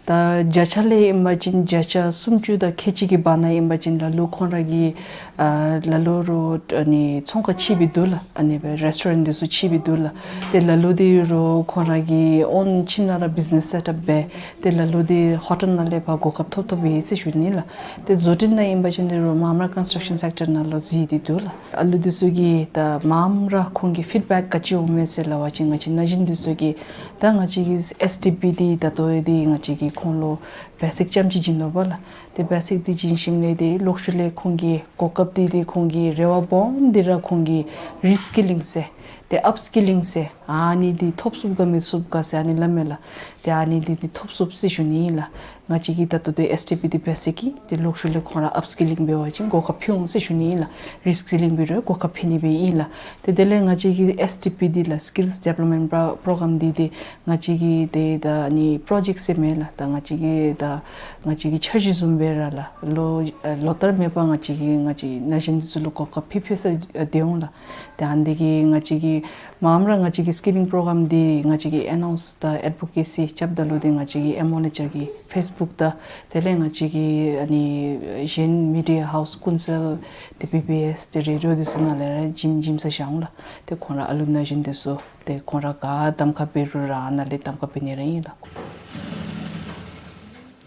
ད་བརྒྱ་ཆ་ལས་ཨིན་པ་ཅིན་བརྒྱ་ཆ་སུམ་ཅུ་དང་ཁལ་གཅིག་གི་བར་ན་ཨིན་པ་ཅིན་ལ་ལུ་ཁོང་ར་གིས་ཨ་ལ་ལུ་རོགས་ཨ་ནི་ཚོང་ཁང་ཕྱེ་སྦེ་འདུག་ལགས། ཨ་ནི་སྦེ་རེསི་ཊོ་རེནཊ་འདི་ཚུ་ཕྱེ་སྦེ་འདུག་ལགས། ཏེ་ལ་ལུ་འདི་རོགས་ཁོང་ར་གིས་ཨོན་ཁྱིམ་ནང་ར་བིཛི་ནེསི་སེཊ་ཨཔ་འབད། ཏེ་ལ་ལུ་འདི་ཧོ་ཊེལ་ནང་ལས་ཕར་གོ་སྐབས་ཐོབ་ཐོབ་ཡི་ཟེར་ཞུ་ནི་ལགས། ཏེ་བཟོ་སྐྲུན་ནང་ཨིན་པ་ཅིན་འདི་རོགས་མངམ་ར་ཀོན་སི་ཊྲག་ཤཱན་སེཀ་ཊར་ནང་ལུ་འཛུལ་ཏེ་འདུག་ལགས། ཨ་ལུ་འདི་ཚུ་གིས་ད་མངམ་ར་ཁོང་གི་ཕིཌ་བེཀ་ག་ཅི་འོང་མས་ཟེར་སླབ་པ་ཅིན་ང་བཅས་ན་གཞོན་འདི་ཚུ་གིས་ད་ང་བཅས་ཀྱི་ཨེསི་ཌི་པི་འདི་ད་ལྟོ་འདི་ང་བཅས་ཀྱིས་ཁོང་ལུ་བེ་སིཀ་རྐྱངམ་ཅིག་བྱིན་དོ་པ་ལགས། ཏེ་བེ་སིཀ་འདི་བྱིན་ཞིནམ་ལས་ཏེ་ལོག་ཤུལ་ལས་ཁོང་གི་གོ་སྐབས་འདི་ཏེ་ཁོང་གི་རེ་བ་སྦོམ་འདི་ར་ཁོང་གིས་རི་སི་ཀི་ལིང་ཟེར་ཏེ་ཨཔ་སི་ཀི་ལིང་ཟེར་ཨ་ནི་འདི་ཐོབ་ཚུགས་ག་མི་ཚུགས་ག་ཟེར་ཨ་ནི་སླབ་མས་ལགས། ཏེ་ཨ་ནི་འདི་འདི་ཐོབ་ཚུགས་ཟེར་ཞུ་ནི་ཨིན་ལགས། ང་བཅས་ཀྱིས་ད་ལྟོ་ཏེ་ཨེསི་ཊི་པི་འདི་འབད་ས་ཅིག་ཏེ་ལོག་ཤུལ་ལས་ཁོང་ར་ཨཔ་སི་ཀི་ལིང་འབད་བ་ཅིན་གོ་སྐབས་ཕུལ་འོང་ཟེར་ཞུ་ནི་ཨིན་ལགས། རི་སི་ཀི་ལིང་འབད་རུང་གོ་སྐབས་ཕུལ་ནི་སྦེ་ཨིན་ལགས། ཏེ་དེ་ལས་ང་བཅས་ཀྱི་ཨེསི་ཊི་པི་འདི་ལགས་སི་ཀིལསི་ཌི་བེ་ལོབ་མེནཊ་པོ་རོ་གྲམ་འདི་ཏེ་ང་བཅས་ཀྱི་ཏེ་ད་ནི་པྲོ་ཇེཀཊ་ཟེར་མེན་ལགས། ད་ང་བཅས་ཀྱི་ད་ང་བཅས་ཀྱི་འཆར་གཞི་བཟུམ་སྦེ་ར་ལགས། ལོ་ལོ་ལྟར་མེད་པར་ང་བཅས་ཀྱིས་ང་བཅས་ན་གཞོན་འདི་ཚུ་ལུ་གོ་སྐབས་ཕུལ་ཕུལ་ས་ཨ་སྡོད་འོང་ལགས། ཏེ་ཨ་ནི་འདི་གིས་ང་བཅས་ཀྱིས་མངམ་ར་ང་བཅས་ཀྱི་སི་ཀི་ལིང་པྲོ་གྲམ་འདི་ང་བཅས་ཀྱིས་ཨེ་ནའུནསི་དང་ཨེཌ་བོ་ཀེ་སི་རྐྱབ་ད་ལུ་ཏེ་ང་བཅས་ཀྱི་ཨེམ་ཨོ་ལེགས་བྱ་གི་ཕེསི་བུཀ་དང་དེ་ལས་ང་བཅས་ཀྱི་ཨ་ནི་གཞན་མི་ཌི་ཡ་ཧའུསི་ཀུན་གསལ་ཏེ་བི་བི་ཨེསི་ཏེ་རེ་ཌི་ཡོ་འདི་ཚུ་ནང་ལས་ར་བྱིན་བྱིན་ས་བཞག་འོང་ལགས། ཏེ་ཁོང་ར་ཨ་ལུ་ན་གཞོན་འདི་ཚུ་ཏེ་ཁོང་ར་ག་གདམ་ཁ་འབད་རུང་ར་ཨ་ནཱ་ལས་གདམ་ཁ་འབད་ནི་ར་ཨིན་ལགས།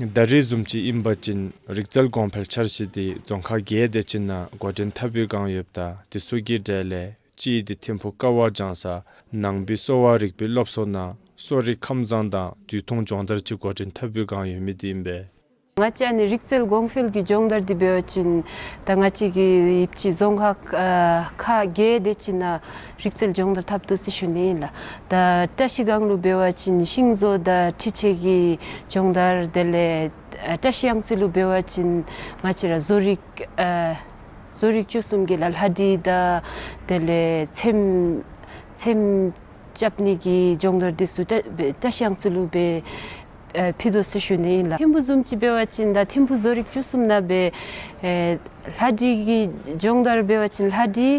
ད་རེས་བཟུམ་ཅིག་ཨིན་པ་ཅིན་རིག་རྩལ་གོང་འཕེལ་འཆར་གཞི་འདི་རྫོང་ཁག་བརྒྱད་དེ་ཅིག་ནང་འགོ་འདྲེན་འཐབ་པའི་བསྒང་ཡོདཔ་ད་དེ་ཚུ་གི་གྲས་ལས་གཅིག་འདི་ཐིམ་ཕུ་ཀ་བ་ལྗང་ས་ནང་པའི་གསོ་བ་རིག་པའི་སློབ་གསོ་ནང་གསོ་རིག་ཁམས་བཟང་དང་དུས་ཐུང་སྦྱོང་བརྡར་གྱི་འགོ་འདྲེན་འཐབ་པའི་བསྒང་ཡོད་མི་འདི་ཨིན་པས། ང་བཅས་ཨ་ནི་རིག་རྩལ་གོང་འཕེལ་གྱི་སྦྱོང་བརྡར་འདི་འབད་བ་ཅིན་ད་ང་བཅས་ཀྱི་ཡིབ་ཅི་རྫོང་ཁག་ཨ་ཁག་བརྒྱད་དེ་ཅིག་ནང་རིག་རྩལ་སྦྱོང་བརྡར་འཐབ་དོ་ཟེར་ཞུ་ནི་ཨིན་ལགས། ད་བཀྲ་ཤིས་སྒང་ལུ་འབད་བ་ཅིན་ཤིང་བཟོ་དང་འཕྲུལ་ཆས་ཀྱི་སྦྱོང་བརྡར། དེ་ལས་ཨ་བཀྲ་ཤིས་གཡང་རྩེ་ལུ་འབད་བ་ཅིན་ང་བཅས་ར་བཟོ་རིག་ཨ་བཟོ་རིག་བཅུ་གསུམ་གྱི་ལགས་ལྷ་འབྲི་དང་དེ་ལས་ཚེམ་ཚེམ་རྐྱབ་ནི་གི་སྦྱོང་བརྡར་འདི་ཚུ་བཀྲ་བཀྲ་ཤིས་གཡང་རྩེ་ལུ་སྦེ་ཨེ་ཕུལ་དོ་ཟེར་ཞུ་ནི་ཨིན་ལགས། ཐིམ་ཕུ་བཟུམ་ཅིག་འབད་བ་ཅིན་ད་ཐིམ་ཕུ་བཟོ་རིག་བཅུ་གསུམ་ནང་སྦེ་ཨེ་ལྷ་འབྲི་གི་སྦྱོང་བརྡར་འབད་བ་ཅིན་ལྷ་འབྲི་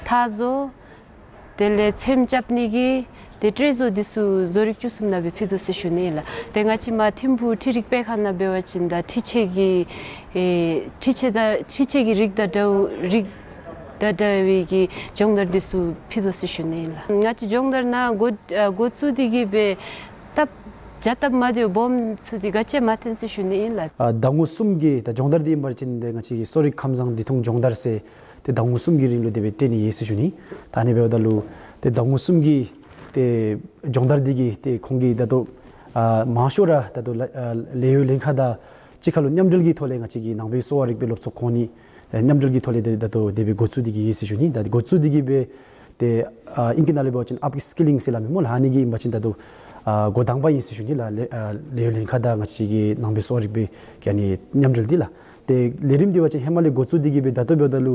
ཐག་བཟོ་དེ་ལས་ཚེམ་རྐྱབ་ནི་གི་ཏེ་སྤྲེལ་བཟོ་འདི་ཚུ་བཟོ་རིག་བཅུ་གསུམ་ནང་སྦེ་ཕུལ་དོ་ཟེར་ཞུ་ནི་ཨིན་ལགས། ཏེ་ང་བཅས་མར་ཐིམ་ཕུ་འཕྲུལ་རིག་སྤེལ་ཁང་ནང་འབད་བ་ཅིན་ད་འཕྲུལ་ཆས་ཀྱི་ཨེ་འཕྲུལ་ཆས་དང་འཕྲུལ་ཆས་ཀྱི་རིགས་དང་འདྲཝ་རིགས་དང་འདྲ་བའི་གི་སྦྱོང་བརྡར་འདི་ཚུ་ཕུལ་དོ་ཟེར་ཞུ་ནི་ཨིན་ལགས། ང་བཅས་སྦྱོང་བརྡར་ནང་འགོ་ཨ་འགོ་བཙུགས་ཏེ་གི་སྦེ་སྟབས་བྱ་སྟབས་མ་བདེཝ་སྦོམ་ཚུ་འདི་ག་ཅི་མ་ཐོན་ཟེར་ཞུ་ནི་ཨིན་ལགས། ཨ་ཟླ་ངོ་གསུམ་གྱི་ད་སྦྱོང་བརྡར་འདི་ཨིན་པ་ཅིན་ཏེ་ང་བཅས་ཀྱི་གསོ་རིག་ཁམས་བཟང་དུས་ཐུང་སྦྱོང་བརྡར་ཟེར་ཏེ་ཟླ་ངོ་གསུམ་གྱི་རིང་ལུ་དེ་སྦེ་སྤྲོད་ནི་ཡོད་ཟེར་ཞུ་ནི། ད་ཨ་ནི་འབདཝ་ད་ལུ་ཏེ་ཟླ་ངོ་གསུམ་གྱི་ཏེ་སྦྱོང་བརྡར་འདི་གིས་ཏེ་ཁོང་གིས་ད་ལྟོ་ཨ་མང་ཤོས་ར་ད་ལྟོ་ལ་ཨ་ལས་གཡོག་ལེན་ཁག་དང་གཅིག་ཁར་ལུ་མཉམ་འབྲེལ་གྱི་ཐོག་ལས་ང་བཅས་ཀྱི་ནང་པའི་གསོ་བ་རིག་པའི་སློབ་གསོ་ཁོངས་ནི་ཨེ་མཉམ་འབྲེལ་གྱི་ཐོག་ལས་ཏེ་ད་ལྟོ་དེ་སྦེ་འགོ་བཙུགས་ཏེ་གི་ཡོད་ཟེར་ཞུ་ནི། ད་འགོ་བཙུགས་ཏེ་གི་སྦེ་ཏེ་ཨ་ཨིང་སྐད་ནང་ལས་འབད་བ་ཅིན་ཨཔ་སི་ཀི་ལིང་ཟེར་སླབ་མས་སྨོ་ལགས། ཨ་ནི་གི་ཨིན་པ་ཅིན་ད་ལྟོ་ཨ་འགོ་དང་པ་ཨིན་ཟེར་ཞུ་ནི་ལགས། ལས་ཨ་ལས་གཡོག་ལེན་ཁག་དང་ང་བཅས་ཀྱི་ནང་པའི་གསོ་བ་རིག་པའི་གི་ཨ་ནི་མཉམ་འབྲེལ་འདི་ལགས། ཏེ་ལས་རིམ་འདི་འབད་བ་ཅིན་ཧེ་མ་ལས་འགོ་བཙུགས་ཏེ་གི་སྦེ་ད་ལྟོ་འབདཝ་ད་ལུ་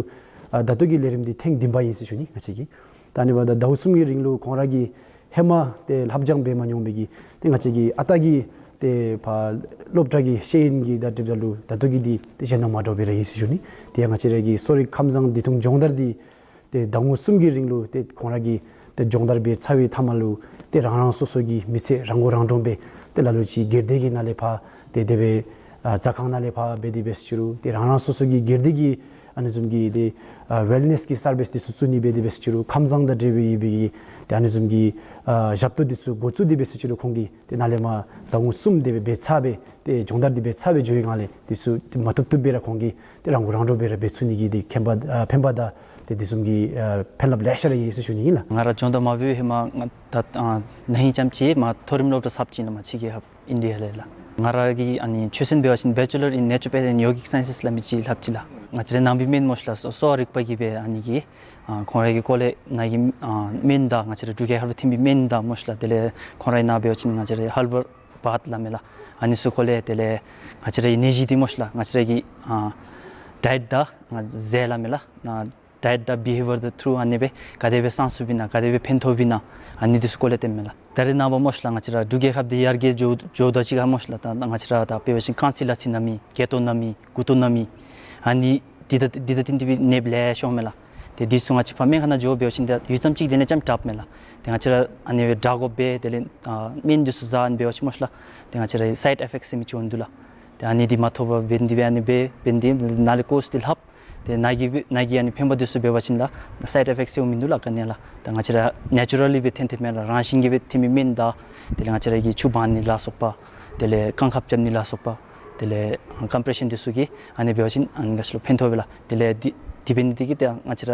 ཨ་ད་ལྟོ་གི་ལས་རིམ་འདི་ཐེངས་བདུན་པ་ཨིན་ཟེར་ཞུ་ནི་ང་བཅས་ཀྱི། ད་ཨ་ནི་འབདཝ་ད་ཟླཝ་གསུམ་གྱི་རིང་ལུ་ཁོང་ར་གིས་ཧེ་མ་ཏེ་ལྷབ་སྦྱང་འབད་མ་མྱོང་པའི་གི་ཏེ་ང་བཅས་ཀྱི་ཨ་རྟག་གི་ཏེ་ཕར་སློབ་གྲྭ་གི་ཤེས་ཡོན་གྱི་ད་འགྲེལ་བཤད་ལུ་ད་ལྟོ་གི་འདི་ཏེ་གཞན་དང་མ་འདྲཝ་སྦེ་ར་ཨིན་ཟེར་ཞུ་ནི། ཏེ་ང་བཅས་ར་གི་གསོ་རིག་ཁམས་བཟང་དུས་ཐུང་སྦྱོང་བརྡར་འདི་ཏེ་ཟླ་ངོ་གསུམ་གྱི་རིང་ལུ་ཏེ་ཁོང་ར་གིས་ཏེ་སྦྱོང་བརྡར་འབད་ཚར་བའི་མཐའ་མ་ལུ་ཏེ་རང་རང་སོ་སོ་གི་མི་ཚེ་རང་མགོ་རང་འདྲོངས་སྦེ་ཏེ་ལ་ལུ་ཅིག་སྒེར་སྡེ་གི་ནང་ལས་ཕར་ཏེ་དེ་སྦེ་ཨ་ཟ་ཁང་ནང་ལས་ཕར་འབད་དེ་འབད་ཟེར་ཅི་རུང་ཏེ་རང་རང་སོ་སོ་གི་སྒེར་སྡེ་གི་ཨ་ནི་བཟུམ་གྱི་ཏེ་ཨ་ཝེལ་ནེསི་གི་སར་བིསི་འདི་ཚུ་བཙུགས་ནི་འབད་དེ་འབད་ཟེར་ཅི་རུང་ཁམས་བཟང་དང་འབྲེལ་བའི་ཡོད་པའི་གི་ཏེ་ཨ་ནི་བཟུམ་གྱི་ཨ་ཞབས་ཏོག་འདི་ཚུ་འགོ་བཙུགས་ཏེ་འབད་ཟེར་ཅི་རུང་ཁོང་གིས་ཏེ་ནཱ་ལས་མར་ཟླ་ངོ་གསུམ་དེ་སྦེ་འབད་ཚར་སྦེ་ཏེ་སྦྱོང་བརྡར་འདི་འབད་ཚར་སྦེ་འགྱོ་བའི་སྒང་ལས་འདི་ཚུ་ཏེ་མ་བཏུབ་བཏུབ་སྦེ་ར་ཁོང་གིས་ཏེ་རང་མགོ་རང་འདྲོངས་སྦེ་ར་འབད་ཚུགས་ནི་གི་ཏེ་ཕན་པ་ཨ་ཕན་པ་དང་ཏེ་འདི་བཟུམ་གྱི་ཨ་ཕན་རླབས་ལེ་ཤ་ར་ཡོད་ཟེར་ཞུ་ནི་ཨིན་ལགས། ང་ར་སྦྱོང་བརྡར་མ་འབད་བའི་ཧེ་མ་ང་ད་ཨ་ན་ཧིང་ཙམ་ཅིག་མར་མཐོ་རིམ་སློབ་གྲྭ་ཚར་ཅི་ལགས་མ་ཕྱི་རྒྱལ་ཁབ་ཨིན་ཌི་ཡ་ལས་ལགས། ང་ར་གི་ཨ་ནི་ཆོས་ཚན་འབད་བ་ཅིན་བེ་ཅུ་ལར་ཨིན་ནེ་ཅུ་རོ་པེ་ཐི་ཨེནཌ་ཡོ་གིག་སའིན་སེས་སླབ་མི་ཅིག་ལྷབ་ཅི་ལགས། ང་བཅས་རའི་ནང་པའི་སྨན་སྨོ་ཤ་ལགས་གསོ་གསོ་བ་རིག་པ་གི་སྦེ་ཨ་ནི་གི་ཨ་ཁོང་ར་གི་སྐོར་ལས་ནཱ་གི་ཨ་སྨན་དང་ང་བཅས་རའི་འབྲུག་རྒྱལ་ཁབ་ལུ་ཐོན་པའི་སྨན་དང་སྨོ་ཤ་ལགས། དེ་ལས་ཁོང་རའི་ནང་འབད་བ་ཅིན་ང་བཅས་རའི་ཧར་བཱལ་བཱཐ་སླབ་མས་ལགས། ཨ་ནི་ཚུ་སྐོར་ལས་དེ་ལས་ང་བཅས་རའི་ནད་གཞི་འདི་སྨོ་ཤ་ལགས་ང་བཅས་ར་གི་ཨ་ཌའེཊ་དང་ང་ཟས་སླབ་མས་ལགས། ཨ་ཌའེཊ་དང་བི་ཧེ་བི་ཡར་དང་ཐུ་རུ་ཨ་ནི་སྦེ་ག་དེ་སྦེ་བསང་ཚུགས་པས་ན་ག་དེ་སྦེ་ཕན་ཐོགས་པས་ན་ཨ་ནི་འདི་ཚུ་སྐོར་ལས་སྟོནམ་མས་ལགས། ད་རེས་ནངས་པ་སྨོ་ཤ་ལགས་ང་བཅས་ར་འབྲུག་རྒྱལ་ཁབ་འདི་ཡར་རྒྱས་འགྱོ་འགྱོཝ་དང་གཅིག་ཁར་སྨོ་ཤ་ལགས་ད་ང་བཅས་ར་ད་འབད་བ་ཅིན་རྐང་རྩེད་ལག་རྩེད་ནང་མི་སྐེ་ཏོ་ནང་མི་མགུ་ཏོ་ནང་མི་ཨ་ནི་འདི་དང་འདི་དང་བསྟུན་ཏེ་སྦེ་ནདཔ་ལེ་ཤ་འོང་མས་ལགས། ཏེ་འདི་ཚུ་ང་བཅས་ཕར་སྨན་ཁང་ནང་འགྱོ་འབད་བ་ཅིན་ད་ཡུད་ཙམ་ཅིག་དེ་ལས་ཙམ་དྲགཔ་མས་ལགས། ཏེ་ང་བཅས་ར་ཨ་ནི་སྦེ་དྲག་དགོ་པས། དེ་ལས་ཨ་སྨན་འདི་ཚུ་བཟའ་ཨ་ནི་འབད་བ་ཅིན་སྨོ་ཤ་ལགས་ཏེ་ང་བཅས་ར་སའིཌ་ཨི་ཕེཀཊ་ཟེར་མི་ཅིག་འོང་དོ་ལགས། ཏེ་ཨ་ནི་འདི་མ་ཐོབ་པར་འབད་ནི་འདི་སྦེ་ཨ་ནི་སྦེ་འབད་ནི་འདི་ནཱ་ལས་ཀོརསི་འདི་ལྷབ། ཏེ་ནཱ་གི་སྦེ་ནཱ་གི་ཨ་ནི་ཕན་པ་འདི་ཚུ་འབད་བ་ཅིན་ལགས་སའིཌ་ཨི་ཕེཀཊ་ཟེར་འོང་མིན་འདུག་ལགས་ག་ནི་ཡང་ལགས། ད་ང་བཅས་ར་ནེ་ཅུ་རལ་ལི་སྦེ་ཐོན་ཐོནམ་མས་ལགས། རང་བཞིན་གྱིས་སྦེ་ཐོན་མི་སྨན་དང་དེ་ལས་ང་བཅས་ར་གི་ཆུ་འབག་ནི་ལ་སོགས་པ་དེ་ལས་རྐང་ཁབ་རྐྱབ་ནི་ལ་སོགས་པ་དེ་ལས་ཀམ་པི་རེ་ཤཱན་འདི་ཚུ་གིས་ཨ་ནི་འབད་བ་ཅིན་ཨ་ནི་ག་ཅི་ལོ་ཕན་ཐོགས་པས་ལགས། དེ་ལས་འདི་འདི་འབད་ནི་འདི་གིས་ཏེ་ང་བཅས་ར་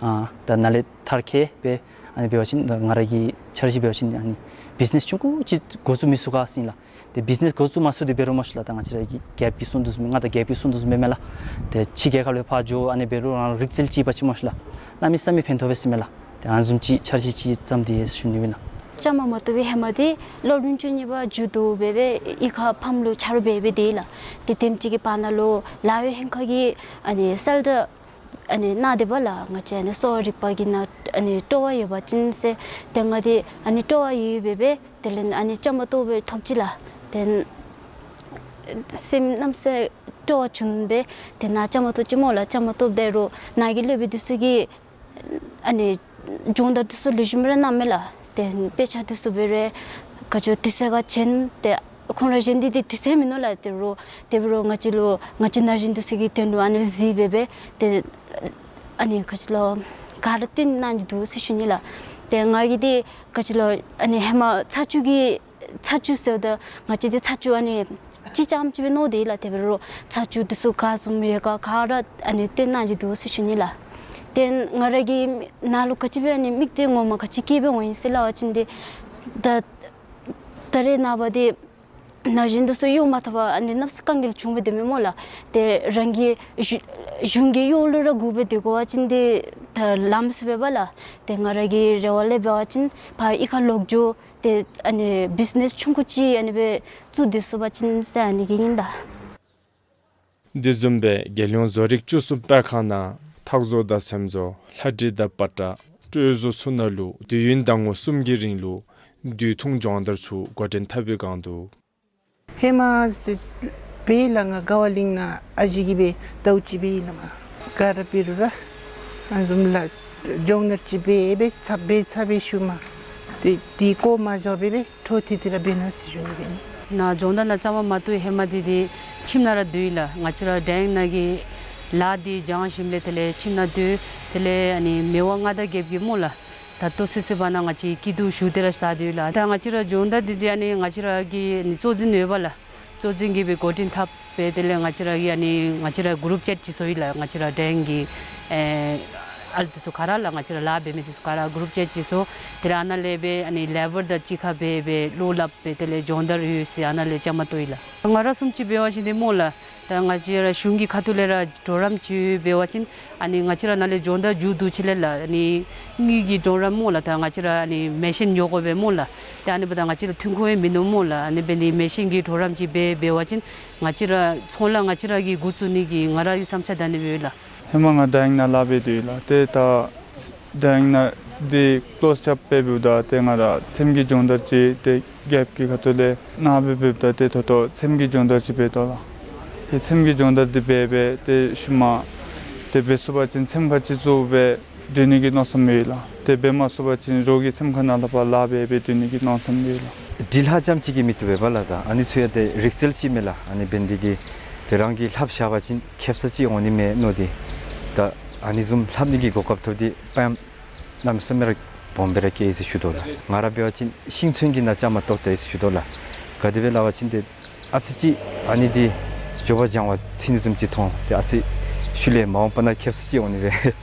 ཨ་ད་ནཱ་ལས་མཐར་འཁྱོལ་སྦེ་ཨ་ནི་འབད་བ་ཅིན་ད་ང་ར་གི་འཆར་གཞི་འབད་བ་ཅིན་ཨ་ནི་བིཛ་ནེསི་ཆུང་ཀུ་ཅིག་འགོ་བཙུགས་མི་ཚུགས་ག་ཟེར་ཨིན་ལགས། ཏེ་བིཛ་ནེསི་འགོ་བཙུགས་མ་ཚུགས་ཏེ་འབད་རུང་སྨོ་ཤ་ལགས་ད་ང་བཅས་ར་གི་རྒྱལཔོ་གིས་གསུངས་དོ་བཟུམ་སྦེ་ང་དང་རྒྱལཔོ་གིས་གསུངས་དོ་བཟུམ་སྦེ་མས་ལགས། ཏེ་ཕྱི་རྒྱལ་ཁབ་ལས་ཕར་འགྱོ་ཨ་ནི་འབད་རུང་རང་རིག་རྩལ་ཅིག་ཡོད་པ་ཅིན་སྨོ་ཤ་ལགས་གནམ་མེད་ས་མེད་ཕན་ཐོགས་པས་ཟེར་མས་ལགས། ཏེ་ཨ་ནི་བཟུམ་ཅིག་འཆར་གཞི་ཅིག་བརྩམས་ཏེ་ཡོད་ཟེར་ཞུ་ནི་ཨིན་ལགས། བཅའ་མར་མ་གཏོགས་པའི་ཧེ་མ་འདི་གློག་རིན་བཅུ་གཉིས་པ་མཇུག་བསྡུ་སྦེ་སྦེ་གཡུས་ཁར་ཕམ་ལུ་ཆ་རོགས་འབད་སྦེ་སྡོད་ཡི་ལགས། ཏེ་དེམ་ཅིག་གི་བར་ན་ལུ་ལཱ་གཡོག་ལྷན་ཁག་གིས་ཨ་ནི་གསལ་བསྒྲགས་ཨ་ནི་གནང་སྟེ་འབདཝ་ལས་ང་བཅས་ཨ་ནི་གསོ་བ་རིག་པ་གི་ནང་ཨ་ནི་སྤྲོ་བ་ཡོད་པ་ཅིན་ཟེར། ཏེ་ང་འདི་ཨ་ནི་སྤྲོ་བ་ཡོད་ཡོདཔ་སྦེ་སྦེ་དེ་ལས་ཨ་ནི་བཅའ་མར་གཏོགས་སྦེ་ཐོབ་ཅི་ལགས། ཏེ་སེམས་གནམ་མེད་ས་མེད་སྤྲོ་བ་བྱུང་སྦེ་ཏེ་ནཱ་བཅའ་མར་གཏོགས་ཅི་སྨོ་ལགས། བཅའ་མར་གཏོགསཔ་ད་རུང་ནཱ་གི་སློབ་དཔོན་འདི་ཚུ་གིས་ཨ་ནི་སྦྱོང་བརྡར་འདི་ཚུ་ལེགས་ཤོམ་ར་གནངམ་མས་ལགས། ཏེ་དཔེ་ཆ་འདི་ཚུ་འབད་རུང་ག་ཅི་དུས་ཚོད་ཁར་བྱིན། ཏེ་ཁོང་ར་གཞན་འདི་ཏེ་དུས་ཚོད་མིན་ནུག་ལགས། དེ་རུང་དེ་འབད་རུང་ང་བཅས་ལུ་ང་བཅས་ན་གཞོན་འདི་ཚུ་གི་དོན་ལུ་ཨ་ནི་གཟིགས་སྦེ་སྦེ་ཏེ་ཨ་ནི་ག་ཅི་ལོ་ག་ར་སྟོན་གནང་ནི་འདུག་ཟེར་ཞུ་ནི་ལགས། ཏེ་ང་གིས་འདི་ག་ཅི་ལོ་ཨ་ནི་ཧེ་མ་ཚར་བཅུ་གི་ཚར་བཅུ་ཟེརཝ་ད་ང་བཅས་འདི་ཚར་བཅུ་ཨ་ནི་ཅིག་ཙམ་ཅིག་སྦེ་མནོ་སྟེ་ཡོད་ལགས། དེ་འབད་རུང་ཚར་བཅུ་འདི་ཚུ་ག་བཟུམ་ཡོད་ག་ག་ར་ཨ་ནི་སྟོན་གནང་ནི་འདུག་ཟེར་ཞུ་ནི་ལགས། ཏེ་ང་ར་གི་ནང་ལུ་ག་ཅི་སྦེ་ཨ་ནི་དམིགས་གཏད་ངོ་མ་ག་ཅི་བསྐྱེད་སྦེ་འོང་ཡི་ཟེར་སླབ་པ་ཅིན་འདི་ད་ད་རེས་ནངས་པ་འདི་ན་གཞོན་འདི་ཚུ་གཡོག་མ་ཐོབ་པར་ཨ་ནི་གནམ་མེད་ས་མེད་དཀའ་ངལ་བྱུང་སྦེ་སྡོད་མི་སྨོ་ལགས། ཏེ་རང་གི་གཞུང་གཞུང་གི་གཡོག་ལུ་ར་སྒུག་སྦེ་སྡོད་དགོ་པ་ཅིན་འདི་ད་ལམ་སུ་སྦེ་འབད་ལགས། ཏེ་ང་ར་གི་རེ་བ་ལས་འབད་བ་ཅིན་ཕར་གཡུས་ཁར་ལོག་འགྱོ་སྟེ་ཨ་ནི་བིཛ་ནེས་ཆུང་ཀུ་ཅིག་ཨ་ནི་སྦེ་བཙུགས་སྡོད་ཚུགས་པ་ཅིན་ཟེར་ཨ་ནི་གི་ཨིན་ད། དེ་བཟུམ་སྦེ་རྒྱལ་ཡོངས་བཟོ་རིག་བཅུ་གསུམ་སྤེལ་ཁང་ནང་ཐགས་བཟོ་དང་སེམས་བཟོ་ལྷ་བྲིས་དང་པ་ཏྲ་སྤྲོས་བཟོ་ཚུ་ནང་ལུ་དུས་ཡུན་ཟླ་ངོ་གསུམ་གྱི་རིང་ལུ་དུས་ཐུང་སྦྱོང་བརྡར་ཚུ་འགོ་འདྲེན་འཐབ་པའི་སྒང་དུ། ཧེ་མ་འབད་ལགས། ང་དགའ་བ་གླིང་ནང་ཨ་ཞེ་གིས་སྦེ་ཟླཝ་གཅིག་འབད་ཡི་ལགས། མ་ག་ར་འབད་རུང་ར་ཨ་བཟུམ་ལགས་སྦྱོང་བརྡར་ཅིག་འབད་འབད་ཚར་འབད་ཚར་སྦེ་ཤུལ་མ་ཏེ་དེ་གོ་མ་འགྱོ་སྦེ་སྦེ་འཕྲོ་མཐུད་དེ་ར་འབད་གནང་ཟེར་ཞུ་ནི་སྦེ་ཨིན། ནཱ་སྦྱོང་བརྡར་ནང་བཅའ་མར་མ་གཏོགས་ཧེ་མ་འདི་འདི་ཁྱིམ་ནང་ར་སྡོད་ཡི་ལགས། ང་བཅས་ར་འབྲིང་ནང་གི་ལཱ་འདི་སྦྱང་ཞིནམ་ལས་དེ་ལས་ཁྱིམ་ནང་སྡོད། དེ་ལས་ཨ་ནི་མི་དབང་མངའ་བདག་རྒྱལཔོ་གིས་སྨོ་ལགས། ད་ལྟོ་སོ་སོའི་བར་ན་ང་བཅས་སྐྱིད་སྡུག་ཞུ་སྟེ་ར་བཞག་སྡོད་ཡོད་ལགས། ད་ང་བཅས་ར་སྦྱོང་བརྡར་འདི་འདི་ཨ་ནི་ང་བཅས་ར་གི་ཨ་ནི་གཙོ་འཛིན་ཡོདཔ་ལགས། གཙོ་འཛིན་གྱིས་སྦེ་འགོ་འདྲེན་འཐབ་སྦེ་དེ་ལས་ང་བཅས་ར་གི་ཨ་ནི་ང་བཅས་ར་གུ་རུབ་ཅེཊ་ཅིག་བཟོ་ཡི་ལགས། ང་བཅས་ར་འབྲིང་གི་ཨ་ཨ་ལུ་འདི་ཚུ་ག་ར་ལགས། ང་བཅས་ར་ལཱ་འབད་མི་འདི་ཚུ་ག་ར་གུ་རུབ་ཅེཊ་ཅིག་བཟོ། དེ་ལས་ཨ་ནཱ་ལས་སྦེ་ཨ་ནི་ལེ་བར་དང་གཅིག་ཁར་སྦེ་སྦེ་བློ་སླབ་སྦེ་དེ་ལས་སྦྱོང་བརྡར་ཡོད་ཟེར་ཨ་ནཱ་ལས་བཅའ་མར་གཏོགས་ཡི་ལགས། ང་ར་བཟུམ་ཅིག་འབད་བ་ཅིན་འདི་སྨོ་ལགས། ད་ང་བཅས་ར་གཞུང་གི་ཁ་ཐུག་ལས་ར་གྲོགས་རམ་ཅིག་འབད་བ་ཅིན་ཨ་ནི་ང་བཅས་ར་ནཱ་ལས་སྦྱོང་བརྡར་མཇུག་བསྡུ་ཞིནམ་ལས་ལགས། ཨ་ནི་དངུལ་གྱི་གྲོགས་རམ་སྨོ་ལགས། ད་ང་བཅས་ར་ཨ་ནི་མེ་ཤིན་ཉོ་དགོ་པས་སྨོ་ལགས། ཏེ་ཨ་ནི་འབདཝ་ད་ང་བཅས་ར་ཐོན་ཁུངས་ཡང་མིན་ནུག་སྨོ་ལགས། ཨ་ནི་འབད་ནི་མེ་ཤིན་གྱི་གྲོགས་རམ་ཅིག་འབད་འབད་བ་ཅིན་ང་བཅས་ར་ཚོང་ལཱ་ང་བཅས་ར་གིས་འགོ་བཙུགས་ནི་གི་ང་ར་གི་བསམ་འཆར་ད་ཨ་ནི་སྦེ་ཡོད་ལགས། ཧེ་མ་ང་འབྲིང་ནང་ལཱ་འབད་དེ་ཡོད་ལགས། ཏེ་ད་འབྲིང་ནང་འདི་ཀློས་རྐྱབ་སྦེ་འབདཝ་ད་ཏེ་ང་ར་ཚེམས་ཀྱི་སྦྱོང་བརྡར་ཅིག་ཏེ་རྒྱལཔོ་གི་ཁ་ཐུག་ལས་གནང་སྦེ་འབདཝ་ད་ཏེ་ད་ལྟོ་ཚེམས་ཀྱི་སྦྱོང་བརྡར་ཅིག་འབད་དོ་ལགས། ཏེ་ཚེམས་ཀྱི་སྦྱོང་བརྡར་འདི་འབད་འབད་ཏེ་ཤུལ་མ་ཏེ་འབད་ཚུགས་པ་ཅིན་ཚེམ་ཁ་ཅིག་བཙུགས་སྦེ་སྡོད་ནི་གི་མནོ་བསམ་ཡོད་ལགས། ཏེ་འབད་མ་ཚུགས་པ་ཅིན་རོགས་ཀྱི་ཚེམ་ཁ་ནང་ལུ་ཕར་ལཱ་འབད་འབད་སྡོད་ནི་གི་མནོ་བསམ་ཡོད་ལགས། འབྲི་ལྷག་ཙམ་ཅིག་གིས་མི་བཏུབ་པས་ལགས། ད་ཨ་ནི་ཚུ་ཡང་ཏེ་རིག་རྩལ་ཅིག་མས་ལགས། ཨ་ནི་འབད་ནི་འདི་གིས་ཏེ་རང་གིས་ལྷབ་བཞག་པ་ཅིན་ཁེབ་ས་ཅིག་འོང་ནི་མས་མནོ་སྟེ། ད་ཨ་ནི་བཟུམ་ལྷབ་ནི་གི་གོ་སྐབས་ཐོབ་སྟེ་དཔའ་ཉམས་གནམ་མེད་ས་མེད་ར་སྦོམ་སྦེ་ར་སྐྱེས་ཡི་ཟེར་ཞུ་དོ་ལགས། ང་ར་འབད་བ་ཅིན་ཤིང་ཚོན་གྱི་ནང་བཅའ་མར་གཏོགས་ད་ཡི་ཟེར་ཞུ་དོ་ལགས། ག་དེ་སྦེ་སླབ་པ་ཅིན་ཏེ་ཨ་ཙི་ཅིག་ཨ་ནི་འདི་འགྱོ་བ་སྦྱང་བ་ཚུད་ནི་བཟུམ་ཅིག་མཐོང་། ཏེ་ཨ་ཙི་ཤུལ་ལས་མ་འོངས་པ་ནང་ཁེབ་ས་ཅིག་འོང་ནི་སྦེ་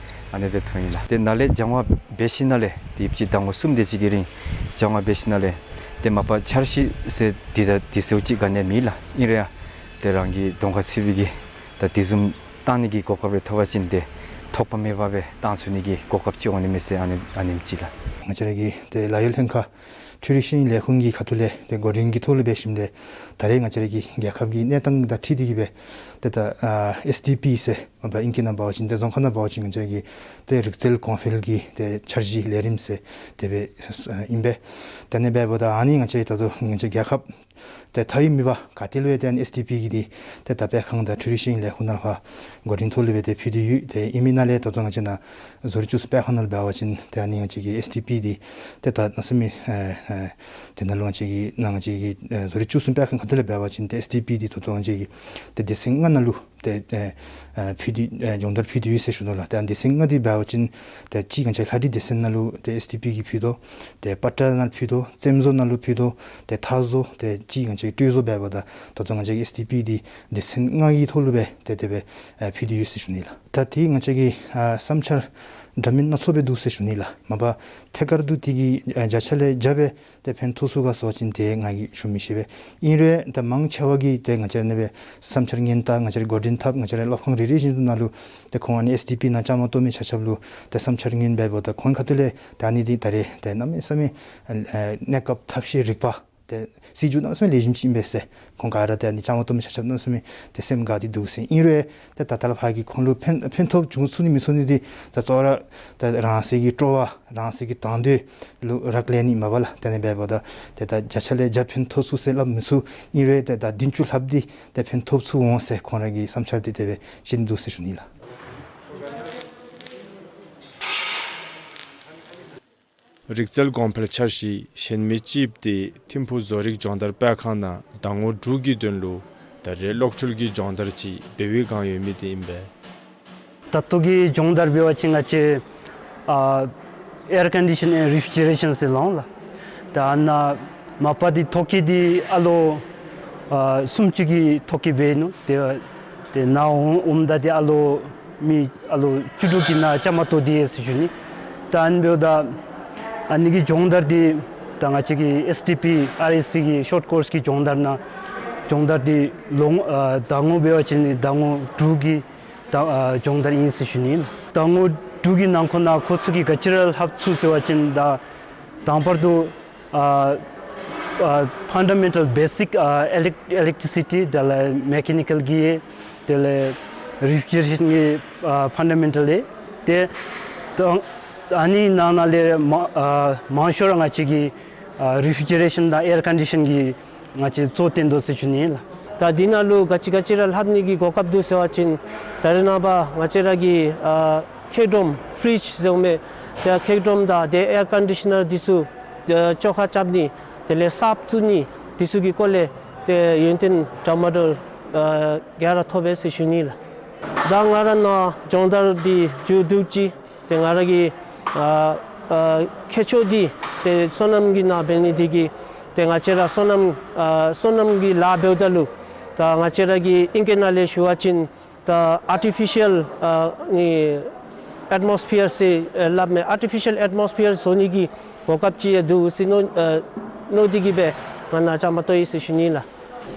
ཨ་ནི་སྦེ་མཐོང་ཡི་ལགས། ཏེ་ནཱ་ལས་སྦྱང་བ་འབད་ཞིནམ་ལས་ཏེ་ཡུདཔ་ཅིག་ཟླ་ངོ་གསུམ་དེ་ཅིག་གི་རིང་སྦྱང་བ་འབད་ཞིནམ་ལས་ཏེ་མ་པ་འཆར་གཞི་ཟེར་འདི་ད་འདི་ཟེརཝ་ཅིག་ག་ནི་ཡང་མེད་ལགས། ཨིན་རུང་ཡང་ཏེ་རང་གི་གདོང་ཁར་འཚོལ་བའི་གི་ད་དེ་བཟུམ་བཏང་ནི་གི་གོ་སྐབས་རེ་ཐོབ་པ་ཅིན་ཏེ་ཐོགས་པ་མེད་པར་སྦེ་བཏང་ཚུགས་ནི་གི་གོ་སྐབས་ཅིག་འོང་ནི་མས་ཟེར་ཨ་ནེམ་ཨ་ནེམ་ཅིག་ལགས། ང་བཅས་ར་གི་ཏེ་ལཱ་གཡོག་ལྷན་ཁག་འཕྲུལ་རིག་ཤེས་ཡོན་ལས་ཁུངས་ཀྱི་ཁ་ཐུག་ལས་ཏེ་འགོ་འདྲེན་གྱི་ཐོག་ལུ་འབད་ཞིནམ་ཏེ་ད་རེས་ང་བཅས་ར་གི་རྒྱལ་ཁབ་ཀྱི་གནས་སྟངས་དང་འཁྲིལ་ཏེ་གིས་སྦེ་ཏེ་ད་ཨ་ཨེསི་ཌི་པི་ཟེར་མ་པ་ཨིང་སྐད་ནང་འབད་བ་ཅིན་ཏེ་རྫོང་ཁ་ནང་འབད་བ་ཅིན་ང་བཅས་ར་གི་ཏེ་རིག་རྩལ་གོང་འཕེལ་གྱི་ཏེ་འཆར་གཞི་ལས་རིམ་ཟེར་དེ་སྦེ་ཨིན་པས། ད་ཨ་ནི་འབདཝ་ད་ཨ་ནི་ང་བཅས་ད་ལྟོ་ང་བཅས་རྒྱལ་ཁབ་ཏེ་མཐའ་དབུས་མེད་པར་ག་ཏེ་ལུ་ཡང་ཏེ་ཨ་ནི་ཨེསི་ཌི་པི་གི་འདི་ཏེ་ད་སྤེལ་ཁང་དང་འཕྲུལ་རིག་ཤེས་ཡོན་ལས་ཁུངས་ནང་ཕར་འགོ་འདྲེན་ཐོག་ལུ་སྦེ་ཏེ་ཕུལ་ཏེ་ཡོད། ཏེ་ཨིན་མི་ནང་ལས་ད་ལྟོ་ང་བཅས་ནཱ་བཟོ་རིག་བཅུ་གསུམ་སྤེལ་ཁང་ནང་ལུ་འབད་བ་ཅིན་ཏེ་ཨ་ནི་ང་བཅས་ཀྱི་ཨེསི་ཌི་པི་འདི་ཏེ་ད་གནམ་མེད་ས་མེད་ཨེ་ཨེ་ཏེ་ནཱ་ལུ་ང་བཅས་ཀྱི་ནཱ་ང་བཅས་ཀྱི་ཨེ་བཟོ་རིག་བཅུ་གསུམ་སྤེལ་ཁང་ཁ་ཐུག་ལས་འབད་བ་ཅིན་ཏེ་ཨེསི་ཌི་པི་འདི་ད་ལྟོ་ང་བཅས་ཀྱི་ཏེ་སྡེ་ཚན་ལྔ་ནང་ལུ་ཏེ་ཨེ་ཨེ་ཕུལ་ཏེ་ཨེ་སྦྱོང་བརྡར་ཕུལ་ཏེ་ཡོད་ཟེར་ཞུ་དོ་ལགས། ཏེ་ཨ་ནི་སྡེ་ཚན་ལྔ་འདི་འབད་བ་ཅིན་ཏེ་གཅིག་ང་བཅས་ལྷ་བྲིས་སྡེ་ཚན་ནང་ལུ་ཏེ་ཨེསི་ཌི་པི་གིས་ཕུལ་དོ། ཏེ་པ་ཏྲ་ནང་ཕུལ་དོ། རྩེདམོ་བཟོ་ནང་ལུ་ཕུལ་དོ། ཏེ་ཐགས་བཟོ་ཏེ་གཅིག་ང་བཅས་སྤྲོས་བཟོ་འབདཝ་ད་ད་ལྟོ་ང་བཅས་ཀྱི་ཨེསི་ཌི་པི་འདི་སྡེ་ཚན་ལྔ་གི་ཐོག་ལུ་སྦེ་ཏེ་དེ་སྦེ་ཨེ་ཕུལ་ཏེ་ཡོད་ཟེར་ཞུ་ནི་ལགས། ད་དེ་ང་བཅས་ཀྱི་ཨ་བསམ་འཆར་འདྲ་མིན་སྣ་ཚོགས་སྦེ་འདུག་ཟེར་ཞུ་ནི་ལགས། མ་པ་ཐད་ཀར་དུ་དེ་གིས་ཨ་བརྒྱ་ཆ་ལས་བརྒྱ་སྦེ་ཏེ་ཕན་ཐོགས་ཚུགས་ག་ཟེར་བ་ཅིན་དེ་ང་གིས་ཞུ་མི་ཤེས་པས། ཨིན་རུང་ད་མང་ཆེ་བ་གིས་ཏེ་ང་བཅས་ར་ཨ་ནི་སྦེ་བསམ་འཆར་སྙན་ཐག་ང་བཅས་ར་འགོ་འདྲེན་འཐབ། ང་བཅས་ར་སློབ་ཁང་རེ་རེ་བཞིན་དུ་ནང་ལུ་ཏེ་ཁོང་ཨ་ནི་ཨེསི་ཌི་པི་ནང་བཅའ་མར་གཏོགས་མི་ཆ་ཁྱབ་ལུ་ཏེ་བསམ་འཆར་སྙན་འབདཝ་ད་ཁོང་ཁ་ཐུག་ལས་ད་ཨ་ནི་འདི་ད་རེས་ཏེ་གནམ་མེད་ས་མེད་ཨ་གནས་སྐབས་ཐབས་ཤེས་རིག་པ་ཏེ་སྲིད་བྱུས་གནམ་མེད་ས་མེད་ལེགས་ཤོམ་ཅིག་ཨིན་པས་ཟེར། ཁོང་ག་ར་ཏེ་ཨ་ནི་བཅའ་མར་གཏོགས་མི་ཆ་ཁྱབ་གནམ་མེད་ས་མེད་ཏེ་སེམས་དགའ་སྟེ་འདུག་ཟེར། ཨིན་རུང་ཏེ་ད་ལྟོ་ལས་ཕར་གྱི་ཁོང་ལུ་ཕན་ཕན་ཐོགས་བྱུང་ཚུགས་ནི་མི་ཚུགས་ནི་འདི་ད་གཙོ་བོ་ར་ད་རང་སོའི་གི་སྤྲོ་བ་རང་སོའི་གི་དང་འདོད་ལུ་རག་ལས་ནི་མ་པ་ལགས། དེ་ནི་འབདཝ་ད་ཏེ་ད་བརྒྱ་ཆ་ལས་བརྒྱ་ཕན་ཐོགས་ཚུགས་ཟེར་སླབ་མི་ཚུགས། ཨིན་རུང་ཏེ་ད་བདུན་ཅུ་ལྷགཔ་འདི་ཏེ་ཕན་ཐོགས་ཚུགས་འོང་ཟེར་ཁོང་ར་གི་བསམ་འཆར་འདི་དེ་སྦེ་བཤད་ནི་འདུག་ཟེར་ཞུ་ནི་ལགས། རིག་རྩལ་གོང་འཕེལ་འཆར་གཞི་གཞན་མི་ཅིག་ཏེ་ཐིམ་ཕུག་བཟོ་རིག་སྦྱོང་བརྡར་སྤེལ་ཁང་ནང་ཟླ་ངོ་དྲུག་གི་དོན་ལུ་ད་རེས་གློག་འཕྲུལ་གྱི་སྦྱོང་བརྡར་ཅིག་འབད་བའི་བསྒང་ཡོད་མི་འདི་ཨིན་པས། ད་ལྟོ་གི་སྦྱོང་བརྡར་འབད་བ་ཅིན་ང་བཅས་ཨ་air condition and refrigeration ཟེར་སླབ་འོང་ལགས། ད་ཨ་ནཱ་མ་པ་འདི་ཐོག་ཁེ་འདི་ཨ་ལོ་ཨ་སུམ་ཅུ་གི་ཐོག་ཁེ་འབད་ནུག། ཏེ་ཏེ་ནཱ་འོང་འོངམ་ད་འདི་ཨ་ལོ་མི་ཨ་ལོ་བཅུ་དྲུག་གིས་ནཱ་བཅའ་མར་གཏོགས་དེས་ཟེར་ཞུ་ནི། ད་ཨ་ནི་འབདཝ་ད་ཨ་ནི་གི་སྦྱོང་བརྡར་འདི་ད་ང་བཅས་ཀྱི་ཨེསི་ཌི་པི་ཨར་ཨེསི་སི་གི་ཤོཊ་ཀོརསི་གི་སྦྱོང་བརྡར་ནང་སྦྱོང་བརྡར་འདི་ལོ་ངོ་ཨ་ཟླ་ངོ་འབད་བ་ཅིན་ཟླ་ངོ་དྲུག་གི་ད་ཨ་སྦྱོང་བརྡར་ཨིན་ཟེར་ཞུ་ནི། ཟླ་ངོ་དྲུག་གི་ནང་འཁོད་ནང་ཁོ་ཚུ་གིས་ག་ཅི་ར་ལྷབ་ཚུགས་ཟེར་བ་ཅིན་ད་དང་པར་དུ་ཨ་ཨ་ཕན་ཌ་མེན་ཊལ་བེ་སིཀ་ཨ་ཨི་ལེག་ཨི་ལེག་ཊི་སི་ཊི་དེ་ལས་མེ་ཀེ་ནི་ཀཱལ་གྱི་ཡང་དེ་ལས་རི་ཕི་ཇི་རེ་ཤཱན་གྱི་ཨ་ཕན་ཌ་མེན་ཊལ་ཡང་ཏེ་ད་ཨ་ནི་ནང་ན་ལས་མ་ཨ་མང་ཤོས་ར་ང་བཅས་ཀྱིས་ཨ་རི་ཕི་ཇི་རེ་ཤཱན་དང་ཨེར་ཀོན་ཌི་ཤཱན་གྱི་ང་བཅས་གཙོ་བཏོན་དོ་ཟེར་ཞུ་ནི་ལགས། ད་འདི་ནང་ལུ་ག་ཅི་ག་ཅི་ར་ལྷབ་ནི་གི་གོ་སྐབས་འདུག་ཟེར་བ་ཅིན་ད་རེས་ནངས་པ་ང་བཅས་ར་གི་ཨ་ཁེག་སྒྲོམ་ཕི་རིཇ་ཟེར་མི་ད་ཁེག་སྒྲོམ་དང་ཏེ་ཨེར་ཀོན་ཌི་ཤཱ་ནར་འདི་ཚུ་ཨ་བཅོ་ཁ་རྐྱབ་ནི་དེ་ལས་གསརཔ་བཙུགས་ནི་འདི་ཚུ་གི་སྐོར་ལས་ཏེ་ཡོན་ཏན་འདྲ་མ་འདྲཝ་ཨ་ག་ར་ཐོབ་པས་ཟེར་ཞུ་ནི་ལགས། ད་ང་ར་ནཱ་སྦྱོང་བརྡར་འདི་མཇུག་བསྡུ་ཅི། ཏེ་ང་ར་གི་ཨ་ཨ་ཁྱད་ཆོས་འདི་ཏེ་སོ་ནམ་གྱི་ནང་འབད་ནི་འདི་གིས་ཏེ་ང་བཅས་ར་སོ་ནམ་ཨ་སོ་ནམ་གྱི་ལཱ་འབདཝ་ད་ལུ་ད་ང་བཅས་ར་གི་ཨིང་སྐད་ནང་ལས་ཞུ་བ་ཅིན་ད་ཨར་ཊི་ཕི་ཤཱལ་ཨ་ནི་ཨེཊ་མོ་སི་ཕི་ཡར་ཟེར་ཨ་སླབ་མི་ཨར་ཊི་ཕི་ཤཱལ་ཨེཊ་མོ་སི་ཕི་ཡར་བཟོ་ནི་གི་གོ་སྐབས་ཅིག་ཡང་འདུག་ཟེར་མནོ་ཨ་མནོ་སྟེ་གིས་སྦེ་ང་ནཱ་བཅའ་མར་གཏོགས་ཡི་ཟེར་ཞུ་ནི་ལགས།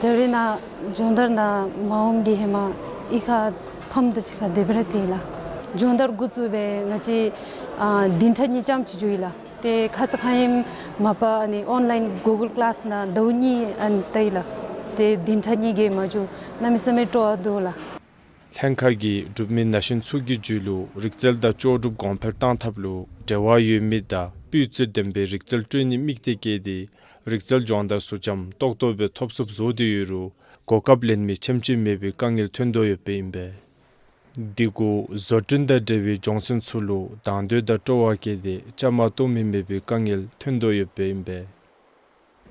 ད་རེས་ནཱ་སྦྱོང་བརྡར་ནང་མ་འོངམ་གྱི་ཧེ་མ་གཡུས་ཁར་ཕམ་དང་གཅིག་ཁར་སྡོད་པར་སྡོད་ཡི་ལགས། སྦྱོང་བརྡར་འགོ་བཙུགས་སྦེ་ང་བཅས་ཨ་བདུན་ཕྲག་གཉིས་ཙམ་ཅིག་འགྱོ་ཡི་ལགས། ཏེ་ཁ་ཙ་ཁ་ཉིནམ་མ་པ་ཨ་ནི་ཨོན་ལའིན་གུ་གཱལ་ཀི་ལཱསི་ནང་ཟླཝ་གཉིས་ཨ་ནི་བལྟ་ཡི་ལགས། ཏེ་བདུན་ཕྲག་གཉིས་ཀྱི་མ་འགྱོ་གནམ་མེད་ས་མེད་སྤྲོ་བ་འདུག་ལགས། ལྷན་ཁག་གིས་འབྲུག་མི་ན་གཞོན་ཚུ་གི་རྒྱུད་ལུ་རིག་རྩལ་དང་ལྕོགས་གྲུབ་གོང་འཕེལ་གཏང་ཐབས་ལུ་འབྲེལ་བ་ཡོད་མི་དང་སྤུས་ཚད་ལྡན་པའི་རིག་རྩལ་སྤྲོད་ནིའི་དམིགས་གཏད་བསྐྱེད་དེ་རིག་རྩལ་སྦྱོང་བརྡར་ཚུ་འཇམ་ཏོག་ཏོ་སྦེ་ཐོབ་ཚུགསཔ་བཟོ་སྟེ་ཡོད་རུང་གོ་སྐབས་ལེན་མི་ཆེམ་ཅིག་མེད་པའི་དཀའ་ངལ་ཐོན་དོ་ཡོདཔ་ཨིན་པས། འདི་གུ་བཟོ་སྐྲུན་དང་འབྲེལ་བའི་སྦྱོང་ཚན་ཚུ་ལུ་དང་འདོད་དང་སྤྲོ་བ་བསྐྱེད་དེ་བཅའ་མར་གཏོགས་མི་མེད་པའི་དཀའ་ངལ་ཐོན་དོ་ཡོདཔ་ཨིན་པས།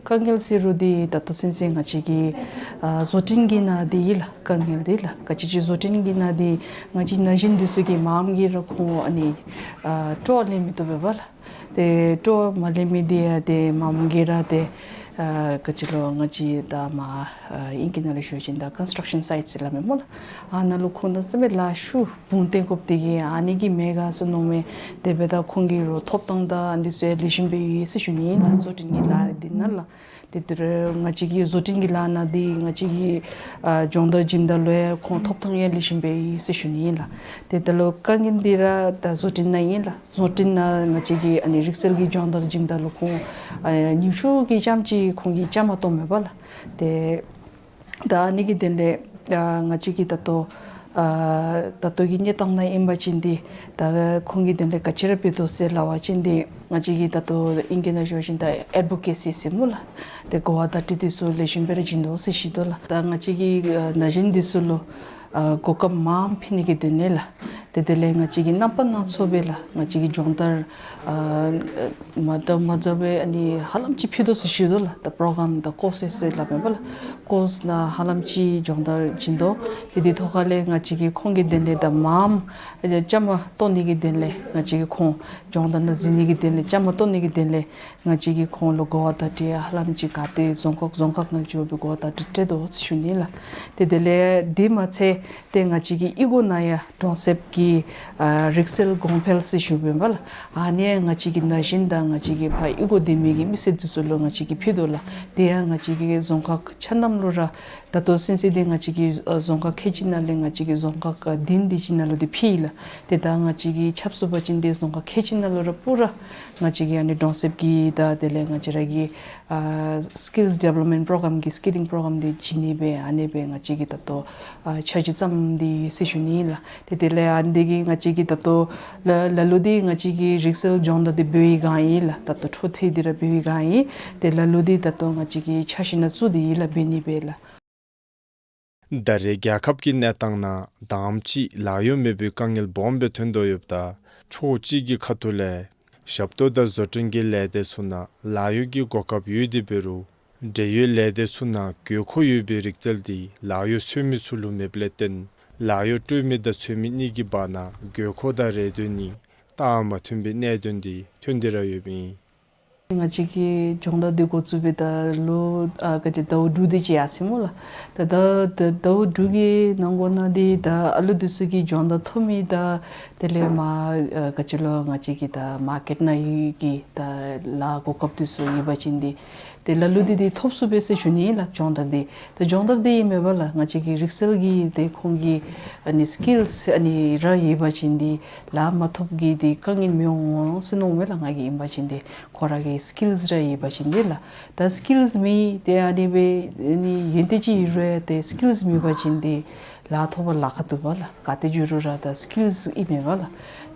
དཀའ་ངལ་ཟེར་རུང་འདི་ད་ལྟོ་ཚུན་ཚོད་ང་བཅས་ཀྱི་ཨ་བཟོ་སྐྲུན་གྱི་ནང་འདི་ཨིན་ལགས། དཀའ་ངལ་འདི་ལགས། ག་ཅི་ཅིག་བཟོ་སྐྲུན་གྱི་ནང་འདི་ང་བཅས་ན་གཞོན་འདི་ཚུ་གིས་མངམ་གིས་ར་ཁོང་ཨ་ནི་ཨ་སྤྲོ་བ་ལེན་མི་བཏུབ་པས་ལགས། ཏེ་སྤྲོ་བ་མ་ལེན་མི་འདི་ཡང་ཏེ་མངམ་གིས་ར་ཏེ་ཨ་ག་ཅི་ལོ་ང་བཅས་ད་མ་ཨ་ཨིང་སྐད་ནང་ལས་ཞུ་བ་ཅིན་ད་ཀོན་སི་ཊརཀ་ཤཱན་སའིཊ་ཟེར་སླབ་མས་སྨོ་ལགས། ཨ་ནཱ་ལུ་ཁོང་དང་ཟེར་མི་ལཱ་ཤུ་བུང་སྟོན་དགོཔ་འདི་གིས་ཨ་ནི་གིས་མེན་ག་ཟེར་མནོ་མི་དེ་འབདཝ་ད་ཁོང་གི་རོགས་ཐོབ་ཐང་དང་ཨ་འདི་ཚུ་ཡང་ལེགས་ཤོམ་སྦེ་ཡོད་ཟེར་ཞུ་ནི་ཨིན་ལགས། བཟོ་སྐྲུན་གྱི་ལཱ་འདི་ནང་ལགས། ཏེ་དེ་རུང་ང་བཅས་ཀྱི་བཟོ་སྐྲུན་གྱི་ལཱ་ནང་འདི་ང་བཅས་ཀྱིས་ཨ་སྦྱོང་བརྡར་བྱིནམ་ད་ལུ་ཡང་ཁོང་ཐོབ་ཐང་ཡང་ལེགས་ཤོམ་སྦེ་ཡོད་ཟེར་ཞུ་ནི་ཨིན་ལགས། ཏེ་ད་ལུ་དཀའ་ངལ་འདི་ར་ད་བཟོ་སྐྲུན་ནང་ཨིན་ལགས། བཟོ་སྐྲུན་ནང་ང་བཅས་ཀྱིས་ཨ་ནི་རིག་རྩལ་གྱི་སྦྱོང་བརྡར་བྱིནམ་ད་ལུ་ཁོང་ཨ་ཉུང་ཤོས་ཀྱི་ཙམ་ཅིག་ཁོང་གིས་བཅའ་མར་གཏོགས་མས་པ་ལགས། ཏེ་ད་ཨ་ནི་གི་དོན་ལས་ཨ་ང་བཅས་ཀྱིས་ད་ལྟོ་ཨ་ད་ལྟོ་གི་གནས་སྟངས་ནང་ཨིན་པ་ཅིན་འདི་ད་ཁོང་གི་དོན་ལས་ག་ཅི་ར་འབད་དོ་ཟེར་སླབ་པ་ཅིན་འདི་ང་བཅས་ཀྱིས་ད་ལྟོ་ཨིང་སྐད་ནང་ཞུ་བ་ཅིན་ད་ཨེཌ་བོ་ཀེ་སི་ཟེར་སྨོ་ལགས། ཏེ་གོ་བ་བརྡ་སྤྲོད་འདི་ཚུ་ལེགས་ཤོམ་སྦེ་ར་བྱིན་དོ་ཟེར་ཞུ་དོ་ལགས། ད་ང་བཅས་ཀྱིས་ཨ་ན་གཞོན་འདི་ཚུ་ལུ་ཨ་གོ་སྐབས་མངམ་ཕུལ་ནི་གི་དོན་ལས་ལགས། ཏེ་དེ་ལས་ང་བཅས་ཀྱིས་རྣམ་པ་སྣ་ཚོགས་སྦེ་ལགས་ང་བཅས་ཀྱིས་སྦྱོང་བརྡར་ཨ་མ་འདྲཝ་མ་འདྲཝ་སྦེ་ཨ་ནི་ཧ་ལམ་ཅིག་ཕུལ་དོ་ཟེར་ཞུ་དོ་ལགས། ད་པྲོ་གརམ་དང་ཀོར་སེས་ཟེར་སླབ་མས་པ་ལགས། ཀོར་སེ་ནང་ཧ་ལམ་ཅིག་སྦྱོང་བརྡར་བྱིན་དོ། ཏེ་དེ་ཐོག་ཁ་ལས་ང་བཅས་ཀྱིས་ཁོང་གི་དོན་ལས་ད་མངམ་ཨ་བཅའ་མར་གཏོགས་ནི་གི་དོན་ལས་ང་བཅས་ཀྱིས་ཁོང་སྦྱོང་བརྡར་ནང་འཛུལ་ནི་གི་དོན་ལས་བཅའ་མར་གཏོགས་ནི་གི་དོན་ལས་ང་བཅས་ཀྱིས་ཁོང་ལུ་གོ་བ་བརྡ་སྤྲོད་ཧ་ལམ་ཅིག་ག་ཏེ་རྫོང་ཁག་རྫོང་ཁག་ནང་འགྱོ་སྦེ་གོ་བ་བརྡ་སྤྲོད་སྤྲོད་དོ་ཟེར་ཞུ་ནི་ལགས། ཏེ་དེ་ལས་དེ་མ་ཚད་ཏེ་ང་བཅས་ཀྱི་གཡུས་སྒོ་ནང་ཡང་གྲོང་གསེབ་ཀྱི་ཨ་རིག་རྩལ་གོང་འཕེལ་ཟེར་ཞུ་བས་པ་ལགས། ཨ་ནི་ཡང་ང་བཅས་ཀྱི་ན་གཞོན་དང་ང་བཅས་ཀྱི་ཕར་གཡུས་སྒོ་སྡོད་མི་གི་མི་སེར་འདི་ཚུ་ལུ་ང་བཅས་ཀྱིས་ཕུལ་དོ་ལགས། དེ་ཡང་ང་བཅས་ཀྱི་རྫོང་ཁག་ཆ་མཉམ་ལུ་ར་ད་ལྟོ་ཚུན་ཚོད་འདི་ང་བཅས་ཀྱི་ཨ་རྫོང་ཁག་ཁལ་གཅིག་ནང་ལས་ང་བཅས་ཀྱི་རྫོང་ཁག་ཨ་བདུན་དེ་ཅིག་ནང་ལུ་འདི་ཕུལ་ཡི་ལགས། ཏེ་ད་ང་བཅས་ཀྱིས་ཆབ་གསུངས་པ་ཅིན་འདི་རྫོང་ཁག་ཁལ་གཅིག་ནང་ལུ་ར་པུ་ར་ང་བཅས་ཀྱི་ཨ་ནི་གྲོང་གསེབ་ཀྱི་ད་དེ་ལས་ང་བཅས་ར་གི་ཨ་སི་ཀིལསི་ཌི་ཝེ་ལོབ་མེནཊ་པྲོ་གརམ་གྱི་སི་ཀིལ་ལིང་པྲོ་གརམ་འདི་བྱིན་ནི་སྦེ་ཨ་ནི་སྦེ་ང་བཅས་ཀྱིས་ད་ལྟོ་ཨ་འཆར་གཞི་བརྩམས་ཏེ་ཟེར་ཞུ་ནི་ལགས། ཏེ་དེ་ལས་ཨ་ནི་འདི་གིས་ང་བཅས་ཀྱིས་ད་ལྟོ་ལ་ལ་ལུ་འདི་ང་བཅས་ཀྱིས་རིག་རྩལ་སྦྱོང་བརྡར་འདི་འབད་བའི་སྒང་ཨིན་ལགས། ད་ལྟོ་འཕྲོ་མཐུད་དེ་ར་འབད་བའི་སྒང་ཨིན། ཏེ་ལ་ལུ་འདི་ད་ལྟོ་ང་བཅས་ཀྱིས་འཆར་གཞི་ནང་བཙུགས་ཏེ་ཡོད་ལགས། འབད་ནི་སྦེ་ལགས། ད་རེས་རྒྱལ་ཁབ་ཀྱི་གནས་སྟངས་ནང་དང་པ་ཅིག་ལཱ་གཡོག་མེད་པའི་དཀའ་ངལ་སྦོམ་སྦེ་ཐོན་དོ་ཡོདཔ་ད་ཕྱོགས་གཅིག་གི་ཁ་ཐུག་ལས་ཞབས་ཏོག་དང་བཟོ་སྐྲུན་གྱི་ལས་སྡེ་ཚུ་ནང་ལཱ་གཡོག་གི་གོ་སྐབས་ཡོད་དེ་འབད་རུང་འབྲེལ་ཡོད་ལས་སྡེ་ཚུ་ནང་དགོས་མཁོ་ཡོད་པའི་རིག་རྩལ་འདི་ལཱ་གཡོག་འཚོལ་མི་ཚུ་ལུ་མེདཔ་ལས་བརྟེན་ལཱ་གཡོག་སྤྲོད་མི་དང་འཚོལ་མི་གཉིས་ཀྱི་བར་ན་དགོས་མཁོ་དང་རེ་འདུན་གཉིས་རྟགས་མ་མཐུན་པའི་གནད་དོན་འདི་ཐོན་ཏེ་ར་ཡོདཔ་ཨིན། ང་བཅས་ཀྱིས་སྦྱོང་བརྡར་འདི་འགོ་བཙུགས་པའི་ད་ལོ་ཨ་ག་ཅི་ཟླཝ་དྲུག་དེ་ཅིག་ཡར་སོང་སྨོ་ལགས། ད་ད་ད་ཟླཝ་དྲུག་གི་ནང་འཁོད་ནང་འདི་ད་ཨ་ལུ་འདི་ཚུ་གིས་སྦྱོང་བརྡར་ཐོབ་མི་ད་དེ་ལས་མར་ཨ་ག་ཅི་ལོ་ང་བཅས་ཀྱི་ད་མར་ཀེཊ་ནང་ཡོད་ཀྱི་ད་ལཱ་གོ་སྐབས་འདི་ཚུ་ཡོད་པ་ཅིན་འདི་ཏེ་ལ་ལུ་འདི་འདི་ཐོབ་ཚུགས་པས་ཟེར་ཞུ་ནི་ལགས། སྦྱོང་བརྡར་འདི་ད་སྦྱོང་བརྡར་འདི་ཨིན་མས་པ་ལགས། ང་བཅས་ཀྱི་རིག་རྩལ་གྱི་ཏེ་ཁོང་གི་ཨ་ནི་སི་ཀིལསི་ཨ་ནི་ར་ཡོད་པ་ཅིན་འདི་ལཱ་མ་ཐོབ་ཀྱི་འདི་དཀའ་ངལ་མི་འོང་ཟེར་མནོཝ་མས་ལགས། ང་གིས་ཨིན་པ་ཅིན་འདི་ཁོང་ར་གི་སི་ཀིལསི་ར་ཡོད་པ་ཅིན་འདི་ལགས། ད་སི་ཀིལསི་མེད་དེ་ཨ་ནི་སྦེ་ཨ་ནི་ཡོན་ཏན་ཅིག་ཡོད་རུང་ཏེ་སི་ཀིལསི་མེད་པ་ཅིན་འདི་ལཱ་ཐོབ་པར་ལཱ་ཁག་འདུག་པ་ལགས། ག་ཏེ་འགྱོ་རུང་ར་ད་སི་ཀིལསི་ཨིན་མས་པ་ལགས།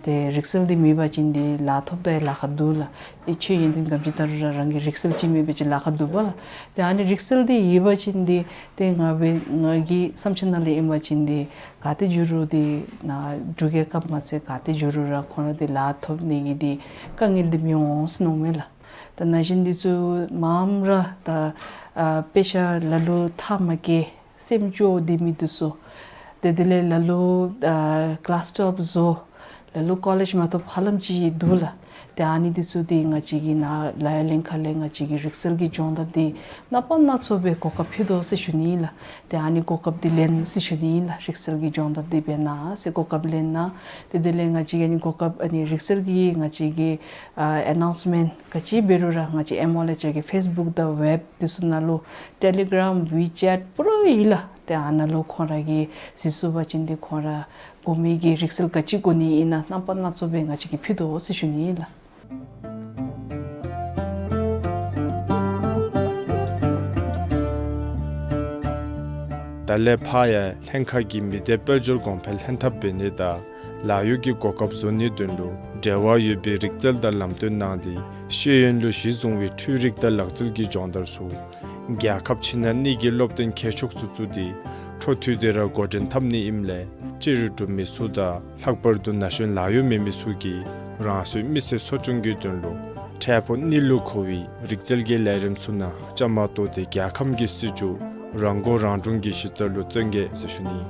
ཏེ་རིག་རྩལ་འདི་མེད་པ་ཅིན་འདི་ལཱ་ཐོབ་ད་ཡང་ལཱ་ཁག་འདུག་ལགས། ཨེ་ཁྱོད་ཡོན་ཏན་ག་དེམ་ཅིག་དར་རུང་ར་རང་གི་རིག་རྩལ་ཅིག་མེད་པ་ཅིན་ལཱ་ཁག་འདུག་པ་ལགས། ཏེ་ཨ་ནི་རིག་རྩལ་འདི་ཡོད་པ་ཅིན་འདི་ཏེ་ང་སྦེ་ང་གི་བསམ་འཆར་ནང་ལས་ཨིན་པ་ཅིན་འདི་ག་ཏེ་འགྱོ་རུང་འདི་ནཱ་འབྲུག་རྒྱལ་ཁབ་མ་ཚད་ག་ཏེ་འགྱོ་རུང་ར་ཁོང་ར་འདི་ལཱ་ཐོབ་ནི་གི་འདི་དཀའ་ངལ་འདི་མི་འོང་ཟེར་མནོཝ་མས་ལགས། ད་ན་གཞོན་འདི་ཚུ་མངམ་ར་ད་ཨ་དཔེ་ཆ་ལ་ལུ་མཐར་མ་སྐྱེལ་སེམས་སྐྱོ་སྡོད་མི་འདི་ཚུ་ཏེ་དེ་ལས་ལ་ལུ་ཨ་ཀི་ལཱསི་ཊུ་ཝེལབ་བཟོ་ལ་ལུ་ཀོ་ལེཇ་མ་ཐོབ་ཧ་ལམ་ཅིག་འདུག་ལགས། ཏེ་ཨ་ནི་འདི་ཚུ་འདི་ང་བཅས་ཀྱིས་ནཱ་ལཱ་གཡོག་ལྷན་ཁག་ལས་ང་བཅས་ཀྱིས་རིག་རྩལ་གྱི་སྦྱོང་བརྡར་འདི་རྣམ་པ་སྣ་ཚོགས་སྦེ་གོ་སྐབས་ཕུལ་དོ་ཟེར་ཞུ་ནི་ཨིན་ལགས། ཏེ་ཨ་ནི་གོ་སྐབས་འདི་ལེན་ཟེར་ཞུ་ནི་ཨིན་ལགས། རིག་རྩལ་གྱི་སྦྱོང་བརྡར་འདི་འབད་གནང་ཟེར་གོ་སྐབས་ལེན་གནང་། ཏེ་དེ་ལས་ང་བཅས་ཀྱིས་ཨ་ནི་གོ་སྐབས་ཨ་ནི་རིག་རྩལ་གྱི་ང་བཅས་ཀྱི་ཨ་ཨེ་ནའུནསི་མེནཊ་ག་ཅི་འབད་རུང་ར་ང་བཅས་ཨེམ་ཨོ་ལེ་ཅ་གི་ཕེསི་བུཀ་དང་ཝེབ་འདི་ཚུ་ནང་ལུ་ཊེ་ལི་གརམ་ཝི་ཅེཊ་པུ་ར་ཡོད་ལགས། ཏེ་ཨ་ནཱ་ལུ་ཁོང་ར་གིས་གཟིགས་ཚུགས་པ་ཅིན་འདི་ཁོང་ར་དགོ་མི་གི་རིག་རྩལ་ག་ཅི་དགོ་ནི་ཨིན་ན་རྣམ་པ་སྣ་ཚོགས་སྦེ་ང་བཅས་ཀྱིས་ཕུལ་དོ་ཟེར་ཞུ་ནི་ཨིན་ལགས། ད་ལས་ཕར་ཡང་ལྷན་ཁག་གིས་མི་སྡེ་དཔལ་འབྱོར་གོང་འཕེལ་ལྷན་ཐབས་འབད་ནི་དང་ལཱ་གཡོག་གི་གོ་སྐབས་བཟོ་ནིའི་དོན་ལུ་འབྲེལ་བ་ཡོད་པའི་རིག་རྩལ་དང་ལམ་སྟོན་གནང་སྟེ་ཤེས་ཡོན་ལུ་གཞི་བཟུང་བའི་འཕྲུལ་རིག་དང་ལག་རྩལ་གྱི་སྦྱོང་བརྡར་ཚུ་རྒྱལ་ཁབ་ཕྱི་ནང་གཉིས་ཀྱི་སློབ་སྟོན་མཁས་མཆོག་ཚུ་བཙུགས་ཏེ་འཕྲོ་མཐུད་དེ་ར་འགོ་འདྲེན་འཐབ་ནི་ཨིནམ་ལས་ཕྱི་རུ་འབྲུག་མི་ཚུ་དང་ལྷག་པར་དུ་ན་གཞོན་ལཱ་གཡོག་མེད་མི་ཚུ་གིས་རང་སོའི་མི་ཚེ་འཚོ་སྐྱོང་གི་དོན་ལུ་འཕྲལ་ཕུགས་གནས་ལུགས་མཁོ་བའི་རིག་རྩལ་གྱི་ལས་རིམ་ཚུ་ནང་བཅའ་མར་གཏོགས་ཏེ་རྒྱལ་ཁམས་ཀྱི་སྲིད་བྱུས་རང་མགོ་རང་འདྲོངས་ཀྱི་གཞི་རྩ་ལུ་བརྩོན་གེ་ཟེར་ཞུ་ནི།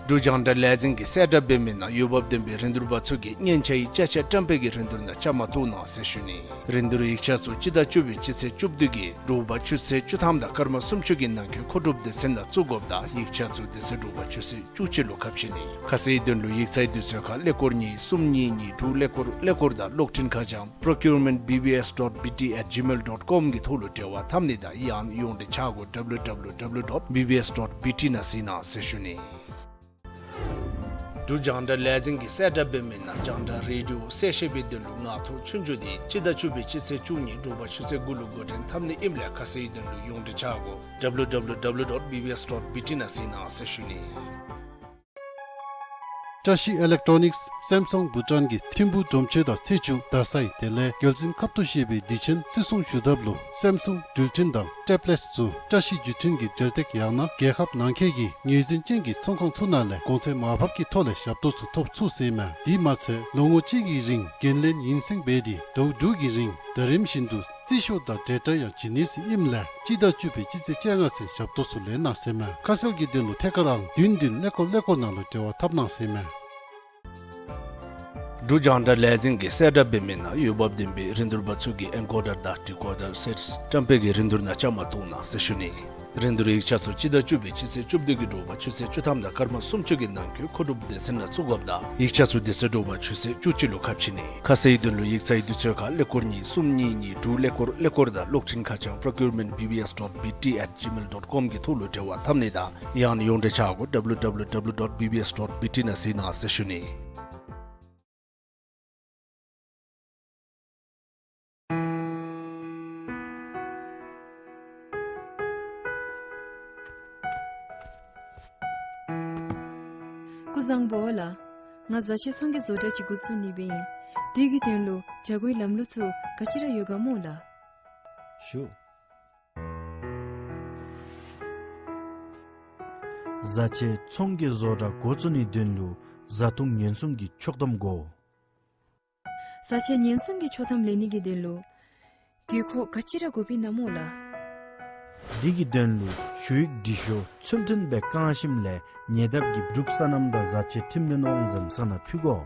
འབྲུག་རྒྱང་བསྒྲགས་ལས་འཛིན་གྱིས་གསལ་བསྒྲགས་འབད་མི་ནང་འོས་འབབ་ལྡན་པའི་རིན་བསྡུར་པ་ཚུ་གིས་སྙན་ཆ་ཡི་ཅ་ཆས་བཀྲམ་སྤེལ་གྱི་རིན་བསྡུར་ནང་བཅའ་མར་གཏོགས་གནང་ཟེར་ཞུ་ནི། རིན་བསྡུར་ཡིག་ཆ་ཚུ་སྤྱི་ཟླ་བཅུ་པའི་སྤྱི་ཚེས་བཅུ་བདུན་གྱི་དྲོ་པ་ཆུ་ཚོད་བཅུ་ཐམ་དང་སྐར་མ་སུམ་ཅུ་གི་ནང་འཁོད་མཁོ་སྒྲུབ་སྡེ་ཚན་ནང་བཙུགས་དགོཔ་དང་ཡིག་ཆ་ཚུ་དེ་ཚེ་དྲོ་པ་ཆུ་ཚོད་བཅུ་གཅིག་ལུ་ཁ་ཕྱེ་ནི། ཁ་གསལ་དོན་ལུ་ཡིག་ཚང་དུས་ཚོད་ཁར་ཀླད་ཀོར་གཉིས་གསུམ་གཉིས་གཉིས་དྲུག་ཀླད་ཀོར་ཀླད་ཀོར་དང་གློག་འཕྲིན་ཁ་བྱང་procurement B B S dot B T at gmail dot com གི་ཐོག་ལུ་འབྲེལ་བ་འཐབ་ནི་དང་ཡང་ཡོངས་འབྲེལ་ཆ་སྒོ་W W W dot B B S dot B T ནང་གཟིགས་གནང་ཟེར་ཞུ་ནི། འབྲུག་རྒྱང་བསྒྲགས་ལས་འཛིན་གྱིས་གསལ་བསྒྲགས་འབད་མི་ནང་རྒྱང་བསྒྲགས་རེ་ཌི་ཡོ་གསལ་བཤད་པའི་དོན་ལུ་ངག་ཐོག་ཆོས་རྒྱུགས་འདི་སྤྱི་ཟླ་བཅུ་པའི་སྤྱི་ཚེས་བཅུ་གཉིས་དྲོ་པ་ཆུ་ཚོད་དགུ་ལུ་འགོ་འདྲེན་འཐབ་ནི་ཨིནམ་ལས་ཁ་གསལ་དོན་ལུ་ཡོངས་འབྲེལ་ཆ་སྒོ W W W dot B B S dot B T ནང་གཟིགས་གནང་ཟེར་ཞུ་ནི། བཀྲ་ཤིས་ཨི་ལེག་ཊོ་ནིགསི་སེམ་སུང་བྷུ་ཊཱན་གྱི་ཐིམ་ཕུག་སྒྲོམ་ཆེན་དང་ཚེས་བཅུ་ཟླ་ཚེས་དེ་ལས་རྒྱལ་མཚན་ཁབ་ཏུ་བཞེས་པའི་དུས་ཆེན་བརྩི་སྲུང་ཞུ་ཐབས་ལུ་སེམ་སུང་འགྲུལ་འཕྲིན་དང་ཊེབ་ལེཊསི་ཚུ་བཀྲ་ཤིས་བརྒྱུད་འཕྲིན་གྱི་འབྲེལ་སྟེགས་ཡང་ན་རྒྱལ་ཁབ་ནང་འཁོད་ཀྱི་ངོས་འཛིན་ཅན་གྱི་ཚོང་ཁང་ཚུ་ནང་ལས་གོང་ཚད་མར་ཕབ་ཀྱི་ཐོག་ལས་ཞབས་ཏོག་ཚུ་ཐོབ་ཚུགས་ཟེར་མས། དེ་མ་ཚད་ལོ་ངོ་གཅིག་གི་རིང་འགན་ལེན་ཡུན་སེང་འབད་དེ་ཟླཝ་དྲུག་གི་རིང་ཟླ་རིམ་བཞིན་དུ་རྩིས་ཤོག་དང་འབྲེལ་སྒྲ་ཡང་བྱིན་ནི་ཟེར་ཨིནམ་ལས་སྤྱི་ཟླ་བཅུ་པའི་སྤྱི་ཚེས་བཅོ་ལྔ་ཚུན་ཞབས་ཏོག་ཚུ་ལེན་གནང་ཟེར་མས། ཁ་གསལ་གྱི་དོན་ལུ་ཐད་ཀར་ཨང་བདུན་བདུན་ཀླད་ཀོར་ཀླད་ཀོར་ནང་ལུ་འབྲེལ་བ་འཐབ་གནང་ཟེར་མས། འབྲུག་རྒྱང་བསྒྲགས་ལས་འཛིན་གྱིས་གསལ་བསྒྲགས་འབད་མི་ནང་འོས་འབབ་ལྡན་པའི་རིན་བསྡུར་པ་ཚུ་གིས་ཨེན་ཀོ་ཌར་དང་ཌི་ཀོ་ཌར་སེཊསི་བཀྲམ་སྤེལ་གྱི་རིན་བསྡུར་ནང་བཅའ་མར་གཏོགས་གནང་ཟེར་ཞུ་ནི། རིན་བསྡུར་ཡིག་ཆ་ཚུ་སྤྱི་ཟླ་བཅུ་པའི་སྤྱི་ཚེས་བཅུ་བདུན་གྱི་དྲོ་པ་ཆུ་ཚོད་བཅུ་ཐམ་དང་སྐར་མ་སུམ་ཅུ་གི་ནང་འཁོད་མཁོ་སྒྲུབ་སྡེ་ཚན་ནང་བཙུགས་དགོཔ་དང་ཡིག་ཆ་ཚུ་དེ་ཚེ་དྲོ་པ་ཆུ་ཚོད་བཅུ་གཅིག་ལུ་ཁ་ཕྱེ་ནི། ཁ་གསལ་དོན་ལུ་ཡིག་ཚང་གི་དུས་ཚོད་ཁར་ཀླད་ཀོར་གཉིས་གསུམ་གཉིས་གཉིས་དྲུག་ཀླད་ཀོར་ཀླད་ཀོར་དང་གློག་འཕྲིན་ཁ་བྱང་procurement B B S dot B T at gmail dot com གི་ཐོག་ལུ་འབྲེལ་བ་འཐབ་ནི་དང་ཡང་ན་ཡོངས་འབྲེལ་ཆ་གོ W W W dot B B S dot B T ནང་གཟིགས་གནང་ཟེར་ཞུ་ནི། སྐུ་གཟུགས་བཟང་པོ་ལགས། ང་བཟའ་ཆས་ཚོང་གི་བཟོ་གྲྭ་ཅིག་འགོ་བཙུགས་ནི་སྦེ་ཨིན། དེ་གི་དོན་ལུ་བྱ་སྒོའི་ལམ་ལུགས་ཚུ་ག་ཅི་ར་ཡོད་ག་སྨོ་ལགས། ཞུ། བཟའ་ཆས་ཚོང་གི་བཟོ་གྲྭ་འགོ་བཙུགས་ནིའི་དོན་ལུ་བཟའ་འཐུང་ཉེན་སྲུང་གི་ཆོག་ཐམ་དགོ། བཟའ་ཆས་ཉེན་སྲུང་གི་ཆོག་ཐམ་ལེན་ནི་གི་དོན་ལུ་དགོས་མཁོ་ག་ཅི་ར་དགོཔ་ཨིན་ན་སྨོ་ལགས། དེ་གི་དོན་ལུ་ཞུ་ཡིག་འབྲི་ཤོག་ཚུལ་མཐུན་སྦེ་བཀང་ཞིནམ་ལས་ཉེ་འདབས་ཀྱི་འབྲུག་སོ་ནམ་དང་བཟའ་ཆས་ཁྲིམས་དོན་དབང་འཛིན་ས་ནང་ཕུལ་དགོ།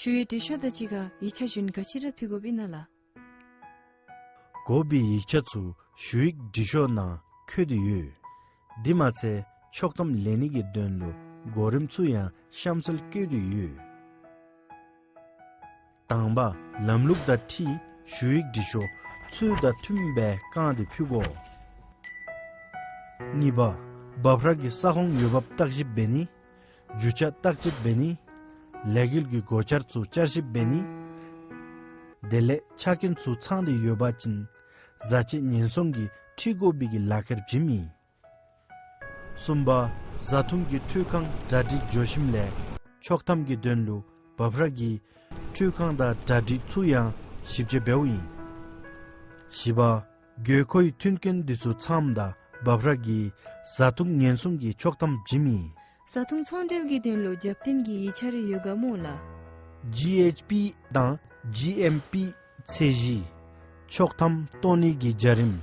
ཞུ་ཡིག་འབྲི་ཤོག་དང་གཅིག་ཁར་ཡིག་ཆ་གཞན་ག་ཅི་ར་ཕུལ་དགོཔ་ཨིན་ན་ལགས། དགོ་པའི་ཡིག་ཆ་ཚུ་ཞུ་ཡིག་འབྲི་ཤོག་ནང་འཁོད་དེ་ཡོད། དེ་མ་ཚད་ཆོག་ཐམ་ལེན་ནི་གི་དོན་ལུ་གོ་རིམ་ཚུ་ཡང་གཤམ་གསལ་བཀོད་དེ་ཡོད། དང་པ་ལམ་ལུགས་དང་འཁྲིལ་ཞུ་ཡིག་འབྲི་ཤོག་ཚུལ་དང་མཐུནམ་སྦེ་བཀང་སྟེ་ཕུལ་དགོ། གཉིས་པ་འབབ་ར་གི་ས་ཁོངས་འོས་འབབ་བརྟག་ཞིབ་འབད་ནི། རྒྱུ་ཆ་བརྟག་དཔྱད་འབད་ནི། ལས་འགུལ་གྱི་གོ་ཆར་ཚུ་བསྐྱར་ཞིབ་འབད་ནི། དེ་ལས་ཆ་རྐྱེན་ཚུ་ཚང་སྟེ་ཡོད་པ་ཅིན་བཟའ་ཆས་ཉེན་སྲུང་གིས་འཁྲི་དགོ་པའི་གི་ལག་ཁྱེར་བྱིནམ་ཨིན། གསུམ་པ་བཟའ་འཐུང་གི་འཕྲུལ་ཁང་གྲ་སྒྲིག་འགྱོ་ཞིནམ་ལས་ཆོག་ཐམ་གྱི་དོན་ལུ་འབབ་ར་གི་འཕྲུལ་ཁང་དང་གྲ་སྒྲིག་ཚུ་ཡང་ཞིབ་དཔྱད་འབདཝ་ཨིན། བཞི་པ་དགོས་མཁོའི་མཐུན་རྐྱེན་འདི་ཚུ་ཚངམ་ད་འབབ་ར་གིས་བཟའ་འཐུང་ཉེན་སྲུང་གི་ཆོག་ཐམ་བྱིནམ་ཨིན། བཟའ་འཐུང་ཚོང་འབྲེལ་གྱི་དོན་ལུ་རྒྱབ་རྟེན་གྱི་ཡིག་ཆ་རེ་ཡོད་ག་སྨོ་ལགས། G H P དང་G M P ཚད་གཞི། ཆོག་ཐམ་བཏོན་ནི་གི་བྱ་རིམ།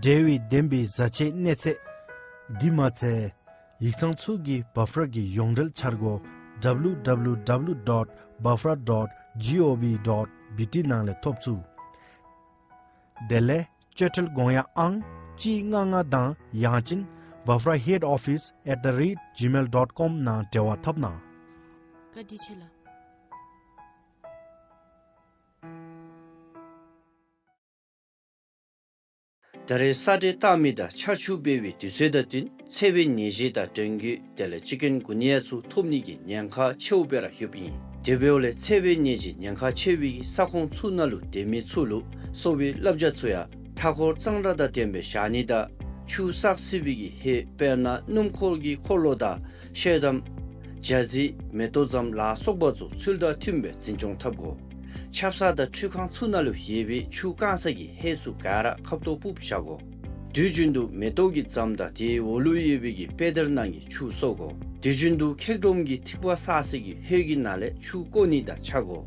འབྲེལ་བའི་བདེན་པའི་བཟའ་ཆས་གནས་ཚད། དེ་མ་ཚད་ཡིག་ཚང་ཚུ་གི་འབབ་ར་གི་ཡོངས་འབྲེལ་འཆར་སྒོ་W W W dot bafra dot gov dot B T ནང་ལས་ཐོབ་ཚུགས། དེ་ལས་སྤྱོད་ཁྲལ་དགོངས་ཡངས་ཨང་གཅིག་ལྔ་ལྔ་དང་ཡང་ཅིན་bafraheadoffice at the rate gmail dot com ནང་འབྲེལ་བ་འཐབ་གནང་། བཀའ་དྲིན་ཆེ་ལགས། ད་རེས་ས་འདྲེན་བཏང་མི་དང་ཆར་ཆུ་འབབ་པའི་དུས་ཚོད་དང་བསྟུན་འཚེར་བའི་ནད་གཞི་དང་ཌེང་གུ་དེ་ལས་ཅིཀ་ཀུན་གུ་ནི་ཡ་ཚུ་ཐོབ་ནི་གི་ཉེན་ཁ་ཆེཝ་སྦེ་ར་ཡོདཔ་ཨིན། དེ་འབདཝ་ལས་འཚེར་བའི་ནད་གཞི་ཉེན་ཁ་ཆེ་བའི་གི་ས་ཁོངས་ཚུ་ནང་ལུ་སྡོད་མི་ཚུ་ལུ་གསོ་བའི་བསླབ་བྱ་ཚུ་ཡང་མཐའ་འཁོར་གཙང་སྦྲ་དང་ལྡནམ་སྦེ་བཞག་ནི་དང་ཆུ་བསགས་སྲིད་པའི་གི་ཧེད་དཔེར་ན་སྣུམ་འཁོར་གྱི་འཁོར་ལོ་དང་ཤེལ་དམ། ཇ་རྩི། མེ་ཏོག་ཙམ་ལ་སོགས་པ་ཚུ་ཚུལ་དང་མཐུནམ་སྦེ་འཛིན་སྐྱོང་འཐབ་དགོ། ཆབ་གསང་དང་འཕྲུལ་ཁང་ཚུ་ནང་ལུ་ཡོད་པའི་ཆུ་བཀང་ས་གི་ཧེད་ཚུ་ག་ར་ཁབ་ཏོ་སྤུབས་བཞག་དགོ། དུས་རྒྱུན་དུ་མེ་ཏོག་གི་ཙམ་དང་དེའི་འོག་ལུ་ཡོད་པའི་གི་དཔེ་དེབ་ནང་གི་ཆུ་གསོག་དགོ། དུས་རྒྱུན་དུ་ཁེག་སྒྲོམ་གྱི་ཐིགས་པ་བསགས་ས་གི་ཧེད་ཀྱི་ནང་ལས་ཆུ་བཀོ་ནི་དང་ཆ་དགོ།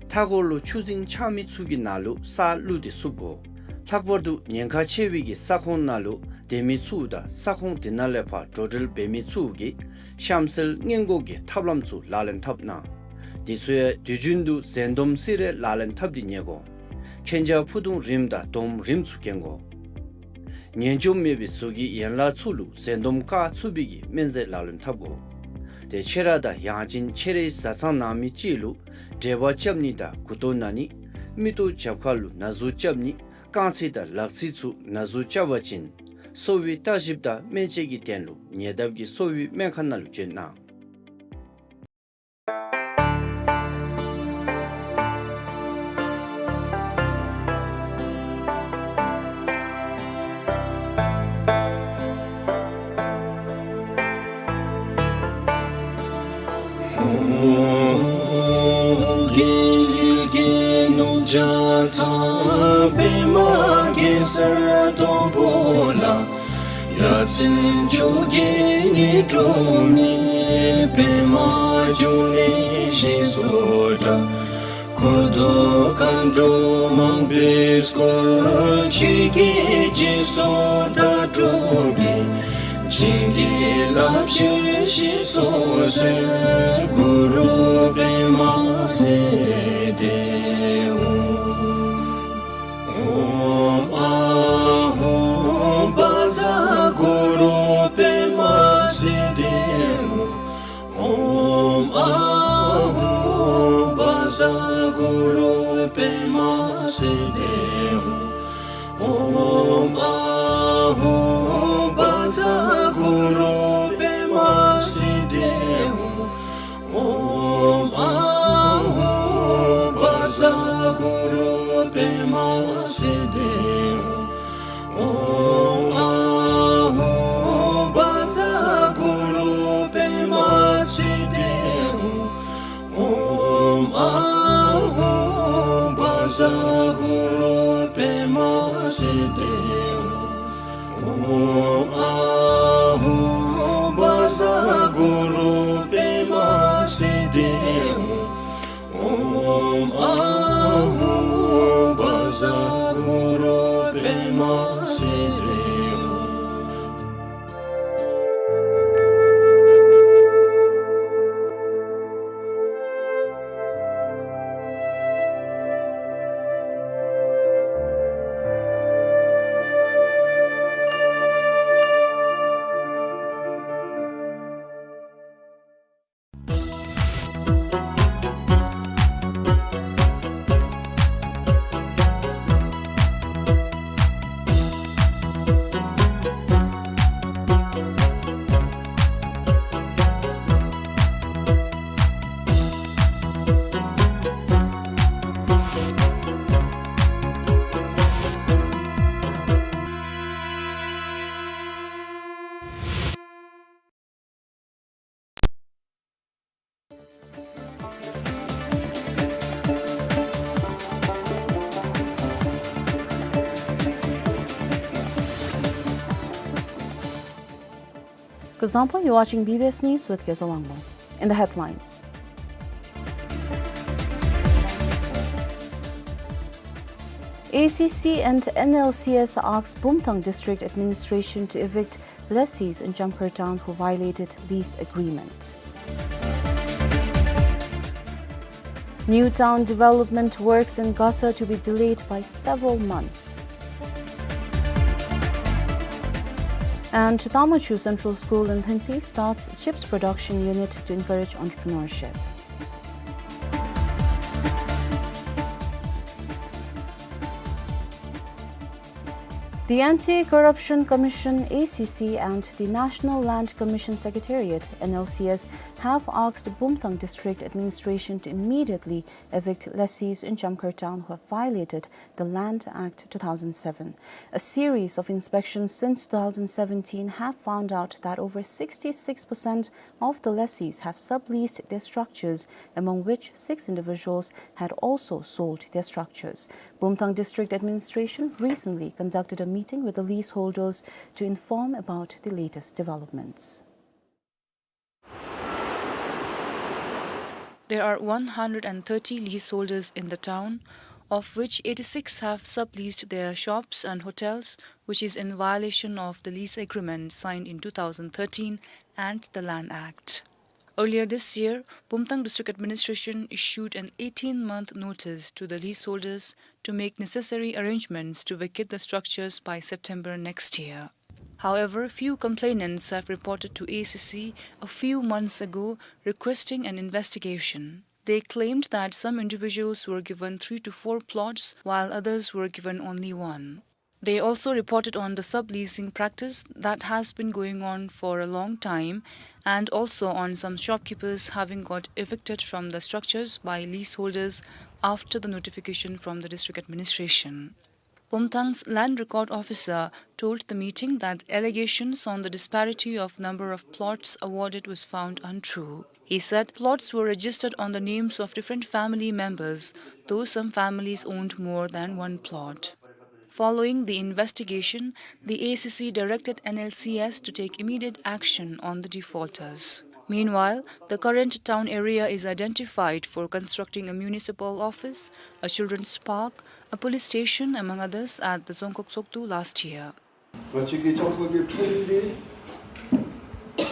མཐའ་འཁོར་ལུ་ཆུ་རྫིང་ཆགས་མི་ཚུ་གི་ནང་ལུ་ས་བླུགས་ཏེ་བསུབ་དགོ། ལྷག་པར་དུ་ཉེན་ཁ་ཆེ་བའི་གི་ས་ཁོངས་ནང་ལུ་སྡོད་མི་ཚུ་དང་ས་ཁོངས་དེ་ནང་ལས་ཕར་འགྲོ་འགྲུལ་འབད་མི་ཚུ་གིས་གཤམ་གསལ་སྔོན་འགོག་གི་ཐབས་ལམ་ཚུ་ལག་ལེན་འཐབ་གནང་། དེ་ཚུ་ཡང་དུས་རྒྱུན་དུ་འཛེམ་སྡོམ་སི་རེ་ལག་ལེན་འཐབ་སྟེ་ཉལ་དགོ། མཁྱེན་རྒྱ་ཕུ་ཐུང་རིངམ་དང་དོམ་རིངམ་ཚུ་གྱོན་དགོ། ཉེན་སྐྱོབ་མེད་པའི་གཟུགས་ཀྱི་ཡན་ལག་ཚུ་ལུ་འཛེམ་སྡོམ་བཀག་ཚུགས་པའི་གི་སྨན་རྫས་ལག་ལེན་འཐབ་དགོ། ཏེ་ཁྱེད་ར་དང་ཡང་ཅིན་ཁྱེད་རའི་བཟའ་ཚང་ནང་མི་ཅིག་ལུ་འབྲེལ་བ་རྐྱབ་ནི་དང་མགུ་ཏོ་ན་ནི། མིག་ཏོ་རྒྱབ་ཁ་ལུ་ན་ཟུག་རྐྱབ་ནི། རྐང་ཚིགས་དང་ལག་ཚིགས་ཚུ་ན་ཟུག་རྐྱབ་པ་ཅིན་གསོ་བའི་བརྟག་ཞིབ་དང་སྨན་དཔྱད་ཀྱི་དོན་ལུ་ཉེ་འདབས་ཀྱི་གསོ་བའི་སྨན་ཁང་ནང་ལུ་བྱོན་གནང་། ལྕགས་ཚང་པདྨ་གེ་སར་སྡོང་པོ་ལ། ཡ་མཚན་མཆོག་གི་ཉི་སྒྲོན་མེ། པདྨ་འབྱུང་གནས་ཞེས་སུ་གྲགས། འཁོར་དང་མཁའ་འགྲོ་མང་པོས་བསྐོར། ཆོས་ཀྱི་རྗེས་སུ་དག་འགྲོ་གི། བྱིན་གྱིས་བརླབ་ཕྱིར་གཤེགས་སུ་གསོལ། གུ་རུ་པདྨ་སིདྡྷི་ཧཱུྃ། ཨོཾ་ཨཱཿཧཱུྃ་བཛྲ་གུ་རུ་པདྨ་སིདྡྷི་ཧཱུྃ། ཨོཾ་ཨཱཿཧཱུྃ་བཛྲ་གུ་རུ་པདྨ་སིདྡྷི་ཧཱུྃ། ཨོཾ་ཨཱཿཧཱུྃ་བཛྲ་གུ་རུ་པདྨ་སིདྡྷི་ཧཱུྃ། ཨོཾ་ཨཱཿཧཱུྃ་བཛྲ་གུ་རུ་པདྨ་སིདྡྷི་ཧཱུྃ། ཨོཾ་ཨཱཿཧཱུྃ་བཛྲ་གུ་རུ་པདྨ་སིདྡྷི་ཧཱུྃ། ཨོཾ་ཨཱཿཧཱུྃ་བཛྲ་གུ་རུ་པདྨ་སིདྡྷི་ཧཱུྃ། ཨོཾ་ཨཱཿཧཱུྃ་བཛྲ་གུ་རུ་པདྨ་སིདྡྷི་ཧཱུྃ། ཨོཾ་ཨཱཿཧཱུྃ་བཛྲ་གུ་རུ་པདྨ་སིདྡྷི་ཧཱུྃ། Kuzuzangpo, you're watching B B S News with Kezawangmo. In the headlines, A C C and N L C S asks Bumthang District Administration to evict lessees in Jamkhar town who violated lease agreement. New town development works in Gasa to be delayed by several months. And Tamuchu Central School in Lhuentse starts chips production unit to encourage entrepreneurship. The Anti-Corruption Commission, A C C, and the National Land Commission Secretariat, N L C S, have asked Bumthang District Administration to immediately evict lessees in Jamkhar town who have violated the Land Act two thousand seven. A series of inspections since two thousand seventeen have found out that over sixty-six percent of the lessees have subleased their structures, among which six individuals had also sold their structures. Bumthang District Administration recently conducted a meeting with the leaseholders to inform about the latest developments. There are one hundred and thirty leaseholders in the town, of which eighty-six have subleased their shops and hotels, which is in violation of the lease agreement signed in two thousand thirteen and the Land Act. Earlier this year, Bumthang District Administration issued an eighteen-month notice to the leaseholders to make necessary arrangements to vacate the structures by September next year. However, few complainants have reported to A C C a few months ago requesting an investigation. They claimed that some individuals were given three to four plots, while others were given only one. They also reported on the subleasing practice that has been going on for a long time, and also on some shopkeepers having got evicted from the structures by leaseholders after the notification from the district administration. Bumthang's land record officer told the meeting that allegations on the disparity of number of plots awarded was found untrue. He said plots were registered on the names of different family members, though some families owned more than one plot. Following the investigation, the A C C directed N L C S to take immediate action on the defaulters. Meanwhile, the current town area is identified for constructing a municipal office, a children's park, a police station, among others, at the Dzongkhag Tshogdu last year. ང་བཅས་ཀྱི་ལྕམ་མཁར་གྱི་ཁྲོམ་འདི་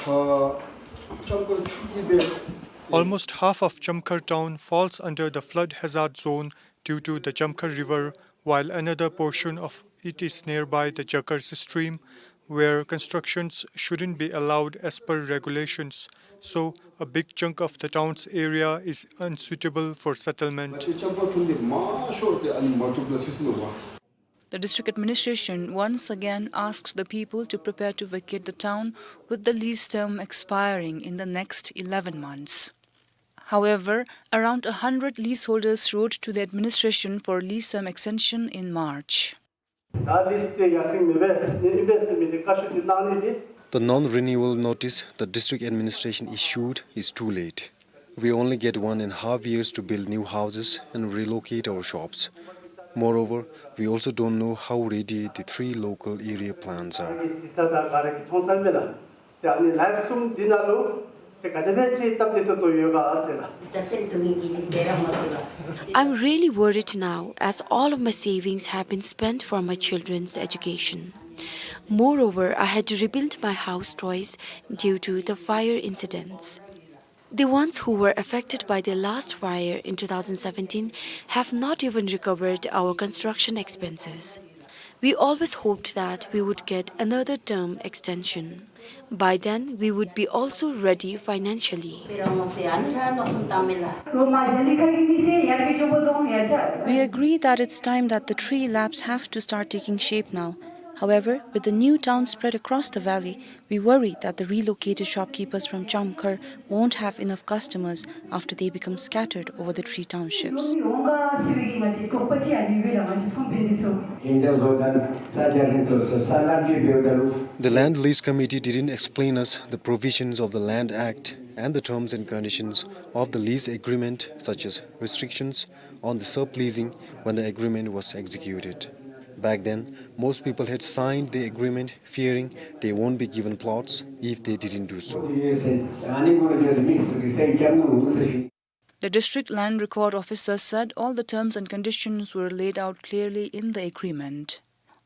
ཨ་ལྕམ་མཁར་ཆུ་གི་སྦེ། Almost half of Chamkhar town falls under the flood hazard zone due to the Chamkhar River, while another portion of it is nearby the Jakar stream, where constructions shouldn't be allowed as per regulations. So, a big chunk of the town's area is unsuitable for settlement. ང་བཅས་ལྕམ་མཁར་ཁྲོམ་འདི་མང་ཤོས་འདི་ཨ་ནི་མ་བཏུབ་ལ་ཚུད་སོ་ནུག་པ། The district administration once again asks the people to prepare to vacate the town, with the lease term expiring in the next eleven months. However, around a hundred leaseholders wrote to the administration for lease term extension in March. ད་ལིསི་འདི་ཡར་སེང་མེད་པས། ནི་ཨིན་པས་ཟེར་མི་འདི་བཀའ་ཤོག་འདི་གནང་ནི་འདི། The non-renewal notice the district administration issued is too late. We only get one and a half years to build new houses and relocate our shops. Moreover, we also don't know how ready the three local area plans are. ག་རེ་གི་ཟེར་ས་ད་ག་རེ་གི་མཐོང་ས་མེད་ལགས། ཏེ་ཨ་ནི་ལཱ་གསུམ་འདི་ནང་ལུ་ཏེ་ག་དེ་སྦེ་ཅིག་སྟབས་བདེ་ཏོག་ཏོ་ཡོད་ག་ཟེར་ལགས། I'm really worried now, as all of my savings have been spent for my children's education. Moreover, I had to rebuild my house twice due to the fire incidents. The ones who were affected by the last fire in two thousand seventeen have not even recovered our construction expenses. We always hoped that we would get another term extension. By then, we would be also ready financially. We agree that it's time that the three laps have to start taking shape now. However, with the new town spread across the valley, we worry that the relocated shopkeepers from Chamkhar won't have enough customers after they become scattered over the three townships. The Land Lease Committee didn't explain us the provisions of the Land Act and the terms and conditions of the lease agreement, such as restrictions on the subleasing, when the agreement was executed. Back then, most people had signed the agreement fearing they won't be given plots if they didn't do so. The district land record officer said all the terms and conditions were laid out clearly in the agreement.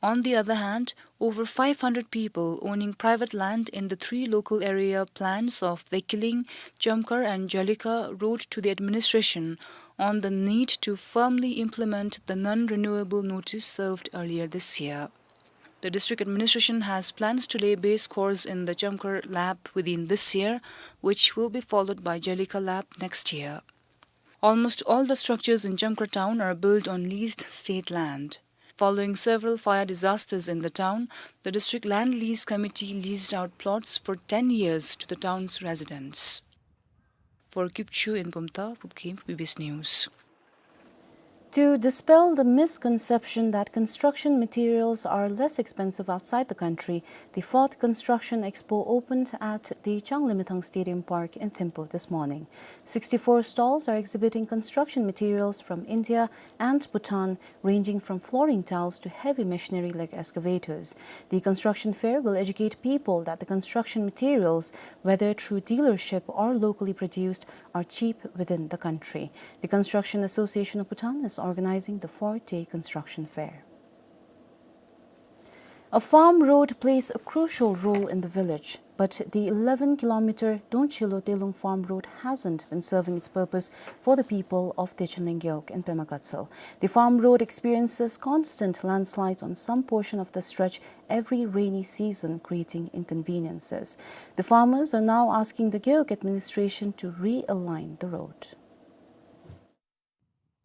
On the other hand, over five hundred people owning private land in the three local area plans of Dekiling, Chamkhar and Jalika wrote to the administration on the need to firmly implement the non-renewable notice served earlier this year. The district administration has plans to lay base course in the Chamkhar lap within this year, which will be followed by Jalika lap next year. Almost all the structures in Chamkhar town are built on leased state land. Following several fire disasters in the town, the district land lease committee leased out plots for ten years to the town's residents. For Kipchu in Bumthang, Pupkhim, B B C News. To dispel the misconception that construction materials are less expensive outside the country, the fourth Construction Expo opened at the Changlimithang Stadium Park in Thimphu this morning. Sixty-four stalls are exhibiting construction materials from India and Bhutan, ranging from flooring tiles to heavy machinery like excavators. The construction fair will educate people that the construction materials, whether through dealership or locally produced, are cheap within the country. The Construction Association of Bhutan is organizing the four-day construction fair. A farm road plays a crucial role in the village, but the eleven kilometer Dongchilo Telung farm road hasn't been serving its purpose for the people of Dechenlen Gewog in Pema Gatshel. The farm road experiences constant landslides on some portion of the stretch every rainy season, creating inconveniences. The farmers are now asking the Gewog administration to realign the road.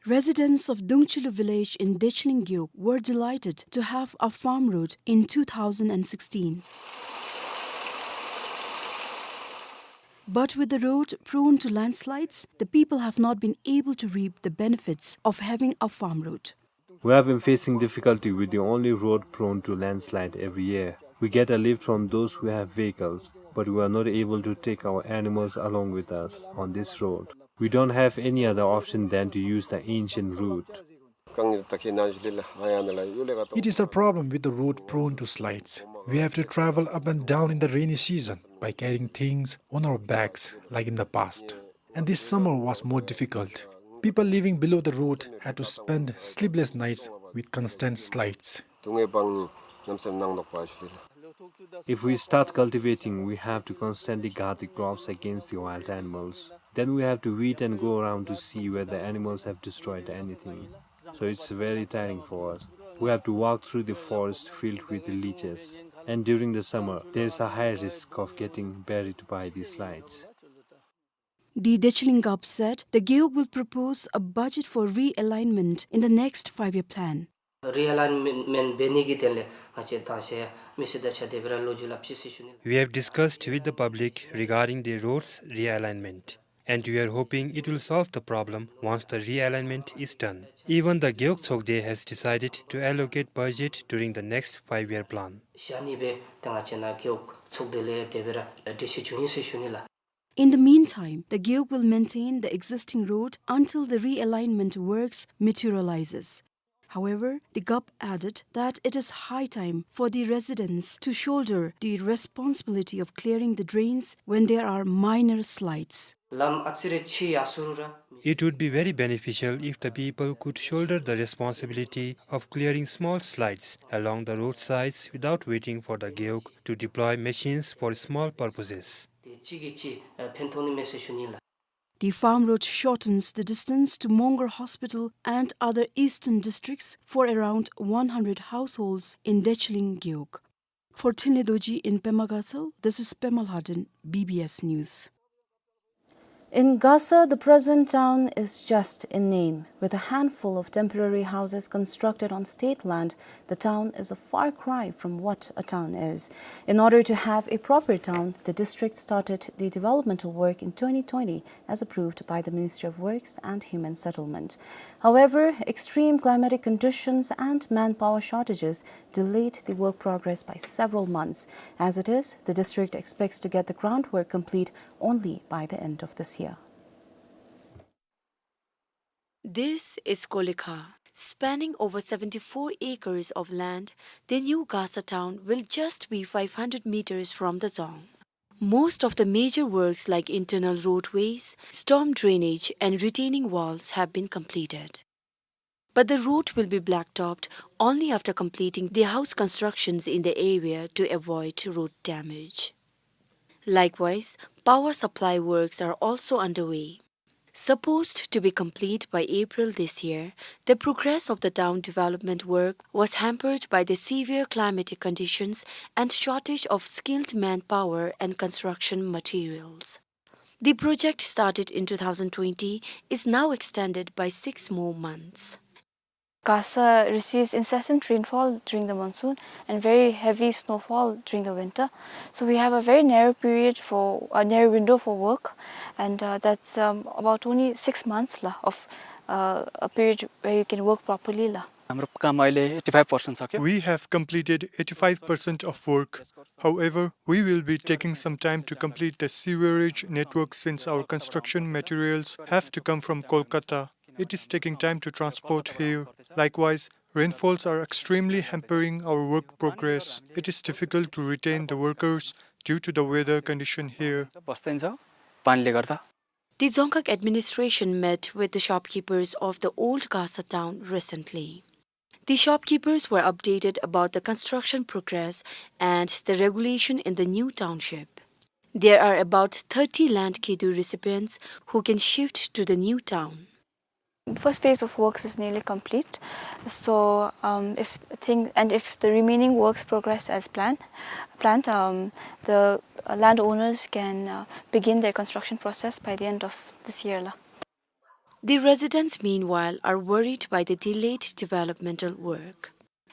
Residents of Dongchilo village in Dechenlen Gewog were delighted to have a farm road in two thousand sixteen. But with the road prone to landslides, the people have not been able to reap the benefits of having a farm road. We have been facing difficulty with the only road prone to landslide every year. We get a lift from those who have vehicles. but we are not able to take our animals along with us on this road. We don't have any other option than to use the ancient route. It is a problem with the road prone to slides. We have to travel up and down in the rainy season by carrying things on our backs like in the past. And this summer was more difficult. People living below the road had to spend sleepless nights with constant slides. If we start cultivating, we have to constantly guard the crops against the wild animals. Then we have to weed and go around to see whether animals have destroyed anything. So it's very tiring for us. We have to walk through the forest filled with leeches. And during the summer, there is a high risk of getting buried by the slides. The Dechiling Gup said the Gewog will propose a budget for realignment in the next five-year plan. Realignment འབད་ནི་གི་དོན་ལས་ང་བཅས་དང་ཞལ་མི་སེར་དང་གཅིག་ཁར་དེ་སྦེ་ར་ལོ་རྒྱུས་སླབ་ཅི་ཟེར་ཞུ་ནི་ལགས། We have discussed with the public regarding the roads realignment, and we are hoping it will solve the problem once the realignment is done. Even the Gewog Chokde has decided to allocate budget during the next five-year plan. ཞག་གཉིས་སྦེ་ཏེ་ང་བཅས་ནཱ་གེའོག་ཚོགས་སྡེ་ལས་དེ་སྦེ་ར་གྲོས་ཆོད་བྱུང་ཡི་ཟེར་ཞུ་ནི་ལགས། In the meantime, the Gewog will maintain the existing road until the realignment works materializes. However, the Gup added that it is high time for the residents to shoulder the responsibility of clearing the drains when there are minor slides. ལམ་ཨ་ཙི་རེ་ཕྱི་ཡར་སོང་རུང་ར། It would be very beneficial if the people could shoulder the responsibility of clearing small slides along the roadsides without waiting for the Gewog to deploy machines for small purposes. ཏེ་གཅིག་གིས་གཅིག་ཕན་ཐོགས་ནི་མས་ཟེར་ཞུ་ནི་ལགས། The farm road shortens the distance to Mongar Hospital and other eastern districts for around one hundred households in Dechiling Gewog. For Thinley Dorji in Pema Gatshel, this is Pema Lhaden, B B S News. In Gasa, the present town is just in name. With a handful of temporary houses constructed on state land, the town is a far cry from what a town is. In order to have a proper town, the district started the developmental work in twenty twenty, as approved by the Ministry of Works and Human Settlement. However, extreme climatic conditions and manpower shortages delayed the work progress by several months. As it is, the district expects to get the groundwork complete only by the end of this year. This is Kolekha. Spanning over seventy-four acres of land, the new Gasa town will just be five hundred meters from the Dzong. Most of the major works like internal roadways, storm drainage and retaining walls have been completed. But the road will be blacktopped only after completing the house constructions in the area to avoid road damage. Likewise, power supply works are also underway. Supposed to be complete by April this year, the progress of the town development work was hampered by the severe climatic conditions and shortage of skilled manpower and construction materials. The project, started in two thousand twenty, is now extended by six more months. Gasa receives incessant rainfall during the monsoon and very heavy snowfall during the winter. So we have a very narrow period for, a narrow window for work, and, uh, that's, um, about only six months la, of, uh, a period where you can work properly la. हाम्रो काम अहिले eighty five percent सक्यो। We have completed eighty-five percent of work. However, we will be taking some time to complete the sewerage network since our construction materials have to come from Kolkata. It is taking time to transport here. Likewise, rainfalls are extremely hampering our work progress. It is difficult to retain the workers due to the weather condition here. बस्दैन छ पानीले गर्दा। The Dzongkhag administration met with the shopkeepers of the old Gasa town recently. The shopkeepers were updated about the construction progress and the regulation in the new township. There are about thirty land khedui recipients who can shift to the new town. First phase of works is nearly complete. So, um, if thing, and if the remaining works progress as plan, planned, um, the, uh, landowners can, uh, begin their construction process by the end of this year la. The residents, meanwhile, are worried by the delayed developmental work.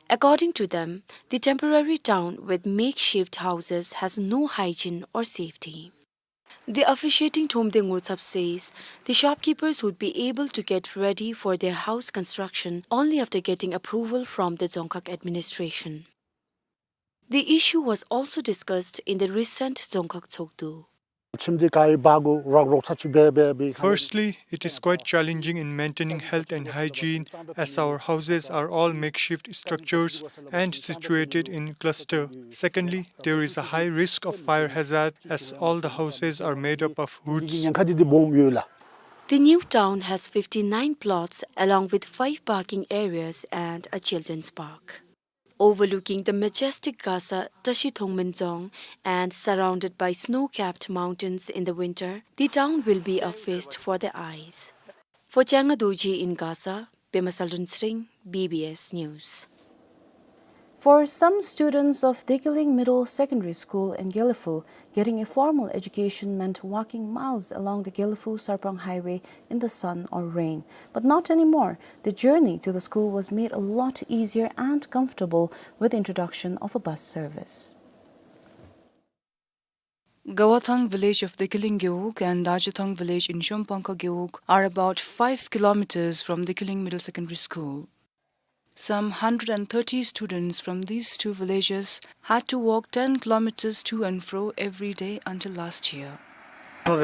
According to them, the temporary town with makeshift houses has no hygiene or safety. The officiating Thomde Ngotsap says the shopkeepers would be able to get ready for their house construction only after getting approval from the Dzongkhag administration. The issue was also discussed in the recent Dzongkhag Tshogdu. ཁྱིམ་འདི་ག་ཡི་བར་གུ་རོག་རོག་ཚ་ཆུ་སྦེ་སྦེ་སྦེ། Firstly, it is quite challenging in maintaining health and hygiene, as our houses are all makeshift structures and situated in cluster. Secondly, there is a high risk of fire hazard, as all the houses are made up of woods. ཉེན་ཁ་འདི་འདི་སྦོམ་ཡོད་ལགས། The new town has fifty-nine plots along with five parking areas and a children's park. Overlooking the majestic Gasa Tashi Thongmen Dzong and surrounded by snow-capped mountains in the winter, the town will be a feast for the eyes. For Changa Dorji in Gasa, Pema Salrun Sring, B B S News. For some students of Dekiling Middle Secondary School in Gelephu, getting a formal education meant walking miles along the Gelephu-Sarpang highway in the sun or rain. But not anymore. The journey to the school was made a lot easier and comfortable with the introduction of a bus service. Gawathang village of Dekiling Gewog and Dajathang village in Shompangkha Gewog are about five kilometers from Dekiling Middle Secondary School. Some hundred and thirty students from these two villages had to walk ten kilometers to and fro every day until last year. In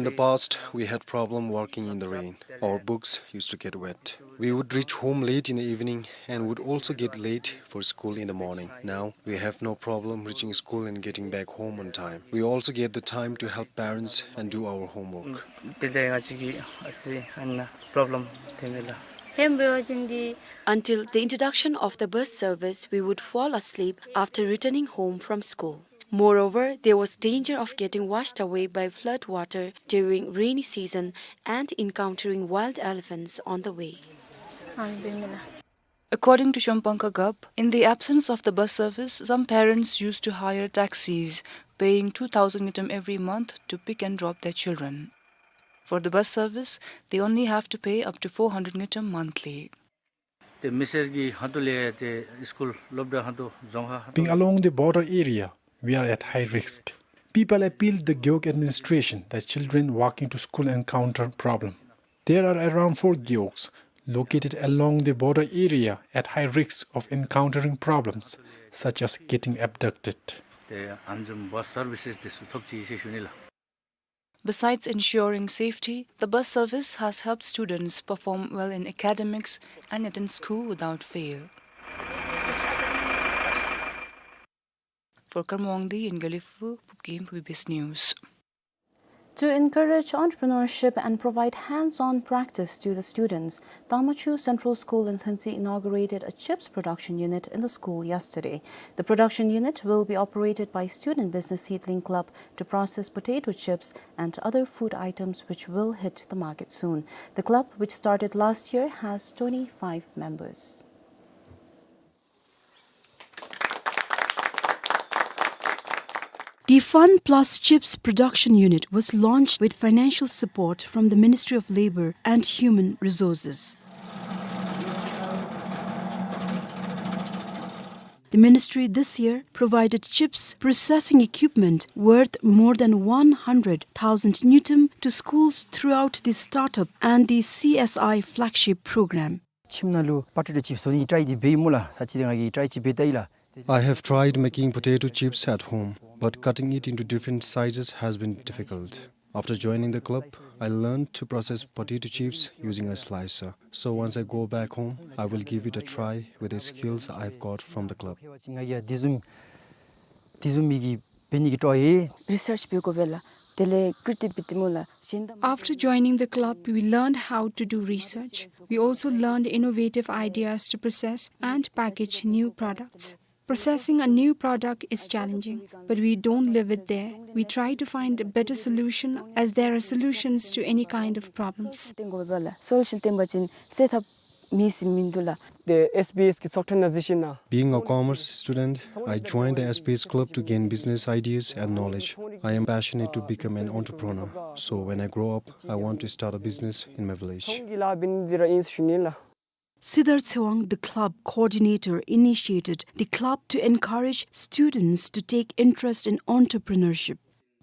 the past, we had problem walking in the rain. Our books used to get wet. We would reach home late in the evening and would also get late for school in the morning. Now, we have no problem reaching school and getting back home on time. We also get the time to help parents and do our homework. Until the introduction of the bus service, we would fall asleep after returning home from school. Moreover, there was danger of getting washed away by flood water during rainy season and encountering wild elephants on the way. According to Shompangkha Gap, in the absence of the bus service, some parents used to hire taxis, paying two thousand ngultrum every month to pick and drop their children. For the bus service, they only have to pay up to four hundred ngultrum monthly. Being along the border area, we are at high risk. People appealed the Gewog administration that children walking to school encounter problem. There are around four gewogs located along the border area at high risk of encountering problems such as getting abducted. Besides ensuring safety, the bus service has helped students perform well in academics and attend school without fail. For Karma Wangdi in Gelephu, Pupkim, B B S News. To encourage entrepreneurship and provide hands-on practice to the students, Tangmachu Central School in Thuntsy inaugurated a chips production unit in the school yesterday. The production unit will be operated by Student Business Seedling Club to process potato chips and other food items which will hit the market soon. The club, which started last year, has twenty-five members. The Fun Plus Chips Production Unit was launched with financial support from the Ministry of Labour and Human Resources. The ministry this year provided chips processing equipment worth more than one hundred thousand ngultrum to schools throughout the startup and the C S I flagship program. ཁྱིམ་ནང་ལུ་པོ་ཊེ་ཊོ་ཅིབསི་བཟོ་ནི་ཊ་རའི་འདི་འབད་ཡི་སྨོ་ལགས། ད་ཅི་དེ་ང་གིས་ཊ་རའི་ཅིག་འབད་ད་ཡི་ལགས། I have tried making potato chips at home, but cutting it into different sizes has been difficult. After joining the club, I learned to process potato chips using a slicer. So once I go back home, I will give it a try with the skills I've got from the club. ང་གིས་དེ་བཟུམ་དེ་བཟུམ་མི་གི་འབད་ནི་གི་སྤྲོ་ཡི། རི་སརཆ་འབད་དགོ་པས་ལགས། དེ་ལས་ཀྲི་ཨེ་ཊིབ་འབད་དེ་སྨོ་ལགས། གཞན་དང་། After joining the club, we learned how to do research. We also learned innovative ideas to process and package new products. Processing a new product is challenging, but we don't leave it there. We try to find a better solution, as there are solutions to any kind of problems. སོ་ལུ་ཤཱན་བཏོན་པ་ཅིན་སེལ་ཐབས་མེད་ཟེར་མིན་འདུག་ལགས། The S B S གི་ཚོགས་ཐེངས་ནང་གཟིགས་ཞིན་ན། Being a commerce student, I joined the S B S club to gain business ideas and knowledge. I am passionate to become an entrepreneur, so when I grow up, I want to start a business in my village. ཚོང་གི་ལཱ་འབད་ནི་འདི་ར་ཨིན་ཟེར་ཞུ་ནི་ལགས། Sidar Tsewang, the club coordinator, initiated the club to encourage students to take interest in entrepreneurship.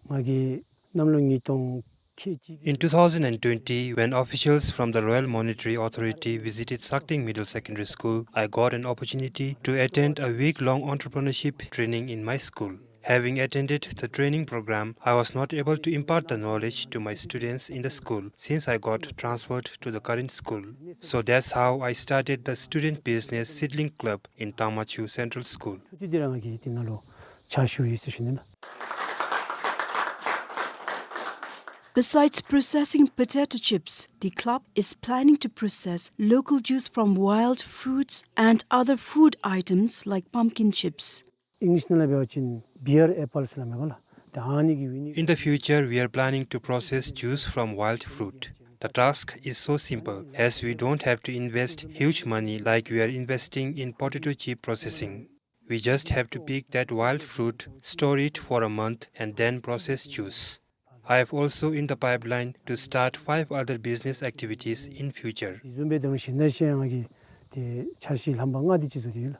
ང་གིས་གནམ་ལོ་ཉིས་སྟོང་ In two thousand twenty, when officials from the Royal Monetary Authority visited Sakteng Middle Secondary School, I got an opportunity to attend a week-long entrepreneurship training in my school. Having attended the training program, I was not able to impart the knowledge to my students in the school since I got transferred to the current school. So that's how I started the Student Business Seedling Club in Tangmachew Central School. Besides processing potato chips, the club is planning to process local juice from wild fruits and other food items like pumpkin chips. English ནང་ལུ་འབད་བ་ཅིན་bear apples ལབ་མས་པ་ལགས། ཏེ་ཨ་ནི་གི་ཝི་ནི། In the future, we are planning to process juice from wild fruit. The task is so simple, as we don't have to invest huge money like we are investing in potato chip processing. We just have to pick that wild fruit, store it for a month, and then process juice. I have also in the pipeline to start five other business activities in future. དེ་བཟུམ་སྦེ་དང་ཤིང་ནགས་ཤིང་ཡང་གི་ཏེ་འཆར་གཞི་ལྷམ་པ་ལྔ་དེ་ཅིག་བཟོ་སྟེ་ཡོད་ལགས།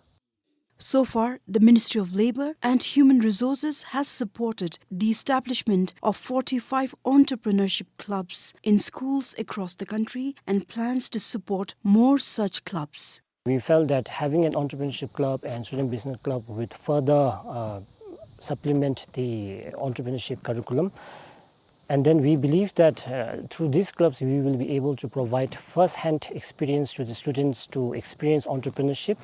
So far, the Ministry of Labour and Human Resources has supported the establishment of forty-five entrepreneurship clubs in schools across the country and plans to support more such clubs. We felt that having an entrepreneurship club and student business club would further, uh, supplement the entrepreneurship curriculum. And then we believe that, uh, through these clubs, we will be able to provide first-hand experience to the students to experience entrepreneurship,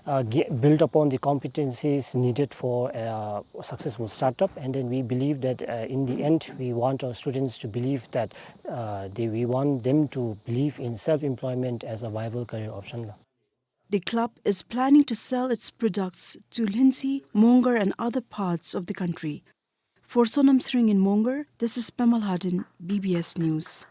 uh, ge-, build upon the competencies needed for a successful startup. And then we believe that, uh, in the end, we want our students to believe that, uh, they, we want them to believe in self-employment as a viable career option. The club is planning to sell its products to Lhuentse, Mongar and other parts of the country. For Sonam Tshering in Mongar, this is Pema Lhaden, B B S News.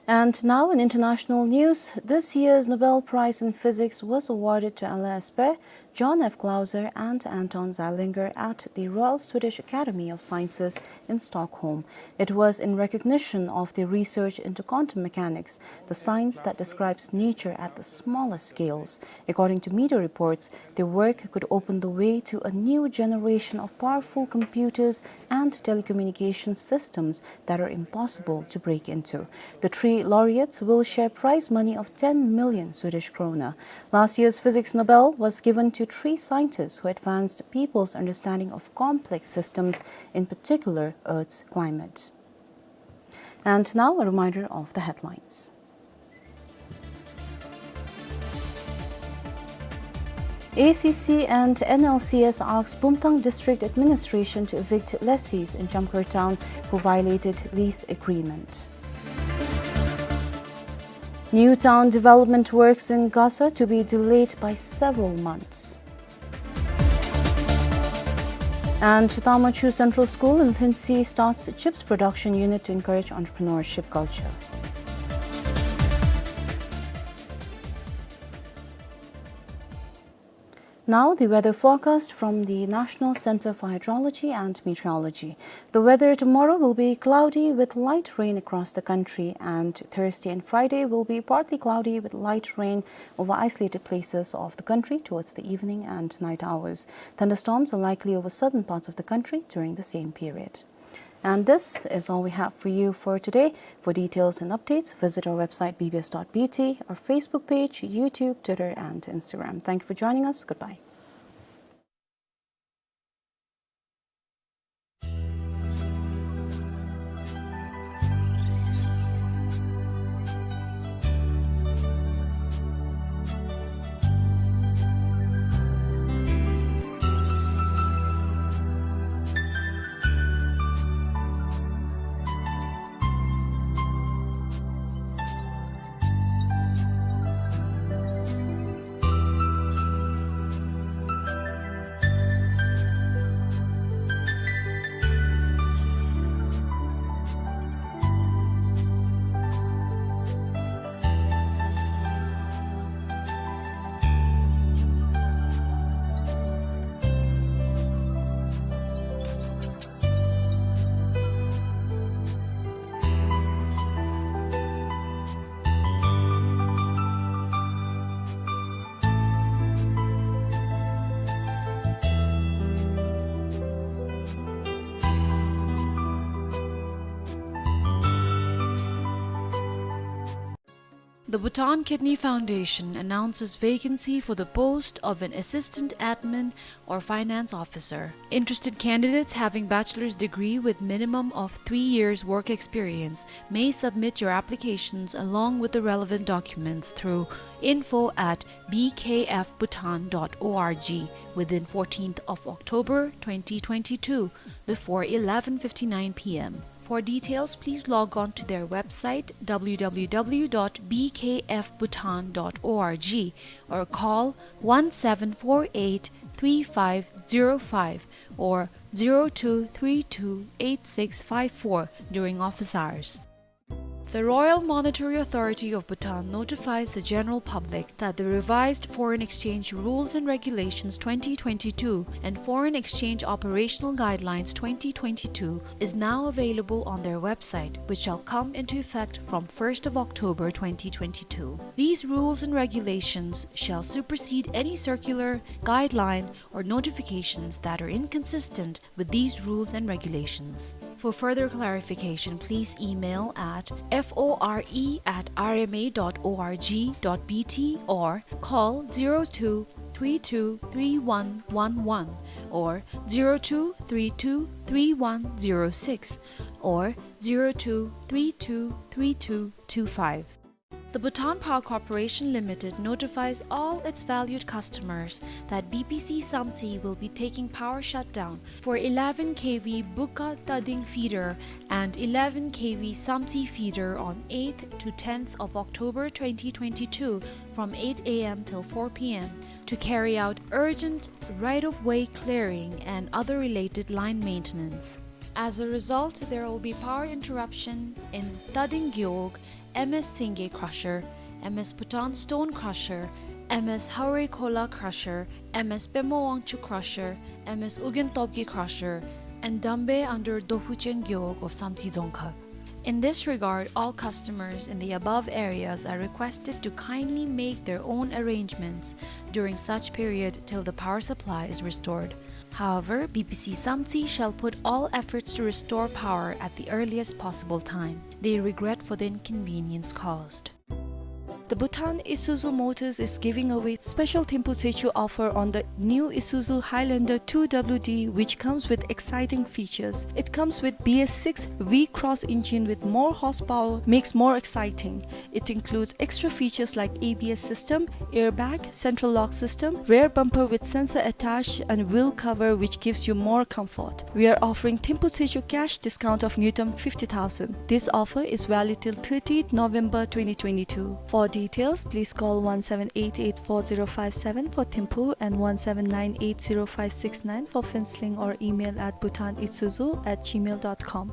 And now in international news, this year's Nobel Prize in Physics was awarded to Alain Aspect, John F Clauser and Anton Zeilinger at the Royal Swedish Academy of Sciences in Stockholm. It was in recognition of their research into quantum mechanics, the science that describes nature at the smallest scales. According to media reports, their work could open the way to a new generation of powerful computers and telecommunication systems that are impossible to break into. The three laureates will share prize money of ten million Swedish krona. Last year's Physics Nobel was given to three scientists who advanced people's understanding of complex systems, in particular Earth's climate. And now a reminder of the headlines. A C C and N L C S asks Bumthang District Administration to evict lessees in Jamkhor town who violated lease agreement. New town development works in Gasa to be delayed by several months. And Tangmachew Central School in Lhuentse starts chips production unit to encourage entrepreneurship culture. Now, the weather forecast from the National Center for Hydrology and Meteorology. The weather tomorrow will be cloudy with light rain across the country, and Thursday and Friday will be partly cloudy with light rain over isolated places of the country towards the evening and night hours. Thunderstorms are likely over southern parts of the country during the same period. And this is all we have for you for today. For details and updates, visit our website B B S dot B T, our Facebook page, YouTube, Twitter, and Instagram. Thank you for joining us. Goodbye. The Bhutan Kidney Foundation announces vacancy for the post of an assistant admin or finance officer. Interested candidates having bachelor's degree with minimum of three years work experience may submit your applications along with the relevant documents through info at B K F Bhutan dot org within fourteenth of October twenty twenty-two before eleven fifty-nine P M. For details, please log on to their website, W W W dot B K F Bhutan dot org, or call one seven four eight three five zero five or zero two three two eight six five four during office hours. The Royal Monetary Authority of Bhutan notifies the general public that the revised Foreign Exchange Rules and Regulations twenty twenty-two and Foreign Exchange Operational Guidelines twenty twenty-two is now available on their website, which shall come into effect from first of October twenty twenty-two. These rules and regulations shall supersede any circular, guideline, or notifications that are inconsistent with these rules and regulations. For further clarification, please email at F O R E at R M A dot org dot B T or call zero two three two three one one one or zero two three two three one zero six or zero two three two three two two five. The Bhutan Power Corporation Limited notifies all its valued customers that B P C Samtse will be taking power shutdown for eleven K V Bukka Tading feeder and eleven K V Samtse feeder on eighth to tenth of October twenty twenty-two from eight A M till four P M to carry out urgent right-of-way clearing and other related line maintenance. As a result, there will be power interruption in Tading Gewog, M S Singye Crusher, M S Bhutan Stone Crusher, M S Haorei Khola Crusher, M S Pema Wangchuk Crusher, M S Ugyen Topgay Crusher, and Dambe under Dophuchen Gewog of Samtse Dzongkhag. In this regard, all customers in the above areas are requested to kindly make their own arrangements during such period till the power supply is restored. However, B P C Samtse shall put all efforts to restore power at the earliest possible time. They regret for the inconvenience caused. The Bhutan Isuzu Motors is giving away special Thimphu Tsechu offer on the new Isuzu Highlander two W D, which comes with exciting features. It comes with B S six V Cross engine with more horsepower, makes more exciting. It includes extra features like A B S system, airbag, central lock system, rear bumper with sensor attached, and wheel cover, which gives you more comfort. We are offering Thimphu Tsechu cash discount of ngultrum fifty thousand. This offer is valid till thirtieth November twenty twenty-two. For details, please call one seven eight eight four zero five seven for Thimphu and one seven nine eight zero five six nine for Phuentsholing or email at bhutanisuzu at gmail dot com.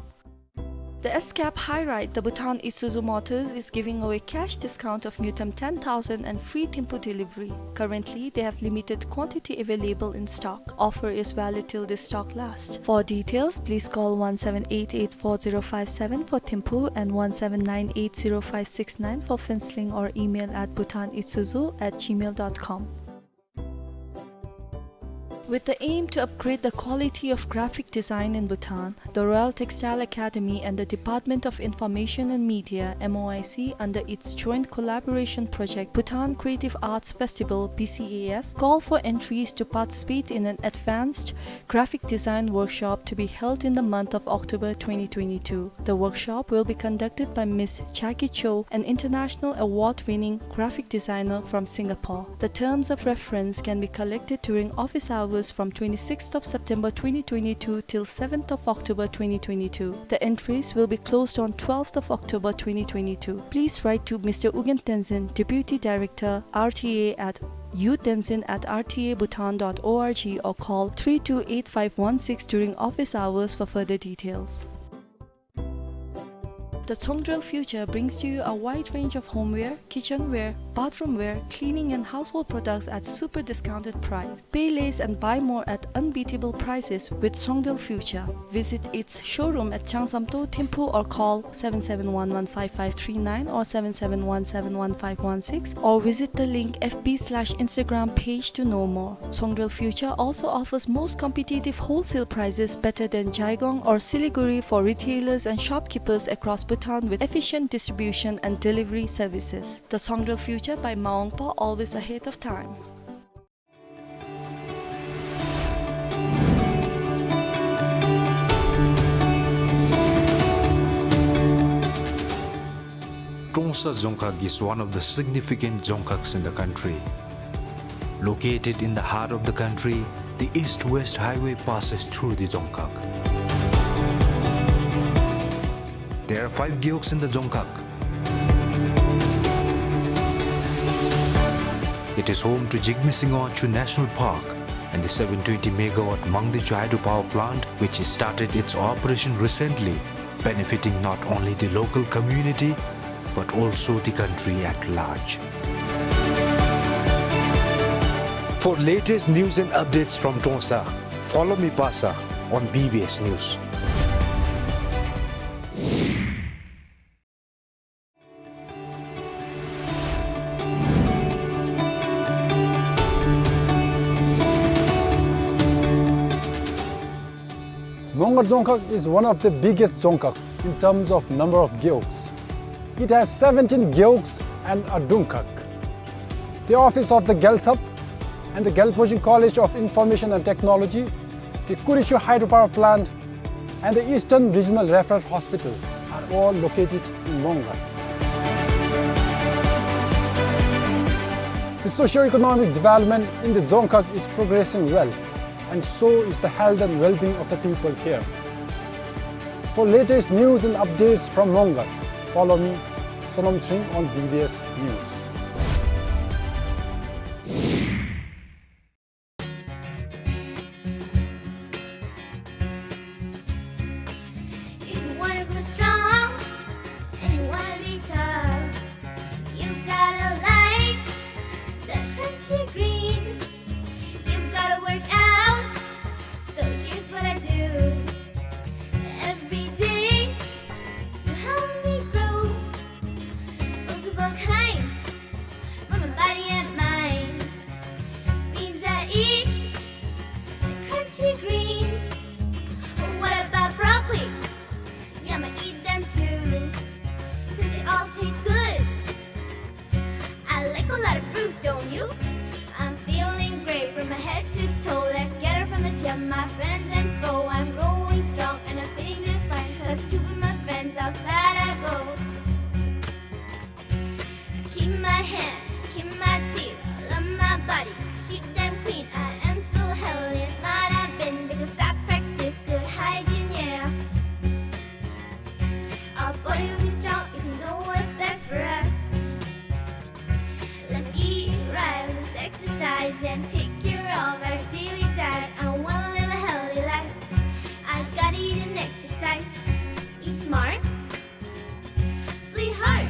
The S-Cap High Ride, the Bhutan Isuzu Motors is giving away cash discount of ngultrum ten thousand and free Thimphu delivery. Currently, they have limited quantity available in stock. Offer is valid till this stock lasts. For details, please call one seven eight eight four zero five seven for Thimphu and one seven nine eight zero five six nine for Phuentsholing or email at bhutanisuzu at gmail dot com. With the aim to upgrade the quality of graphic design in Bhutan, the Royal Textile Academy and the Department of Information and Media, M O I C, under its joint collaboration project, Bhutan Creative Arts Festival, B C A F, call for entries to participate in an advanced graphic design workshop to be held in the month of October twenty twenty-two. The workshop will be conducted by Miss Jackie Cho, an international award-winning graphic designer from Singapore. The terms of reference can be collected during office hours from twenty-sixth of September twenty twenty-two till seventh of October twenty twenty-two. The entries will be closed on twelfth of October twenty twenty-two. Please write to Mister Ugyen Tenzin, Deputy Director, R T A, at U Tenzin at R T A Bhutan dot org or call three two eight five one six during office hours for further details. The Tsongdrel Future brings to you a wide range of homeware, kitchenware, bathroomware, cleaning and household products at super discounted price. Pay less and buy more at unbeatable prices with Tsongdrel Future. Visit its showroom at Changsamto, Thimphu, or call seven seven one one five five three nine or seven seven one seven one five one six, or visit the link F B slash Instagram page to know more. Tsongdrel Future also offers most competitive wholesale prices better than Jaigong or Siliguri for retailers and shopkeepers across Bhutan. town with efficient distribution and delivery services. The Songdral Future by Maungpa, always ahead of time. Trongsa Dzongkhag is one of the significant dzongkhags in the country. Located in the heart of the country, the East-West Highway passes through the Dzongkhag. There are five gewogs in the Dzongkhag. It is home to Jigme Singho Wangchuck National Park and the seven twenty megawatt Mangdecho hydropower plant, which has started its operation recently, benefiting not only the local community, but also the country at large. For latest news and updates from Trongsa, follow me, Pasa, on B B S News. Maunghat Dzongkhag is one of the biggest dzongkhags in terms of number of gewogs. It has seventeen gewogs and a dungkhag. The office of the Gyaltsab and the Gyalpo Jing College of Information and Technology, the Kurichu Hydropower Plant, and the Eastern Regional Referral Hospital are all located in Maunghat. The socio-economic development in the dzongkhag is progressing well, and so is the health and well-being of the people here. For latest news and updates from Maunghat, follow me, Sonom Chring, on B B S News. If you wanna grow strong and you wanna be tough, you gotta like the crunchy greens. You gotta work out, so here's what I do every day to help me grow. Multiple kinds for my body and mind. Beans I eat, crunchy greens. What about broccoli? Yeah, I'ma eat them too, 'cause they all taste good. I like a lot of fruits, don't you? I'm feeling great from my head to toe. Let's get it from the gym, my friends and foe. I'm growing strong and I'm fitting just fine, 'cause to be my friends outside I go. Keep my hands, keep my teeth, love my body, keep them clean. I am so healthy and smart I've been, because I practice good hygiene, yeah. Our body will be strong if we know what's best for us. Let's eat right, let's exercise and take care of our daily diet. I wanna live a healthy life. I gotta eat and exercise. Eat smart, play hard.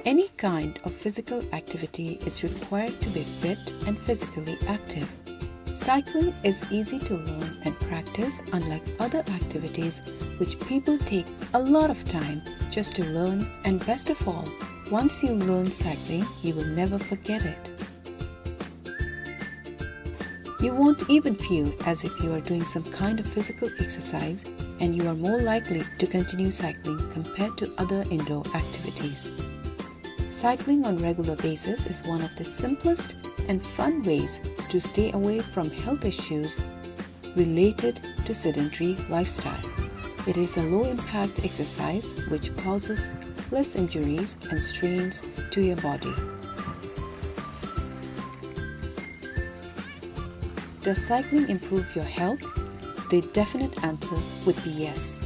Any kind of physical activity is required to be fit and physically active. Cycling is easy to learn and practice, unlike other activities which people take a lot of time just to learn, and best of all, once you learn cycling, you will never forget it. You won't even feel as if you are doing some kind of physical exercise, and you are more likely to continue cycling compared to other indoor activities. Cycling on regular basis is one of the simplest and fun ways to stay away from health issues related to sedentary lifestyle. It is a low-impact exercise which causes less injuries and strains to your body. Does cycling improve your health? The definite answer would be yes.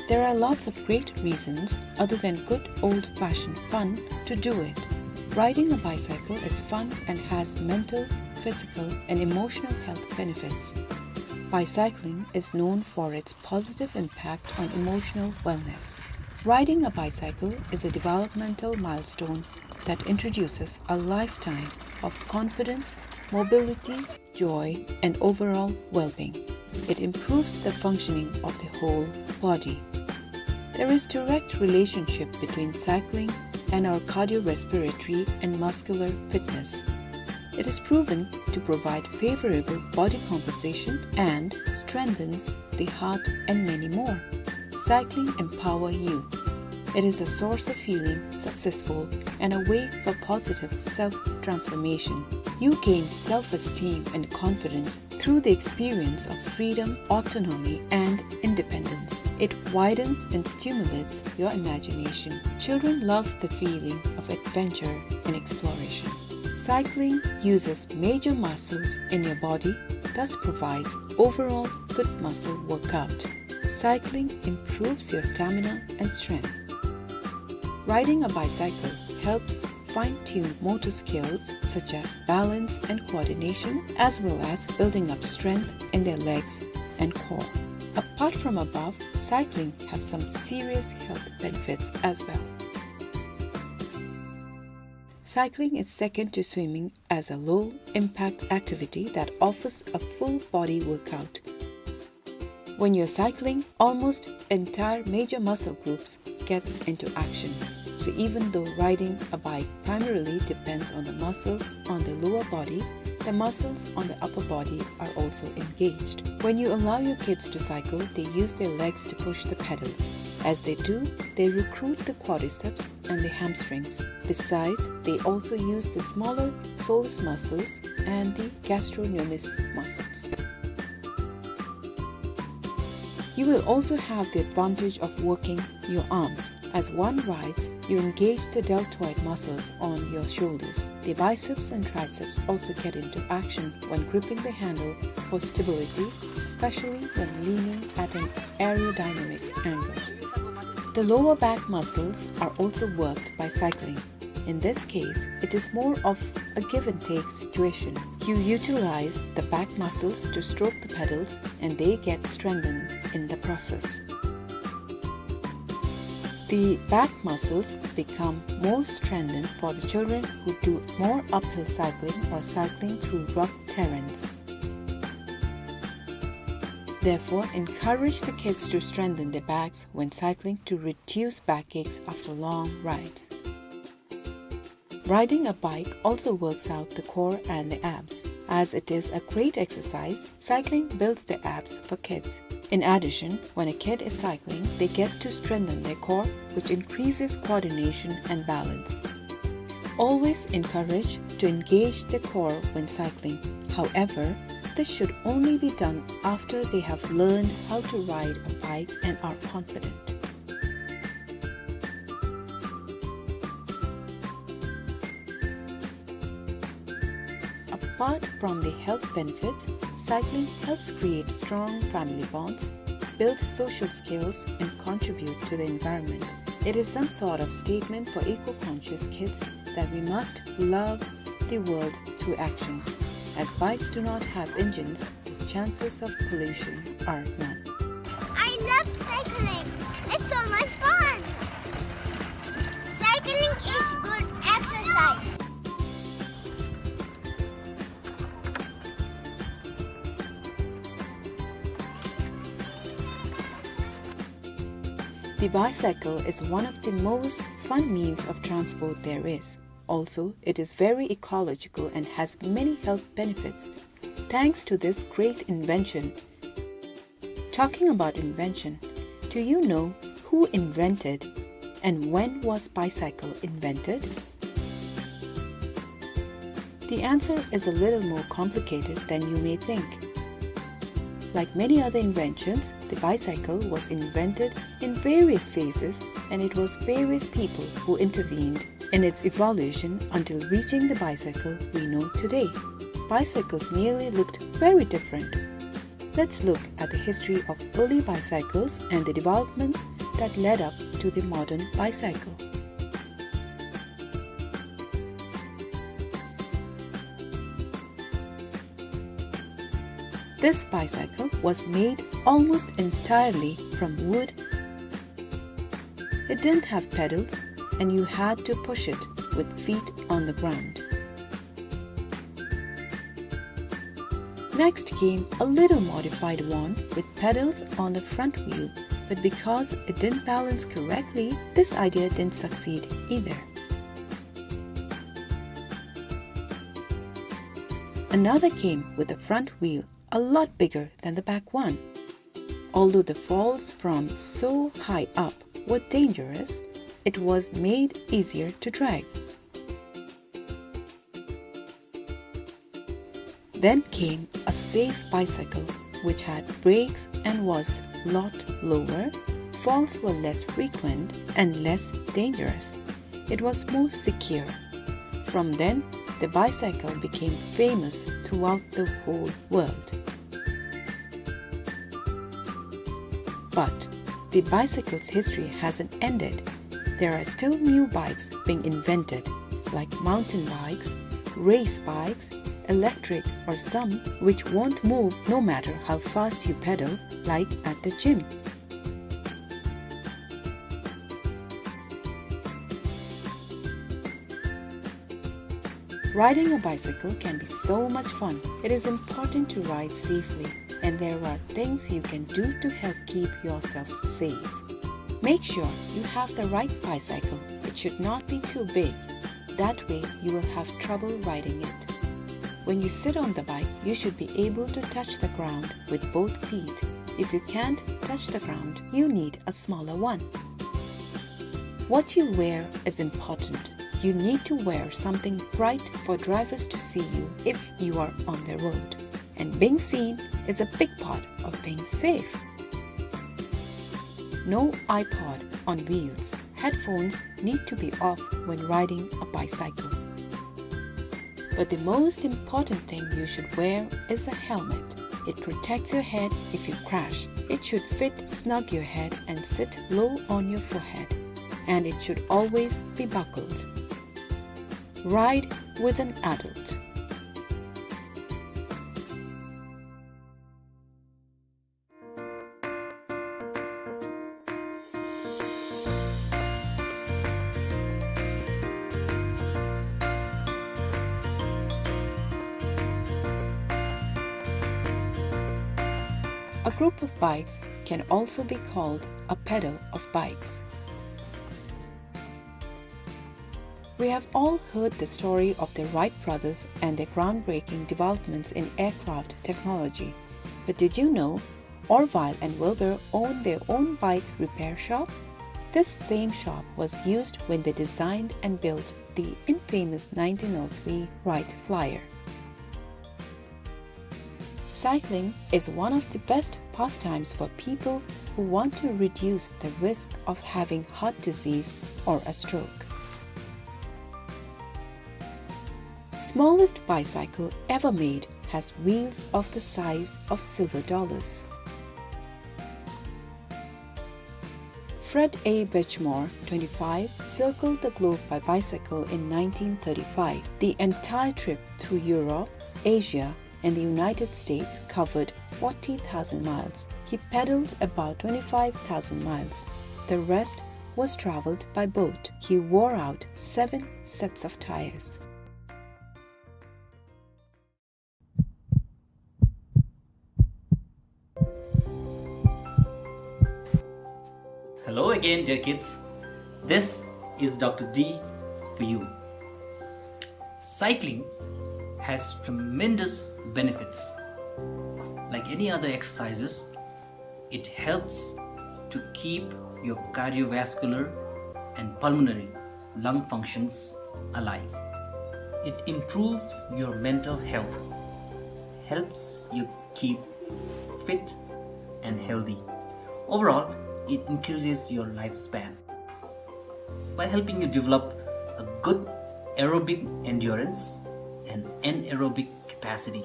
There are lots of great reasons other than good old-fashioned fun to do it. Riding a bicycle is fun and has mental, physical, and emotional health benefits. Bicycling is known for its positive impact on emotional wellness. Riding a bicycle is a developmental milestone that introduces a lifetime of confidence, mobility, joy, and overall well-being. It improves the functioning of the whole body. There is direct relationship between cycling and our cardiorespiratory and muscular fitness. It is proven to provide favorable body composition and strengthens the heart, and many more. Cycling empower you. It is a source of feeling successful and a way for positive self-transformation. You gain self-esteem and confidence through the experience of freedom, autonomy, and independence. It widens and stimulates your imagination. Children love the feeling of adventure and exploration. Cycling uses major muscles in your body, thus provides overall good muscle workout. Cycling improves your stamina and strength. Riding a bicycle helps fine-tune motor skills such as balance and coordination, as well as building up strength in their legs and core. Apart from above, cycling has some serious health benefits as well. Cycling is second to swimming as a low-impact activity that offers a full body workout. When you're cycling, almost entire major muscle groups gets into action. So even though riding a bike primarily depends on the muscles on the lower body, the muscles on the upper body are also engaged. When you allow your kids to cycle, they use their legs to push the pedals. As they do, they recruit the quadriceps and the hamstrings. Besides, they also use the smaller soleus muscles and the gastrocnemius muscles. You will also have the advantage of working your arms. As one rides, you engage the deltoid muscles on your shoulders. The biceps and triceps also get into action when gripping the handle for stability, especially when leaning at an aerodynamic angle. The lower back muscles are also worked by cycling. In this case, it is more of a give and take situation. You utilize the back muscles to stroke the pedals, and they get strengthened in the process. The back muscles become more strengthened for the children who do more uphill cycling or cycling through rough terrains. Therefore, encourage the kids to strengthen their backs when cycling to reduce backaches after long rides. Riding a bike also works out the core and the abs. As it is a great exercise, cycling builds the abs for kids. In addition, when a kid is cycling, they get to strengthen their core, which increases coordination and balance. Always encourage to engage the core when cycling. However, this should only be done after they have learned how to ride a bike and are confident. Apart from the health benefits, cycling helps create strong family bonds, build social skills, and contribute to the environment. It is some sort of statement for eco-conscious kids that we must love the world through action. As bikes do not have engines, the chances of pollution are none. I love cycling. It's so much fun. Cycling is good exercise. The bicycle is one of the most fun means of transport there is. Also, it is very ecological and has many health benefits. Thanks to this great invention. Talking about invention, do you know who invented and when was bicycle invented? The answer is a little more complicated than you may think. Like many other inventions, the bicycle was invented in various phases, and it was various people who intervened in its evolution until reaching the bicycle we know today. Bicycles nearly looked very different. Let's look at the history of early bicycles and the developments that led up to the modern bicycle. This bicycle was made almost entirely from wood. It didn't have pedals, and you had to push it with feet on the ground. Next came a little modified one with pedals on the front wheel, but because it didn't balance correctly, this idea didn't succeed either. Another came with a front wheel a lot bigger than the back one. Although the falls from so high up were dangerous, it was made easier to drive. Then came a safe bicycle, which had brakes and was lot lower. Falls were less frequent and less dangerous. It was more secure. From then, the bicycle became famous throughout the whole world. But the bicycle's history hasn't ended. There are still new bikes being invented, like mountain bikes, race bikes, electric, or some which won't move no matter how fast you pedal, like at the gym. Riding a bicycle can be so much fun. It is important to ride safely, and there are things you can do to help keep yourself safe. Make sure you have the right bicycle. It should not be too big. That way, you will have trouble riding it. When you sit on the bike, you should be able to touch the ground with both feet. If you can't touch the ground, you need a smaller one. What you wear is important. You need to wear something bright for drivers to see you if you are on the road. And being seen is a big part of being safe. No iPod on wheels. Headphones need to be off when riding a bicycle. But the most important thing you should wear is a helmet. It protects your head if you crash. It should fit snug your head and sit low on your forehead. And it should always be buckled. Ride with an adult. A group of bikes can also be called a pedal of bikes. We have all heard the story of the Wright brothers and their groundbreaking developments in aircraft technology. But did you know Orville and Wilbur owned their own bike repair shop? This same shop was used when they designed and built the infamous nineteen oh three Wright Flyer. Cycling is one of the best pastimes for people who want to reduce the risk of having heart disease or a stroke. Smallest bicycle ever made has wheels of the size of silver dollars. Fred A. Birchmore, twenty-five, circled the globe by bicycle in nineteen thirty-five. The entire trip through Europe, Asia, and the United States covered forty thousand miles. He pedaled about twenty-five thousand miles. The rest was traveled by boat. He wore out seven sets of tires. Hello again, dear kids. This is Doctor D for you. Cycling has tremendous benefits. Like any other exercises, it helps to keep your cardiovascular and pulmonary lung functions alive. It improves your mental health, helps you keep fit and healthy. Overall, it increases your lifespan by helping you develop a good aerobic endurance and anaerobic capacity,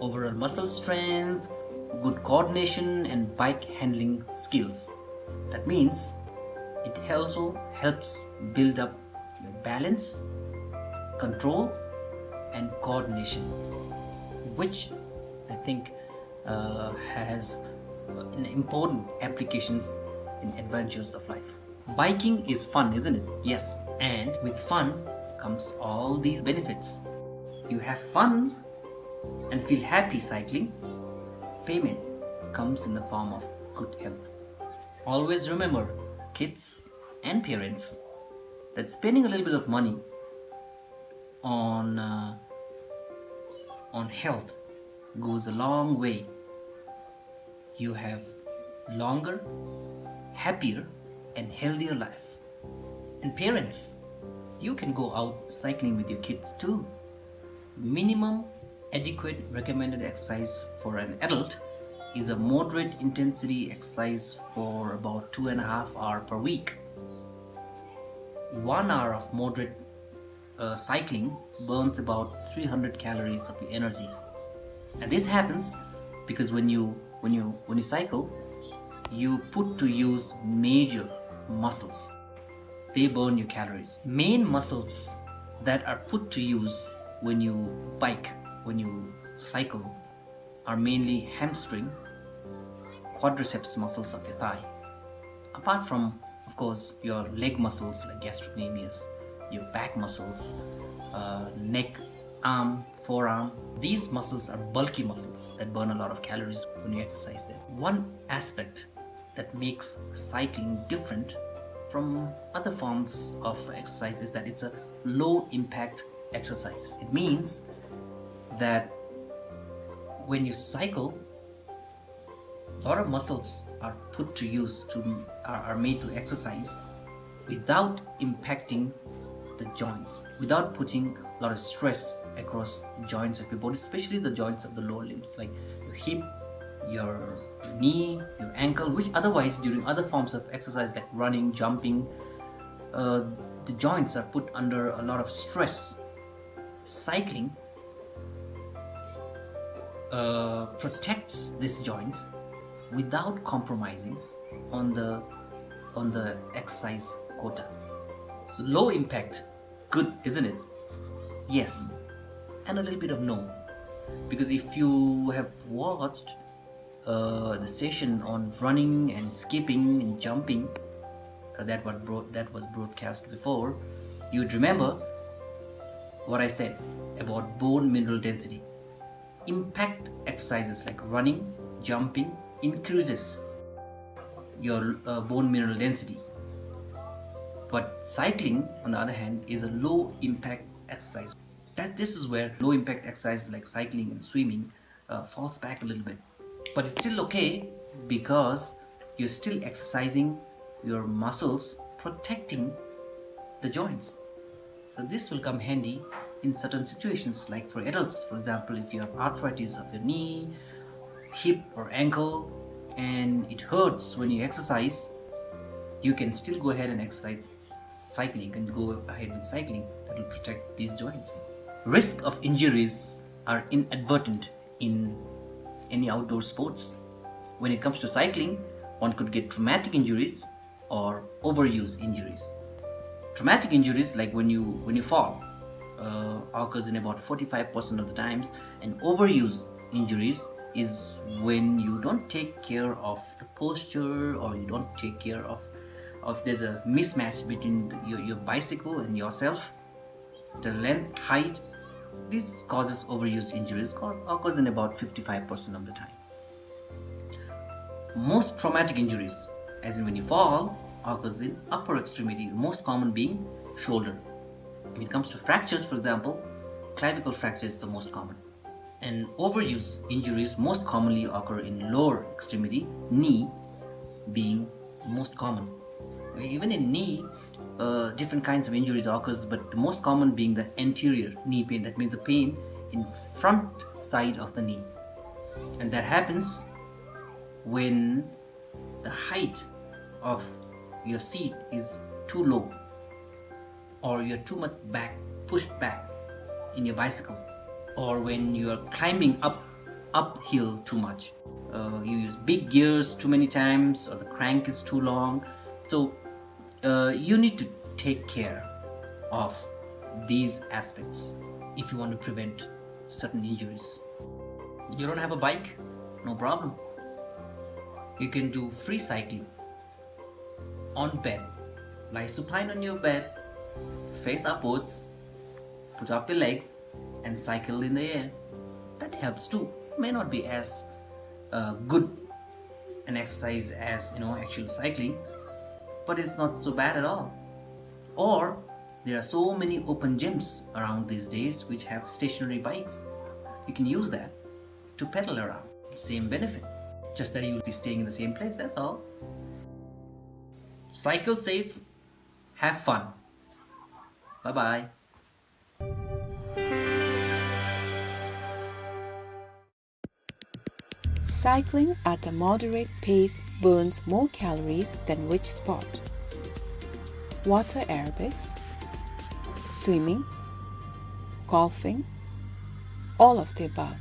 overall muscle strength, good coordination, and bike handling skills. That means it also helps build up your balance, control, and coordination, which I think, uh, has, uh, an important applications in adventures of life. Biking is fun, isn't it? Yes. And with fun comes all these benefits. You have fun and feel happy cycling. Payment comes in the form of good health. Always remember, kids and parents, that spending a little bit of money on, uh, on health goes a long way. You have longer, happier, and healthier life. And parents, you can go out cycling with your kids too. Minimum adequate recommended exercise for an adult is a moderate intensity exercise for about two and a half hour per week. One hour of moderate uh, cycling burns about three hundred calories of your energy. And this happens because when you when you when you cycle, you put to use major muscles. They burn your calories. Main muscles that are put to use when you bike, when you cycle, are mainly hamstring, quadriceps muscles of your thigh. Apart from, of course, your leg muscles like gastrocnemius, your back muscles, uh, neck, arm, forearm. These muscles are bulky muscles that burn a lot of calories when you exercise them. One aspect that makes cycling different from other forms of exercise is that it's a low impact exercise. It means that when you cycle, a lot of muscles are put to use to are, are made to exercise without impacting the joints, without putting a lot of stress across the joints of your body, especially the joints of the lower limbs, like your hip, your knee, your ankle, which otherwise during other forms of exercise like running, jumping, uh, the joints are put under a lot of stress. Cycling uh, protects these joints without compromising on the on the exercise quota. So low impact, good, isn't it? Yes, and a little bit of no, because if you have watched uh, the session on running and skipping and jumping uh, that what brought that was broadcast before, you'd remember what I said about bone mineral density. Impact exercises like running, jumping increases your uh, bone mineral density. But cycling, on the other hand, is a low impact exercise. That this is where low impact exercises like cycling and swimming uh, falls back a little bit. But it's still okay because you're still exercising your muscles, protecting the joints. So this will come handy in certain situations, like for adults, for example, if you have arthritis of your knee, hip, or ankle, and it hurts when you exercise, you can still go ahead and exercise cycling. You can go ahead with cycling. That will protect these joints. Risk of injuries are inadvertent in any outdoor sports. When it comes to cycling, one could get traumatic injuries or overuse injuries. Traumatic injuries, like when you when you fall, uh, occurs in about forty-five percent of the times, and overuse injuries is when you don't take care of the posture, or you don't take care of of there's a mismatch between the, your, your bicycle and yourself, the length, height. This causes overuse injuries, cause, occurs in about fifty-five percent of the time. Most traumatic injuries, as in when you fall, occurs in upper extremity, the most common being shoulder. When it comes to fractures, for example, clavicle fracture is the most common. And overuse injuries most commonly occur in lower extremity, knee being most common. Even in knee, uh, different kinds of injuries occurs, but the most common being the anterior knee pain. That means the pain in front side of the knee, and that happens when the height of your seat is too low, or you're too much back, pushed back in your bicycle, or when you are climbing up uphill too much. Uh, you use big gears too many times, or the crank is too long. So uh, you need to take care of these aspects if you want to prevent certain injuries. You don't have a bike? No problem. You can do free cycling on bed. Lie supine on your bed, face upwards, put up your legs, and cycle in the air. That helps too. May not be as uh, good an exercise as, you know, actual cycling, but it's not so bad at all. Or there are so many open gyms around these days which have stationary bikes. You can use that to pedal around. Same benefit. Just that you'll be staying in the same place, that's all. Cycle safe, have fun. Bye-bye. Cycling at a moderate pace burns more calories than which sport? Water aerobics, swimming, golfing, all of the above.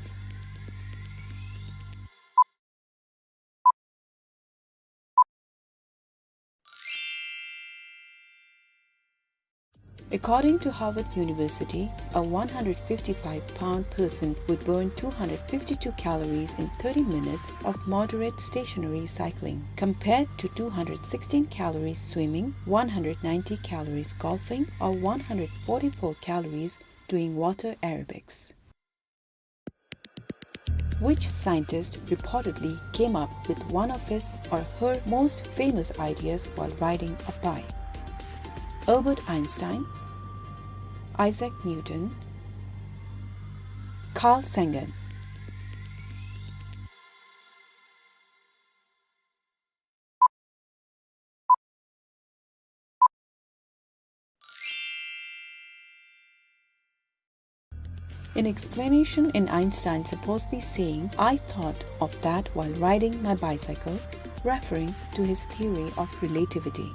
According to Harvard University, a one hundred fifty-five pound person would burn two hundred fifty-two calories in thirty minutes of moderate stationary cycling, compared to two hundred sixteen calories swimming, one hundred ninety calories golfing, or one hundred forty-four calories doing water aerobics. Which scientist reportedly came up with one of his or her most famous ideas while riding a bike? Albert Einstein, Isaac Newton, Carl Sagan. In explanation, in Einstein supposedly saying, "I thought of that while riding my bicycle," referring to his theory of relativity.